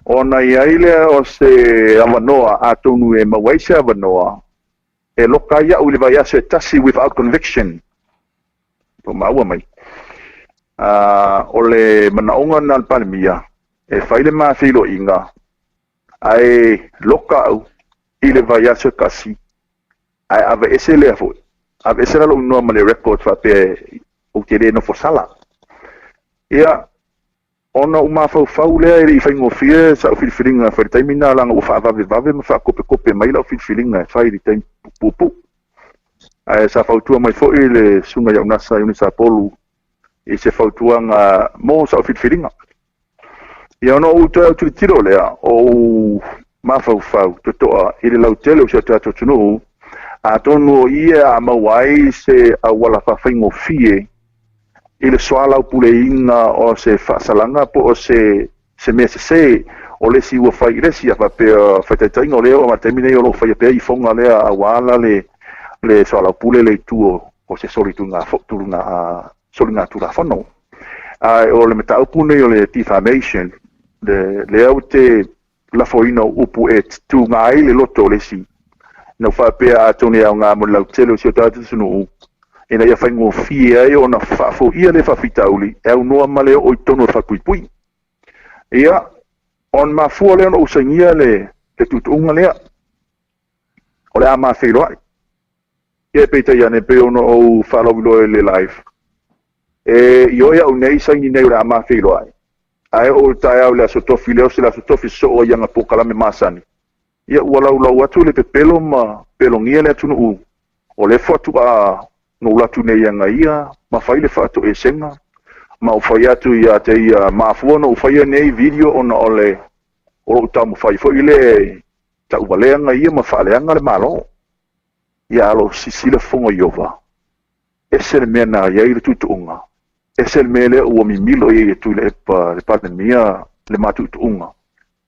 ona i ai lea o se avanoa, atonu e maua ai se avanoa, e loka ai au i le vaiaso e tasi without conviction. Po maua mai. O le manaoga lena o le Palemia, e fai le ma feiloaiga, ae loka au i le vaiaso e tasi, ae aveese lea foi. Aveese la lou igoa ma le record faapea ou te le nofo sala. Ia, ona ou mafaufau lea e le i faigofie sau filifiliga e fai i le taimi lena, leaga ua faavavevave ma faakopekope mai lau filifiliga e fai i le taimi puupuu. Ae sa fautua mai foi le susuga ia Unasa Iuni Sapolu i se fautuaga mo sau filifiliga. Ia ona ou toe autilotilo lea, o ou mafaufau totoa i le lautele o si o tatou atunuu, atonu o i e maua ai se auala faafaigofie i le soalaupuleina o se faasalaga po o se mea sese o le isi ua fai i le isi. A faapea faitaitaiga o lea oo mai i le taimi nei o lo o faia pea ifoga lea aua la le soalaupule le itu o se soligatulafono. Ae o le mataupu nei o le defamation, lea ou te lafoina o upu e tuga ai le loto o le isi, na ou faapea atonu e aoga mo le lautele o si o tatou atunuu, ina ia faigofie ai ona faafoia le faafitauli e aunoa ma le oo i totonu o le falepuipui. Ia, ona mafua lea ona ou sainia le tuutuuga lea, o le a ma feiloai. Ia peitai ane pei ona ou faalauiloa i le live, e ioe au nei saini nei o le a ma feiloai, ae oo i le taeao i le aso tofi lea o se le aso tofi sosoo ai ana polokalame masani, ia ua laulau atu le pepelo ma pelogia le atunuu o lea faatoa na ou atu nei ana ia ma fai le faatoesega ma ou fai atu ia te ia mafua na ou faia nei video ona o le o lou taumafai foi le tauvaleaga ia ma faaleaga le Malo. Ia alo sisila fofoga Iova, ese le mea na iai le tuutuuga, ese le mea lea ua mimilo i ai e Tuilaepa le Palemia le matuutuuga,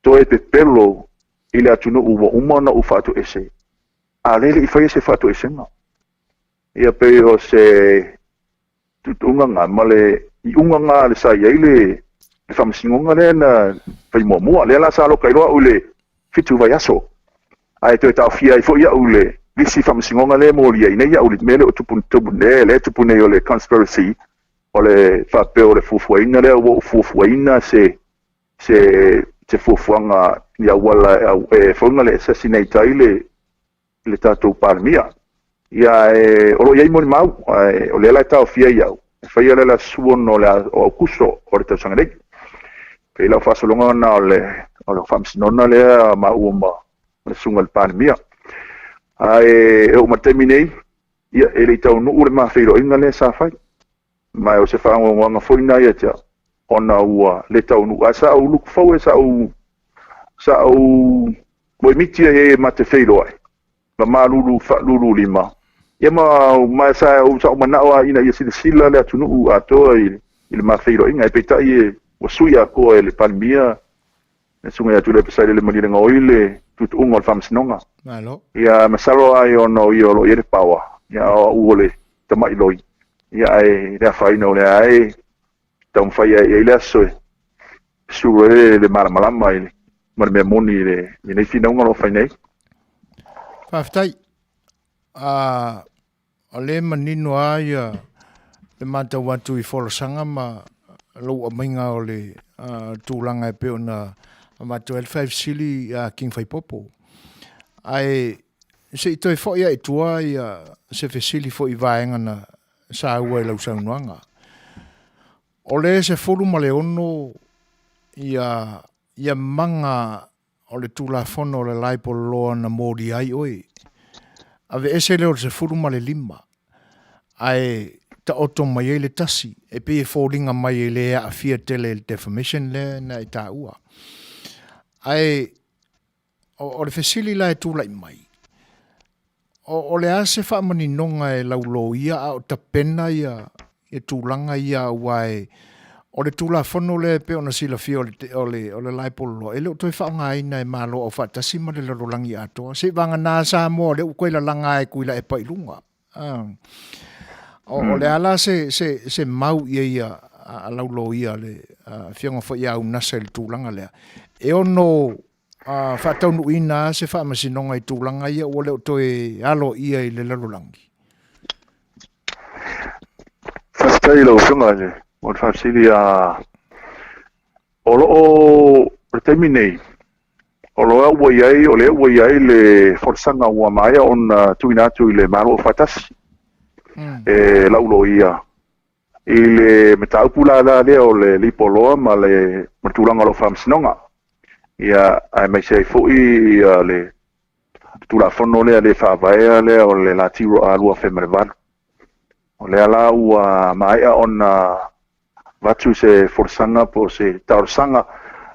toe pepelo i le atunuu ua uma ona ou faatoese, a lea e le i faia se faatoesega. Ia pei o se tuutuuga na ma le iuga na le sa i ai le faamasinoga lea na fai muamua. Lea la sa loka iloa au i le 7 vaiaso, ae toe taofia ai foi au i le lisi faamasinoga lea e molia ai nei au i le mea lea o tupu lea e tupu nei o le conspiracy, o le faapea o le fuafuaina lea ua ou fuafuaina se fuafuaga i auala e fauga le assassinate ai le tatou Palemia. Ia e o lo o i ai molimau, ae o lea la e taofia ai au, e faia le aso 16 o le o Aukuso o le tausaga nei. Pei lau faasologa lena o le o le faamasinoga lea maua ma le susuga i le Palemia. Ae e oo mai le taimi nei, ia e le i taunuu le ma feiloaiga lea sa fai. Ma o se faanoanoaga foi lena ia te au, ona ua le taunuu. Ae sa ou look forward, sa ou sa ou moemiti ai e ma te feiloai ma malulu faalululima, ia ma ma sa ou sa ou manao lava ina ia silasila le atunuu atoa i i le ma feiloaiga. Ae peitai e ua sui atoa e le Palemia le Susuga ia Tuilaepa Sailele Malielegaoi le tuutuuga o le Faamasinoga. Malo. Ia masalo ai ona o ia o lo o i ai le power, ia o au o le tamai loi, ia ae le afaina o lea e taumafai ai i ai le aso e sulu ai le malamalama i le ma le mea moni i le i lenei finauga o lo o fai nei. Faafetai. A o lea e manino lava ia le matau atu i folasaga ma lou aumaiga o le tulaga e pei ona avatu ai le faafesili ia King Faipopo. Ae se i toe foi lava i tua ia se fesili foi i vaega na saua i lau saunoaga. O le 16 ia ia maga o le Tulafono o le Libel Law na molia ai oe. Aveese lea o le 15, ae taoto mai ai le tasi, e pei e foliga mai e le aafia tele i le defamation lea na e taua. Ae o le fesili la e tulai mai, o le a se faamaninoga e lau loia a o tapena ia tulaga ia aua e o le Tulafono lea e pei ona silafia o le o le o le Libel Law e le o toe faaaogaina e Malo Aufaatasi ma le lalolagi atoa seiavagana Samoa o lea ua toe lalaga e Tuilaepa i luga. O, o le a la se, se, se mau i ai a lau loia le Afioga foi ia Unasa i le tulaga lea e ono faataunuuina se faamasinoga i tulaga ia ua le o toe aloaia i le lalolagi? Faafetai i lau Afioga i le mo le faafesili. A o lo o le taimi nei, o lo ua i ai, o lea ua i ai le folasaga ua maea ona tuuina atu i le Malo Aufaatasi e lau loia i le mataupu la la lea o le lipoloa ma le ma le tulaga o lau faamasinoga. Ia, aemaise ai foi ia le Tulafono lea le faavaea lea o le Latiro A 2008. O lea la ua maea ona avatu se folasaga po o se talosaga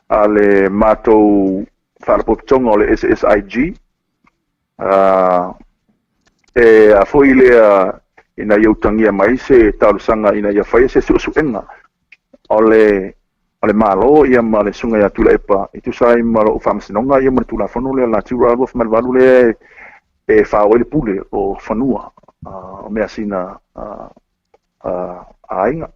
a le matou faalapotopotoga o le SSIG, e a foi lea ina ia utagia mai se talosaga ina ia faia se suesuega o le o le Malo ia ma le Susuga ia Tuilaepa e tusa ai ma lou faamasinoga ia ma le Tulafono lea Natura 2008 lea e fao ai le pule o fanua o measina a aiga.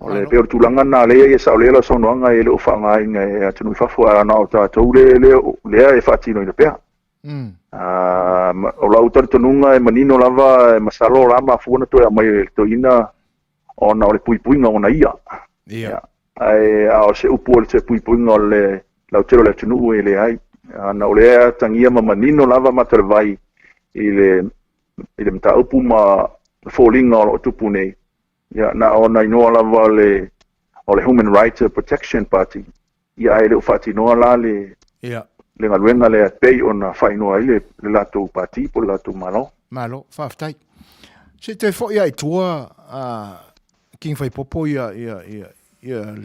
O le pei o le tulaga lena lea e sao lelei lau saunoaga e le o faaaogaina e atunuu i fafo, ae na o tatou lea e faatinoina pea. O lau talitonuga e manino lava, e masalo o la mafua na toe aumai e le toeaina ona o le puipuiga ona ia. Ia. Ae a o se upu o se puipuiga o le lautele o le atunuu e leai. Ona o lea e atagia ma manino lava mata o le vai i le i le mataupu ma foliga o lo o tupu nei. Ia, na ona igoa lava le o le Human Rights Protection Party. Ia, ae le o faatinoa la le Ia. le galuega lea e pei ona faaigoa ai le, le latou pati po o le latou Malo. Malo, faafetai. Se i toe foi lava i tua a King Faipopo ia, ia, ia, ia,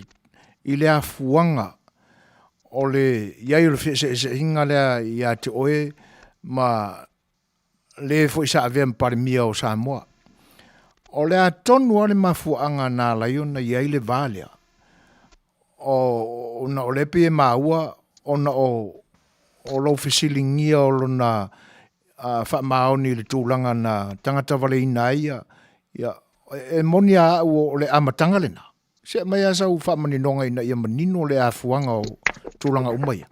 i le afuaga o le i ai o le feeseeseaiga lea ia te oe ma le foi sa avea ma Palemia o Samoa. O le a tonu lava le mafuaaga na ala ai ona i ai le va lea, o, ona o lea pei e maua ona o, o lou fesiligia o lona faamaoni i le tulaga na tagatavaleina ai ia, ia, e moni a au o le amataga lena. Se aumai lava sau faamaninoga ina ia manino le afuaga o tulaga uma ia.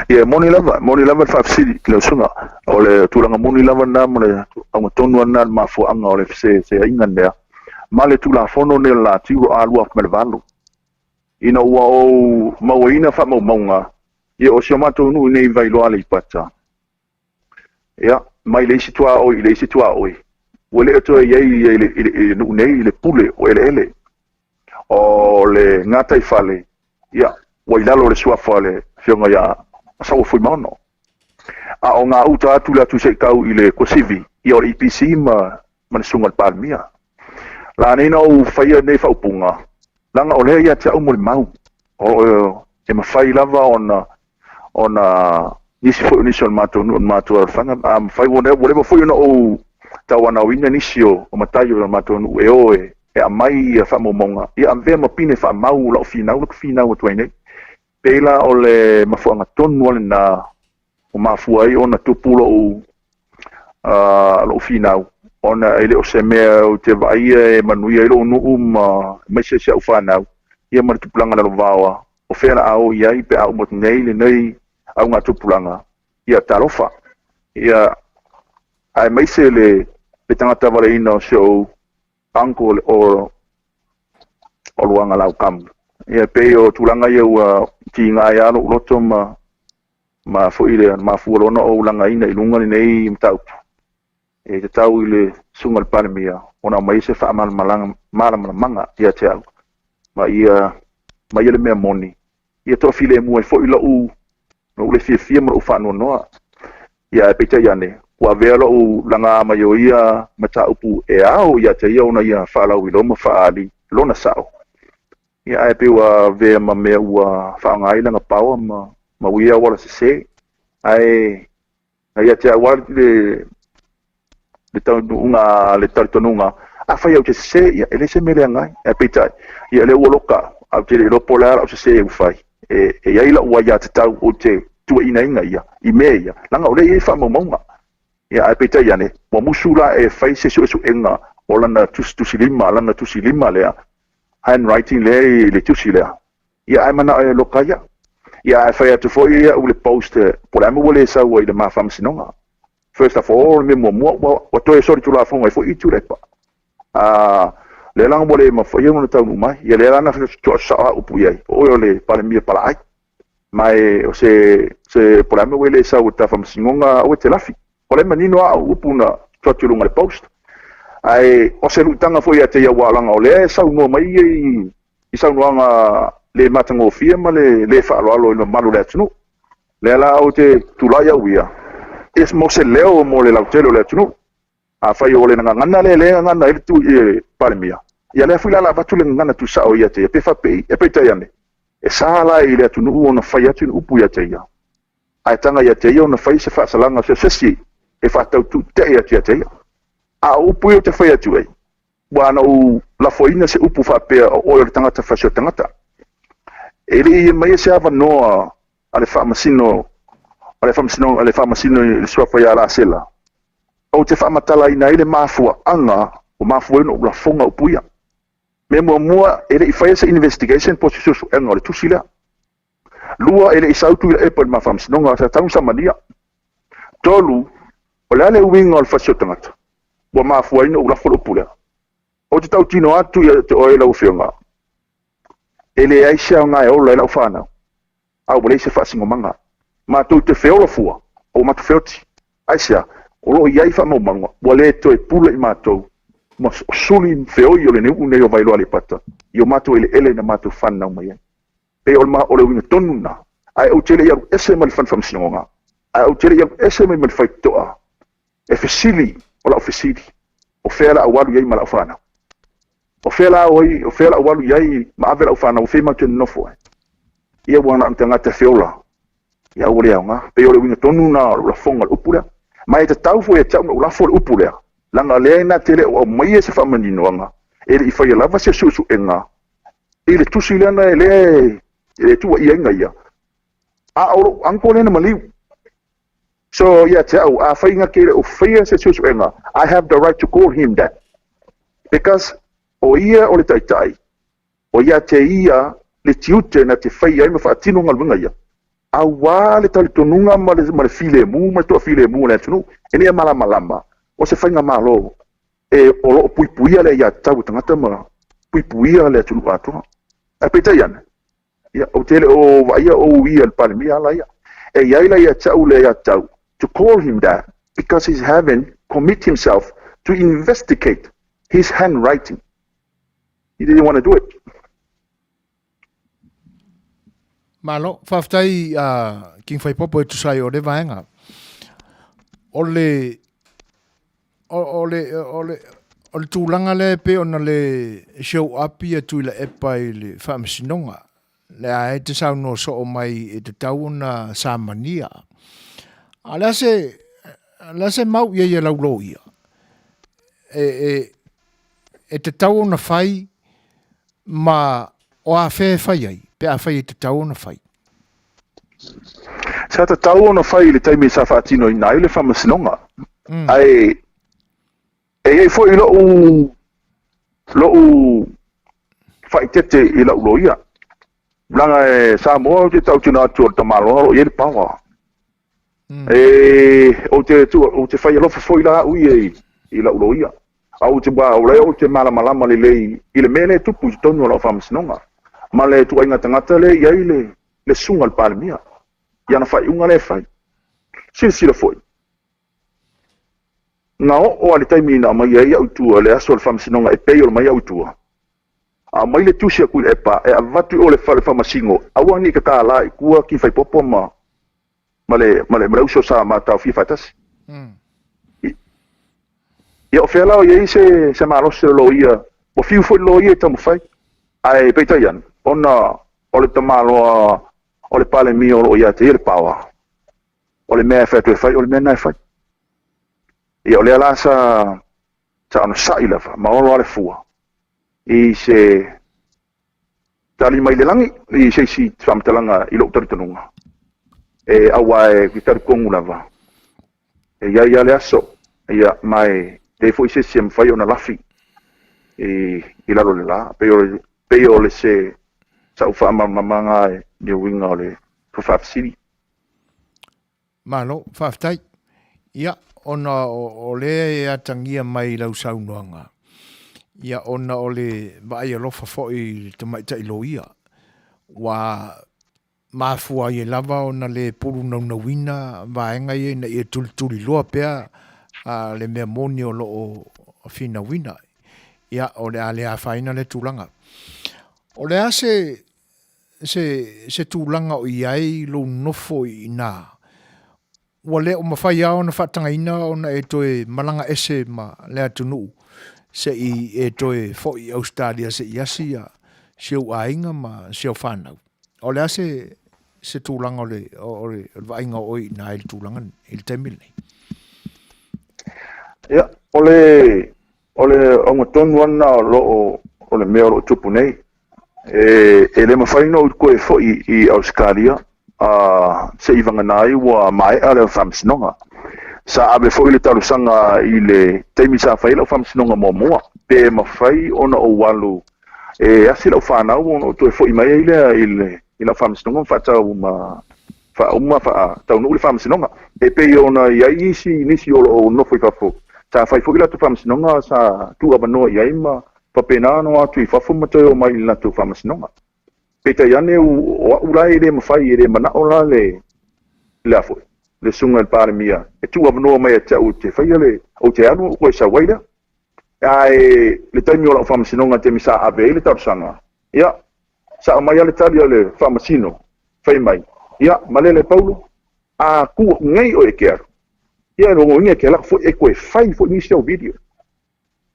Ia, moni lava, moni lava le faafesili i lau susuga. O le tulaga moni lava lena ma le auga tonu lava lena le mafuaaga o le feseaiga lea ma le Tulafono lenei o le Latiuro A 2008. Ina ua ou mauaina faamaumauga, ia o si o matou nuu i nei i Vailoa Aleipata, Ia, mai le isi tuaoi i le isi tuaoi, ua le o toe i ai i le nuu nei le pule o eleele. O le gataifale, ia, ua i lalo o le suafa o le Afioga ia Saua Fuimaono. A o gauta atu le atu se i tau i le Tuasivi, ia o le EPC ma le Susuga i le Palemia. La nei na ou faia nei faaupuga, leaga o lea ia te au molimau, o e mafai lava ona nisi foi o nisi o le matou nuu, o le matou alaalafaga, a mafai ua leva foi ona ou tauanaoina nisi o matai o le matou nuu e o e aumai faamaumauga, ia avea ma pine faamau lau finau, lau finau atu ai nei. Pei la o le mafuaaga tonu lava lena o mafua ai ona tupu lou finau, ona e le o se mea ou te vaaia e manuia ai lou nuu ma aemaise si au fanau, ia ma le tupulaga lalovaoa, o fea la a o i ai pe a uma atu nei lenei augatupulaga, ia talofa. Ia aemaise le tagata valeina o si ou uncle o Luaga Laukamu. Ia pei o tulaga ia ua tiga ai lava lou loto ma foi le mafua loa ona ou lagaina i luga lenei mataupu. E tatau i le Susuga i le Palemia ona aumai se faamalamalamaga ia te au, ma ia le mea moni, ia toafilemu ai foi lou le fiafia ma lou faanoanoa. Ia ae peitai ane, ua avea lou laga mai o ia mataupu e ao ia te ia ona ia faalauiloa ma faaali lona sao. Ia ae pei ua avea ma mea ua faaaoga ai lana power ma uia auala sese. Ae ia te au lava le taunuuga, le talitonuga, afai au te sese, ia e le se mea leaga ai. Ae peitai, ia lea ua loka, au te le iloa po o le a lau sese ua fai. E i ai lau aiatatau ou te tuuainaina ia i mea ia, leaga o lea e i ai faamaumauga. Ia ae peitai ane, ua musu la e fai se suesuega o lana tusitusilima, lana tusilima lea, handwriting lea i le tusi lea. Ia ae manao e loka ia. Ia ae fai atu foi ia u le post, po o le a mea ua le sau ai i le ma faamasinoga. First of all, le mea muamua, ua toe solitulafono ai foi i Tuilaepa. Lea la ua le mafai ona taunuu mai. Ia lea la na toasao a upu i ai, o oe o le Palemia palaai. Ma e o se po o le a mea ua le sau i le ta faamasinoga, aua e te lafi. O le manino a au upu na tuu atu i luga o le post. Ae o se luitaga foi ia te ia ua laga o lea e saunoa mai ia i saunoaga le matagofie ma le faaaloalo i le mamalu o le atunuu. Lea la ou te tulai au ia, e mo se leo mo le lautele o le atunuu. Afai o le gagana lea le gagana ai le tu i Palemia, ia lea foi la avatu le gagana tuusao ia te ia, pe faapei, e peitai ane, e sa la i le atunuu ona fai atu ni upu ia te ia. Ae taga ia te ia ona fai se faasalaga o se sesi e faatautuutei atu ia te ia. A o upu ia ou te fai atu ai, ua na ou lafoina se upu faapea o oe o le tagata fasi o tagata. E le i mai se avanoa a le faamasino, a le faamasino i le suafa ia Lasela, ou te faamatalaina ai le mafuaaga o mafua ai ona ou lafoga upu ia. Mea muamua, e le i faia se investigation po o se suesuega o le tusi lea. Lua, e le i sau Tuilaepa i le ma faamasinoga, sa tau samania. Tolu, o le a le uiga o le fasi o tagata, ua mafua ai ona ou lafo le upu lea. Ou te tautino atu ia te oe lau Afioga, e leai se aoga e ola ai lau fanau, a ua leai se faasinomaga. Matou te feola fua, o matou feoti. Aisea, o loo i ai faamaumauga, ua le toe pule i matou, ma suli feoi o le nuu nei o Vailoa Aleipata, i o matou eleele na matou fanau mai ai. Pe o le uiga tonu na, ae ou te le i alu ese mai le faamasinoga, ae ou te le i alu ese mai le faitotoa, e fesili, o lau fesili, o fea la au alu i ai ma lau fanau. O fea la au alu i ai ma ave lau fanau, o fea matou te nonofo ai. Ia ua na o tagata feola, ia aua le aoga. Pei o le uiga tonu na o lafoga o le upu lea. Ma e tatau foi ia te au ona ou lafo le upu lea, leaga lea na te le o aumaia se faamaninoaga, e le i faia lava se suesuega i le tusi lea na e le tuuaiaina ia. A o lou uncle lea na maliu. So ia te au, afai na te le o faia se suesuega, I have the right to call him that. Because o ia o le taitai, o ia te ia le tiute na te fai ai ma faatino galuega ia. Auā le talitonuga ma le filemu ma le toafilemu o le atunuu. E le malamalama, o se faiga malo e o loo puipuia le aiatatau o tagata ma puipuia le atunuu atoa. Ae peitai ane, ia, ou te le o vaaia ou ia le Palemia ala ia. E i ai la ia te au le aiatatau to call him that. because he's having commit himself to investigate his handwriting. He didn't want to do it. Malo, faafetai a King Faipopo e tusa ai o le vaega. O le o, o le o le o le tulaga lea e pei ona le show up ia Tuilaepa i le faamasinoga. Lea e te saunoa soo mai e tatau ona samania. A le a se le a se mau i ai e lau loia? E e e tatau ona fai ma o afea e fai ai pe afai e tatau ona fai? Sa tatau ona fai i le taimi sa faatinoina ai le faamasinoga. Ae e i ai foi lo'u lo'u faaeteete i la'u loia, leaga e Samoa ou te tautino atu o le tamaloa o lo o i ai le power. E ou te ou te fai alofa foi la au ia i i la'u loia. A ou te aua o lea ou te malamalama lelei i le mea lea e tupu i totonu o la'u faamasinoga ma le ituaiga tagata lea e i ai le le susuga i le Palemia i ana faaiuga lea e fai. Silasila foi, Na oo lava i le taimi na aumai ai au i tua i le aso o le faamasinoga e pei o le mai au i tua. Aumai le tusi a Tuilaepa e avatu i o le fale faamasino aua ne i tatala i tua Kifaipopo ma ma le ma le ma le uso sa ma taofia faatasi. Ia o fea la o i ai se se malosi o le loia, ua fiu foi le loia e taumafai. Ae peitai ane, ona o le tamaloa o le Palemia o lo o ia te ia le power, O le mea e fai atu e fai, o le mea lena e fai. Ia o lea la sa sa onosai lava ma olo lava le fua i se tali mai le lagi i se isi faamatalaga i lou talitonuga. E aua e te talitonu lava e i ai lava le aso, ia ma e leai foi se isi e mafai ona lafi i i lalo o le la. Pei o le pei o le se sau faamalamalamaga i le uiga o le faafesili. Malo, faafetai. Ia, ona o lea e atagia mai i lau saunoaga, ia ona o le vaai alofa foi i le tamaitai loia, ua mafua ai lava ona le pulu naunauina vaega ia ina ia tulituliloa pea le mea moni o lo o finauina. Ia, o le a le afaina lea tulaga. O le a se se, se tulaga o i ai lou nofo i inā, ua le o mafai lava ona faatagaina ona e toe malaga ese ma le atunuu se i e toe foi i Ausetalia se i asi ia si ou aiga ma si au fanau. O le a se, se tulaga o le, o le, o le vaaiga o oe i inā i le tulaga i le taimi lenei? Ia, o le, o le auga tonu lava lena o lo o, o le mea o lo o tupu nei. E, e le mafai ona ou toe foi i Ausetalia a se i vagana ai ua maea le faamasinoga. Sa ave foi le talosaga i le taimi sa fai ai lau faamasinoga muamua, pe mafai ona ou alu e asi lau fanau ona ou toe foi mai ai lea i le i lau faamasinoga ma faatau ma faauma faataunuu le faamasinoga. E pei ona i ai isi nisi o lo o nofo i fafo, sa fai foi latou faamasinoga sa tuuavanoa i ai ma faapena ona o atu i fafo ma toe o mai i le latou faamasinoga. Peitai ane, o au la e le mafai, e le manao la le, le a foi, le susuga i le Palemia e tuuavanoa mai ia te au ou te faia le, ou te alu ou toe sau ai lea. Ae le taimi o lau faamasinoga, le taimi sa ave ai le talosaga, ia, sa aumai lava le tali a le faamasino, fai mai, ia, malele Paulo, a tu aku nei oe e te alu, ia e logoina e te alu atu foi e toe fai foi nisi au video.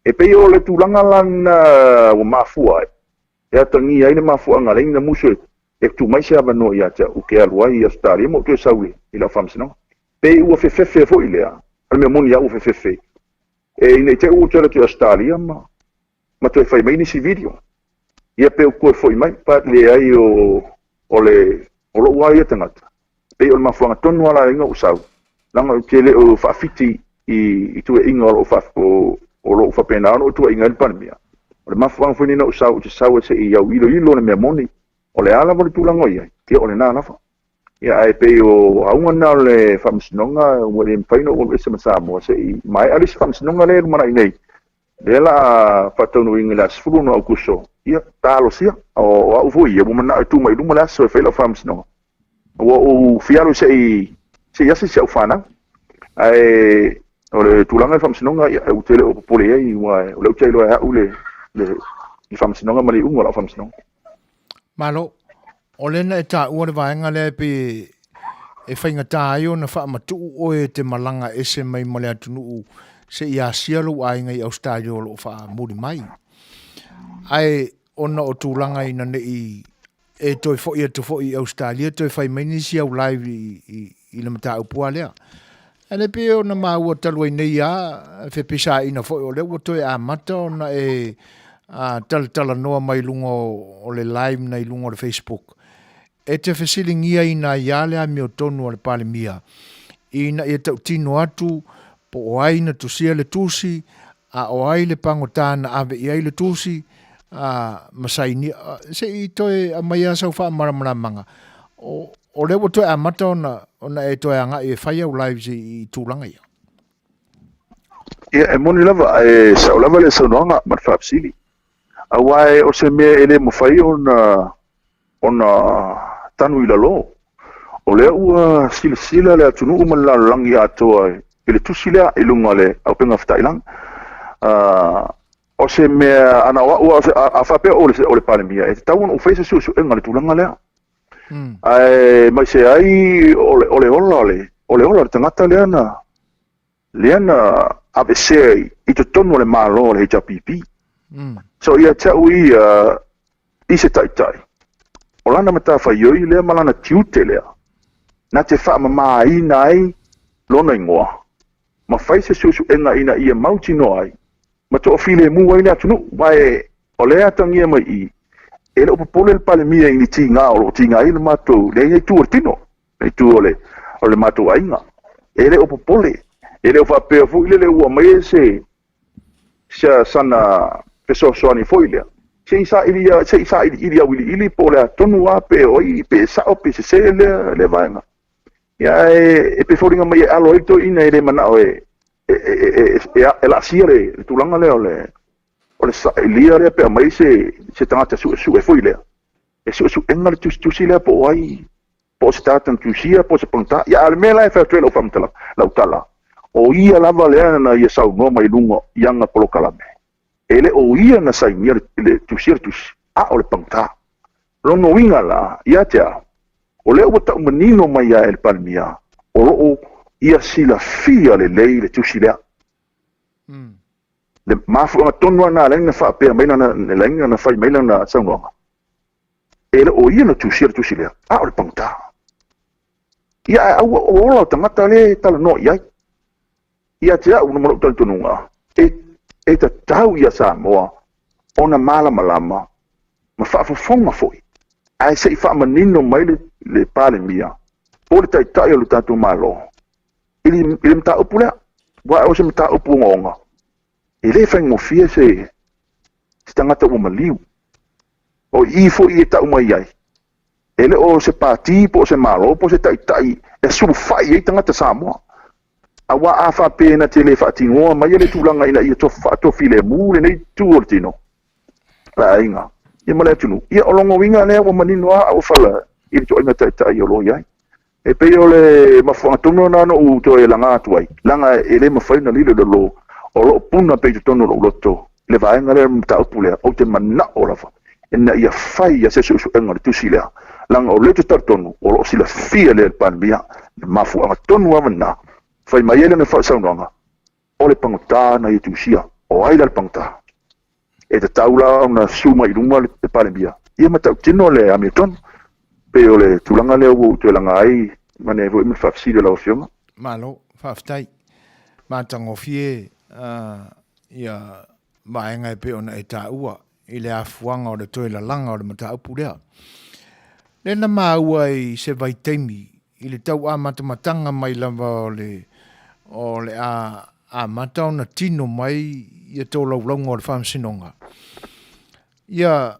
E pei o le tulaga la lena ua mafua ai, e atagia ai le mafuaaga lea ina musu e tuu mai se avanoa ia te au ou te alu ai i Ausetalia ma ou toe sau i lau faamasinoga. Pei ua fefefe foi lea, o le mea moni lava ua fefefe, e ina i te i ua ou toe alu atu i Ausetalia ma ma toe fai mai nisi video. Ia pe ou toe foi mai, but leai o o le o lou lava ia tagata, pei o le mafuaaga tonu lava la ina ou sau, leaga ou te le o faafiti i i tuuaiga o lo o faa o o lo o faapena ona ou tuuaiga ai le Palemia. O le mafuaaga foi lena ou sau, ou te sau e se i au iloilo le mea moni, o le a lava le tulaga o i ai, ia o lena lava. Ia ae pei o auga lena o le faamasinoga ua le mafai ona ou alu ese ma Samoa se i maea le isi faamasinoga lea e lumanai nei. Lea la a faataunuuina i le aso 16 Aokuso, ia, talosia. O au foi ia, ua manao e tu mai i luma le aso e fai lau faamasinoga. Ua ou fia alu se i, se i asi si au fanau. Ae o le tulaga i le faamasinoga, ia, ou te le o popole i ai, aua o lea ou te iloa e au le, le, le faamasinoga ma le iuga o lau faamasinoga. Malo. O lea na e taua le vaega lea e pei e faigata ai ona faamatuu oe e te malaga ese mai ma le atunuu se i asia lou aiga i Ausetalia o lo o faamuli mai. Ae ona o tulaga ina ne i e toe foi atu foi i Ausetalia toe fai mai nisi au live i le mataupu lava lea. Ae le pei ona maua talu ai nei lava, fepisāina foi o lea ua toe amata ona e talatalanoa mai luga o le live na i luga o le Facebook. E te fesiligiaina ai lava le amiotonu a le Palemia ina ia tautino atu po o ai na tusia le tusi, a o ai le pagota na ave i ai le tusi, a, ma sainia. Se i toe aumai lava sau faamalamalamaga, o, o lea ua toe amata ona, ona e toe agai e fai au lives i tulaga ia. Ia, e moni lava, ae sao lava le saunoaga ma le faafesili. Aua o se mea e le mafai ona ona tanu i lalo. O lea ua silasila le atunuu ma le lalolagi atoa i le tusi lea i luga o le auupega fetailagi. O se mea, ana o au, a faapea o le Palemia, e tatau ona ou faia se suesuega i le tulaga lea. Ae mai se ai o le ola o le, o le ola o le tagata lea na, lea na aveesea i totonu o le Malo o le HRPP. So ia te au ia i se taitai, o lana matafaioi lea ma lana tiute lea, na te faamamaina ai lona igoa, ma fai se suesuega ina ia mautinoa ai ma toafilemu ai le atunuu. Aua o lea e atagia mai i i, e le o popole le Palemia i ni tiga o lo o tiga ai le matou, le itu o le tino, le itu o le, o le matou aiga. E le o popole, e le o faapea foi lele ua aumai se, se sana fesoasoani foi lea, se i saili, se i sailiili auiliili po o le a tonu lava pe o ai, pe sao pe sese lea, lea vaega. Ia ae e pei e foliga mai e alo ai le toeaina e le manao e e e e e laasia le tulaga lea o le o le sailia lea pe aumai se se tagata suesue foi lea e suesuega le tusitusi lea po o ai po o se tagata na tusia po o se pagota. Ia a o le mea la e fai atu ai lau faamatalaga lau tala o ia lava lea na ia saunoa mai luga i ana polokalame e le o ia na sainia le tusia le tusi a o le pagota. Lona uiga la, ia te au, o lea ua tau manino mai lava e le Palemia, o lo o ia silafia lelei le tusi lea. Le mafuaaga tonu lava lena na faapea mai lana, na fai mai lana saunoaga, e le o ia na tusia le tusi lea, a o le pagota. Ia ae aua o ola o tagata lea e talanoa i ai. Ia te au ma lou talitonuga, e tatau ia Samoa ona malamalama ma faafofoga foi, ae se i faamanino mai le Palemia po o le Taitai o le tatou Malo i le mataupu lea. Aua o se mataupu ogaoga, e le faigofie se tagata ua maliu. O i foi e tau mai ai, e le o se pati po o se Malo po o se Taitai e sulufai ai tagata Samoa. Aua a faapea na te le faatinoa mai le tulaga ina ia faatofilemu lenei itu o le tino, le aiga, ia ma le atunuu, ia o lona uiga lea ua manino lava auofala i le ituaiga taitai o lo o i ai. E pei o le mafuaaga tonu lena na ou toe laga atu ai, leaga e le mafai ona lilo i lalo, o lo o puna pea i totonu o lou loto le vaega lea, le mataupu lea, ou te manao lava ina ia fai ia se suesuega o le tusi lea, leaga o lea ou te talitonu o lo o silafia lea e le Palemia le mafuaaga tonu lava lena, fai mai ai lana saunoaga, o le pagota na ia tusia, o ai la le pagota? E tatau la ona susu mai i luma le Palemia, ia matautino le amiotonu. Pei o le tulaga lea ua ou toe laga ai, manaia foi ma le faafesili a lau Afioga. Malo, faafetai. Matagofie ia vaega e pei ona e taua i le afuaga o le toe lalaga o le mataupu lea. Lea na maua i se vaitaimi i le tau amatamataga mai lava o le o le a amata ona tino mai ia tolaulauga o le Faamasinoga, ia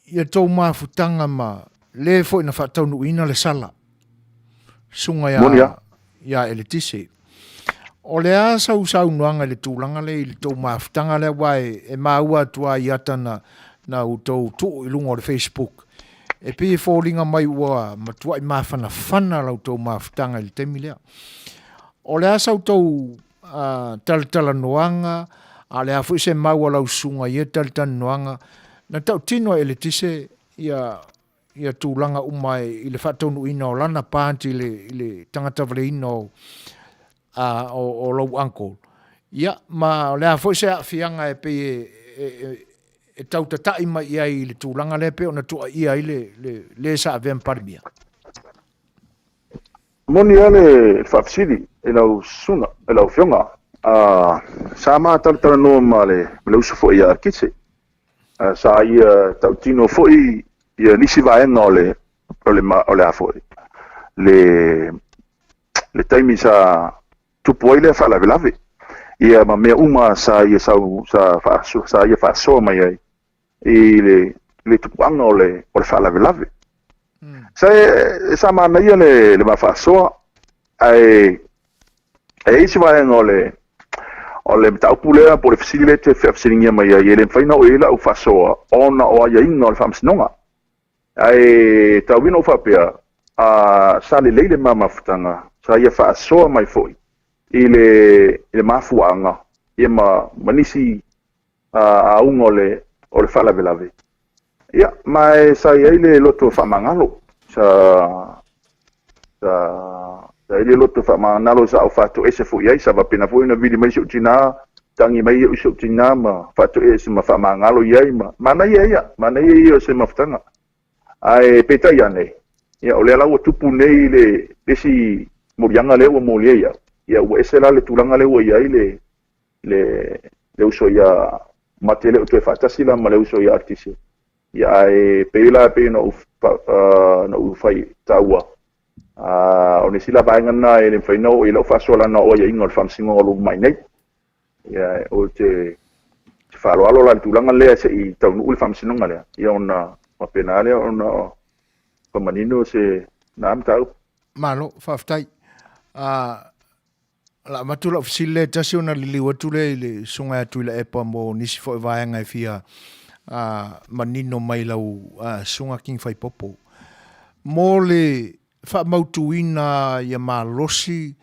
ia tou mafutaga ma le foi na faataunuuina le sala susuga ia ia Eletise. O le a sau saunoaga i le tulaga lea i le tou mafutaga lea aua e maua atu lava i ata na na outou tuu i luga o le Facebook e pei e foliga mai ua matuai mafanafana la outou mafutaga i le taimi lea. O le a sa outou talatalanoaga, a o le a foi se mau a lau susuga i ia talatalanoaga, na tautino e eletise ia ia tulaga uma i le faataunuuina o lana part i le i le tagatavaleina o a o o lou uncle. Ia ma o le a foi se aafiaga e pei e e e tau tatai mai i ai i le tulaga lea pei ona tuuaia ai le le le sa avea ma Palemia? Moni lava le faafesili i lau susuga, i lau Afioga. Sa ma talatalanoa ma le uso foi ia Akise. Sa ia tautino foi ia nisi vaega o le o le a foi le le taimi sa tupu ai lea faalavelave ia ma mea uma sa ia sau sa faasoa sa ia faasoa mai ai i le le tupuaga o le o le faalavelave. Sa sa manaia le le ma faasoa ae e i ai se vaega o le o le mataupu lea po o le fesili lea e te faafesiligia mai ai, e le mafai ona oo i ai lau faasoa ona o aiaiga o le faamasinoga. Ae tau ina ou faapea, a, sa lelei le ma mafutaga, sa ia faasoa mai foi i le, i le mafuaaga ia ma, ma nisi a, auga o le, o le faalavelave. Ia, ma e sa i ai le loto faamagalo, sa, sa, sa i ai le loto faamagalo sa ou faatoese foi i ai, sa faapena foi ona vili mai si ou tina, tagi mai au i si ou tina ma faatoese ma faamagalo i ai ma, manaia ia, manaia ia o se mafutaga. Ae peitai ane, ia o lea la ua tupu nei le, le isi moliaga lea ua molia i au, ia ua ese la le tulaga lea ua i ai le, le, le uso ia mate le o toe faatasi la ma le uso ia Artise. Ia ae pei la pei na ou na ou fai taua o nisi la vaega na e le mafai na oo i lau faasoa lana o aiaiga o le faamasinoga o lo o mai nei. Ia o te te faaaloalo la i le tulaga lea se i taunuu le faamasinoga lea, ia ona faapena lea ona faamanino se na mataupu. Malo, faafetai. O le a avatu lau fesili lea e tasi ona liliu atu lea i le susuga ia Tuilaepa mo nisi foi vaega e fia manino mai lau susuga King Faipopo. Mo le faamautuina ia malosi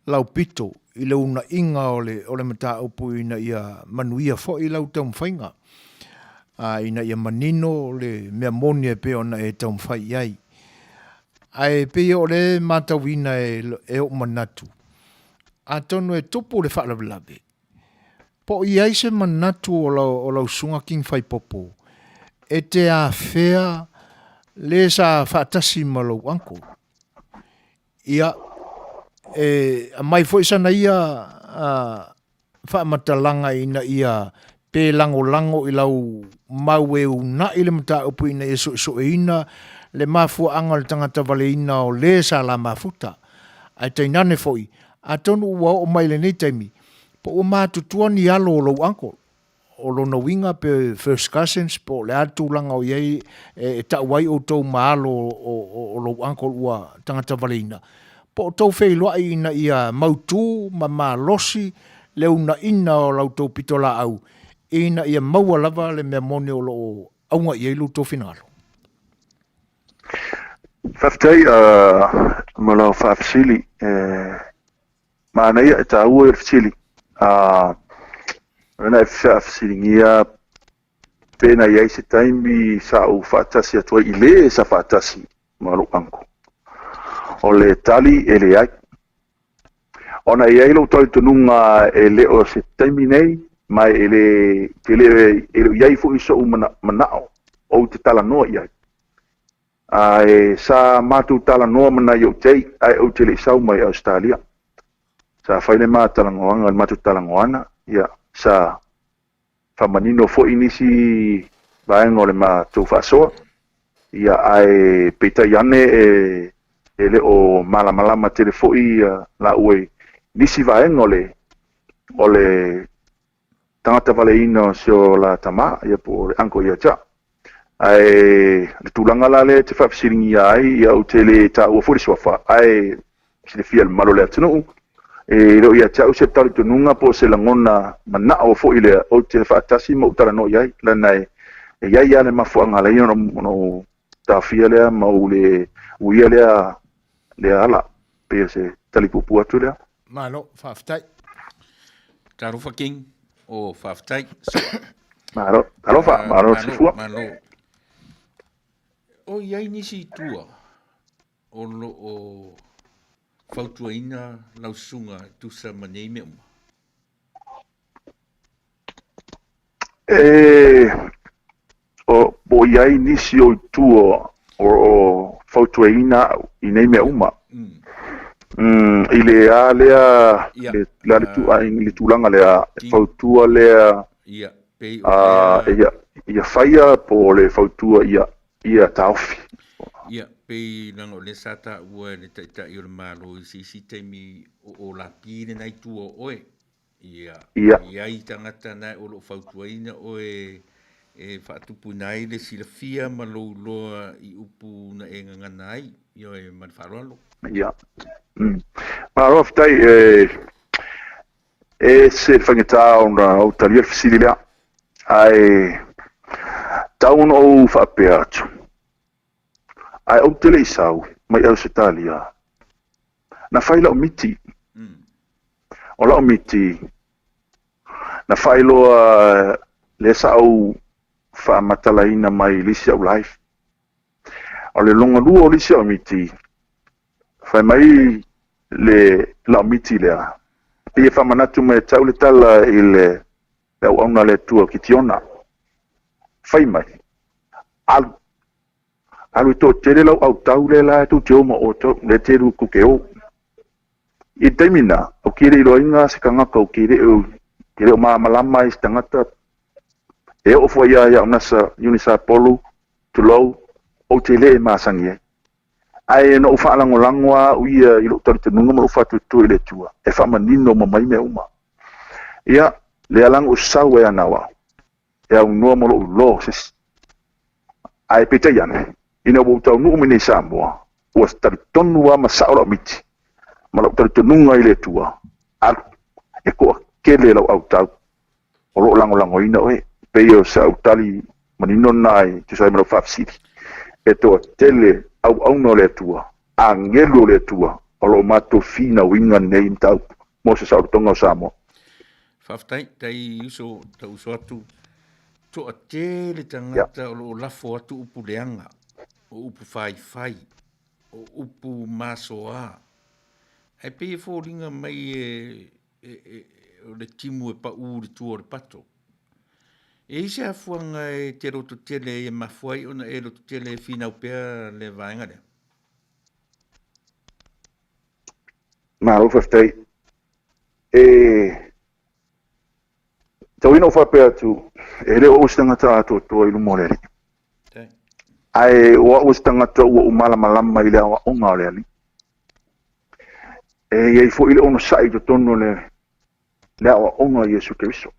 lau pito i le unaiga o le o le mataupu ina ia manuia foi lau taumafaiga, ina ia manino le mea moni e pei ona e taumafai i ai. Ae pei o lea e matauina e ou manatu, atonu e tupu le faalavelave, po o i ai se manatu o lau, o lau Susuga King Faipopo e te afea le sa faatasi ma lou uncle. Ia, e aumai foi sana ia faamatalaga ina ia pe lagolago i lau mau e uunai le mataupu ina ia suesueina le mafuaaga o le tagata valeina o le sa la mafuta. Ae tainane foi, atonu ua oo mai lenei taimi, po ua matutua ni alo o lou uncle, o lona uiga pe first cousins po o le a le tulaga o i ai e tau ai outou ma alo o lou uncle ua tagata valeina, po o tou feiloai ina ia mautu ma malosi le uunaina o la outou pitolaau ina ia maua lava le mea moni o lo o auga i ai lo outou finagalo. Faafetai mo lau faafesili. Manaia e taua ia le fesili. Ona e faafesiligia pe na i ai se taimi sa ou faatasi atu ai i le sa faatasi ma lou uncle. O le tali e leai. Ona e i ai lou talitonuga e le o se taimi nei, ma e le, te le, e le o i ai foi so'u mana'o ou te talanoa i ai. Ae sa matou talanoa ma nai ou tei ae ou te le i sau mai Ausetalia. Sa fai le ma talanoaga, le matou talanoaga, ia, sa faamanino foi nisi vaega o le matou faasoa, ia, ae peitai ane e, e le o malamalama tele foi laua i nisi vaega o le, o le tagata valeina o si o la tama, ia po o le uncle ia te au. Ae le tulaga la lea e te faafesiligia ai, ia ou te le taua foi le suafa, ae silafia e le mamalu o le atunuu, e le o ia te au se talitonuga po o se lagona manao foi lea ou te faatasi ma ou talanoa i ai, leaga e i ai lava le mafuaaga ala ai ona ou taofia lea ma ou le uia lea ala. Pei o se tali puupuu atu lea. Malo, faafetai. Talofa King, o faafetai. Malo, talofa, malo Sefua. Malo. O i ai nisi i tua o lo o fautuaina lau susuga e tusa ma nei mea uma? E, o, po o i ai nisi o i tua o lo o fautuaina au i nei mea uma. Mm, i le a lea, Ia, le, le, le, tu, ah, i le tulaga lea, e King. fautua lea, Ia, pei o ah, lea, ia, ia faia po o le fautua ia, ia taofi. ia, pei leaga o lea sa taua e le Taitai o le Malo i se isi taimi o o lapi lena i tua o oe. Ia, Ia, e i ai tagata na o lo o fautuaina oe e faatupuina ai le silafia ma lou iloa i upu na e gagana ai, ioe, ma le faaaloalo. Ia. Malo faafetai e e ese le faigata ona ou talia le fesili lea. Ae tau ona ou faapea atu. Ae ou te le i sau mai Ausetalia, na fai lau miti. O lau miti, na faailoa lea sa ou faamatalaina mai i le isi au live. O le lona lua o le isi au miti, fai mai le lau miti lea, pei e faamanatu mai e tau le tala i le auauna a le Atua o Kitiona. Fai mai, alu, alu e toatele lau autau lea la e tou te o ma outou, lea te lu tou te o. I le taimi na, ou te le iloaina se tagata ou te le o, te le o malamalama ai se tagata e oo foi ia ia Unasa, Unisa Polu, tulou, ou te le masani ai. Ae na ou faalagolago lava au ia i lou talitonuga ma lou faatuatua i le Atua, e faamanino uma mai mea uma. Ia, lea la na ou sau ai ana au, e aunoa ma lou iloa o se isi. Ae peitai ane, ina ua ou taunuu mai nei i Samoa, ua talitonu lava ma sao lau miti ma lou talitonuga i le Atua, alu, e toatele lau autau o lo o lagolagoina oe. E pei o sau tali manino lena e tusa ai ma lau faafesili. E toatele auauna o le Atua, agelu o le Atua, o lo o matou finauina lenei mataupu mo se saolotoga o Samoa. Faafetai, tai uso, tau uso atu. Toatele tagata o lo o lafo atu upu leaga, o upu faifai, o upu masoa. Ae pei e foliga mai e, e, e, o le timu e paʻū i le tua o le pato. E i ai se afuaga e te lototele ai e mafua ai ona e lototele e finau pea le vaega lea? Malo faafetai. E tau ina ou faapea atu, e le o au se tagata atoatoa i luma o le Alii. Ae o au o se tagata ua ou malamalama i le aoaoga o le Alii. E i ai foi le onosai i totonu o le, le aoaoga o Iesu Keriso.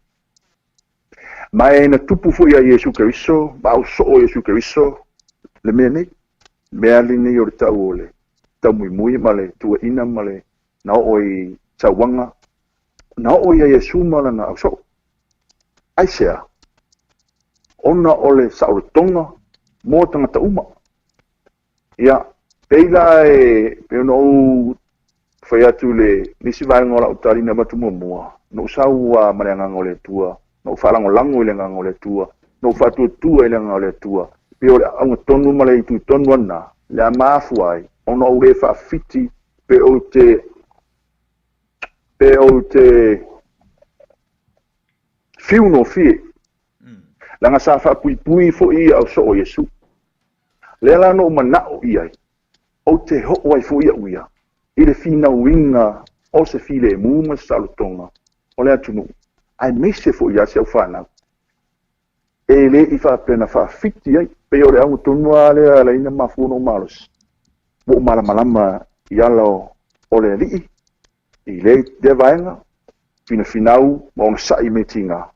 Ma e na tupu foi ia Iesu Keriso, ma au soo Iesu Keriso, le mea nei. Mea lenei o le tau o le taumuimui ma le tuuaina ma le na oo i sauaga, na oo ia Iesu ma lana ausoo. Aisea? Ona o le saolotoga mo tagata uma. Ia, pei la e pei ona ou fai atu i le nisi vaega o lau tali na avatu muamua, na ou sau lava ma le Agaga o le Atua, na ou faalagolago i le Agaga o le Atua, na ou faatuatua i le Agaga o le Atua. E pei o le auga tonu ma le itu tonu lava lena, le a mafua ai ona ou le faafiti pe ou te pe ou te fiu gofie, leaga sa faapuipui foi ia au soo o Iesu. Lea la na ou manao i ai, ou te hoo ai foi au ia i le finauina o se filemu ma se saolotoga o le atunuu, aemaise foi ia si au fanau e le i faapea na faafiti ai. Pei o le auga tonu lava lea e ala ai ona mafua ona ou malosi, ua ou malamalama i ala o le Alii i lea vaega, finafinau ma onosai mea tiga,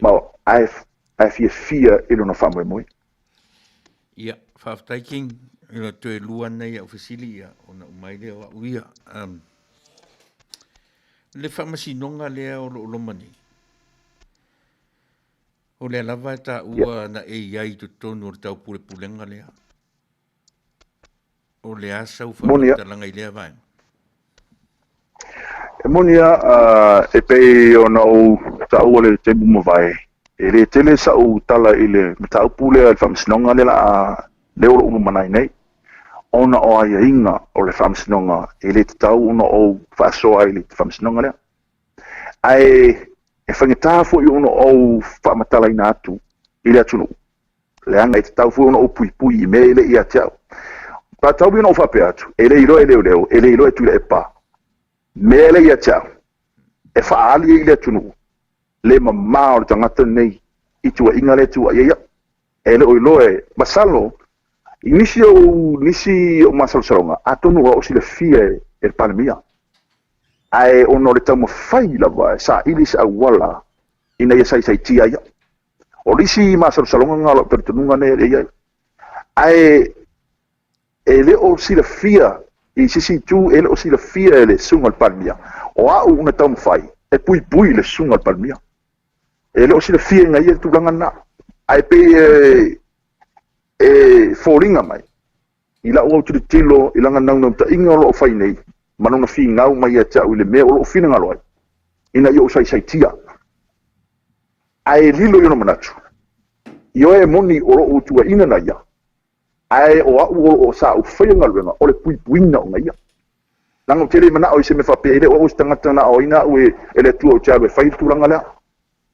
ma ae, ae fiafia i lona faamoemoe. Ia, faafetai King, ina toe lua nei au fesili ia, ona uma ai lea o au ia. Le faamasinoga lea o lo o loma nei, o lea lava e taua na e i ai i totonu o le taupulepulega lea. O le a sau Moni a. faamatalaga i lea vaega? E moni lava, e pei ona ou taua i le taimi ua mavae, e le tele sa'u tala i le mataupu lea i le Faamasinoga lea la a lea o lo o lumanai nei, ona o aiaiga o le Faamasinoga e le tatau ona ou faasoa ai i le Faamasinoga lea. Ae e faigata foi ona ou faamatalaina atu i le atunuu, leaga e tatau foi ona ou puipui i mea e le i ia te au. Pe a tau ona ou faapea atu, e le iloa e leoleo, e le iloa e Tuilaepa, mea e le ia te au, e faaali ai i le atunuu le mama o le tagata lenei i tuuaiga lea e tuuai ai au. E le o iloa e, masalo, i nisi o nisi o masalosaloga, atonu o lo o silafia e le Palemia, ae ona o le taumafai lava e saili se auala ina ia saisaitia ai au. O le isi masalosaloga lena o lau talitonuga lea e i ai. Ae e le o silafia i se isi itu, e le o silafia e le susuga i le Palemia, o au na taumafai e puipui i le susuga i le Palemia. E le o silafia e ia le tulaga lena. Ae pei e, e foliga mai i lau autilotilo i lana naunautaiga o lo o fai nei ma lona finau mai ia te au i le mea o lo o finagalo ai, ina ia ou saisaitia. Ae lilo i ona manatu, ioe e moni o lo o tuuaiina na ia, ae o au o lo o sa ou faia galuega o le puipuiga o ia. Leaga ou te le manao i se mea faapea, e le o au o se tagata na aoaina au e le Atua ou te alu e fai le tulaga lea.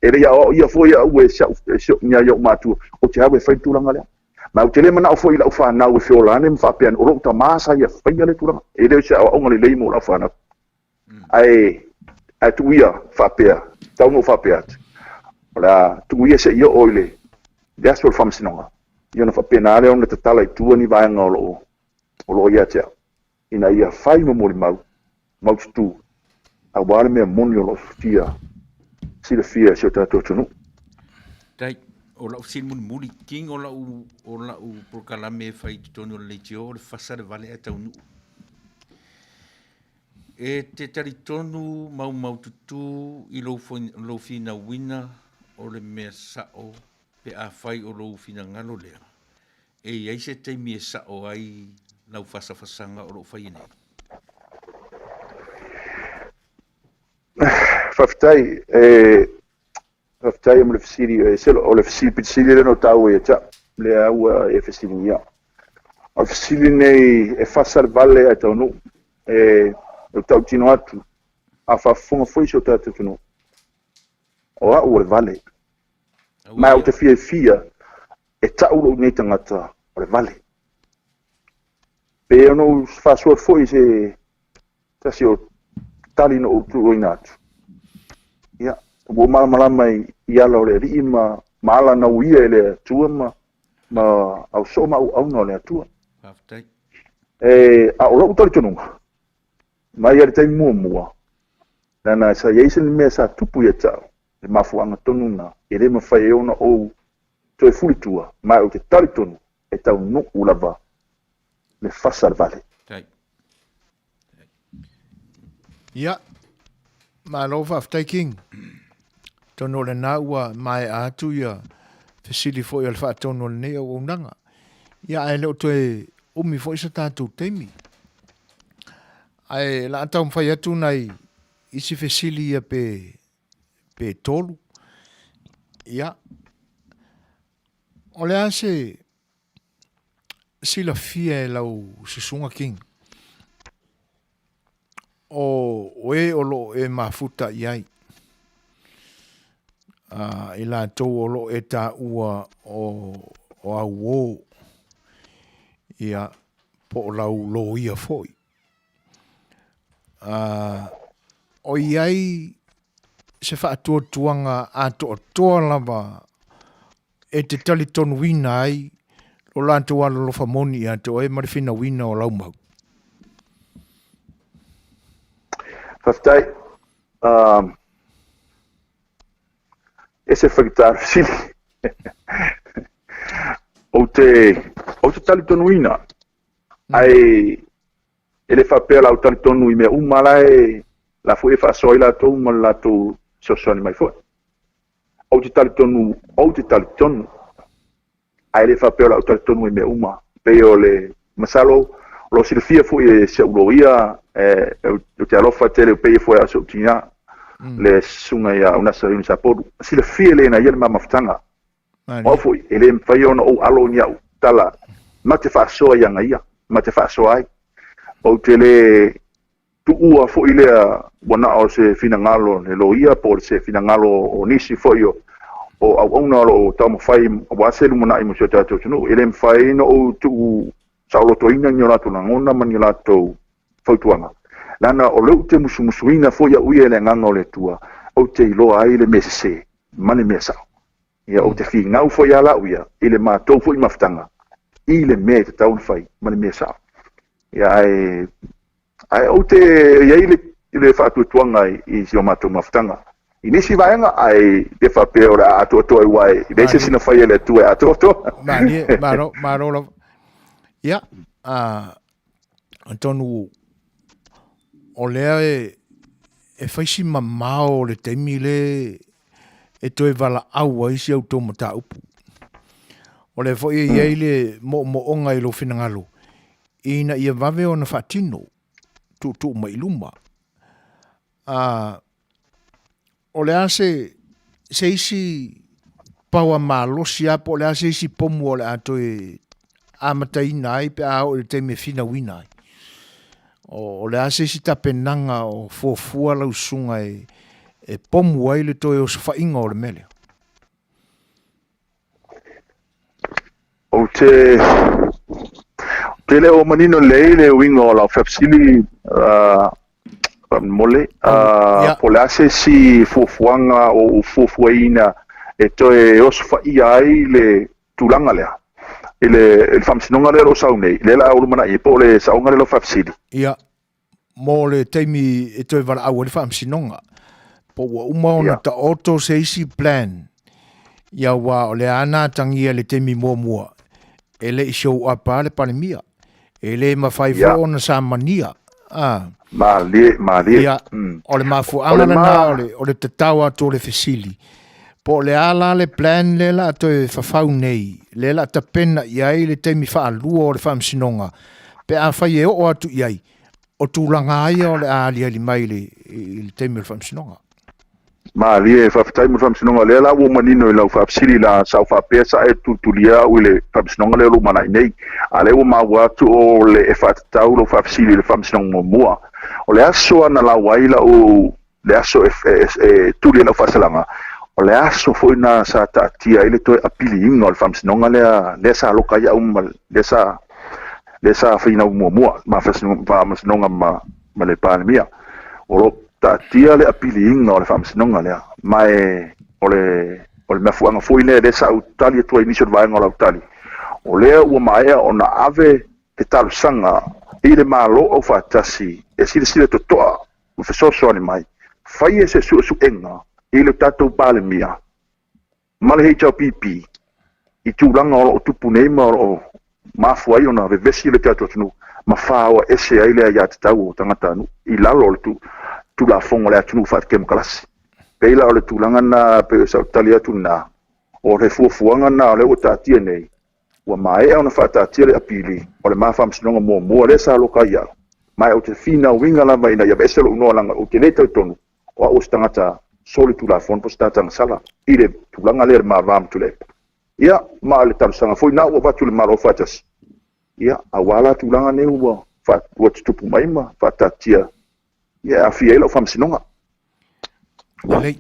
E le aoaoia foi au e si au matua ou te alu e fai le tulaga lea. Ma ou te le manao foi i lau fanau e feola ane ma faapea ane, o lou tama sa ia faia le tulaga. E le o se aoaoga lelei mo lau fanau. Ae, ae tuu ia faapea, tau na ou faapea atu, o le a tuu ia se i oo i le, le aso o le faamasinoga, ia ona faapena lea ona tatala i tua ni vaega o lo o, o lo o ia te au, ina ia fai ma molimau, maututu, aua le mea moni o lo o fia silafia e si o tatou atunuu. Tai, o lau fesili mulimuli, King, o lau, o lau polokalame e fai i totonu o le leitio, o le fasa le vale ae taunuu. E te talitonu maumaututu i lou, lou finauina o le mea sa'o pe afai o lou finagalo lea, e i ai se taimi e sa'o ai lau fasafasaga o lo o faia nei? Faafetai. E faafetai mo le fesili. E se o le fesili pito sili lea na ou taua ia te au, lea ua e fesiligia. O le fesili lenei e fasa le vale ae taunuu. E ou tautino atu, a faafofoga foi si o tatou atunuu, o au o le vale. Ma ou te fiafia e tau lou nei tagata o le vale. Pe ona ou faasoa foi i se tasi o tali na ou tuuina atu. Ia, ua ou malamalama i ala o le Alii ma, ma ala na uia e le Atua ma, ma ausoo ma auauna o le Atua. Faafetai. E, a o lou talitonuga, mai lava i le taimi muamua, leaga sa i ai se mea sa tupu ia te au, le mafuaaga tonu lena, e le mafai ai ona ou toe fuli tua, ma ou te talitonu e taunuu lava le fasa le vale. Tai. Ia, malo faafetai King. Atonu o lena ua maea atu ia fesili foi o le faatonu o lenei auaunaga. Ia, ae le o toe umi foi so tatou taimi. Ae la a taumafai atu nai isi fesili ia pe, pe tolu. Ia, o le a se silafia e lau Susuga King o e o lo o e mafuta i ai, i latou o lo o e taua o, o auō, ia, po o lau loia foi. O i ai se faatuatuaga atoatoa lava e te talitonuina ai lo latou alolofa moni ia te oe ma le finauina o lau mau? Faafetai. Ese faigata le fesili. Ou te, ou te talitonuina, ae e le faapea la ou talitonu i mea uma la e, la foi e faasoa ai latou ma le latou fesoasoani mai foi. Ou te talitonu, ou te talitonu, ae le faapea o le a ou talitonu i mea uma. Pei o le, masalo, o lo o silafia foi e si au loia Ou te alofa tele pei foi a si ou tina, le susuga ia Unasa Huni Sapolu. Silafia lē na ia le ma mafutaga. O au foi, e le mafai ona ou alo ni au tala ma te faasoa ia ia, ma te faasoa ai. Ou te le tuua foi lea ua na o se finagalo le loia po o se finagalo o nisi foi o auauna o loo taumafai aua se lumanai mo si o tatou atunuu. E le mafai ona ou tuu saolotoina ni o latou lagona ma ni o latou fautuaga. Leaga o lea ou te musumusuina foi au ia e le agaga o le Atua, ou te iloa ai le mea sese ma le mea sao. Ia, ou te finau foi lava au ia i le matou foi mafutaga i le mea e tatau ona fai ma le mea sao. Ia, ae ou te i ai le faatuatuaga i si o matou mafutaga i nisi vaega, ae le faapea o le a atoatoa, aua e leai se isi na faia e le Atua e atoatoa. Malie, malo, malo lava. Ia, atonu o lea e fai si mamao o le taimi le e toe valaau ai si a outou mataupu. O lea foi e i ai le moomooga i lou finagalo ina ia vave ona faatino, tuutuu mai i luma. O le a se isi paoa malosi lava po o le a se isi pomu o le a toe amataina ai pe a oo i le taimi e finauina ai? O le a se isi tapenaga o fuafua lau susuga e pomu ai le toe osofaiga o le mea lea? Ou te le o manino lelei le uiga o lau faafesili, faamolemole, po o le a se isi fuafuaga o ou fuafuaina e toe osofaia ai le tulaga lea i le faamasinoga lea o lo o sau nei, lea o le a ou lumanai ai, po o le saoga lea o lau faafesili? Ia, mo le taimi e toe valaau ai le faamasinoga, po ua uma ona taoto se isi plan, ia aua o lea na atagia i le taimi muamua, e le i show up lava le Palemia. E le mafai foi ona samania. Malie, malie. Ia, o le mafuaaga lena o le tatao atu o le fesili, po o le a la le plan lea la a toe fafau nei, lea la a tapena i ai le taimi faalua o le faamasinoga, pe afai e oo atu i ai, o tulaga lava ia o le a aliali mai i le taimi o le faamasinoga. Malie, faafetai mo le faamasinoga. O lea la ua manino i lau faafesili la sa ou faapea sa e tulitulia au i le faamasinoga lea o lo o lumanai nei. A o lea ua maua atu o le e faatatau lau faafesili i le faamasinoga muamua. O le aso na lau ai lau le aso e tuli ai lau faasalaga, o le aso foi na sa taatia ai le toe apiliina o le faamasinoga lea, lea sa loka ai au ma lea sa finau muamua ma faamasinoga ma le Palemia. O lo o taatia le apiliina o le faamasinoga lea, ma e o le mafuaaga foi lea lea sa ou tali atu ai i nisi o le vaega o lau tali, o lea ua maea ona ave le talosaga i le Malo Aufaatasi e silasila totoa ma fesoasoani mai, faia se suesuega i le tatou Palemia ma le HRPP i tulaga o lo o tupu nei ma o lo o mafua ai ona vevesi le tatou atunuu ma faoa ese ai le aiatatau o tagatanuu i lalo o le Tulafono a le atunuu faatemokarasi. Pei la o le tulaga lena pei o sau tali atu lena, o le fuafuaga lena o lea ua taatia nei, ua maea ona faataatia le apili o le ma faamasinoga muamua lea sa loka ai au, ma ou te finauina lava ina ia aveese lou igoa leaga ou te le talitonu o au o se tagata soli Tulafono po o se tagata gasala i le tulaga lea i le ma va ma Tuilaepa. Ia, ma le talosaga foi lena ua avatu i le Malo Aufaatasi, ia, aua la tulaga nei ua tutupu mai ma faataatia, ia, e aafia ai lau faamasinoga. Lelei.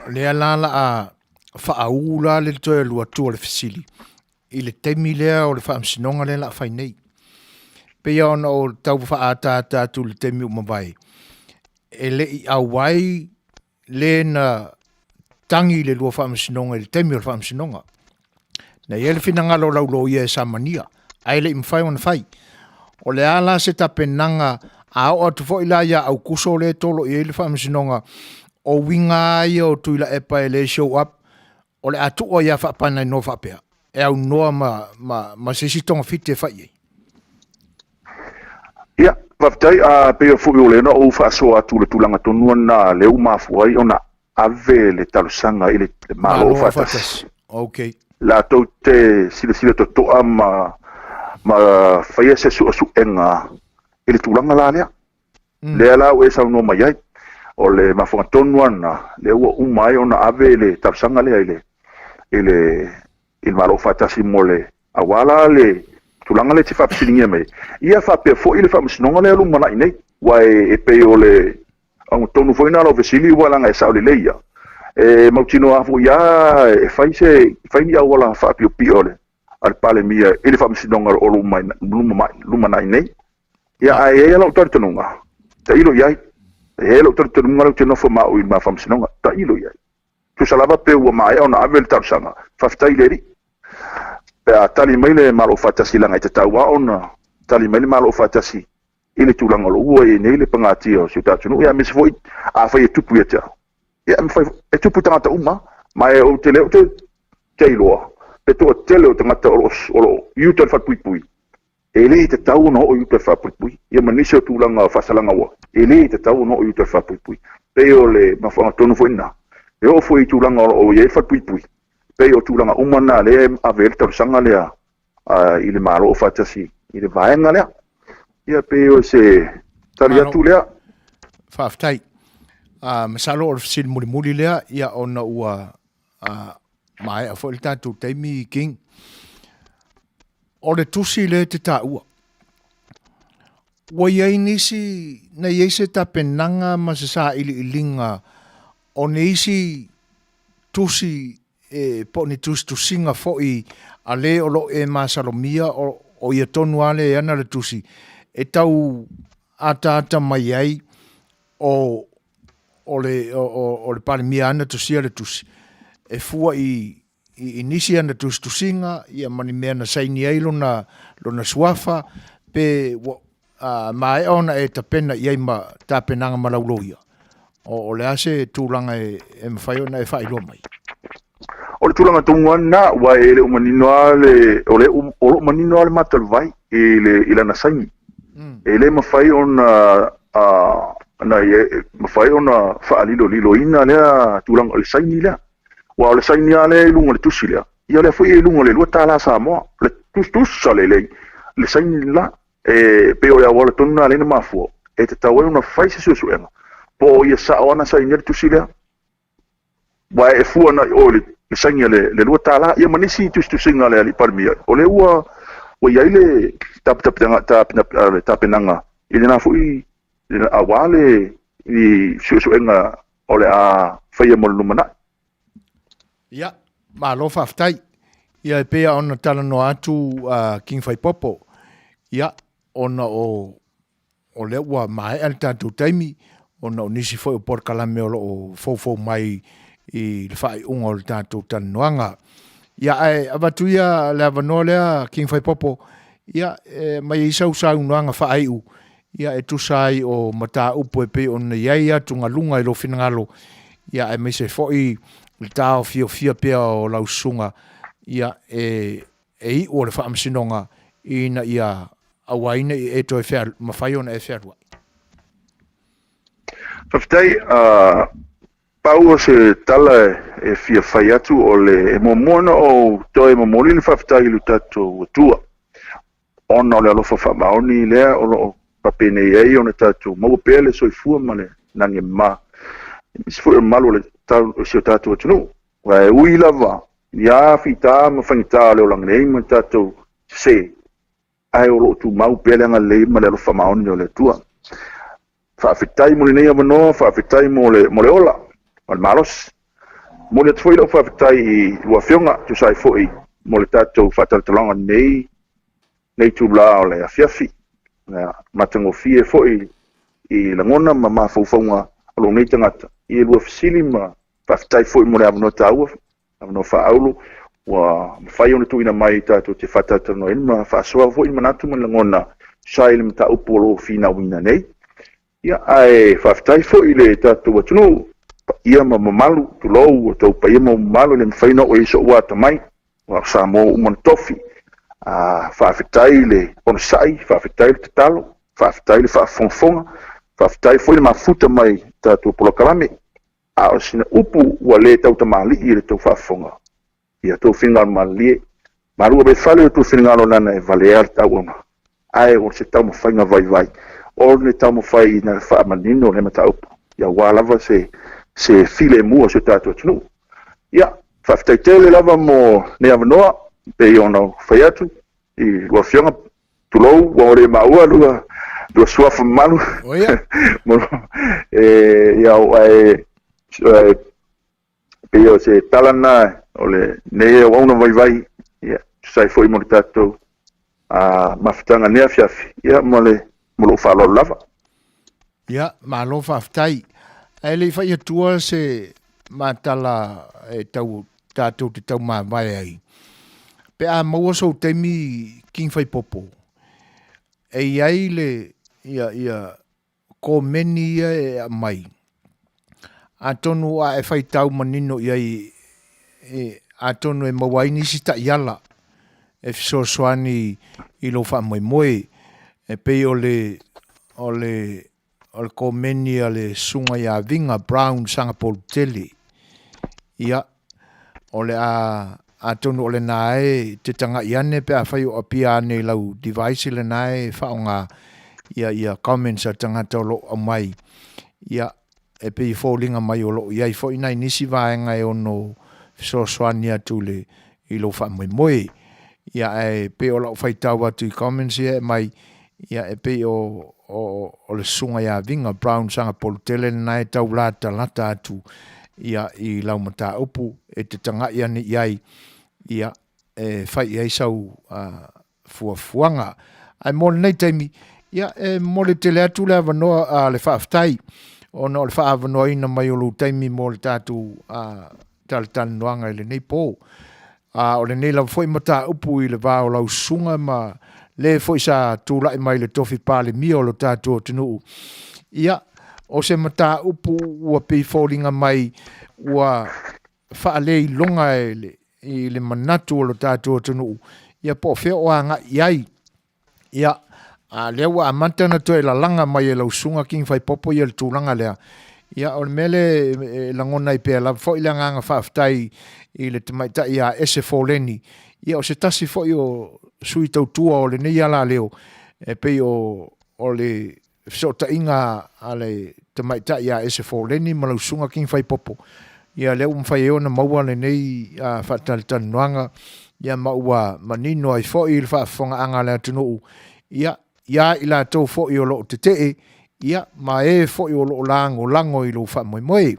Lea la la a faaū la le toe alu atu o le fesili i le taimi lea o le faamasinoga lea la a fai nei. Pei ona o tau faaataata atu i le taimi ua mavae, e le i auai le na tagi i le lua faamasinoga i le taimi o le faamasinoga. Na i ai le finagalo o lau loia e samania, ae le i mafai ona fai. O le a la se tapenaga a oo atu foi la ia Aukuso lea e tolo i ai le faamasinoga, o uiga lava ia o Tuilaepa e le show up, o le a tuu ai lava faapanainoa faapea, e aunoa ma se isi togafiti e fai i ai. Ia, faafetai. A pei foi o lea na ou faasoa atu i le tulaga tonu lena lea ua mafua ai ona ave le talosaga i le Malo Aufaatasi. Okay. Latou te silasila totoa ma faia se suesuega i le tulaga la lea. Lea la ua e saunoa mai ai, o le mafuaaga tonu lava lena lea ua uma ai ona ave le talosaga lea i le i le i le Malo Aufaatasi mo le aua la le tulaga lea e te faafesiligia mai ai. Ia faapea foi le Faamasinoga lea e lumanai nei, aua e pei o le augatonu foi lena o lau fesili aua leaga e sao lelei lava, e mautinoa lava foi lava e fai se fai ni auala faapiopio a le a le Palemia i le Faamasinoga o lo o lumanai nei. Ia, ae i ai lava lou talitonuga, tailo i ai. E i ai lou talitonuga lea ou te nofo ma au i le ma Faamasinoga, tailo i ai. Tusa lava pe ua maea ona ave le talosaga, faafetai i le Alii. Pe a tali mai le Malo Aufaatasi leaga e tatau lava ona tali mai le Malo Aufaatasi i le tulaga o lo o ua i ai nei le pagatia o si o ta atunuu, ia aemaise foi afai e tupu ia te au. Ia e mafai, e tupu i tagata uma lava. Ma e ou te le o te iloa le toatele o tagata o lo o i uta i le falepuipui E le tatau ona oo i uta i le faapuipui, ia ma nisi o tulaga faasalaga ua e le tatau ona oo i uta i le faapuipui. Pei o le mafuaaga tonu foi lena, e oo foi i tulaga o lo o i ai le falepuipui, pei o tulaga uma na lea e ave ai le talosaga lea i le Malo Aufaatasi i le vaega lea. Ia pei o se tali atu lea. Faafetai. Masalo o le fesili mulimuli lea, ia ona ua maea foi le tatou taimi, King. O le tusi lea e te taua, ua i ai nisi, na i ai se tapenaga ma se sailiiliga o nisi tusi e, po o ni tusitusiga foi a le o lo o e masalomia o ia tonu lava lea e ana le tusi, e tau ataata mai ai o o le, o, o, o le Palemia ana tusia le tusi, e fua i, i, i nisi ana tusitusiga, ia ma ni mea na saini ai lona, lona suafa, pe ua maea ona e tapena i ai ma tapenaga ma lau loia. O, o le a se tulaga e, e mafai ona e faailoa mai? O le tulaga tonu lava lena, aua e le o manino lava le, o le, o lo o manino lava le mata o le vai i, le, i lana saini. E le mafai ona na e mafai ona faaliloliloina lea tulaga o le saini lea. Aua o le saini lava lea i luga o le tusi lea, ia lea foi e i luga o le $2 Samoa, le tusitusa lelei le saini la. E pei o le auala tonu lena lea na mafua, e tatau ai ona fai se suesuega po o ia sao lava na sainia le tusi lea. Aua e fua agai i o i le saini a le $2, ia ma nisi tusitusiga a le Alii Palemia, o lea ua i ai le tapenaga i lena foi aua le suesuega o le a faia mo le lumanai. Ia, malo faafetai. Ia e pei ona talanoa atu King Faipopo, ia, ona o o lea ua maea le tatou taimi ona o nisi foi o polokalame o lo o foufou mai i le faaiuga o le tatou talanoaga. Ia, ae avatu ia le avanoa lea King Faipopo, ia, e aumai ai sau saunoaga faaiu, ia, e tusa ai o mataupu e pei ona i ai atugaluga i lou finagalo, ia, aemaise foi le taofiofia pea o lau susuga, ia, e e iu o le faamasinoga ina ia aua ai ne i e toe mafai ona e fealuai. Faafetai. Pau o se tala e fia fai atu o le e muamua ona ou toe momoli le faafetai i lo tatou Atua ona o le alofa faamaoni lea o lo o faapenei ai ona tatou maua pea le soifua ma le lagi e mama, aemaise foi o le mamalu o si o tatou atunuu. Aua e ui lava i a fita ma faigata o le olaga nei ma tatou sese, ae o lo o tumau pea le agalelei ma le alofa faamaoni o le Atua. Faafetai mo lenei avanoa, faafetai mo le, mo le ola ma le malosi. Momoli atu foi lau faafetai i lua afioga, tusa ai foi mo le tatou faatalatalanoaga nei, nei itula o le afiafi. Matagofie foi i lagona ma mafaufauga o lou nei tagata i lua fesili ma Faafetai foi mo le avanoa taua, avanoa faaauro ua mafai ona tuuina mai tatou te faatalatalanoaina ma faasoa foi ni manatu ma ni lagona tusa ai le mataupu o lo o finauina nei. Ia, ae faafetai foi i le tatou atunuu, paia ma mamalu, tulou o outou paia ma mamalu, e le mafai ona oo i ai sou atamai, aua o Samoa ua uma ona tofi. Faafetai i le onosai, faafetai le tatalo, faafetai le faafogafoga, faafetai foi le mafuta mai i tatou polokalame. A o sina upu ua le tautamalii i le tou faafofoga, ia tou finagalo malilie, malu ave i fale o tou finagalo lana e valea le tauauna, ae o se taumafaiga vaivai O le taumafai ina faamanino le mataupu, ia aua lava se se filemu o si o tatou atunuu. Ia, faafetai tele lava mo lenei avanoa, e pei ona ou fai atu i lua afioga, tulou, ua le maua lua lua suafa mamalu. Oia. E, ia, ae, e pei o se tala lena o lenei auauna vaivai, ia, tusa ai foi mo le tatou a mafutaga nei afiafi, ia, ma le mo lou faaaloalo lava. Ia, malo faafetai. Ae le i fai atua se matala e tau tatou te tau mavae ai. Pe a maua sou taimi King Faipopo, e i ai le ia ia komeni ia e aumai. Atonu a e faitau manino i ai, e, atonu e maua ai nisi taiala e fesoasoani i lou faamoemoe. E pei o le, o le, o le komeni a le Susuga ia Viga Brown Sagapolutele. Ia, o le a, atonu o lena e te tagai ane pe afai o apia ane i lau device lena e faaaoga ia, ia comments a tagata o lo o aumai. Ia, e pei e foliga mai o lo o i ai foi nai nisi vaega e ono fesoasoani atu i le, i lou faamoemoe. Ia, ae pei o lau faitau atu i comments ia e aumai, ia e pei o, o, o le susuga ia Viga Brown Sagapolutele lena e tau latalata atu ia i lau mataupu e te tagai ane i ai, ia, e fai i ai sau uh, fuafuaga. Ae mo lenei taimi, ia, e momoli tele atu le avanoa, uh, le faafetai ona o le faaavanoaina mai o lou taimi mo le tatou uh, talatalanoaga i lenei po. A o lenei lava foi mataupu i le va o lau susuga ma le foi sa tulai mai le tofi Palemia o lo tatou atunuu. Ia, o se mataupu ua pei foliga mai ua faaleiloga e le, i le manatu o lo tatou atunuu, ia po o fea o agai i ai. Ia, a lea ua amata ona toe lalaga mai e lau susuga King Faipopo ia le tulaga lea. Ia, o le mea lea e lagona ai pea lava foi le agaga faafetai i le tamaitai ia Ese Foleni. Ia, o se tasi foi o sui tautua o lenei alaleo, e pei o, o le fesootaiga a le tamaitai ia Ese Foleni ma lau susuga King Faipopo. Ia lea ua mafai ai ona maua lenei faatalatalanoaga, ia ma ua manino ai foi le faafofogaaga a le atunuu, ia, ia i latou foi o lo o tetee, ia, ma e foi o lo o lagolago i lou faamoemoe.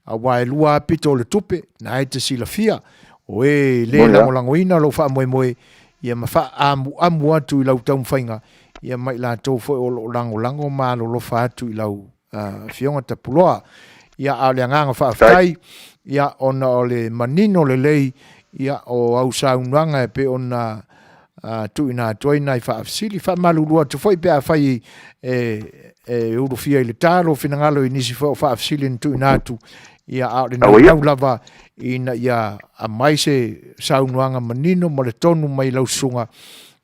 Aua e lua lava pito o le tupe, na e te silafia, o e le lagolagoina lou faamoemoe, ia ma faaamuamu atu i lau taumafaiga, ia ma i latou foi o lo o lagolago ma alolofa atu i lau Afioga Tapuloa. Ia, a o le agaga faafetai, ia, ona o le manino lelei, ia, o au saunoaga e pei ona tuuina atu ai nai faafesili. Faamalulu atu foi pe afai e, e ulufia i le ta lou finagalo i nisi foi o faafesili na tuuina atu, ia, a o le naunau lava ina ia aumai se saunoaga manino ma le tonu mai lau susuga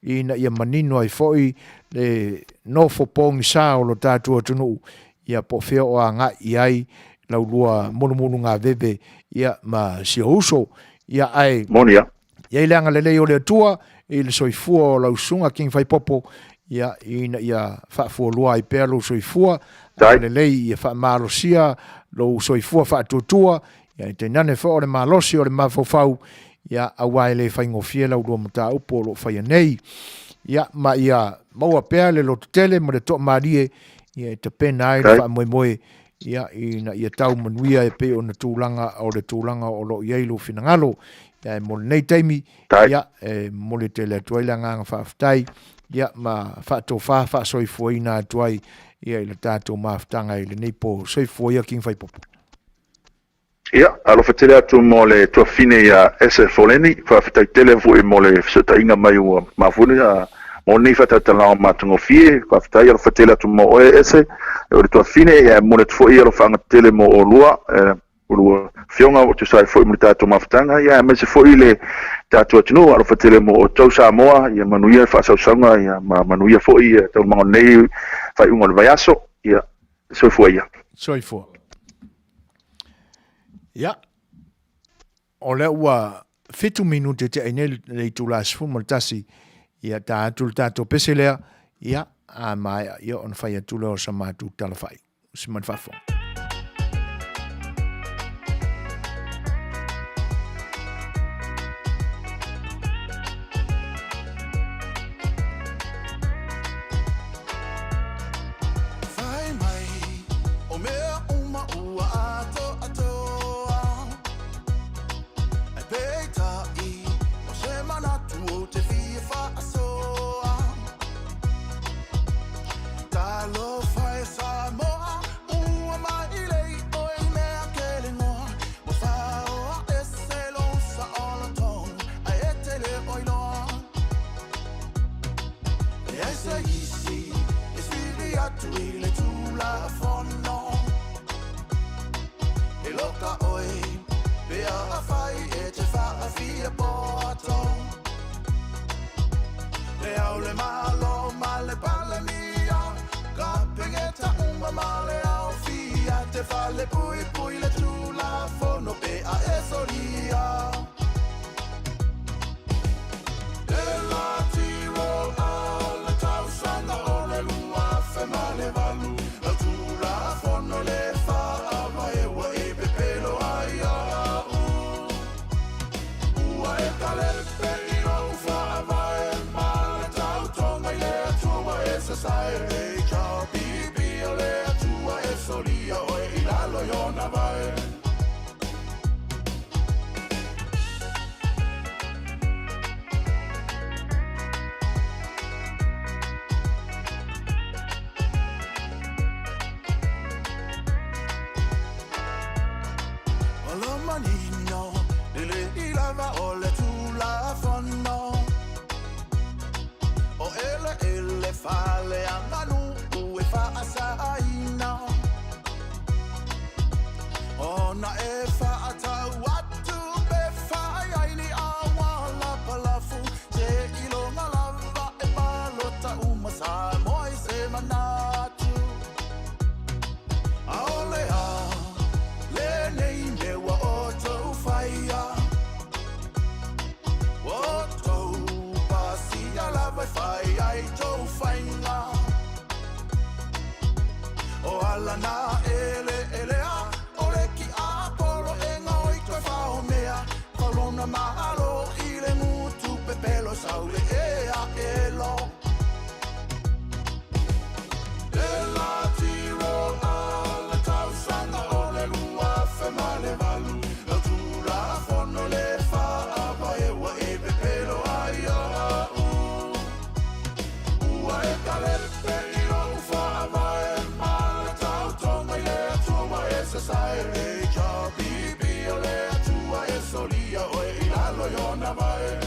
ina ia manino ai foi le nofo pogisa o lo tatou atunuu, ia po o fea o agai i ai lau lua mulumulugaveve ia ma si ou uso. Ia ae Moni a. i ai le agalelei o le Atua i le soifua o lau susuga King Faipopo, ia ina ia faafualua ai pea lou soifua, agalelei ia faamalosia lou soifua faatuatua, Ia, tainane foi o le malosi o le mafaufau, ia, aua e le faigofie lau lua mataupu o lo o faia nei. Ia, ma ia maua pea le lototele ma le toamalie, ia, e tapena ai le faamoemoe, ia, ina ia tau manuia e pei ona tulaga o le tulaga o lo o i ai lou finagalo. Ia, e mo lenei taimi, ia, e momoli tele atu ai le agaga faafetai, ia, ma faatofa faasoifuaina atu ai, ia, i le tatou mafutaga i lenei po. Soifua ia King Faipopo. Ia, alofa tele atu mo le tuafafine ia Ese Foleni, faafetai tele foi mo le fesootaiga mai ua mafua ona mo lenei faatalatalanoaga matagofie, faafetai alofa tele atu mo oe Ese, o le tuafafine, ia e momoli atu foi alofaaga tele mo oulua, oulua afioga ua tusa ai foi mo le tatou mafutaga, ia aemaise foi le tatou atunuu, alofa tele mo outou Samoa, ia manuia le faasausauga, ia ma manuia foi taualumaga o lenei faaiuga o le vaiaso, ia soifua ia. Soifua. Ia, o lea ua 7 minute te ai nei le itula 11, ia ta atu le tatou pese lea, ia, A maea, ia ona fai atu lea o sa matou tala faaiu. Se ma le faafofoga. Fai mai, o mea uma ua atoatoa. Ai peitai, o se manatu ou te fia faasoa. Talofa e Samoa, ua mai lei oe i mea kelegoa. Ua faoa ese lou saolotonu, ae e te le o iloa. Leai se isi e sili atu i le Tulafono. E loka oe pe afai e te faafia poto. Le ao le Malo ma le Palemia, Kapeneta uma ma le aofia, te fale puipui le Tulafono pe a e solia. E la tiro a le tausaga o le 2008, lau Tulafono le Faavae ua e pepelo ai au. Ua e talepe i lou Faavae ma le tautoga i le Atua e sasae. HRPP o le Atua e solia oe i lalo i ona vae. O lo manino, e le i lava o le Tulafono. O eleele faaleaganuu e faasaaina. Ona e faatau atu pe fai ai ni auala palafu, seiloga lava e palota uma Samoa i se manatu. Aole a lenei mea ua outou faia, ua outou pasia lava e fai ai tou faiga. O ala na eleelea o le kiapolo e gaoi toe faomea, faulona malo i le gutu pepelo saule e a elo. E la tiro a le tausaga o le 2008, lau Tulafono le Faavae ua e pepelo ai au. Ua e talepe i lou Faavae ma le tautoga i le Atua e sasae. HRPP o le Atua e solia oe i lalo i ona vae.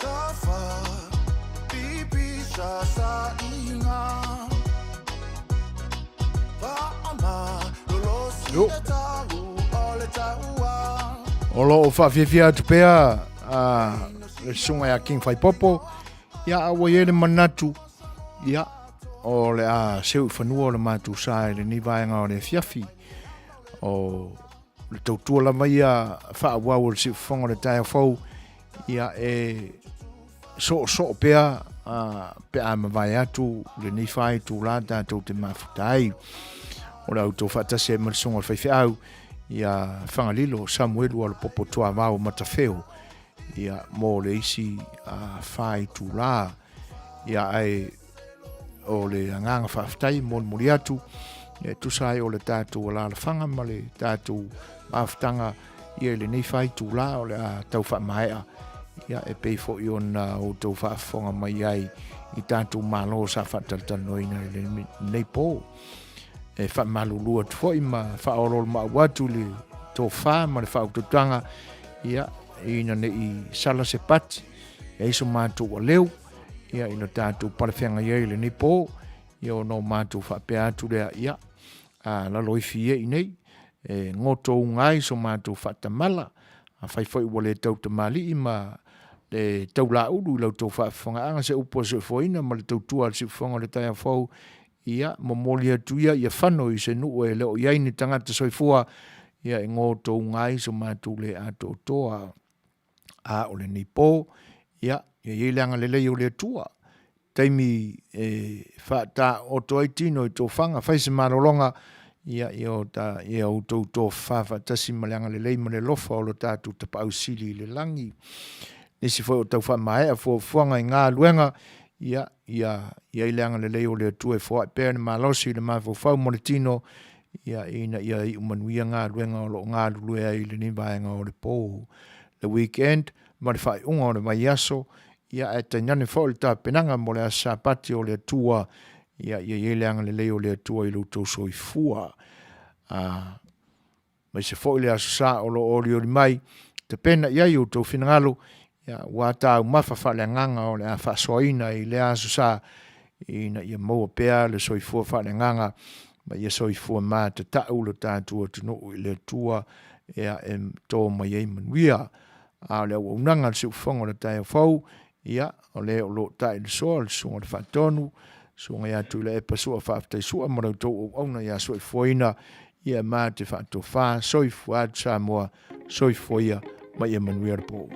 Safa, pipi sa sa inga. Faama, lolosi Yo. e tau o le taua. O lo o faafiafia atu pea a le susuga ia King Faipopo, ia a ua i ai le manatu, ia, o le a seu i fanua o le matou sa i lenei vaega o le afiafi. O le tautua lava ia faaauau o le siufofoga o le taeao fou, ia e soosoo pea pe a mavae atu lenei faitulā tatou te mafuta ai. O le autou faatasi ai ma le susuga o le faifeau ia Fagalilo Samuelu Alopopo Tuavao Matafeo ia mo le isi faitulā. Ia ae o le agaga faafetai e molimoli atu e tusa ai o le tatou alaalafaga ma le tatou mafutaga ia i lenei faitulā o le a tau faamaea ia e pei foi ona outou faafofoga mai ai i tatou malo sa faatalatalanoaina i lenei po. E faamalulu atu foi ma faaoloolomaau atu le tofa ma le faautautaga ia ina ne i sala se pati e ai so matou aleu ia ina tatou palefeagai ai i lenei po ia ona o matou faapea atu lea ia a lalo ifi ia i nei e gotouga ai so matou faatamala afai foi ua le tau tamalii ma Le taulaulu i la outou faafofogaaga, se upu a soifuaina ma le tautua a le siufofoga o le taeao fou, ia, momoli atu ia ia fano i se nuu e le o i ai ni tagata soifua, ia e gotouga ai so matou le atoatoa. A o lenei po, ia, ia i ai le agalelei o le Atua, taimi e faataoto ai tino i tofaga, fai se malologa, ia, ia, o ta, ia outou tofafa faatasi ma le agalelei ma le alofa o lo tatou Tapaau Sili i le lagi. Nisi foi o tau faamaea fuafuaga i galuega, ia, ia i ai le agalelei o le Atua e foai pea le malosi i le mafaufau ma le tino, ia, ina ia iu manuia galuega o lo o galulue ai i lenei vaega o le po. Le weekend ma le faaiuga o le vaiaso, ia ae tainane foi le tapenaga mo le Aso Sapati o le Atua, ia ia i ai le agalelei o le Atua i lo outou soifua. A, aemaise foi le Aso Sa o lo o olioli mai, tapena i ai outou finagalo, ia, ua taumafa faaleagaga o le a faasoaina i lea Aso Sa, ina ia maua pea le soifua faaleagaga, ma ia soifua matatau lo tatou atunuu i le Atua, ia, e to mai ai manuia. A o le auaunaga a le siufofoga o le taeao fou, ia, o le o lo o ta'i le soa, le susuga i le Faatonu, susuga ia Tuilaepa Sua Faafetai Sua ma la outou auauna ia soifuaina, ia ma te faatofa, soifua atu Samoa, soifua ia ma ia manuia le po.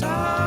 Sa.